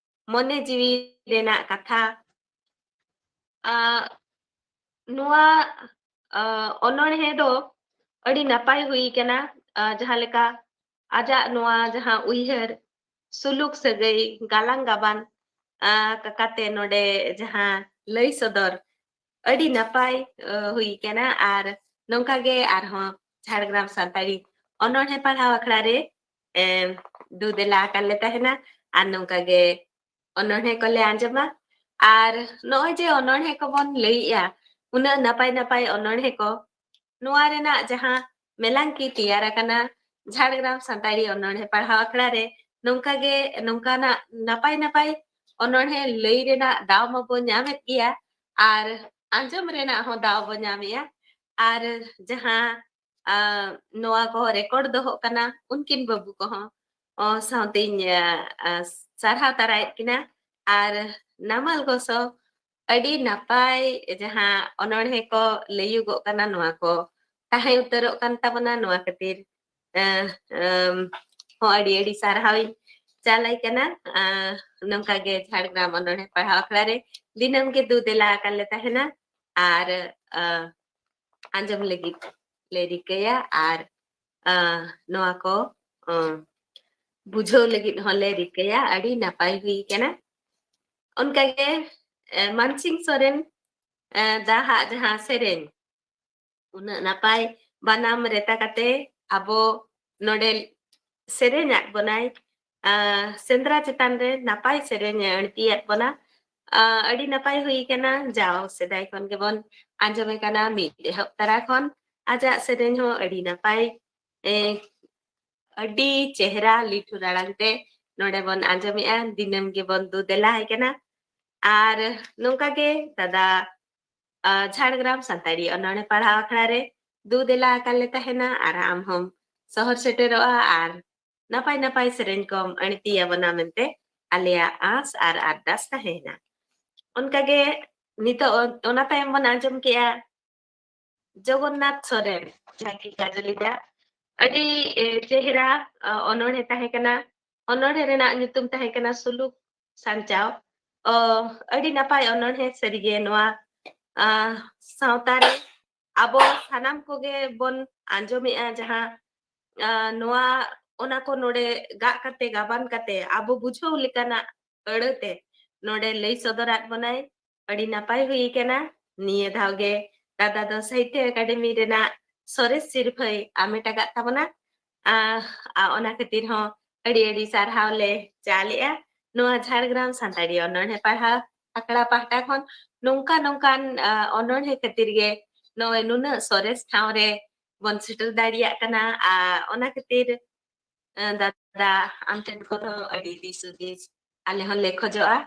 ᱢᱚᱱᱮ ᱡᱤᱣᱤ ᱨᱮᱱᱟᱜ ᱠᱟᱛᱷᱟ᱾ ᱟᱸ, ᱱᱚᱣᱟ, ᱟᱸ, ᱚᱱᱚᱬᱦᱮ ᱫᱚ ᱟᱹᱰᱤ ᱱᱟᱯᱟᱭ ᱦᱩᱭ ᱠᱟᱱᱟ᱾ ᱟᱸ, ᱡᱟᱦᱟᱸ ᱞᱮᱠᱟ ᱟᱡᱟᱜ ᱱᱚᱣᱟ ᱡᱟᱦᱟᱸ ᱩᱭᱦᱟᱹᱨ, ᱥᱩᱞᱩᱠ ᱥᱟᱹᱜᱟᱹᱭ, ᱜᱟᱞᱟᱝ ᱜᱟᱵᱟᱱ, ᱟᱸ, ᱠᱟᱛᱮ ᱱᱚᱰᱮ ᱡᱟᱦᱟᱸ ᱞᱟᱹᱭ ᱥᱚᱫᱚᱨ, ᱟᱹᱰᱤ ᱱᱟᱯᱟᱭ, ᱟᱸ, ᱦᱩᱭ ᱠᱟᱱᱟ᱾ ᱟᱨ ᱱᱚᱝᱠᱟ ᱜᱮ ᱟᱨᱦᱚᱸ ᱡᱷᱟᱲᱜᱨᱟᱢ ᱥᱟᱱᱛᱟᱲᱤ ᱚᱱᱚᱬᱦᱮ ᱯᱟᱲᱦᱟᱣ ᱟᱠᱷᱲᱟ ᱨᱮ, ᱮᱢ, ᱫᱩ ᱫᱮᱞᱟ ᱟᱠᱟᱱ ᱞᱮ ᱛᱟᱦᱮᱱᱟ᱾ ᱟᱨ ᱱᱚᱝᱠᱟ ᱜᱮ ᱚᱱᱚᱬᱦᱮ ᱠᱚᱞᱮ ᱟᱸᱡᱚᱢᱟ᱾ ᱟᱨ ᱱᱚᱜᱼᱚᱭ ᱡᱮ ᱚᱱᱚᱬᱦᱮ ᱠᱚᱵᱚᱱ ᱞᱟᱹᱭᱮᱜᱼᱟ, ᱩᱱᱟᱹᱜ ᱱᱟᱯᱟᱭ ᱱᱟᱯᱟᱭ ᱚᱱᱚᱬᱦᱮ ᱠᱚ, ᱱᱚᱣᱟ ᱨᱮᱱᱟᱜ ᱡᱟᱦᱟᱸ ᱢᱮᱞᱟᱝᱠᱤ ᱛᱮᱭᱟᱨ ᱟᱠᱟᱱᱟ ᱡᱷᱟᱲᱜᱨᱟᱢ ᱥᱟᱱᱛᱟᱲᱤ ᱚᱱᱚᱬᱦᱮ ᱯᱟᱲᱦᱟᱣ ᱟᱠᱷᱲᱟ ᱨᱮ, ᱱᱚᱝᱠᱟ ᱜᱮ, ᱱᱚᱝᱠᱟᱱᱟᱜ ᱱᱟᱯᱟᱭ ᱱᱟᱯᱟᱭ ᱚᱱᱚᱬᱦᱮ ᱞᱟᱹᱭ ᱨᱮᱱᱟᱜ ᱫᱟᱣ ᱢᱟᱵᱚ ᱧᱟᱢᱮᱫ ᱜᱮᱭᱟ ᱟᱨ ᱟᱸᱡᱚᱢ ᱨᱮᱱᱟᱜ ᱦᱚᱸ ᱫᱟᱣ ᱵᱚ ᱧᱟᱢᱮᱜᱼᱟ᱾ ᱟᱨ ᱡᱟᱦᱟᱸ, ᱟ, ᱱᱚᱣᱟ ᱠᱚ record ᱫᱚᱦᱚᱜ ᱠᱟᱱᱟ, ᱩᱱᱠᱤᱱ ᱵᱟᱹᱵᱩ ᱠᱚᱦᱚᱸ, ᱚ, ᱥᱟᱶᱛᱮᱧ, ᱟ, ᱟ, ᱥᱟᱨᱦᱟᱣ ᱛᱟᱨᱟᱭᱮᱫ ᱠᱤᱱᱟ᱾ ᱟᱨ ᱱᱟᱢᱟᱞ ᱜᱚᱥᱚ, ᱟᱹᱰᱤ ᱱᱟᱯᱟᱭ ᱡᱟᱦᱟᱸ ᱚᱱᱚᱬᱦᱮ ᱠᱚ ᱞᱟᱹᱭᱩᱜᱚᱜ ᱠᱟᱱᱟ, ᱱᱚᱣᱟ ᱠᱚ ᱛᱟᱦᱮᱸ ᱩᱛᱟᱹᱨᱚᱜ ᱠᱟᱱ ᱛᱟᱵᱚᱱᱟ᱾ ᱱᱚᱣᱟ ᱠᱷᱟᱹᱛᱤᱨ, ᱮ, ᱮᱢ, ᱦᱚᱸ ᱟᱹᱰᱤ ᱟᱹᱰᱤ ᱥᱟᱨᱦᱟᱣᱤᱧ ᱪᱟᱞᱟᱭ ᱠᱟᱱᱟ᱾ ᱟ, ᱱᱚᱝᱠᱟ ᱜᱮ ᱡᱷᱟᱲᱜᱨᱟᱢ ᱚᱱᱚᱬᱦᱮ ᱯᱟᱲᱦᱟᱣ ᱟᱠᱷᱲᱟ ᱨᱮ ᱫᱤᱱᱟᱹᱢ ᱜᱮ ᱫᱩ ᱫᱮᱞᱟ ᱟᱠᱟᱱ ᱞᱮ ᱛᱟᱦᱮᱱᱟ᱾ ᱟᱨ, ᱟ, ᱟᱸᱡᱚᱢ ᱞᱟᱹᱜᱤᱫ ᱞᱮ ᱨᱤᱠᱟᱹᱭᱟ ᱟᱨ, ᱟ, ᱱᱚᱣᱟ ᱠᱚ, ᱟ, ᱵᱩᱡᱷᱟᱹᱣ ᱞᱟᱹᱜᱤᱫ ᱦᱚᱸᱞᱮ ᱨᱤᱠᱟᱹᱭᱟ᱾ ᱟᱹᱰᱤ ᱱᱟᱯᱟᱭ ᱦᱩᱭ ᱠᱟᱱᱟ᱾ ᱚᱱᱠᱟᱜᱮ, ᱮ, ᱢᱟᱱᱥᱤᱝ ᱥᱚᱨᱮᱱ, ᱮ, ᱫᱟ ᱦᱟᱜ ᱡᱟᱦᱟᱸ ᱥᱮᱨᱮᱧ, ᱩᱱᱟᱹᱜ ᱱᱟᱯᱟᱭ ᱵᱟᱱᱟᱢ ᱨᱮᱛᱟ ᱠᱟᱛᱮ ᱟᱵᱚ ᱱᱚᱰᱮ ᱥᱮᱨᱮᱧᱟᱫ ᱵᱚᱱᱟᱭ, ᱟ, ᱥᱮᱸᱫᱽᱨᱟ ᱪᱮᱛᱟᱱ ᱨᱮ ᱱᱟᱯᱟᱭ ᱥᱮᱨᱮᱧ ᱮ ᱟᱹᱬᱛᱤᱭᱟᱫ ᱵᱚᱱᱟ᱾ ᱟ, ᱟᱹᱰᱤ ᱱᱟᱯᱟᱭ ᱦᱩᱭ ᱠᱟᱱᱟ᱾ ᱡᱟᱣ ᱥᱮᱫᱟᱭ ᱠᱷᱚᱱ ᱜᱮᱵᱚᱱ ᱟᱸᱡᱚᱢᱮ ᱠᱟᱱᱟ, ᱢᱤᱫ ᱮᱦᱚᱵ ᱛᱟᱨᱟ ᱠᱷᱚᱱ ᱟᱡᱟᱜ ᱥᱮᱨᱮᱧ ᱦᱚᱸ ᱟᱹᱰᱤ ᱱᱟᱯᱟᱭ, ᱮ, ᱟᱹᱰᱤ ᱪᱮᱦᱨᱟ ᱞᱤᱴᱷᱩᱨ ᱟᱲᱟᱝ ᱛᱮ ᱱᱚᱰᱮ ᱵᱚᱱ ᱟᱸᱡᱚᱢᱮᱜᱼᱟ, ᱫᱤᱱᱟᱹᱢ ᱜᱮᱵᱚᱱ ᱫᱩ ᱫᱮᱞᱟ ᱟᱭ ᱠᱟᱱᱟ᱾ ᱟᱨ ᱱᱚᱝᱠᱟ ᱜᱮ ᱫᱟᱫᱟ, ᱟ, ᱡᱷᱟᱲᱜᱨᱟᱢ ᱥᱟᱱᱛᱟᱲᱤ ᱚᱱᱚᱬᱦᱮ ᱯᱟᱲᱦᱟᱣ ᱟᱠᱷᱲᱟ ᱨᱮ ᱫᱩ ᱫᱮᱞᱟ ᱟᱠᱟᱱ ᱞᱮ ᱛᱟᱦᱮᱱᱟ᱾ ᱟᱨ ᱟᱢ ᱦᱚᱸᱢ ᱥᱚᱦᱚᱨ ᱥᱮᱴᱮᱨᱚᱜᱼᱟ ᱟᱨ ᱱᱟᱯᱟᱭ ᱱᱟᱯᱟᱭ ᱥᱮᱨᱮᱧ ᱠᱚᱢ ᱟᱹᱬᱛᱤ ᱟᱵᱚᱱᱟ ᱢᱮᱱᱛᱮ ᱟᱞᱮᱭᱟᱜ ᱟᱸᱥ ᱟᱨ ᱟᱨᱫᱟᱥ ᱛᱟᱦᱮᱸᱭᱮᱱᱟ᱾ ᱚᱱᱠᱟᱜᱮ ᱱᱤᱛᱚᱜ ᱚᱱ-, ᱚᱱᱟ ᱛᱟᱭᱚᱢ ᱵᱚᱱ ᱟᱸᱡᱚᱢ ᱠᱮᱜᱼᱟ ᱡᱚᱜᱚᱱᱱᱟᱛᱷ ᱥᱚᱨᱮᱱ, ᱡᱟᱦᱟᱸᱭ ᱜᱮ ᱠᱟᱡᱚᱞᱤ ᱫᱟ᱾ ᱟᱹᱰᱤ, ᱮ, ᱪᱮᱦᱨᱟ, ᱟ, ᱚᱱᱚᱬᱦᱮ ᱛᱟᱦᱮᱸ ᱠᱟᱱᱟ᱾ ᱚᱱᱚᱬᱦᱮ ᱨᱮᱱᱟᱜ ᱧᱩᱛᱩᱢ ᱛᱟᱦᱮᱸ ᱠᱟᱱᱟ ᱥᱩᱞᱩᱠ ᱥᱟᱧᱪᱟᱣ᱾ ᱚ, ᱟᱹᱰᱤ ᱱᱟᱯᱟᱭ ᱚᱱᱚᱬᱦᱮ ᱥᱟᱹᱨᱤᱜᱮ᱾ ᱱᱚᱣᱟ, ᱟ, ᱥᱟᱶᱛᱟ ᱨᱮ ᱟᱵᱚ ᱥᱟᱱᱟᱢ ᱠᱚᱜᱮ ᱵᱚᱱ ᱟᱸᱡᱚᱢᱮᱜᱼᱟ, ᱡᱟᱦᱟᱸ, ᱟ, ᱱᱚᱣᱟ, ᱚᱱᱟ ᱠᱚ ᱱᱚᱰᱮ ᱜᱟᱜ ᱠᱟᱛᱮ, ᱜᱟᱵᱟᱱ ᱠᱟᱛᱮ, ᱟᱵᱚ ᱵᱩᱡᱷᱟᱹᱣ ᱞᱮᱠᱟᱱᱟᱜ ᱟᱹᱲᱟᱹᱛᱮ ᱱᱚᱰᱮ ᱞᱟᱹᱭ ᱥᱚᱫᱚᱨᱟᱫ ᱵᱚᱱᱟᱭ᱾ ᱟᱹᱰᱤ ᱱᱟᱯᱟᱭ ᱦᱩᱭ ᱠᱟᱱᱟ᱾ ᱱᱤᱭᱟᱹ ᱫᱷᱟᱣ ᱜᱮ ᱫᱟᱫᱟ ᱫᱚ ᱥᱟᱦᱤᱛᱭᱚ ᱮᱠᱟᱰᱮᱢᱤ ᱨᱮᱱᱟᱜ ᱥᱚᱨᱮᱥ ᱥᱤᱨᱯᱷᱟᱹᱭ ᱟᱢᱮᱴ ᱟᱠᱟᱫ ᱛᱟᱵᱚᱱᱟ᱾ ᱟ, ᱟ, ᱚᱱᱟ ᱠᱷᱟᱹᱛᱤᱨ ᱦᱚᱸ ᱟᱹᱰᱤ ᱟᱹᱰᱤ ᱥᱟᱨᱦᱟᱣ ᱞᱮ ᱪᱟᱞᱮᱜᱼᱟ᱾ ᱱᱚᱣᱟ ᱡᱷᱟᱲᱜᱨᱟᱢ ᱥᱟᱱᱛᱟᱲᱤ ᱚᱱᱚᱬᱦᱮ ᱯᱟᱲᱦᱟᱣ ᱟᱠᱷᱲᱟ ᱯᱟᱦᱴᱟ ᱠᱷᱚᱱ ᱱᱚᱝᱠᱟ ᱱᱚᱝᱠᱟᱱ, ᱟ, ᱚᱱᱚᱬᱦᱮ ᱠᱷᱟᱹᱛᱤᱨ ᱜᱮ ᱱᱚᱜᱼᱚᱭ ᱱᱩᱱᱟᱹᱜ ᱥᱚᱨᱮᱥ ᱴᱷᱟᱶ ᱨᱮ ᱵᱚᱱ ᱥᱮᱴᱮᱨ ᱫᱟᱲᱮᱭᱟᱜ ᱠᱟᱱᱟ᱾ ᱟ, ᱚᱱᱟ ᱠᱷᱟᱹᱛᱤᱨ, ᱟ, ᱫᱟᱫᱟ, ᱟᱢ ᱴᱷᱮᱱ ᱠᱷᱚᱱ ᱦᱚᱸ ᱟᱹᱰᱤ ᱫᱤᱥ ᱦᱩᱫᱤᱥ ᱟᱞᱮ ᱦᱚᱸᱞᱮ ᱠᱷᱚᱡᱚᱜᱼᱟ᱾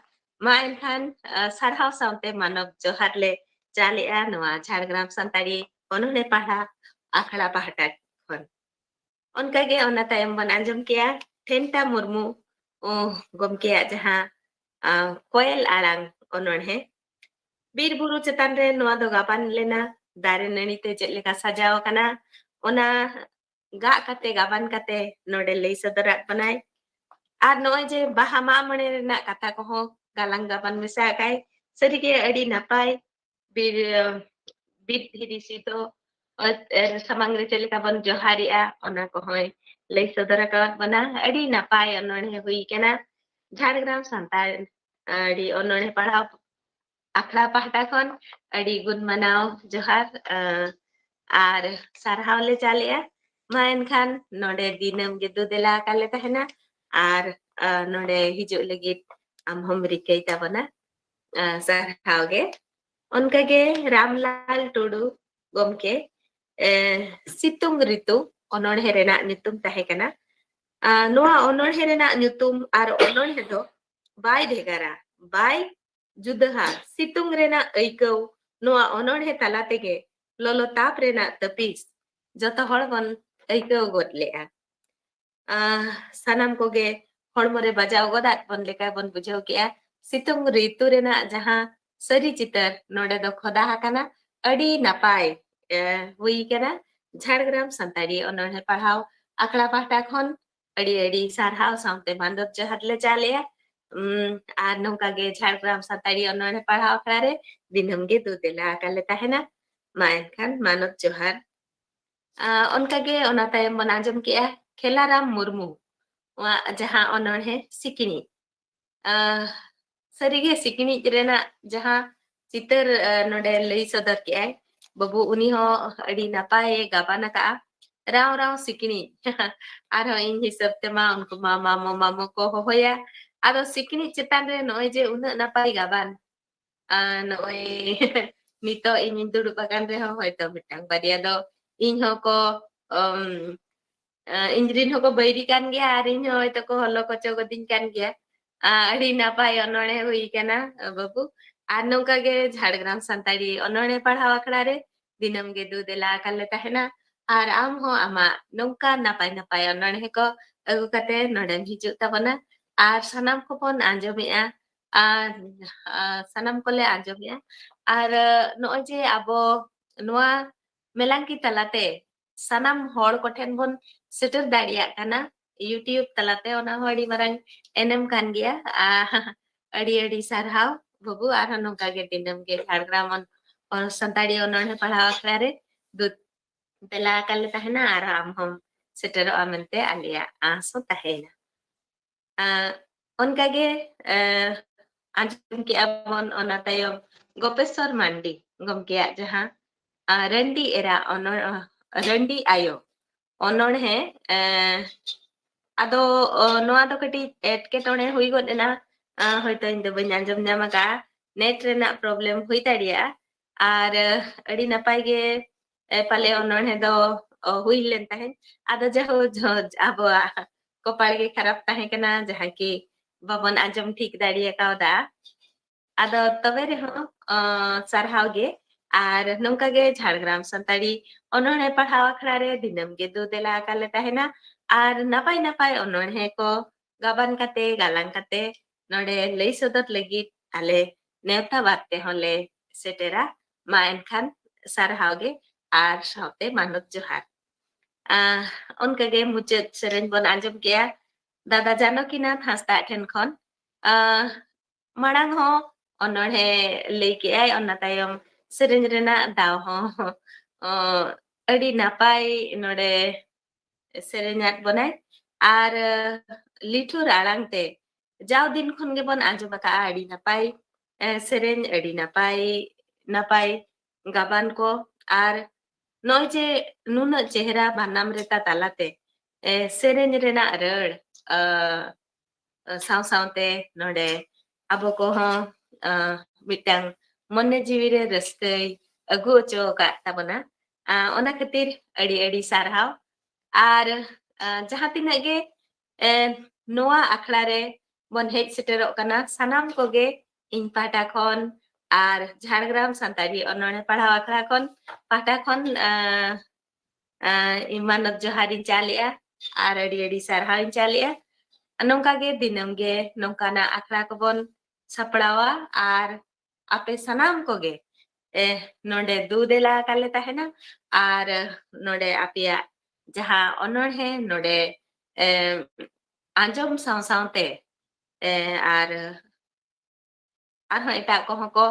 ᱢᱟ ᱮᱱᱠᱷᱟᱱ, ᱟ, ᱥᱟᱨᱦᱟᱣ ᱥᱟᱶᱛᱮ ᱢᱟᱱᱚᱛ ᱡᱚᱦᱟᱨ ᱞᱮ ᱪᱟᱞᱮᱜᱼᱟ ᱱᱚᱣᱟ ᱡᱷᱟᱲᱜᱨᱟᱢ ᱥᱟᱱᱛᱟᱲᱤ ᱚᱱᱚᱬᱦᱮ ᱯᱟᱲᱦᱟᱣ ᱟᱠᱷᱲᱟ ᱯᱟᱦᱴᱟ ᱠᱷᱚᱱ᱾ ᱚᱱᱠᱟᱜᱮ ᱚᱱᱟ ᱛᱟᱭᱚᱢ ᱵᱚᱱ ᱟᱸᱡᱚᱢ ᱠᱮᱜᱼᱟ ᱴᱷᱮᱱᱴᱟ ᱢᱩᱨᱢᱩ, ᱚ, ᱜᱚᱢᱠᱮᱭᱟᱜ ᱡᱟᱦᱟᱸ, ᱟ, ᱠᱚᱭᱮᱞ ᱟᱲᱟᱝ ᱚᱱᱚᱬᱦᱮ᱾ ᱵᱤᱨ ᱵᱩᱨᱩ ᱪᱮᱛᱟᱱ ᱨᱮ ᱱᱚᱣᱟ ᱫᱚ ᱜᱟᱵᱟᱱ ᱞᱮᱱᱟ, ᱫᱟᱨᱮ ᱱᱟᱹᱲᱤ ᱛᱮ ᱪᱮᱫ ᱞᱮᱠᱟ ᱥᱟᱡᱟᱣ ᱟᱠᱟᱱᱟ, ᱚᱱᱟ ᱜᱟᱜ ᱠᱟᱛᱮ, ᱜᱟᱵᱟᱱ ᱠᱟᱛᱮ ᱱᱚᱰᱮ ᱞᱟᱹᱭ ᱥᱚᱫᱚᱨᱟᱫ ᱵᱚᱱᱟᱭ᱾ ᱟᱨ ᱱᱚᱜᱼᱚᱭ ᱡᱮ ᱵᱟᱦᱟ ᱢᱟᱜ ᱢᱚᱬᱮ ᱨᱮᱱᱟᱜ ᱠᱟᱛᱷᱟ ᱠᱚᱦᱚᱸ ᱜᱟᱞᱟᱝ ᱜᱟᱵᱟᱱ ᱢᱮᱥᱟ ᱟᱠᱟᱭ, ᱥᱟᱹᱨᱤᱜᱮ ᱟᱹᱰᱤ ᱱᱟᱯᱟᱭ᱾ ᱵᱤᱨ, ᱵᱤᱨ ᱫᱷᱤᱨᱤ ᱥᱤᱫ ᱫᱚ ᱚᱛ, ᱮ, ᱥᱟᱢᱟᱝ ᱨᱮ ᱪᱮᱫ ᱞᱮᱠᱟ ᱵᱚᱱ ᱡᱚᱦᱟᱨᱮᱜᱼᱟ, ᱚᱱᱟ ᱠᱚᱦᱚᱸᱭ ᱞᱟᱹᱭ ᱥᱚᱫᱚᱨ ᱟᱠᱟᱣᱟᱫ ᱵᱚᱱᱟ᱾ ᱟᱹᱰᱤ ᱱᱟᱯᱟᱭ ᱚᱱᱚᱬᱦᱮ ᱦᱩᱭ ᱠᱟᱱᱟ᱾ ᱡᱷᱟᱲᱜᱨᱟᱢ ᱥᱟᱱᱛᱟᱲ ᱟᱹᱰᱤ ᱚᱱᱚᱬᱦᱮ ᱯᱟᱲᱦᱟᱣ ᱟᱠᱷᱲᱟ ᱯᱟᱦᱴᱟ ᱠᱷᱚᱱ ᱟᱹᱰᱤ ᱜᱩᱱ ᱢᱟᱱᱟᱣ ᱡᱚᱦᱟᱨ, ᱟ, ᱟᱨ ᱥᱟᱨᱦᱟᱣ ᱞᱮ ᱪᱟᱞᱮᱜᱼᱟ᱾ ᱢᱟ ᱮᱱᱠᱷᱟᱱ ᱱᱚᱰᱮ ᱫᱤᱱᱟᱹᱢ ᱜᱮ ᱫᱩ ᱫᱮᱞᱟ ᱟᱠᱟᱫ ᱞᱮ ᱛᱟᱦᱮᱱᱟ, ᱟᱨ, ᱟ, ᱱᱚᱰᱮ ᱦᱤᱡᱩᱜ ᱞᱟᱹᱜᱤᱫ ᱟᱢ ᱦᱚᱸᱢ ᱨᱤᱠᱟᱹᱭ ᱛᱟᱵᱚᱱᱟ᱾ ᱟ, ᱥᱟᱨᱦᱟᱣ ᱜᱮ᱾ ᱚᱱᱠᱟᱜᱮ ᱨᱟᱢᱞᱟᱞ ᱴᱩᱰᱩ ᱜᱚᱢᱠᱮ, ᱮ, ᱥᱤᱛᱩᱝ ᱨᱤᱛᱩ ᱚᱱᱚᱬᱦᱮ ᱨᱮᱱᱟᱜ ᱧᱩᱛᱩᱢ ᱛᱟᱦᱮᱸ ᱠᱟᱱᱟ᱾ ᱟ, ᱱᱚᱣᱟ ᱚᱱᱚᱬᱦᱮ ᱨᱮᱱᱟᱜ ᱧᱩᱛᱩᱢ ᱟᱨ ᱚᱱᱚᱬᱦᱮ ᱫᱚ ᱵᱟᱭ ᱵᱷᱮᱜᱟᱨᱟ, ᱵᱟᱭ ᱡᱩᱫᱟᱹᱦᱟ᱾ ᱥᱤᱛᱩᱝ ᱨᱮᱱᱟᱜ ᱟᱹᱭᱠᱟᱹᱣ ᱱᱚᱣᱟ ᱚᱱᱚᱬᱦᱮ ᱛᱟᱞᱟ ᱛᱮᱜᱮ ᱞᱚᱞᱚ ᱛᱟᱯ ᱨᱮᱱᱟᱜ ᱛᱟᱹᱯᱤᱥ ᱡᱚᱛᱚ ᱦᱚᱲ ᱵᱚᱱ ᱟᱹᱭᱠᱟᱹᱣ ᱜᱚᱫ ᱞᱮᱜᱼᱟ᱾ ᱟ, ᱥᱟᱱᱟᱢ ᱠᱚᱜᱮ ᱦᱚᱲᱢᱚ ᱨᱮ ᱵᱟᱡᱟᱣ ᱜᱚᱫᱟᱜ ᱵᱚᱱ ᱞᱮᱠᱟ ᱵᱚᱱ ᱵᱩᱡᱷᱟᱹᱣ ᱠᱮᱜᱼᱟ᱾ ᱥᱤᱛᱩᱝ ᱨᱤᱛᱩ ᱨᱮᱱᱟᱜ ᱡᱟᱦᱟᱸ ᱥᱟᱹᱨᱤ ᱪᱤᱛᱟᱹᱨ ᱱᱚᱰᱮ ᱫᱚ ᱠᱷᱚᱫᱟ ᱟᱠᱟᱱᱟ, ᱟᱹᱰᱤ ᱱᱟᱯᱟᱭ, ᱮ, ᱦᱩᱭ ᱠᱟᱱᱟ᱾ ᱡᱷᱟᱲᱜᱨᱟᱢ ᱥᱟᱱᱛᱟᱲᱤ ᱚᱱᱚᱬᱦᱮ ᱯᱟᱲᱦᱟᱣ ᱟᱠᱷᱲᱟ ᱯᱟᱦᱴᱟ ᱠᱷᱚᱱ ᱟᱹᱰᱤ ᱟᱹᱰᱤ ᱥᱟᱨᱦᱟᱣ ᱥᱟᱶᱛᱮ ᱢᱟᱱᱚᱛ ᱡᱚᱦᱟᱨ ᱞᱮ ᱪᱟᱞᱮᱜᱼᱟ᱾ ᱩᱢ, ᱟᱨ ᱱᱚᱝᱠᱟ ᱜᱮ ᱡᱷᱟᱲᱜᱨᱟᱢ ᱥᱟᱱᱛᱟᱲᱤ ᱚᱱᱚᱬᱦᱮ ᱯᱟᱲᱦᱟᱣ ᱟᱠᱷᱲᱟ ᱨᱮ ᱫᱤᱱᱟᱹᱢ ᱜᱮ ᱫᱩ ᱫᱮᱞᱟ ᱟᱠᱟᱱ ᱞᱮ ᱛᱟᱦᱮᱱᱟ᱾ ᱢᱟ ᱮᱱᱠᱷᱟᱱ ᱢᱟᱱᱚᱛ ᱡᱚᱦᱟᱨ᱾ ᱟ, ᱚᱱᱠᱟ ᱜᱮ ᱚᱱᱟ ᱛᱟᱭᱚᱢ ᱵᱚᱱ ᱟᱸᱡᱚᱢ ᱠᱮᱜᱼᱟ ᱠᱷᱮᱞᱟᱨᱟᱢ ᱢᱩᱨᱢᱩ ᱣᱟᱜ ᱡᱟᱦᱟᱸ ᱚᱱᱚᱬᱦᱮ ᱥᱤᱠᱤᱱᱤ᱾ ᱟ, ᱥᱟᱹᱨᱤᱜᱮ ᱥᱤᱠᱤᱱᱤᱡ ᱨᱮᱱᱟᱜ ᱡᱟᱦᱟᱸ ᱪᱤᱛᱟᱹᱨ, ᱟ, ᱱᱚᱰᱮ ᱞᱟᱹᱭ ᱥᱚᱫᱚᱨ ᱠᱮᱜᱼᱟᱭ ᱵᱟᱹᱵᱩ, ᱩᱱᱤ ᱦᱚᱸ ᱟᱹᱰᱤ ᱱᱟᱯᱟᱭᱮ ᱜᱟᱵᱟᱱ ᱟᱠᱟᱜᱼᱟ᱾ ᱨᱟᱣ ᱨᱟᱣ ᱥᱤᱠᱤᱱᱤᱡ᱾ ᱟᱨᱦᱚᱸ ᱤᱧ ᱦᱤᱥᱟᱹᱵ ᱛᱮᱢᱟ ᱩᱱᱠᱩ ᱢᱟ ᱢᱟᱢᱚ ᱢᱟᱢᱚ ᱠᱚ ᱦᱚᱦᱚᱭᱟ᱾ ᱟᱫᱚ ᱥᱤᱠᱤᱱᱤᱡ ᱪᱮᱛᱟᱱ ᱨᱮ ᱱᱚᱜᱼᱚᱭ ᱡᱮ ᱩᱱᱟᱹᱜ ᱱᱟᱯᱟᱭ ᱜᱟᱵᱟᱱ, ᱟ, ᱱᱚᱜᱼᱚᱭ ᱱᱤᱛᱚᱜ ᱤᱧᱤᱧ ᱫᱩᱲᱩᱵ ᱟᱠᱟᱱ ᱨᱮᱦᱚᱸ ᱦᱚᱭᱛᱚ ᱢᱤᱫᱴᱟᱝ ᱵᱟᱨᱭᱟ ᱫᱚ ᱤᱧ ᱦᱚᱸᱠᱚ, ᱚᱢ, ᱟ, ᱤᱧ ᱨᱤᱱ ᱦᱚᱸᱠᱚ ᱵᱟᱹᱭᱨᱤ ᱠᱟᱱ ᱜᱮᱭᱟ ᱟᱨ ᱤᱧ ᱦᱚᱸ ᱦᱚᱭᱛᱚ ᱠᱚ ᱦᱚᱞᱚ ᱠᱚᱪᱚ ᱜᱚᱫᱤᱧ ᱠᱟᱱ ᱜᱮᱭᱟ᱾ ᱟ, ᱟᱹᱰᱤ ᱱᱟᱯᱟᱭ ᱚᱱᱚᱬᱦᱮ ᱦᱩᱭ ᱠᱟᱱᱟ, ᱟ, ᱵᱟᱹᱵᱩ᱾ ᱟᱨ ᱱᱚᱝᱠᱟ ᱜᱮ ᱡᱷᱟᱲᱜᱨᱟᱢ ᱥᱟᱱᱛᱟᱲᱤ ᱚᱱᱚᱬᱦᱮ ᱯᱟᱲᱦᱟᱣ ᱟᱠᱷᱲᱟ ᱨᱮ ᱫᱤᱱᱟᱹᱢ ᱜᱮ ᱫᱩ ᱫᱮᱞᱟ ᱟᱠᱟᱱ ᱞᱮ ᱛᱟᱦᱮᱱᱟ᱾ ᱟᱨ ᱟᱢ ᱦᱚᱸ ᱟᱢᱟᱜ ᱱᱚᱝᱠᱟ ᱱᱟᱯᱟᱭ ᱱᱟᱯᱟᱭ ᱚᱱᱚᱬᱦᱮ ᱠᱚ ᱟᱹᱜᱩ ᱠᱟᱛᱮ ᱱᱚᱰᱮᱢ ᱦᱤᱡᱩᱜ ᱛᱟᱵᱚᱱᱟ᱾ ᱟᱨ ᱥᱟᱱᱟᱢ ᱠᱚᱵᱚᱱ ᱟᱸᱡᱚᱢᱮᱜᱼᱟ, ᱟᱨ, ᱟᱨ ᱥᱟᱱᱟᱢ ᱠᱚᱞᱮ ᱟᱸᱡᱚᱢᱮᱜᱼᱟ᱾ ᱟᱨ, ᱟ, ᱱᱚᱜᱼᱚᱭ ᱡᱮ ᱟᱵᱚ ᱱᱚᱣᱟ ᱢᱮᱞᱟᱝᱠᱤ ᱛᱟᱞᱟᱛᱮ ᱥᱟᱱᱟᱢ ᱦᱚᱲ ᱠᱚᱴᱷᱮᱱ ᱵᱚᱱ ᱥᱮᱴᱮᱨ ᱫᱟᱲᱮᱭᱟᱜ ᱠᱟᱱᱟ YouTube ᱛᱟᱞᱟᱛᱮ, ᱚᱱᱟ ᱦᱚᱸ ᱟᱹᱰᱤ ᱢᱟᱨᱟᱝ ᱮᱱᱮᱢ ᱠᱟᱱ ᱜᱮᱭᱟ᱾ ᱟ, ᱟᱹᱰᱤ ᱟᱹᱰᱤ ᱥᱟᱨᱦᱟᱣ ᱵᱟᱹᱵᱩ, ᱟᱨᱦᱚᱸ ᱱᱚᱝᱠᱟ ᱜᱮ ᱫᱤᱱᱟᱹᱢ ᱜᱮ ᱡᱷᱟᱲᱜᱨᱟᱢ ᱚᱱ-, ᱚᱱ-, ᱥᱟᱱᱛᱟᱲᱤ ᱚᱱᱚᱬᱦᱮ ᱯᱟᱲᱦᱟᱣ ᱟᱠᱷᱲᱟ ᱨᱮ ᱫᱩ ᱫᱮᱞᱟ ᱟᱠᱟᱱ ᱞᱮ ᱛᱟᱦᱮᱱᱟ, ᱟᱨ ᱟᱢ ᱦᱚᱸᱢ ᱥᱮᱴᱮᱨᱚᱜᱼᱟ ᱢᱮᱱᱛᱮ ᱟᱞᱮᱭᱟᱜ ᱟᱸᱥ ᱦᱚᱸ ᱛᱟᱦᱮᱸᱭᱮᱱᱟ᱾ ᱟ, ᱚᱱᱠᱟᱜᱮ, ᱟ, ᱟᱸᱡᱚᱢ ᱠᱮᱜᱼᱟ ᱵᱚᱱ ᱚᱱᱟ ᱛᱟᱭᱚᱢ ᱜᱚᱯᱮᱥᱚᱨ ᱢᱟᱱᱰᱤ ᱜᱚᱢᱠᱮᱭᱟᱜ ᱡᱟᱦᱟᱸ, ᱟ, ᱨᱟᱹᱱᱰᱤ ᱮᱨᱟ ᱚᱱᱚ-, ᱟ, ᱨᱟᱹᱱᱰᱤ ᱟᱭᱳ ᱚᱱᱚᱬᱦᱮ, ᱮ, ᱟᱫᱚ, ᱚ, ᱱᱚᱣᱟ ᱫᱚ ᱠᱟᱹᱴᱤᱡ ᱮᱴᱠᱮᱴᱚᱬᱮ ᱦᱩᱭ ᱜᱚᱫ ᱮᱱᱟ, ᱟ, ᱦᱚᱭᱛᱚ ᱤᱧ ᱫᱚ ᱵᱟᱹᱧ ᱟᱸᱡᱚᱢ ᱧᱟᱢ ᱟᱠᱟᱫᱼᱟ, net ᱨᱮᱱᱟᱜ problem ᱦᱩᱭ ᱫᱟᱲᱮᱭᱟᱜᱼᱟ᱾ ᱟᱨ, ᱟ, ᱟᱹᱰᱤ ᱱᱟᱯᱟᱭ ᱜᱮ, ᱮ, ᱯᱟᱞᱮ ᱚᱱᱚᱬᱦᱮ ᱫᱚ, ᱚ, ᱦᱩᱭ ᱞᱮᱱ ᱛᱟᱦᱮᱸᱫ᱾ ᱟᱫᱚ ᱡᱟᱦᱳ, ᱡᱚ-, ᱟᱵᱚᱣᱟᱜ ᱠᱚᱯᱟᱲ ᱜᱮ ᱠᱷᱟᱨᱟᱯ ᱛᱟᱦᱮᱸ ᱠᱟᱱᱟ, ᱡᱟᱦᱟᱸ ᱠᱤ ᱵᱟᱵᱚᱱ ᱟᱸᱡᱚᱢ ᱴᱷᱤᱠ ᱫᱟᱲᱮ ᱠᱟᱣᱫᱟ᱾ ᱟᱫᱚ ᱛᱚᱵᱮ ᱨᱮᱦᱚᱸ, ᱚ, ᱥᱟᱨᱦᱟᱣ ᱜᱮ᱾ ᱟᱨ ᱱᱚᱝᱠᱟ ᱜᱮ ᱡᱷᱟᱲᱜᱨᱟᱢ ᱥᱟᱱᱛᱟᱲᱤ ᱚᱱᱚᱬᱦᱮ ᱯᱟᱲᱦᱟᱣ ᱟᱠᱷᱲᱟ ᱨᱮ ᱫᱤᱱᱟᱹᱢ ᱜᱮ ᱫᱩ ᱫᱮᱞᱟ ᱟᱠᱟᱱ ᱞᱮ ᱛᱟᱦᱮᱱᱟ᱾ ᱟᱨ ᱱᱟᱯᱟᱭ ᱱᱟᱯᱟᱭ ᱚᱱᱚᱬᱦᱮ ᱠᱚ ᱜᱟᱵᱟᱱ ᱠᱟᱛᱮ, ᱜᱟᱞᱟᱝ ᱠᱟᱛᱮ ᱱᱚᱰᱮ ᱞᱟᱹᱭ ᱥᱚᱫᱚᱨ ᱞᱟᱹᱜᱤᱫ ᱟᱞᱮ ᱱᱮᱣᱛᱟ ᱵᱟᱨᱛᱮ ᱦᱚᱸᱞᱮ ᱥᱮᱴᱮᱨᱟ᱾ ᱢᱟ ᱮᱱᱠᱷᱟᱱ ᱥᱟᱨᱦᱟᱣ ᱜᱮ ᱟᱨ ᱥᱟᱶᱛᱮ ᱢᱟᱱᱚᱛ ᱡᱚᱦᱟᱨ᱾ ᱟᱸ, ᱚᱱᱠᱟᱜᱮ ᱢᱩᱪᱟᱹᱫ ᱥᱮᱨᱮᱧ ᱵᱚᱱ ᱟᱸᱡᱚᱢ ᱠᱮᱜᱼᱟ ᱫᱟᱫᱟ ᱡᱟᱱᱚᱠᱤᱱᱟᱛᱷ ᱦᱟᱸᱥᱫᱟ ᱴᱷᱮᱱ ᱠᱷᱚᱱ᱾ ᱟᱸ, ᱢᱟᱲᱟᱝ ᱦᱚᱸ ᱚᱱᱚᱬᱦᱮ ᱞᱟᱹᱭ ᱠᱮᱜᱼᱟᱭ, ᱚᱱᱟ ᱛᱟᱭᱚᱢ ᱥᱮᱨᱮᱧ ᱨᱮᱱᱟᱜ ᱫᱟᱣ ᱦᱚᱸ, ᱚᱸ, ᱟᱹᱰᱤ ᱱᱟᱯᱟᱭ ᱱᱚᱰᱮ ᱥᱮᱨᱮᱧᱟᱫ ᱵᱚᱱᱟᱭ᱾ ᱟᱨ, ᱟᱸ, ᱞᱤᱴᱷᱩᱨ ᱟᱲᱟᱝ ᱛᱮ ᱡᱟᱣ ᱫᱤᱱ ᱠᱷᱚᱱ ᱜᱮᱵᱚᱱ ᱟᱸᱡᱚᱢ ᱟᱠᱟᱜᱼᱟ, ᱟᱹᱰᱤ ᱱᱟᱯᱟᱭ, ᱮ, ᱥᱮᱨᱮᱧ, ᱟᱹᱰᱤ ᱱᱟᱯᱟᱭ, ᱱᱟᱯᱟᱭ ᱜᱟᱵᱟᱱ ᱠᱚ᱾ ᱟᱨ ᱱᱚᱜᱼᱚᱭ ᱡᱮ ᱱᱩᱱᱟᱹᱜ ᱪᱮᱦᱨᱟ ᱵᱟᱱᱟᱢ ᱨᱮᱛᱟ ᱛᱟᱞᱟᱛᱮ, ᱮ, ᱥᱮᱨᱮᱧ ᱨᱮᱱᱟᱜ ᱨᱟᱹᱲ, ᱟ, ᱥᱟᱶ ᱥᱟᱶᱛᱮ ᱱᱚᱰᱮ ᱟᱵᱚ ᱠᱚᱦᱚᱸ, ᱟ, ᱢᱤᱫᱴᱟᱝ ᱢᱚᱱᱮ ᱡᱤᱣᱤ ᱨᱮ ᱨᱟᱹᱥᱠᱟᱹᱭ ᱟᱹᱜᱩ ᱦᱚᱪᱚ ᱟᱠᱟᱫ ᱛᱟᱵᱚᱱᱟ᱾ ᱟ, ᱚᱱᱟ ᱠᱷᱟᱹᱛᱤᱨ ᱟᱹᱰᱤ ᱟᱹᱰᱤ ᱥᱟᱨᱦᱟᱣ᱾ ᱟᱨ, ᱟ, ᱡᱟᱦᱟᱸ ᱛᱤᱱᱟᱹᱜ ᱜᱮ, ᱮ, ᱱᱚᱣᱟ ᱟᱠᱷᱲᱟ ᱨᱮ ᱵᱚᱱ ᱦᱮᱡ ᱥᱮᱴᱮᱨᱚᱜ ᱠᱟᱱᱟ, ᱥᱟᱱᱟᱢ ᱠᱚᱜᱮ ᱤᱧ ᱯᱟᱦᱴᱟ ᱠᱷᱚᱱ ᱟᱨ ᱡᱷᱟᱲᱜᱨᱟᱢ ᱥᱟᱱᱛᱟᱲᱤ ᱚᱱᱚᱬᱦᱮ ᱯᱟᱲᱦᱟᱣ ᱟᱠᱷᱲᱟ ᱠᱷᱚᱱ, ᱯᱟᱦᱴᱟ ᱠᱷᱚᱱ, ᱟ, ᱟ, ᱤᱧ ᱢᱟᱱᱚᱛ ᱡᱚᱦᱟᱨ ᱤᱧ ᱪᱟᱞᱮᱜᱼᱟ ᱟᱨ ᱟᱹᱰᱤ ᱟᱹᱰᱤ ᱥᱟᱨᱦᱟᱣ ᱤᱧ ᱪᱟᱞᱮᱜᱼᱟ᱾ ᱱᱚᱝᱠᱟ ᱜᱮ ᱫᱤᱱᱟᱹᱢ ᱜᱮ ᱱᱚᱝᱠᱟᱱᱟᱜ ᱟᱠᱷᱲᱟ ᱠᱚᱵᱚᱱ ᱥᱟᱯᱲᱟᱣᱟ ᱟᱨ ᱟᱯᱮ ᱥᱟᱱᱟᱢ ᱠᱚᱜᱮ, ᱮ, ᱱᱚᱰᱮ ᱫᱩ ᱫᱮᱞᱟ ᱟᱠᱟᱱ ᱞᱮ ᱛᱟᱦᱮᱱᱟ᱾ ᱟᱨ ᱱᱚᱰᱮ ᱟᱯᱮᱭᱟᱜ ᱡᱟᱦᱟᱸ ᱚᱱᱚᱬᱦᱮ ᱱᱚᱰᱮ, ᱮ, ᱟᱸᱡᱚᱢ ᱥᱟᱶ ᱥᱟᱶᱛᱮ, ᱮ, ᱟᱨ ᱟᱨᱦᱚᱸ ᱮᱴᱟᱜ ᱠᱚᱦᱚᱸ ᱠᱚ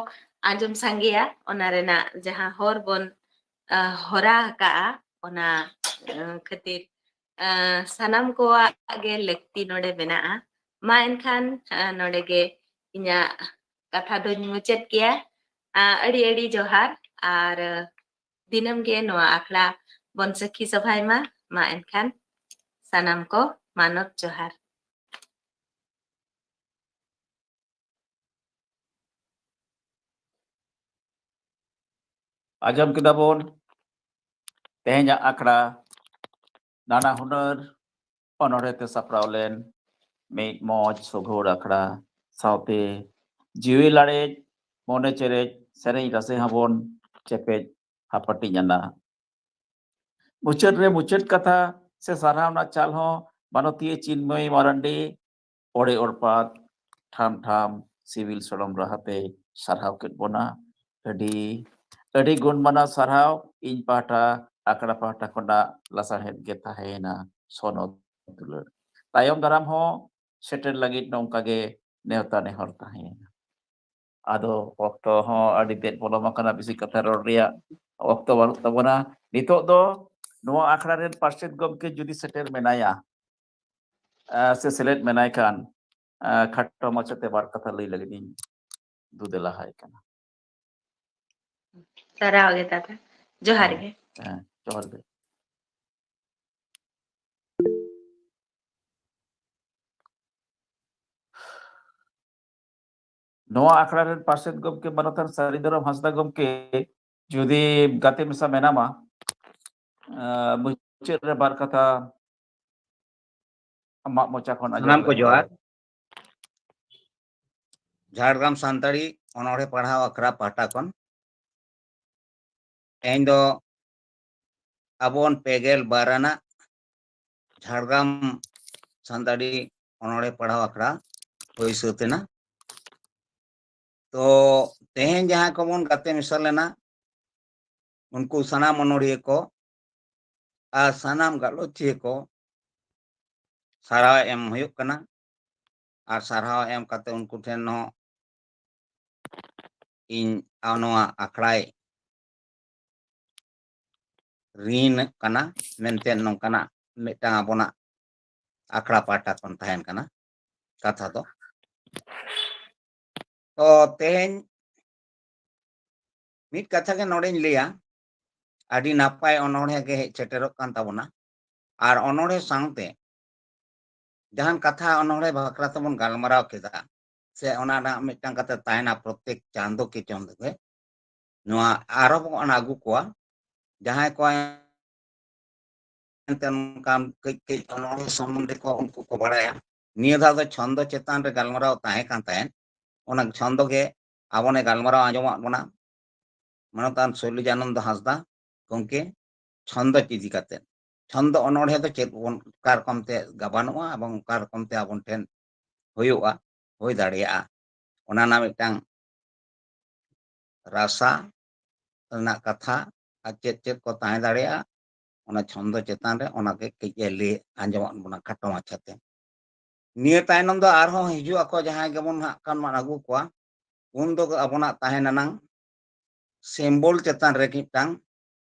ᱟᱸᱡᱚᱢ ᱥᱟᱸᱜᱮᱭᱟ᱾ ᱚᱱᱟ ᱨᱮᱱᱟᱜ ᱡᱟᱦᱟᱸ ᱦᱚᱨ ᱵᱚᱱ, ᱟ, ᱦᱚᱨᱟ ᱟᱠᱟᱜᱼᱟ, ᱚᱱᱟ, ᱟ, ᱠᱷᱟᱹᱛᱤᱨ, ᱟ, ᱥᱟᱱᱟᱢ ᱠᱚᱣᱟᱜ ᱜᱮ ᱞᱟᱹᱠᱛᱤ ᱱᱚᱰᱮ ᱢᱮᱱᱟᱜᱼᱟ᱾ ᱢᱟ ᱮᱱᱠᱷᱟᱱ, ᱟ, ᱱᱚᱰᱮ ᱜᱮ ᱤᱧᱟᱹᱜ ᱠᱟᱛᱷᱟ ᱫᱚᱧ ᱢᱩᱪᱟᱹᱫ ᱠᱮᱭᱟ᱾ ᱟ, ᱟᱹᱰᱤ ᱟᱹᱰᱤ ᱡᱚᱦᱟᱨ, ᱟᱨ ᱫᱤᱱᱟᱹᱢ ᱜᱮ ᱱᱚᱣᱟ ᱟᱠᱷᱲᱟ ᱵᱚᱱ ᱥᱟᱹᱠᱷᱤ ᱥᱚᱵᱷᱟᱭ ᱢᱟ᱾ ᱢᱟ ᱮᱱᱠᱷᱟᱱ ᱥᱟᱱᱟᱢ ᱠᱚ ᱢᱟᱱᱚᱛ ᱡᱚᱦᱟᱨ᱾ ᱟᱸᱡᱚᱢ ᱠᱮᱫᱟ ᱵᱚᱱ ᱛᱮᱦᱮᱧᱟᱜ ᱟᱠᱷᱲᱟ ᱱᱟᱱᱟ ᱦᱩᱱᱟᱹᱨ ᱚᱱᱚᱬᱦᱮ ᱛᱮ ᱥᱟᱯᱲᱟᱣ ᱞᱮᱱ ᱢᱤᱫ ᱢᱚᱡᱽ ᱥᱚᱜᱷᱚᱲ ᱟᱠᱷᱲᱟ ᱥᱟᱶᱛᱮ ᱡᱤᱣᱤ ᱞᱟᱲᱮᱡ, ᱢᱚᱱᱮ ᱪᱮᱨᱮᱡ, ᱥᱮᱨᱮᱧ ᱨᱟᱥᱮ ᱦᱚᱸᱵᱚᱱ ᱪᱮᱯᱮᱡ ᱦᱟᱯᱟᱴᱤᱧ ᱟᱱᱟ᱾ ᱢᱩᱪᱟᱹᱫ ᱨᱮ ᱢᱩᱪᱟᱹᱫ ᱠᱟᱛᱷᱟ ᱥᱮ ᱥᱟᱨᱦᱟᱣ ᱨᱮᱱᱟᱜ ᱪᱟᱞ ᱦᱚᱸ ᱢᱟᱱᱚᱛᱤᱭᱟᱹ ᱪᱤᱱᱢᱚᱭ ᱢᱟᱨᱟᱱᱰᱤ, ᱚᱲᱮ ᱚᱲᱯᱟᱛ, ᱴᱷᱟᱢ ᱴᱷᱟᱢ ᱥᱤᱵᱤᱞ ᱥᱚᱲᱚᱢ ᱨᱟᱦᱟᱛᱮ ᱥᱟᱨᱦᱟᱣ ᱠᱮᱫ ᱵᱚᱱᱟ᱾ ᱟᱹᱰᱤ, ᱟᱹᱰᱤ ᱜᱩᱱ ᱢᱟᱱᱟᱣ ᱥᱟᱨᱦᱟᱣ ᱤᱧ ᱯᱟᱦᱴᱟ ᱟᱠᱷᱲᱟ ᱯᱟᱦᱴᱟ ᱠᱷᱚᱱᱟᱜ ᱞᱟᱥᱟᱲᱦᱮᱫ ᱜᱮ ᱛᱟᱦᱮᱸᱭᱮᱱᱟ ᱥᱚᱱᱚᱛ ᱫᱩᱞᱟᱹᱲ᱾ ᱛᱟᱭᱚᱢ ᱫᱟᱨᱟᱢ ᱦᱚᱸ ᱥᱮᱴᱮᱨ ᱞᱟᱹᱜᱤᱫ ᱱᱚᱝᱠᱟ ᱜᱮ ᱱᱮᱣᱛᱟ ᱱᱮᱦᱚᱨ ᱛᱟᱦᱮᱸᱭᱮᱱᱟ᱾ ᱟᱫᱚ ᱚᱠᱛᱚ ᱦᱚᱸ ᱟᱹᱰᱤ ᱛᱮᱫ ᱯᱚᱞᱚᱢ ᱟᱠᱟᱱᱟ, ᱵᱮᱥᱤ ᱠᱟᱛᱷᱟ ᱨᱚᱲ ᱨᱮᱭᱟᱜ ᱚᱠᱛᱚ ᱵᱟᱹᱱᱩᱜ ᱛᱟᱵᱚᱱᱟ᱾ ᱱᱤᱛᱚᱜ ᱫᱚ ᱱᱚᱣᱟ ᱟᱠᱷᱲᱟ ᱨᱮᱱ ᱯᱟᱨᱥᱮᱛ ᱜᱚᱢᱠᱮ ᱡᱩᱫᱤ ᱥᱮᱴᱮᱨ ᱢᱮᱱᱟᱭᱟ, ᱟᱨ ᱥᱮ ᱥᱮᱞᱮᱫ ᱢᱮᱱᱟᱭ ᱠᱷᱟᱱ, ᱟᱨ ᱠᱷᱟᱴᱚ ᱢᱟᱪᱷᱟᱛᱮ ᱵᱟᱨ ᱠᱟᱛᱷᱟ ᱞᱟᱹᱭ ᱞᱟᱹᱜᱤᱫ ᱤᱧ ᱫᱩᱫᱮᱞᱟᱦᱟᱭ ᱠᱟᱱᱟ᱾ ᱥᱟᱨᱦᱟᱣ ᱜᱮ ᱫᱟᱫᱟ, ᱡᱚᱦᱟᱨ ᱜᱮ᱾ ᱦᱮᱸ, ᱡᱚᱦᱟᱨ ᱜᱮ᱾ ᱱᱚᱣᱟ ᱟᱠᱷᱲᱟ ᱨᱮᱱ ᱯᱟᱨᱥᱮᱛ ᱜᱚᱢᱠᱮ ᱢᱟᱱᱚᱛᱟᱱ ᱥᱟᱹᱨᱤ ᱫᱷᱚᱨᱚᱢ ᱦᱟᱸᱥᱫᱟ ᱜᱚᱢᱠᱮ, ᱡᱩᱫᱤ ᱜᱟᱛᱮ ᱢᱮᱥᱟ ᱢᱮᱱᱟᱢᱟ, ᱟᱨ ᱢᱩᱪᱟᱹᱫ ᱨᱮ ᱵᱟᱨ ᱠᱟᱛᱷᱟ ᱟᱢᱟᱜ ᱢᱚᱪᱟ ᱠᱷᱚᱱ ᱟᱸᱡᱚᱢ ᱥᱟᱱᱟᱢ ᱠᱚ ᱞᱟᱹᱜᱤᱫ ᱡᱚᱦᱟᱨ᱾ ᱛᱮ᱾ ᱡᱷᱟᱲᱜᱨᱟᱢ ᱥᱟᱱᱛᱟᱲᱤ ᱚᱱᱚᱬᱦᱮ ᱯᱟᱲᱦᱟᱣ ᱟᱠᱷᱲᱟ ᱯᱟᱦᱴᱟ ᱠᱷᱚᱱ ᱛᱮᱦᱮᱧ ᱫᱚ ᱟᱵᱚ ᱵᱚᱱ ᱯᱮ ᱜᱮᱞ ᱵᱟᱨ ᱟᱱᱟᱜ ᱡᱷᱟᱲᱜᱨᱟᱢ ᱥᱟᱱᱛᱟᱲᱤ ᱚᱱᱚᱬᱦᱮ ᱯᱟᱲᱦᱟᱣ ᱟᱠᱷᱲᱟ ᱦᱩᱭ ᱥᱟᱹᱛ ᱮᱱᱟ᱾ ᱛᱚ ᱛᱮᱦᱮᱧ ᱡᱟᱦᱟᱸᱭ ᱠᱚᱵᱚᱱ ᱜᱟᱛᱮ ᱢᱮᱥᱟ ᱞᱮᱱᱟ, ᱩᱱᱠᱩ ᱥᱟᱱᱟᱢ ᱚᱱᱚᱬᱦᱤᱭᱟᱹ ᱠᱚ ᱟᱨ ᱥᱟᱱᱟᱢ ᱜᱟᱞᱚᱪᱤᱭᱟᱹ ᱠᱚ ᱥᱟᱨᱦᱟᱣ ᱮᱢ ᱦᱩᱭᱩᱜ ᱠᱟᱱᱟ᱾ ᱟᱨ ᱥᱟᱨᱦᱟᱣ ᱮᱢ ᱠᱟᱛᱮ ᱩᱱᱠᱩ ᱴᱷᱮᱱ ᱦᱚᱸ ᱤᱧ ᱱᱚᱣᱟ ᱟᱠᱷᱲᱟᱭ ᱨᱤᱱ ᱠᱟᱱᱟ ᱢᱮᱱᱛᱮ ᱱᱚᱝᱠᱟᱱᱟᱜ ᱢᱤᱫᱴᱟᱝ ᱟᱵᱚᱱᱟᱜ ᱟᱠᱷᱲᱟ ᱯᱟᱦᱴᱟ ᱠᱷᱚᱱ ᱛᱟᱦᱮᱱ ᱠᱟᱱᱟ ᱠᱟᱛᱷᱟ ᱫᱚ᱾ ᱛᱚ ᱛᱮᱦᱮᱧ ᱢᱤᱫ ᱠᱟᱛᱷᱟ ᱜᱮ ᱱᱚᱰᱮᱧ ᱞᱟᱹᱭᱟ, ᱟᱹᱰᱤ ᱱᱟᱯᱟᱭ ᱚᱱᱚᱬᱦᱮ ᱜᱮ ᱦᱮᱡ ᱥᱮᱴᱮᱨᱚᱜ ᱠᱟᱱ ᱛᱟᱵᱚᱱᱟ᱾ ᱟᱨ ᱚᱱᱚᱬᱦᱮ ᱥᱟᱶᱛᱮ ᱡᱟᱦᱟᱱ ᱠᱟᱛᱷᱟ ᱚᱱᱚᱬᱦᱮ ᱵᱟᱠᱷᱨᱟ ᱛᱮᱵᱚᱱ ᱜᱟᱞᱢᱟᱨᱟᱣ ᱠᱮᱫᱟ, ᱥᱮ ᱚᱱᱟ ᱨᱮᱱᱟᱜ ᱢᱤᱫᱴᱟᱝ ᱠᱟᱛᱮ ᱛᱟᱦᱮᱱᱟ ᱯᱨᱚᱛᱮᱠ ᱪᱟᱸᱫᱚ ᱠᱮ ᱪᱟᱸᱫᱚ ᱜᱮ, ᱱᱚᱣᱟ ᱟᱨᱦᱚᱸ ᱵᱚᱱ ᱟᱹᱜᱩ ᱠᱚᱣᱟ᱾ ᱡᱟᱦᱟᱸᱭ ᱠᱚ ᱮᱱᱛᱮ ᱱᱚᱝᱠᱟᱱ ᱠᱟᱹᱡ ᱠᱟᱹᱡ ᱚᱱᱚᱬᱦᱮ ᱥᱚᱢᱵᱚᱱᱫᱷᱮ ᱠᱚ ᱩᱱᱠᱩ ᱠᱚ ᱵᱟᱲᱟᱭᱟ᱾ ᱱᱤᱭᱟᱹ ᱫᱷᱟᱣ ᱫᱚ ᱪᱷᱚᱱᱫᱚ ᱪᱮᱛᱟᱱ ᱨᱮ ᱜᱟᱞᱢᱟᱨᱟᱣ ᱛᱟᱦᱮᱸ ᱠᱟᱱ ᱛᱟᱦᱮᱸᱫ, ᱚᱱᱟ ᱪᱷᱚᱱᱫᱚ ᱜᱮ ᱟᱵᱚᱱᱮ ᱜᱟᱞᱢᱟᱨᱟᱣ ᱟᱸᱡᱚᱢᱟᱫ ᱵᱚᱱᱟ ᱢᱟᱱᱚᱛᱟᱱ ᱥᱚᱭᱞᱚᱡᱟᱱᱚᱱᱫᱚ ᱦᱟᱸᱥᱫᱟ ᱜᱚᱢᱠᱮ᱾ ᱪᱷᱚᱱᱫᱚ ᱤᱫᱤ ᱠᱟᱛᱮ, ᱪᱷᱚᱱᱫᱚ ᱚᱱᱚᱬᱦᱮ ᱫᱚ ᱪᱮᱫ ᱵᱚᱱ, ᱚᱠᱟ ᱨᱚᱠᱚᱢ ᱛᱮ ᱜᱟᱵᱟᱱᱚᱜᱼᱟ ᱮᱵᱚᱝ ᱚᱠᱟ ᱨᱚᱠᱚᱢ ᱛᱮ ᱟᱵᱚᱱ ᱴᱷᱮᱱ ᱦᱩᱭᱩᱜᱼᱟ, ᱦᱩᱭ ᱫᱟᱲᱮᱭᱟᱜᱼᱟ, ᱚᱱᱟ ᱨᱮᱱᱟᱜ ᱢᱤᱫᱴᱟᱝ ᱨᱟᱥᱟ ᱨᱮᱱᱟᱜ ᱠᱟᱛᱷᱟ ᱟᱨ ᱪᱮᱫ ᱪᱮᱫ ᱠᱚ ᱛᱟᱦᱮᱸ ᱫᱟᱲᱮᱭᱟᱜᱼᱟ, ᱚᱱᱟ ᱪᱷᱚᱱᱫᱚ ᱪᱮᱛᱟᱱ ᱨᱮ ᱚᱱᱟ ᱜᱮ ᱠᱟᱹᱡ ᱮ ᱞᱟᱹᱭ ᱟᱸᱡᱚᱢᱟᱫ ᱵᱚᱱᱟ ᱠᱷᱟᱴᱚ ᱢᱟᱪᱷᱟᱛᱮ᱾ ᱱᱤᱭᱟᱹ ᱛᱟᱭᱱᱚᱢ ᱫᱚ ᱟᱨᱦᱚᱸ ᱦᱤᱡᱩᱜ ᱟᱠᱚ ᱡᱟᱦᱟᱸᱭ ᱜᱮᱵᱚᱱ ᱦᱟᱸᱜ ᱠᱷᱟᱱ ᱵᱚᱱ ᱟᱹᱜᱩ ᱠᱚᱣᱟ, ᱩᱱ ᱫᱚ ᱟᱵᱚᱱᱟᱜ ᱛᱟᱦᱮᱱᱟ ᱱᱟᱝ symbol ᱪᱮᱛᱟᱱ ᱨᱮ ᱢᱤᱫᱴᱟᱝ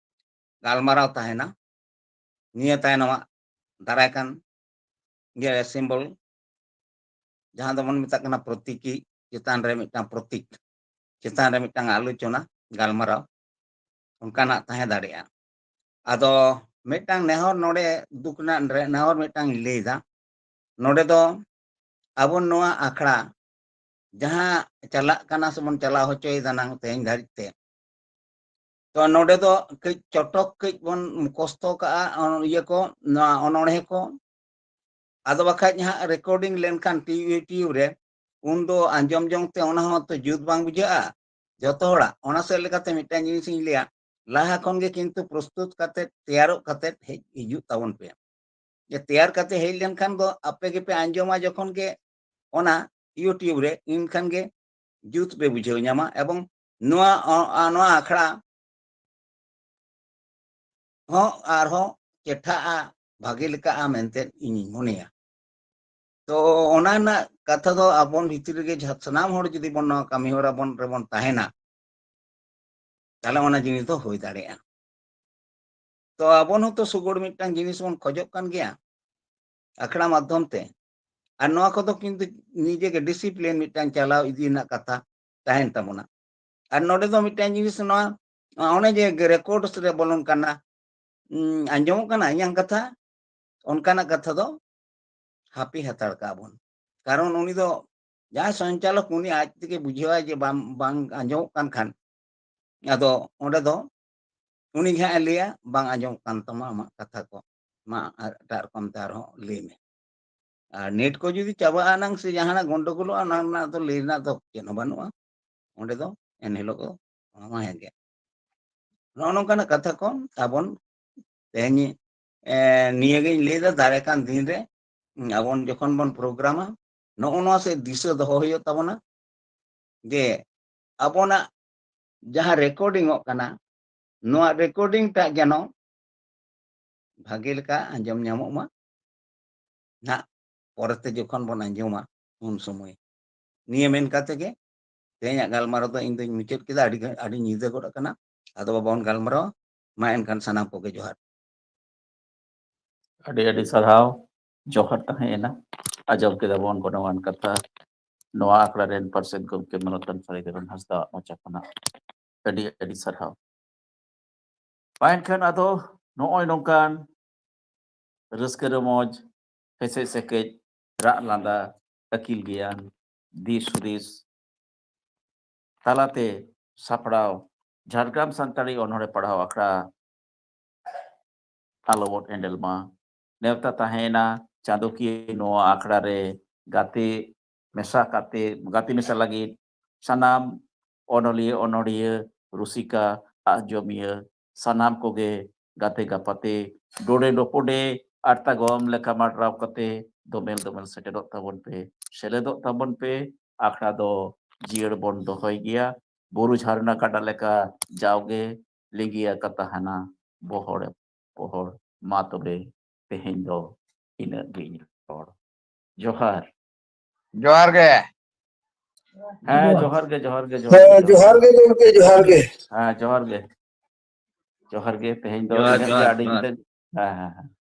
ᱜᱟᱞᱢᱟᱨᱟᱣ ᱛᱟᱦᱮᱱᱟ᱾ ᱱᱤᱭᱟᱹ ᱛᱟᱭᱱᱚᱢᱟᱜ ᱫᱟᱨᱟᱭ ᱠᱟᱱ ᱡᱮ symbol, ᱡᱟᱦᱟᱸ ᱫᱚᱵᱚᱱ ᱢᱮᱛᱟᱜ ᱠᱟᱱᱟ ᱯᱨᱚᱛᱤᱠᱤ, ᱪᱮᱛᱟᱱ ᱨᱮ ᱢᱤᱫᱴᱟᱝ ᱯᱨᱚᱛᱤᱠ, ᱪᱮᱛᱟᱱ ᱨᱮ ᱢᱤᱫᱴᱟᱝ ᱟᱞᱳᱪᱚᱱᱟ, ᱜᱟᱞᱢᱟᱨᱟᱣ, ᱚᱱᱠᱟᱱᱟᱜ ᱛᱟᱦᱮᱸ ᱫᱟᱲᱮᱭᱟᱜᱼᱟ᱾ ᱟᱫᱚ ᱢᱤᱫᱴᱟᱝ ᱱᱮᱦᱚᱨ ᱱᱚᱰᱮ ᱫᱩᱠ ᱨᱮᱱᱟᱜ ᱨᱮ-, ᱱᱮᱦᱚᱨ ᱢᱤᱫᱴᱟᱝ ᱤᱧ ᱞᱟᱹᱭᱫᱟ᱾ ᱱᱚᱰᱮ ᱫᱚ ᱟᱵᱚ ᱱᱚᱣᱟ ᱟᱠᱷᱲᱟ ᱡᱟᱦᱟᱸ ᱪᱟᱞᱟᱜ ᱠᱟᱱᱟ ᱥᱮᱵᱚᱱ ᱪᱟᱞᱟᱣ ᱦᱚᱪᱚᱭᱮᱫᱟ ᱱᱟᱝ ᱛᱮᱦᱮᱧ ᱫᱷᱟᱹᱨᱤᱡ ᱛᱮ, ᱛᱚ ᱱᱚᱰᱮ ᱫᱚ ᱠᱟᱹᱡ ᱪᱚᱴᱚᱠ ᱠᱟᱹᱡ ᱵᱚᱱ ᱢᱩᱠᱷᱚᱥᱛᱚ ᱠᱟᱜᱼᱟ, ᱚᱱ-, ᱤᱭᱟᱹ ᱠᱚ, ᱱᱚᱣᱟ ᱚᱱᱚᱬᱦᱮ ᱠᱚ᱾ ᱟᱫᱚ ᱵᱟᱠᱷᱟᱡ ᱦᱟᱸᱜ recording ᱞᱮᱱᱠᱷᱟᱱ ᱴᱤ-, YouTube ᱨᱮ, ᱩᱱᱫᱚ ᱟᱸᱡᱚᱢ ᱡᱚᱝ ᱛᱮ ᱚᱱᱟ ᱦᱚᱸ ᱛᱚ ᱡᱩᱛ ᱵᱟᱝ ᱵᱩᱡᱷᱟᱹᱜᱼᱟ ᱡᱚᱛᱚ ᱦᱚᱲᱟᱜ᱾ ᱚᱱᱟ ᱥᱮᱫ ᱞᱮᱠᱟᱛᱮ ᱢᱤᱫᱴᱟᱝ ᱡᱤᱱᱤᱥ ᱤᱧ ᱞᱟᱹᱭᱟ, ᱞᱟᱦᱟ ᱠᱷᱚᱱ ᱜᱮ ᱠᱤᱱᱛᱩ ᱯᱨᱚᱥᱛᱩᱛ ᱠᱟᱛᱮ, ᱛᱮᱭᱟᱨᱚᱜ ᱠᱟᱛᱮ ᱦᱮᱡ ᱦᱤᱡᱩᱜ ᱛᱟᱵᱚᱱ ᱯᱮ᱾ ᱡᱮ ᱛᱮᱭᱟᱨ ᱠᱟᱛᱮ ᱦᱮᱡ ᱞᱮᱱᱠᱷᱟᱱ ᱫᱚ ᱟᱯᱮ ᱜᱮᱯᱮ ᱟᱸᱡᱚᱢᱟ ᱡᱚᱠᱷᱚᱱ ᱜᱮ ᱚᱱᱟ YouTube ᱨᱮ, ᱮᱱᱠᱷᱟᱱ ᱜᱮ ᱡᱩᱛ ᱯᱮ ᱵᱩᱡᱷᱟᱹᱣ ᱧᱟᱢᱟ᱾ ᱮᱵᱚᱝ ᱱᱚᱣᱟ, ᱚ-, ᱟ-, ᱱᱚᱣᱟ ᱟᱠᱷᱲᱟ ᱦᱚᱸ ᱟᱨᱦᱚᱸ ᱪᱮᱴᱷᱟᱜᱼᱟ, ᱵᱷᱟᱜᱮ ᱞᱮᱠᱟᱜᱼᱟ ᱢᱮᱱᱛᱮ ᱤᱧᱤᱧ ᱢᱚᱱᱮᱭᱟ᱾ ᱛᱚ ᱚᱱᱟ ᱨᱮᱱᱟᱜ ᱠᱟᱛᱷᱟ ᱫᱚ ᱟᱵᱚᱱ ᱵᱷᱤᱛᱤᱨ ᱨᱮᱜᱮ ᱡᱟᱦᱟᱸ ᱥᱟᱱᱟᱢ ᱦᱚᱲ ᱡᱩᱫᱤ ᱵᱚᱱ ᱱᱚᱣᱟ ᱠᱟᱹᱢᱤ ᱦᱚᱨᱟ ᱵᱚᱱ, ᱨᱮᱵᱚᱱ ᱛᱟᱦᱮᱱᱟ, ᱛᱟᱦᱞᱮ ᱚᱱᱟ ᱡᱤᱱᱤᱥ ᱫᱚ ᱦᱩᱭ ᱫᱟᱲᱮᱭᱟᱜᱼᱟ᱾ ᱛᱚ ᱟᱵᱚᱱ ᱦᱚᱸᱛᱚ ᱥᱩᱜᱩᱲ ᱢᱤᱫᱴᱟᱝ ᱡᱤᱱᱤᱥ ᱵᱚᱱ ᱠᱷᱚᱡᱚᱜ ᱠᱟᱱ ᱜᱮᱭᱟ ᱟᱠᱷᱲᱟ ᱢᱟᱫᱽᱫᱷᱚᱢ ᱛᱮ᱾ ᱟᱨ ᱱᱚᱣᱟ ᱠᱚᱫᱚ ᱠᱤᱱᱛᱩ ᱱᱤᱡᱮ ᱜᱮ discipline ᱢᱤᱫᱴᱟᱝ ᱪᱟᱞᱟᱣ ᱤᱫᱤ ᱨᱮᱱᱟᱜ ᱠᱟᱛᱷᱟ ᱛᱟᱦᱮᱱ ᱛᱟᱵᱚᱱᱟ᱾ ᱟᱨ ᱱᱚᱰᱮ ᱫᱚ ᱢᱤᱫᱴᱟᱝ ᱡᱤᱱᱤᱥ ᱱᱚᱣᱟ, ᱚᱱᱮ ᱡᱮ records ᱨᱮ ᱵᱚᱞᱚᱱ ᱠᱟᱱᱟ, ᱩᱸ, ᱟᱸᱡᱚᱢᱚᱜ ᱠᱟᱱᱟ ᱤᱧᱟᱹᱝ ᱠᱟᱛᱷᱟ? ᱚᱱᱠᱟᱱᱟᱜ ᱠᱟᱛᱷᱟ ᱫᱚ ᱦᱟᱹᱯᱤ ᱦᱟᱛᱟᱲ ᱠᱟᱜ ᱵᱚᱱ᱾ ᱠᱟᱨᱚᱱ ᱩᱱᱤ ᱫᱚ ᱡᱟᱦᱟᱸᱭ ᱥᱚᱧᱪᱟᱞᱚᱠ, ᱩᱱᱤ ᱟᱡ ᱛᱮᱜᱮ ᱵᱩᱡᱷᱟᱹᱣᱟᱭ ᱡᱮ ᱵᱟᱝ, ᱵᱟᱝ ᱟᱸᱡᱚᱢᱚᱜ ᱠᱟᱱ ᱠᱷᱟᱱ, ᱟᱫᱚ ᱚᱸᱰᱮ ᱫᱚ ᱩᱱᱤ ᱜᱮ ᱦᱟᱸᱜ ᱮ ᱞᱟᱹᱭᱟ, "ᱵᱟᱝ ᱟᱸᱡᱚᱢᱚᱜ ᱠᱟᱱ ᱛᱟᱢᱟ ᱟᱢᱟᱜ ᱠᱟᱛᱷᱟ ᱠᱚ, ᱢᱟ ᱟᱨ ᱮᱴᱟᱜ ᱨᱚᱠᱚᱢ ᱛᱮ ᱟᱨᱦᱚᱸ ᱞᱟᱹᱭ ᱢᱮ᱾" ᱟᱨ net ᱠᱚ ᱡᱩᱫᱤ ᱪᱟᱵᱟᱜᱼᱟ ᱱᱟᱝ ᱥᱮ ᱡᱟᱦᱟᱱᱟᱜ ᱜᱚᱱᱰᱚᱜᱳᱞᱚᱜᱼᱟ, ᱚᱱᱟ ᱨᱮᱱᱟᱜ ᱫᱚ ᱞᱟᱹᱭ ᱨᱮᱱᱟᱜ ᱫᱚ ᱪᱮᱫ ᱦᱚᱸ ᱵᱟᱹᱱᱩᱜᱼᱟ᱾ ᱚᱸᱰᱮ ᱫᱚ ᱮᱱᱦᱤᱞᱳᱜ ᱫᱚ ᱚᱱᱟ ᱢᱟ ᱦᱮᱸᱜᱮ᱾ ᱱᱚᱜᱼᱚ ᱱᱚᱝᱠᱟᱱᱟᱜ ᱠᱟᱛᱷᱟ ᱠᱚ ᱟᱵᱚᱱ ᱛᱮᱦᱮᱧ, ᱮ, ᱱᱤᱭᱟᱹᱜᱤᱧ ᱞᱟᱹᱭᱫᱟ, ᱫᱟᱨᱟᱭ ᱠᱟᱱ ᱫᱤᱱ ᱨᱮ, ᱩᱸ, ᱟᱵᱚᱱ ᱡᱚᱠᱷᱚᱱ ᱵᱚᱱ ᱯᱨᱳᱜᱨᱟᱢᱟ, ᱱᱚᱜᱼᱚ ᱱᱚᱣᱟ ᱥᱮ ᱫᱤᱥᱟᱹ ᱫᱚᱦᱚ ᱦᱩᱭᱩᱜ ᱛᱟᱵᱚᱱᱟ ᱡᱮ ᱟᱵᱚᱱᱟᱜ ᱡᱟᱦᱟᱸ recording ᱚᱜ ᱠᱟᱱᱟ, ᱱᱚᱣᱟ ᱨᱮᱠᱚᱨᱰᱤᱝ ᱴᱟᱜ ᱡᱮᱱᱚ ᱵᱷᱟᱜᱮ ᱞᱮᱠᱟ ᱟᱸᱡᱚᱢ ᱧᱟᱢᱚᱜ ᱢᱟ᱾ ᱱᱟᱜ ᱯᱚᱨᱮᱛᱮ ᱡᱚᱠᱷᱚᱱ ᱵᱚᱱ ᱟᱸᱡᱚᱢᱟ, ᱩᱱ ᱥᱚᱢᱚᱭ᱾ ᱱᱤᱭᱟᱹ ᱢᱮᱱ ᱠᱟᱛᱮ ᱜᱮ ᱛᱮᱦᱮᱧᱟᱜ ᱜᱟᱞᱢᱟᱨᱟᱣ ᱫᱚ ᱤᱧ ᱫᱚᱧ ᱢᱩᱪᱟᱹᱫ ᱠᱮᱫᱟ᱾ ᱟᱹᱰᱤ ᱜᱷᱟᱹᱲ-, ᱟᱹᱰᱤ ᱧᱤᱫᱟᱹ ᱜᱚᱫ ᱟᱠᱟᱱᱟ᱾ ᱟᱫᱚ ᱵᱟᱵᱚᱱ ᱜᱟᱞᱢᱟᱨᱟᱣᱟ᱾ ᱢᱟ ᱮᱱᱠᱷᱟᱱ ᱥᱟᱱᱟᱢ ᱠᱚᱜᱮ ᱡᱚᱦᱟᱨ᱾ ᱟᱹᱰᱤ ᱟᱹᱰᱤ ᱥᱟᱨᱦᱟᱣ᱾ ᱡᱚᱦᱟᱨ ᱛᱟᱦᱮᱸᱭᱮᱱᱟ᱾ ᱟᱸᱡᱚᱢ ᱠᱮᱫᱟ ᱵᱚᱱ ᱜᱚᱱᱚᱝᱟᱱ ᱠᱟᱛᱷᱟ ᱱᱚᱣᱟ ᱟᱠᱷᱲᱟ ᱨᱮᱱ ᱯᱟᱨᱥᱮᱛ ᱜᱚᱢᱠᱮ ᱢᱟᱱᱚᱛᱟᱱ ᱥᱟᱹᱨᱤ ᱫᱷᱚᱨᱚᱢ ᱦᱟᱸᱥᱫᱟᱣᱟᱜ ᱢᱚᱪᱟ ᱠᱷᱚᱱᱟᱜ᱾ ᱟᱹᱰᱤ ᱟᱹᱰᱤ ᱥᱟᱨᱦᱟᱣ᱾ ᱢᱟ ᱮᱱᱠᱷᱟᱱ ᱟᱫᱚ ᱱᱚᱜᱼᱚᱭ ᱱᱚᱝᱠᱟᱱ ᱨᱟᱹᱥᱠᱟᱹ ᱨᱚᱢᱚᱡᱽ, ᱦᱮᱥᱮᱡ ᱥᱮᱠᱮᱡ, ᱨᱟᱜ ᱞᱟᱸᱫᱟ, ᱟᱹᱠᱤᱞ ᱜᱮᱭᱟᱱ, ᱫᱤᱥ ᱦᱩᱫᱤᱥ ᱛᱟᱞᱟᱛᱮ ᱥᱟᱯᱲᱟᱣ ᱡᱷᱟᱲᱜᱨᱟᱢ ᱥᱟᱱᱛᱟᱲᱤ ᱚᱱᱚᱬᱦᱮ ᱯᱟᱲᱦᱟᱣ ᱟᱠᱷᱲᱟ ᱟᱞᱚ ᱵᱚᱱ ᱮᱸᱰᱮᱞ ᱢᱟ᱾ ᱱᱮᱣᱛᱟ ᱛᱟᱦᱮᱸᱭᱮᱱᱟ ᱪᱟᱸᱫᱚᱠᱤᱭᱟᱹ ᱱᱚᱣᱟ ᱟᱠᱷᱲᱟ ᱨᱮ ᱜᱟᱛᱮ ᱢᱮᱥᱟ ᱠᱟᱛᱮ, ᱜᱟᱛᱮ ᱢᱮᱥᱟ ᱞᱟᱹᱜᱤᱫ ᱥᱟᱱᱟᱢ ᱚᱱᱚᱞᱤᱭᱟᱹ, ᱚᱱᱚᱲᱦᱤᱭᱟᱹ, ᱨᱩᱥᱤᱠᱟ, ᱟᱸᱡᱚᱢᱤᱭᱟᱹ, ᱥᱟᱱᱟᱢ ᱠᱚᱜᱮ ᱜᱟᱛᱮ ᱜᱟᱯᱟᱛᱮ, ᱰᱚᱰᱮ ᱰᱚᱯᱚᱰᱮ ᱟᱨ ᱛᱟᱜᱚᱢ ᱞᱮᱠᱟ ᱢᱟᱰᱨᱟᱣ ᱠᱟᱛᱮ ᱫᱚᱢᱮᱞ ᱫᱚᱢᱮᱞ ᱥᱮᱴᱮᱨᱚᱜ ᱛᱟᱵᱚᱱ ᱯᱮ, ᱥᱮᱞᱮᱫᱚᱜ ᱛᱟᱵᱚᱱ ᱯᱮ᱾ ᱟᱠᱷᱲᱟ ᱫᱚ ᱡᱤᱭᱟᱹᱲ ᱵᱚᱱ ᱫᱚᱦᱚᱭ ᱜᱮᱭᱟ᱾ ᱵᱩᱨᱩ ᱡᱷᱟᱨᱱᱟ ᱜᱟᱰᱟ ᱞᱮᱠᱟ ᱡᱟᱣᱜᱮ ᱞᱤᱸᱜᱤ ᱟᱠᱟ ᱛᱟᱦᱮᱱᱟ ᱵᱚᱦᱚᱲ ᱯᱚᱦᱚᱲ᱾ ᱢᱟ ᱛᱚᱵᱮ ᱛᱮᱦᱮᱧ ᱫᱚ ᱤᱱᱟᱹᱜ ᱜᱮ ᱤᱧ ᱨᱚᱲ᱾ ᱡᱚᱦᱟᱨ᱾ ᱡᱚᱦᱟᱨ ᱜᱮ᱾ ᱦᱮᱸ, ᱡᱚᱦᱟᱨ ᱜᱮ, ᱡᱚᱦᱟᱨ ᱜᱮ, ᱦᱮᱸ, ᱡᱚᱦᱟᱨ ᱜᱮ ᱜᱚᱢᱠᱮ, ᱡᱚᱦᱟᱨ ᱜᱮ᱾ ᱦᱮᱸ, ᱡᱚᱦᱟᱨ ᱜᱮ, ᱡᱚᱦᱟᱨ ᱜᱮ᱾ ᱛᱮᱦᱮᱧ ᱫᱚ ᱡᱚᱦᱟᱨ, ᱤᱱᱟᱹᱜ ᱜᱮ, ᱡᱚᱦᱟᱨ, ᱟᱹᱰᱤ ᱡᱚᱦᱟᱨ᱾ ᱧᱤᱫᱟᱹ᱾ ᱦᱮᱸ, ᱦᱮᱸ, ᱦᱮᱸ᱾